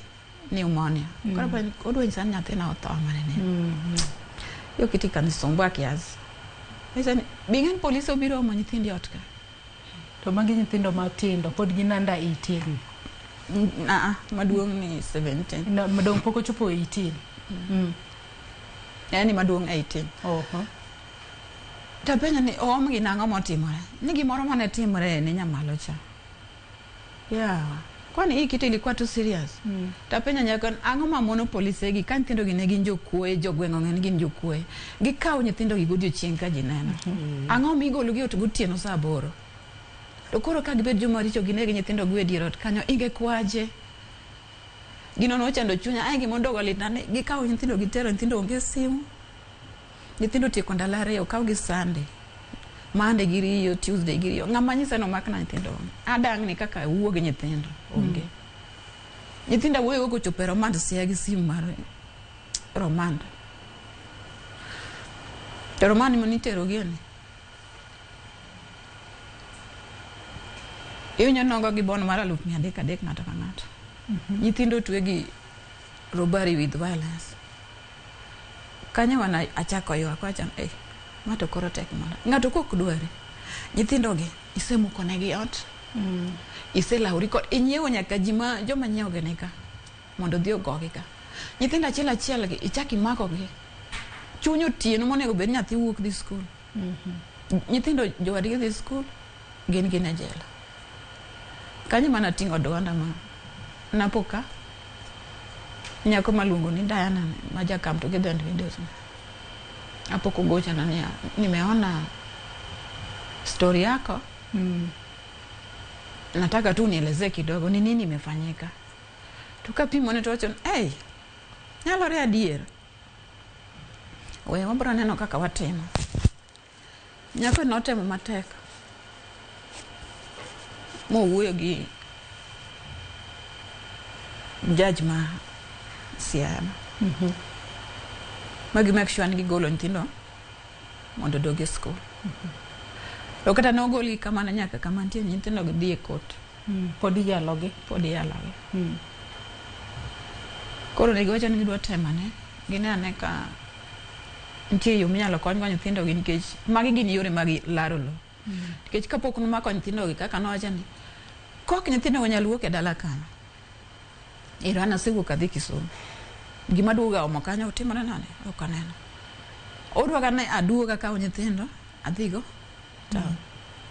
Speaker 8: pneumonia. Koro apenjo, odwa nyisa ni nyathina otho ama nini? Hiyo kitu ikanisumbua kiasi. Nyisa ni, be ing'e ni polisi obiro omo nyithindi ot ka?
Speaker 5: To magi nyithindo matindo, pod gin under 18.
Speaker 8: Maduong' ni 17.
Speaker 5: No, madong' pok ochopo 18.
Speaker 8: Yani maduong' 18.
Speaker 5: Oho.
Speaker 8: Tapenjo ni oomgi nang'o motimore? Ni gimoro mane timore ne nyamalo cha. Yawa. Kwani hii kitu ilikuwa too serious? Tapenjo nyako ang'o ma mono polise gi ka nyithindo gi ne gin jokuoye, jogweng' ong'e ni gin jokuoye. Gikawo nyithindo gi godiochieng' ka ji neno. Ang'o migolo gi ot gotieno saa 8? To koro ka gibet joma richo gineg nyithindo gi e dier ot kanyo ingekwaje. Gino nochando chunya, ae gima odogo litna ni gikawo nyithindo gitero nyithindo onge simu. Nyithindo otieko ndalo 2, okaw gi Sunday. Monday giriyo, Tuesday giriyo. Ng'ama nyisa ni omakna nyithindo onge. Adang'ni kaka wuo gi nyithindo onge. Nyithindo wuoyo kochopo e romand siya gi simu mar romand. To romand manitero gi ni. Iwinjo nogo gi bon mar 300,000 300 ng'ato ka ng'ato. Nyithindo otwe gi robbery with violence. Kanyo wana achako ywak wacho eh, ma to koro tek mana. Ng'ato kok dwari. Nyithindo gi isemuko negi ot. Iselawri kod inyiewo nyaka ji ma joma nyiewo gi nika mondo odhi ogogi ka. Nyithindo achiel achiel gi ichak imako gi. Chuny otieno monego bed ni nyathi wuok dhi skul. Nyithindo jowadgi dhi skul, gin gin e jela. Kanyo mana ting'o duonda ma napo ka nyako maluongo ni Diana ma ja Come Together and Widows ni. Apo kogochona niya, nimeona story yako nataka tu nielezee kidogo ni nini imefanyika. Tukapimone to wacho ni hey, nyalore adier. We wabro neno kaka watimo. Nyako notemo matek mowuoyo gi judge ma Siaya ma gi make sure ni gigolo nyithindo mondo odog e skul. To kata nogolgi kamano nyaka kama nitie nyithindo gi dhi e court.
Speaker 5: Pod iyalogi.
Speaker 8: Pod iyalogi. Koro ne giwacho ni gidwa temo ane gine ane ka nitie yo minyalo konygo nyithindo gi nikech magi gin yore mag laro lowo. Nikech kapok nomako nyithindo gi kaka nowacho ni kok nyithindo go nyal wuok e dala kanyo. Ero an asewuok adhi Kisumu. Gima duoga omo kanyo otimore nade? Ok aneno. Odwaga ni aduog akaw nyithindo adhigo town.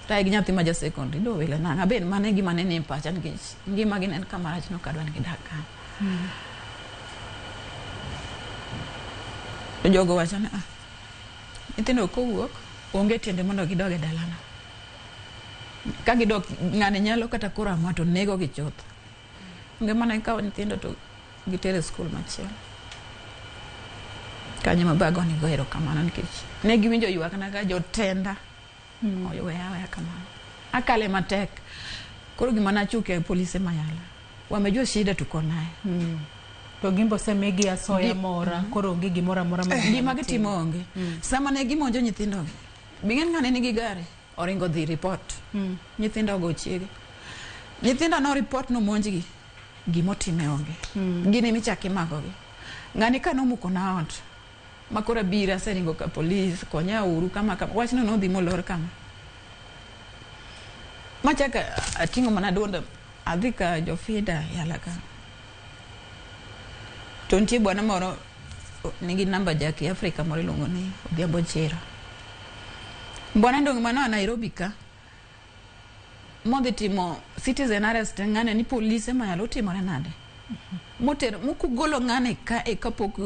Speaker 8: To gi nyathi ma ja secondary do wile nang'o? Aben mano e gima ne nie pacha nikech ngima gi ne en kama rach nok adwa ni gidag kanyo. To jogo wacho ni ah, nyithindo kowuok onge tiende mondo gidog e dalano. Ka gidok ng'ani nyalo kata koro amua to nego gi chuth. Onge mana ikawo nyithindo to gitere e skul machielo. Kanyo ma bagoni go erokamano nikech ne giwinjo ywakna ka jotenda oweya aweya kamano. Akale matek. Koro gima nachuke polise mayala. Wamejua shida tuko naye.
Speaker 5: To gimbe osemigi asoya mora koro onge gimoro amora ma
Speaker 8: Gima gitimo onge. Sama ne gimonjo nyithindogi, bing'e ng'ane nigi gari, oringo dhi report. Nyithindo ogo chiege. Nyithindo no report nomonjgi, gimotime onge. Gin emichak imakogi. Ng'ani ka nomuko na ot, ma koro abiro aseringo ka polis, konya uru kama kama. Wachno nodhi molor kama. Machak ating'o mana duonda, adhi ka jofida yala ka. To nitie bwana moro nigi namba ja Kiafrika moro iluongo ni Odhiambo Chira. Bwana dong' manoa Nairobi ka modhi timo citizen arrest ng'ane ni polise mayalo otimore nade? Motero mokugolo ng'ane ka e kapok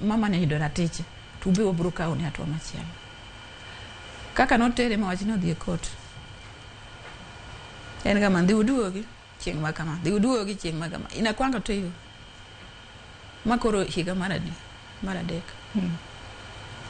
Speaker 8: mama ne oyudo ratiche to ube wabro kawo ne hatua machielo. Kaka notere ma wachno odhi e court. En kama dhi uduogi chieng' ma kama, dhi uduogi chieng' ma kama. Inakwanga to hivyo. Ma koro higa mar adi? Mar adek.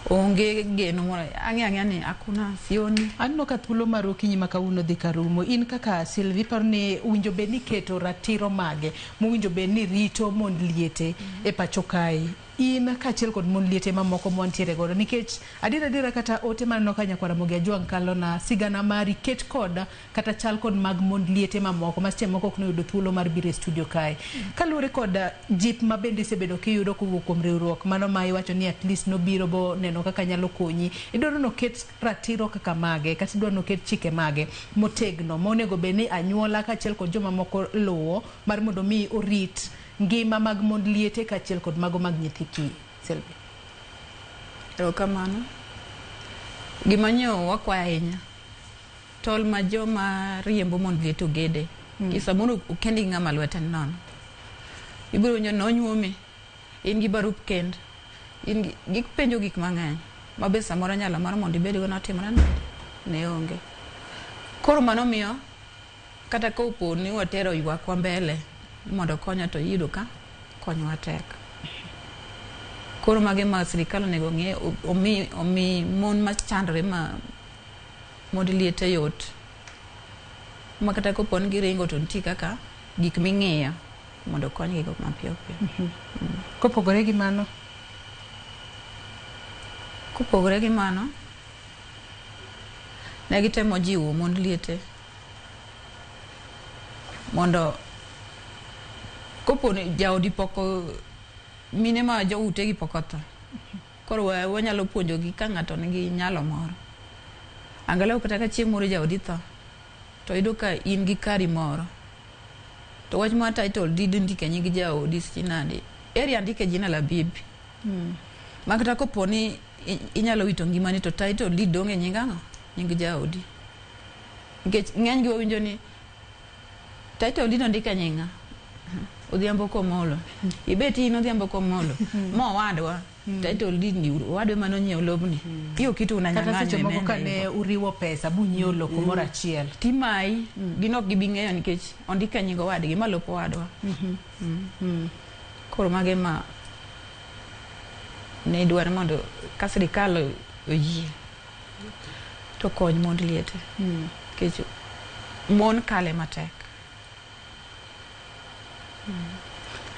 Speaker 8: Onge geno moro ang'e ang'eya ni hakuna sioni.
Speaker 5: Aneno ka thuolo mar okinyi ma kawuono dhi ka rumo. In kaka Sylvie iparo ni owinjo bed ni iketo ratiro mage mowinjo bed ni rito mond liete e pacho kae. In kaachiel kod mond liete mamoko mwantiere godo nikech adier adiera kata ote maneno ka nyakwar Ramogi Ajwang' kalona sigana mari ket kod kata chal kod mag mond liete mamoko ma seche moko ok noyudo thuolo mar biro e studio kae. Kaluwore kod jip ma bende isebedo kiyudo kowuok kuom riwruok mano ma iwacho ni at least nobiro bo neno kaka nyalo konyi. Idwaro noket ratiro kaka mage kata idwaro noket chike mage motegno monego bed ni anyuola kaachiel kod joma moko luwo mar mondo mi orit ngima mag mond liete kaachiel kod mago mag nyithi kiye. Sylvia.
Speaker 8: Erokamano. Gima nyo wakwayo ahinya tol ma joma riembo mond liete ogede. Mm. Samoro okendi gi ng'ama lwete ni nono. Ibiro winjo ni nonyuomi, in gi barup kend, in gi gipenjo gik mang'eny ma be samoro nyalo mar mondo ibedgo notimore nade? Ne onge. Koro mano miyo kata kopo ni watero ywakwa mbele mondo okonywa to iyudo ka konywa tek. Koro mage ma sirikal onego ng'i omi, omi mon machandore ma mond liete yot ma kata kopo ni giringo to nitie kaka gik ming'iyo mondo okonygi go mapiyo piyo.
Speaker 5: Kopogore gi mano?
Speaker 8: Kopogore gi mano, ne gitemo jiwo mond liete Mondo kopo ni jaodi pok mine ma joutegi pok otho. Koro wanyalo puonjogi ka ng'ato nigi nyalo moro. Angalau kata ka chieng' moro jaodi tho, to iyudo ka in gi kari moro. To wach mar title deed ndike nying jaodi sijui nade. Eri andike jina la bibi. Ma kata kopo ni inyalo wito ngimani to title deed dong' e nying ang'o? Nying jaodi. Nikech ng'eny gi wawinjo ni title deed ondik e nying ng'a? Odhiambo Komolo. Ibet in Odhiambo Komolo. Mowadwa. Title deed ni owadwa ema nonyiewo lobni. Hiyo kitu
Speaker 5: Kata
Speaker 8: unanyang'anywa
Speaker 5: seche moko
Speaker 8: imeenda
Speaker 5: kane
Speaker 8: hivyo.
Speaker 5: uriwo pesa bunyiewo lo kumoro achiel.
Speaker 8: Timayi. Gin ok gibi ng'eyo nikech ondik e nying owadgi ma lop owadwa. Koro mago ema ne idwaro mondo ka sirikal oyie to kony mond liete. Nikech mon kale matek.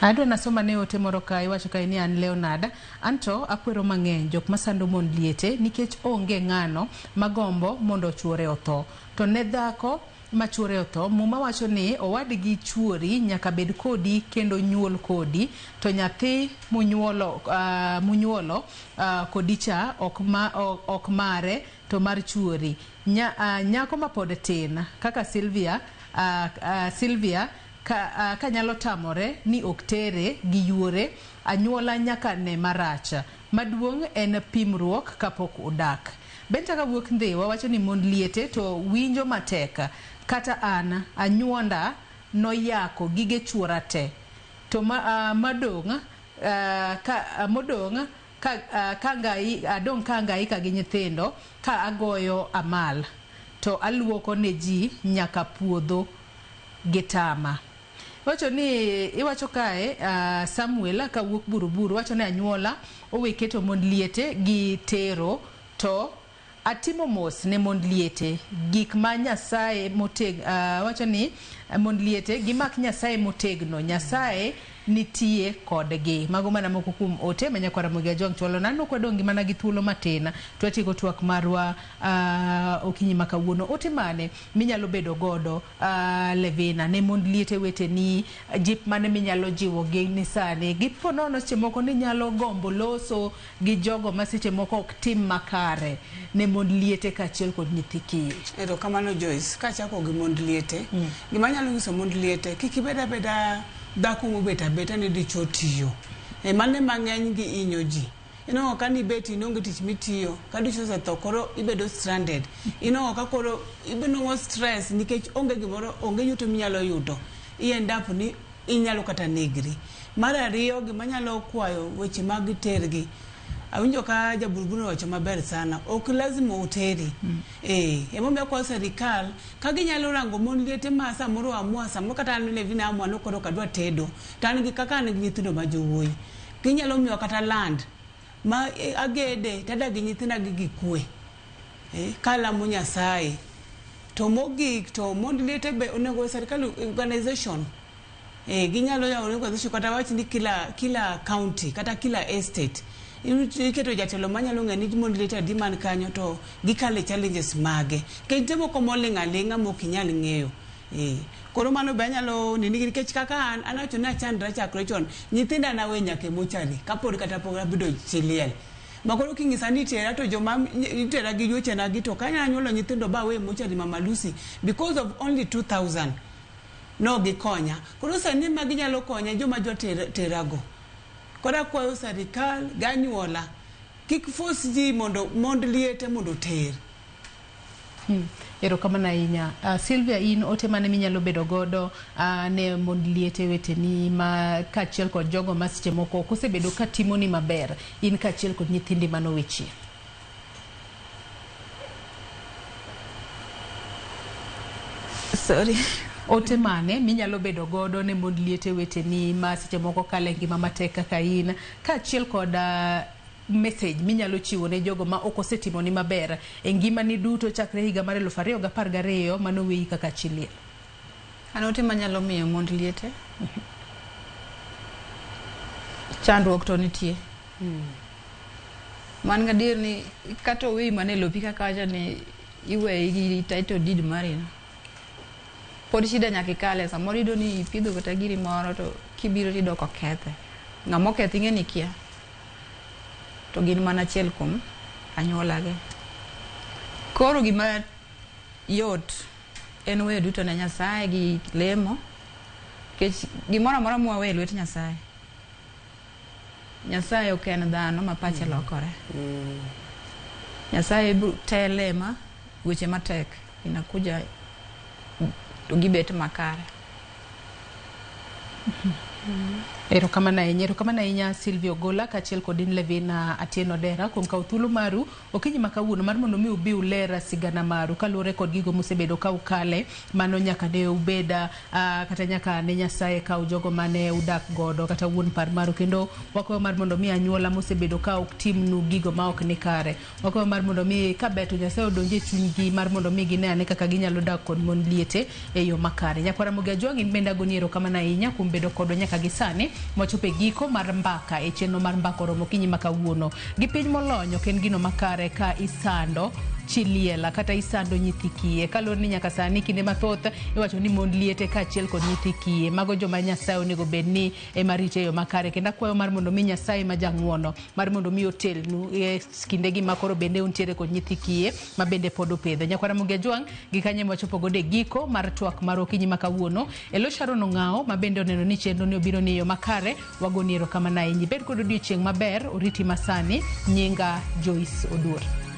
Speaker 5: Adwa nasoma ne ote moro ka iwacho kae ni an Leonard, anto akwero mang'eny jok masando mond liete nikech onge ng'ano magombo mondo chuore otho. To ne dhako ma chuore otho, Muma wacho ni owadgi chuori nyaka bed kodi kendo nyuol kodi, to nyathi munyuolo kodi cha ok mare to mar chuori. Nyako mapod tin kaka Sylvia, ka nyalo tamore ni ok tere gi yuore, anyuola nyaka ne marach. Maduong' en pimruok kapok udak. Benta kawuok Ndhiwa wacho ni mond liete to winjo matek. Kata an anyuonda noyako gige chuora te. To madong' adong' ka angaika gi nyithindo ka agoyo amal to aluoko ne ji nyaka puodho gitama. Wacho ni iwacho kae Samuel kawuok Buruburu wacho ni anyuola owe keto mond liete gi tero to atimo mos ne mond liete gik ma Nyasaye wacho ni mond liete gimak Nyasaye motegno, Nyasaye nitie kodgi. Mago mana moko kuom ote ma nyakwara Ramogi Ajwang' chwalo na nok wadong' gi mana gi thuolo matin to watieko twak marwa okinyi ma kawuono. Ote mane minyalo bedo godo Levina ne mond liete weteni, jip mane minyalo jiwo gi ni sani gipo nono seche moko ni nyalo gombo loso gi jogo ma seche moko ok tim makare ne mond liete kaachiel kod nyithi kiye.
Speaker 7: Erokamano Joyce, kachako gi mond liete, gima anyalo nyiso mond liete, kik ibed abeda dhako mobet abeta ni dichuo tiyo. Mano ema ng'eny gi hinyo ji. Inwang'o ka nibet inonge tich mitiyo, ka dichuo osetho koro ibedo stranded. Inwang'o ka koro ibinwang'o stress nikech onge gimoro, onge yuto minyalo yudo. I end up ni inyalo kata negri. Mar ariyo, gima anyalo kwayo weche mag tergi. Awinjo ka jaburuburu owacho maber sana, ok lazima oteri. Emomiyo akwayo sirikal ka ginyalo rango mon liete ma samoro amua, samoro kata an Levina amua ni koro ok adwa tedo, to an gi kaka an gi nyithindo ma jowuoyi. Ginyalo miwa kata land ma agede tadak gi nyithinda gi kwe. Kalamo Nyasaye. To mogik to mond liete be onego sirikal organization. Ginyalo yawo organization kata wach ni kila county kata kila estate. Iketo jatelo manyalo ng'eyo ni mond liete adi man kanyo to gikale challenges mage. Nikech nitie moko moling' aling'a mok inyal ng'eyo. Koro mano be anyalo nini nikech kaka an awacho ni achandra chakre chon, nyithinda nawe nyaka e mochari kapod kata pok abedo chi liel. Ma koro king'isa ni itera to joma itera gi yuochena gi to kanya anyuolo nyithindo ba awe e mochari Mama Lucy because of only 2000 no gikonya. Koro sani ma ginyalo konya joma jwa terago. Koro akwayo sirikal gi anyuola kik force ji mondo mond liete mondo oter.
Speaker 5: Erokamano ahinya. Sylvia, in ote mane minyalo bedo godo ne mond liete weteni ma kaachiel kod jogo ma seche moko ok osebedo ka timoni maber, in kaachiel kod nyithindi manowe chien?
Speaker 8: Sorry.
Speaker 5: Ote mane minyalo bedo godo ne mond liete weteni ma seche moko kale ngima matek kaka in, kaachiel kod message minyalo chiwo ne jogo ma ok osetimoni maber e ngimani duto chakre higa mar 2012 manoweyi kaka chi liel?
Speaker 8: An ote manyalo miyo mond liete, chandruok to nitie. Man gadier ni kata oweyi mana e lopi kaka wacho ni iweyi gi title deed mari no. Pod shida nyaka ikale, samoro iyudo ni ipidho kata giri moro to kibiro tiyudo kokethe. Ng'ama okethe ing'e ni ikia. To gin mana achiel kuom anyuolagi. Koro gima yot en weyo duto ne Nyasaye gi lemo nikech gimoro amora mwaweyo e lwet Nyasaye. Nyasaye ok en dhano ma pache lokore. Nyasaye tele ma weche matek inakuja to gibet makare.
Speaker 5: Erokamano ahinya, erokamano ahinya Sylvia Ogola kaachiel kod in Levina Atieno Dera kuom kawo thuolo maru okinyi ma kawuono mar mondo mi ubi uler sigana maru kaluwore kod gigo musebedo ka ukale mano nyaka ne ubed kata nyaka ne Nyasaye kaw jogo mane udak godo kata wuon par maru kendo wakwayo mar mondo mi anyuola mosebedo ka ok timnu gigo ma ok ni kare wakwayo mar mondo mi kaber to Nyasaye odonj e chunygi mar mondo mi gine ane kaka ginyalo dak kod mon liete e yo makare. Nyakwara Ramogi Ajwang' in bende agoni erokamano ahinya kuom bedo kodwa nyaka gi sani mwachopo e giko mar mbaka e chenro mar mbaka oromo okinyi ma kawuono. Gi piny molony ok en gino makare ka isando chi liela kata isando nyithi kiye kaluwore ni nyaka sani kinde mathoth iwacho ni mond liete kaachiel kod nyithi kiye mago joma Nyasaye onego bed ni ema rito e yo makare kendo akwayo mar mondo mi Nyasaye ma jang'uono mar mondo mi otelnu e kindegi ma koro bende untiere kod nyithi kiye ma bende pod upidho. Nyakwara Ramogi Ajwang' gi kanyo ema wachopo godo e giko mar twak mar okinyi ma kawuono. Elo Sharon Ong'awo ma bende oneno ni chenro ni obiro ni e yo makare wagoni erokamano ahinya. Ibed kod odiochieng' maber oriti masani. Nyinga Joyce Oduor.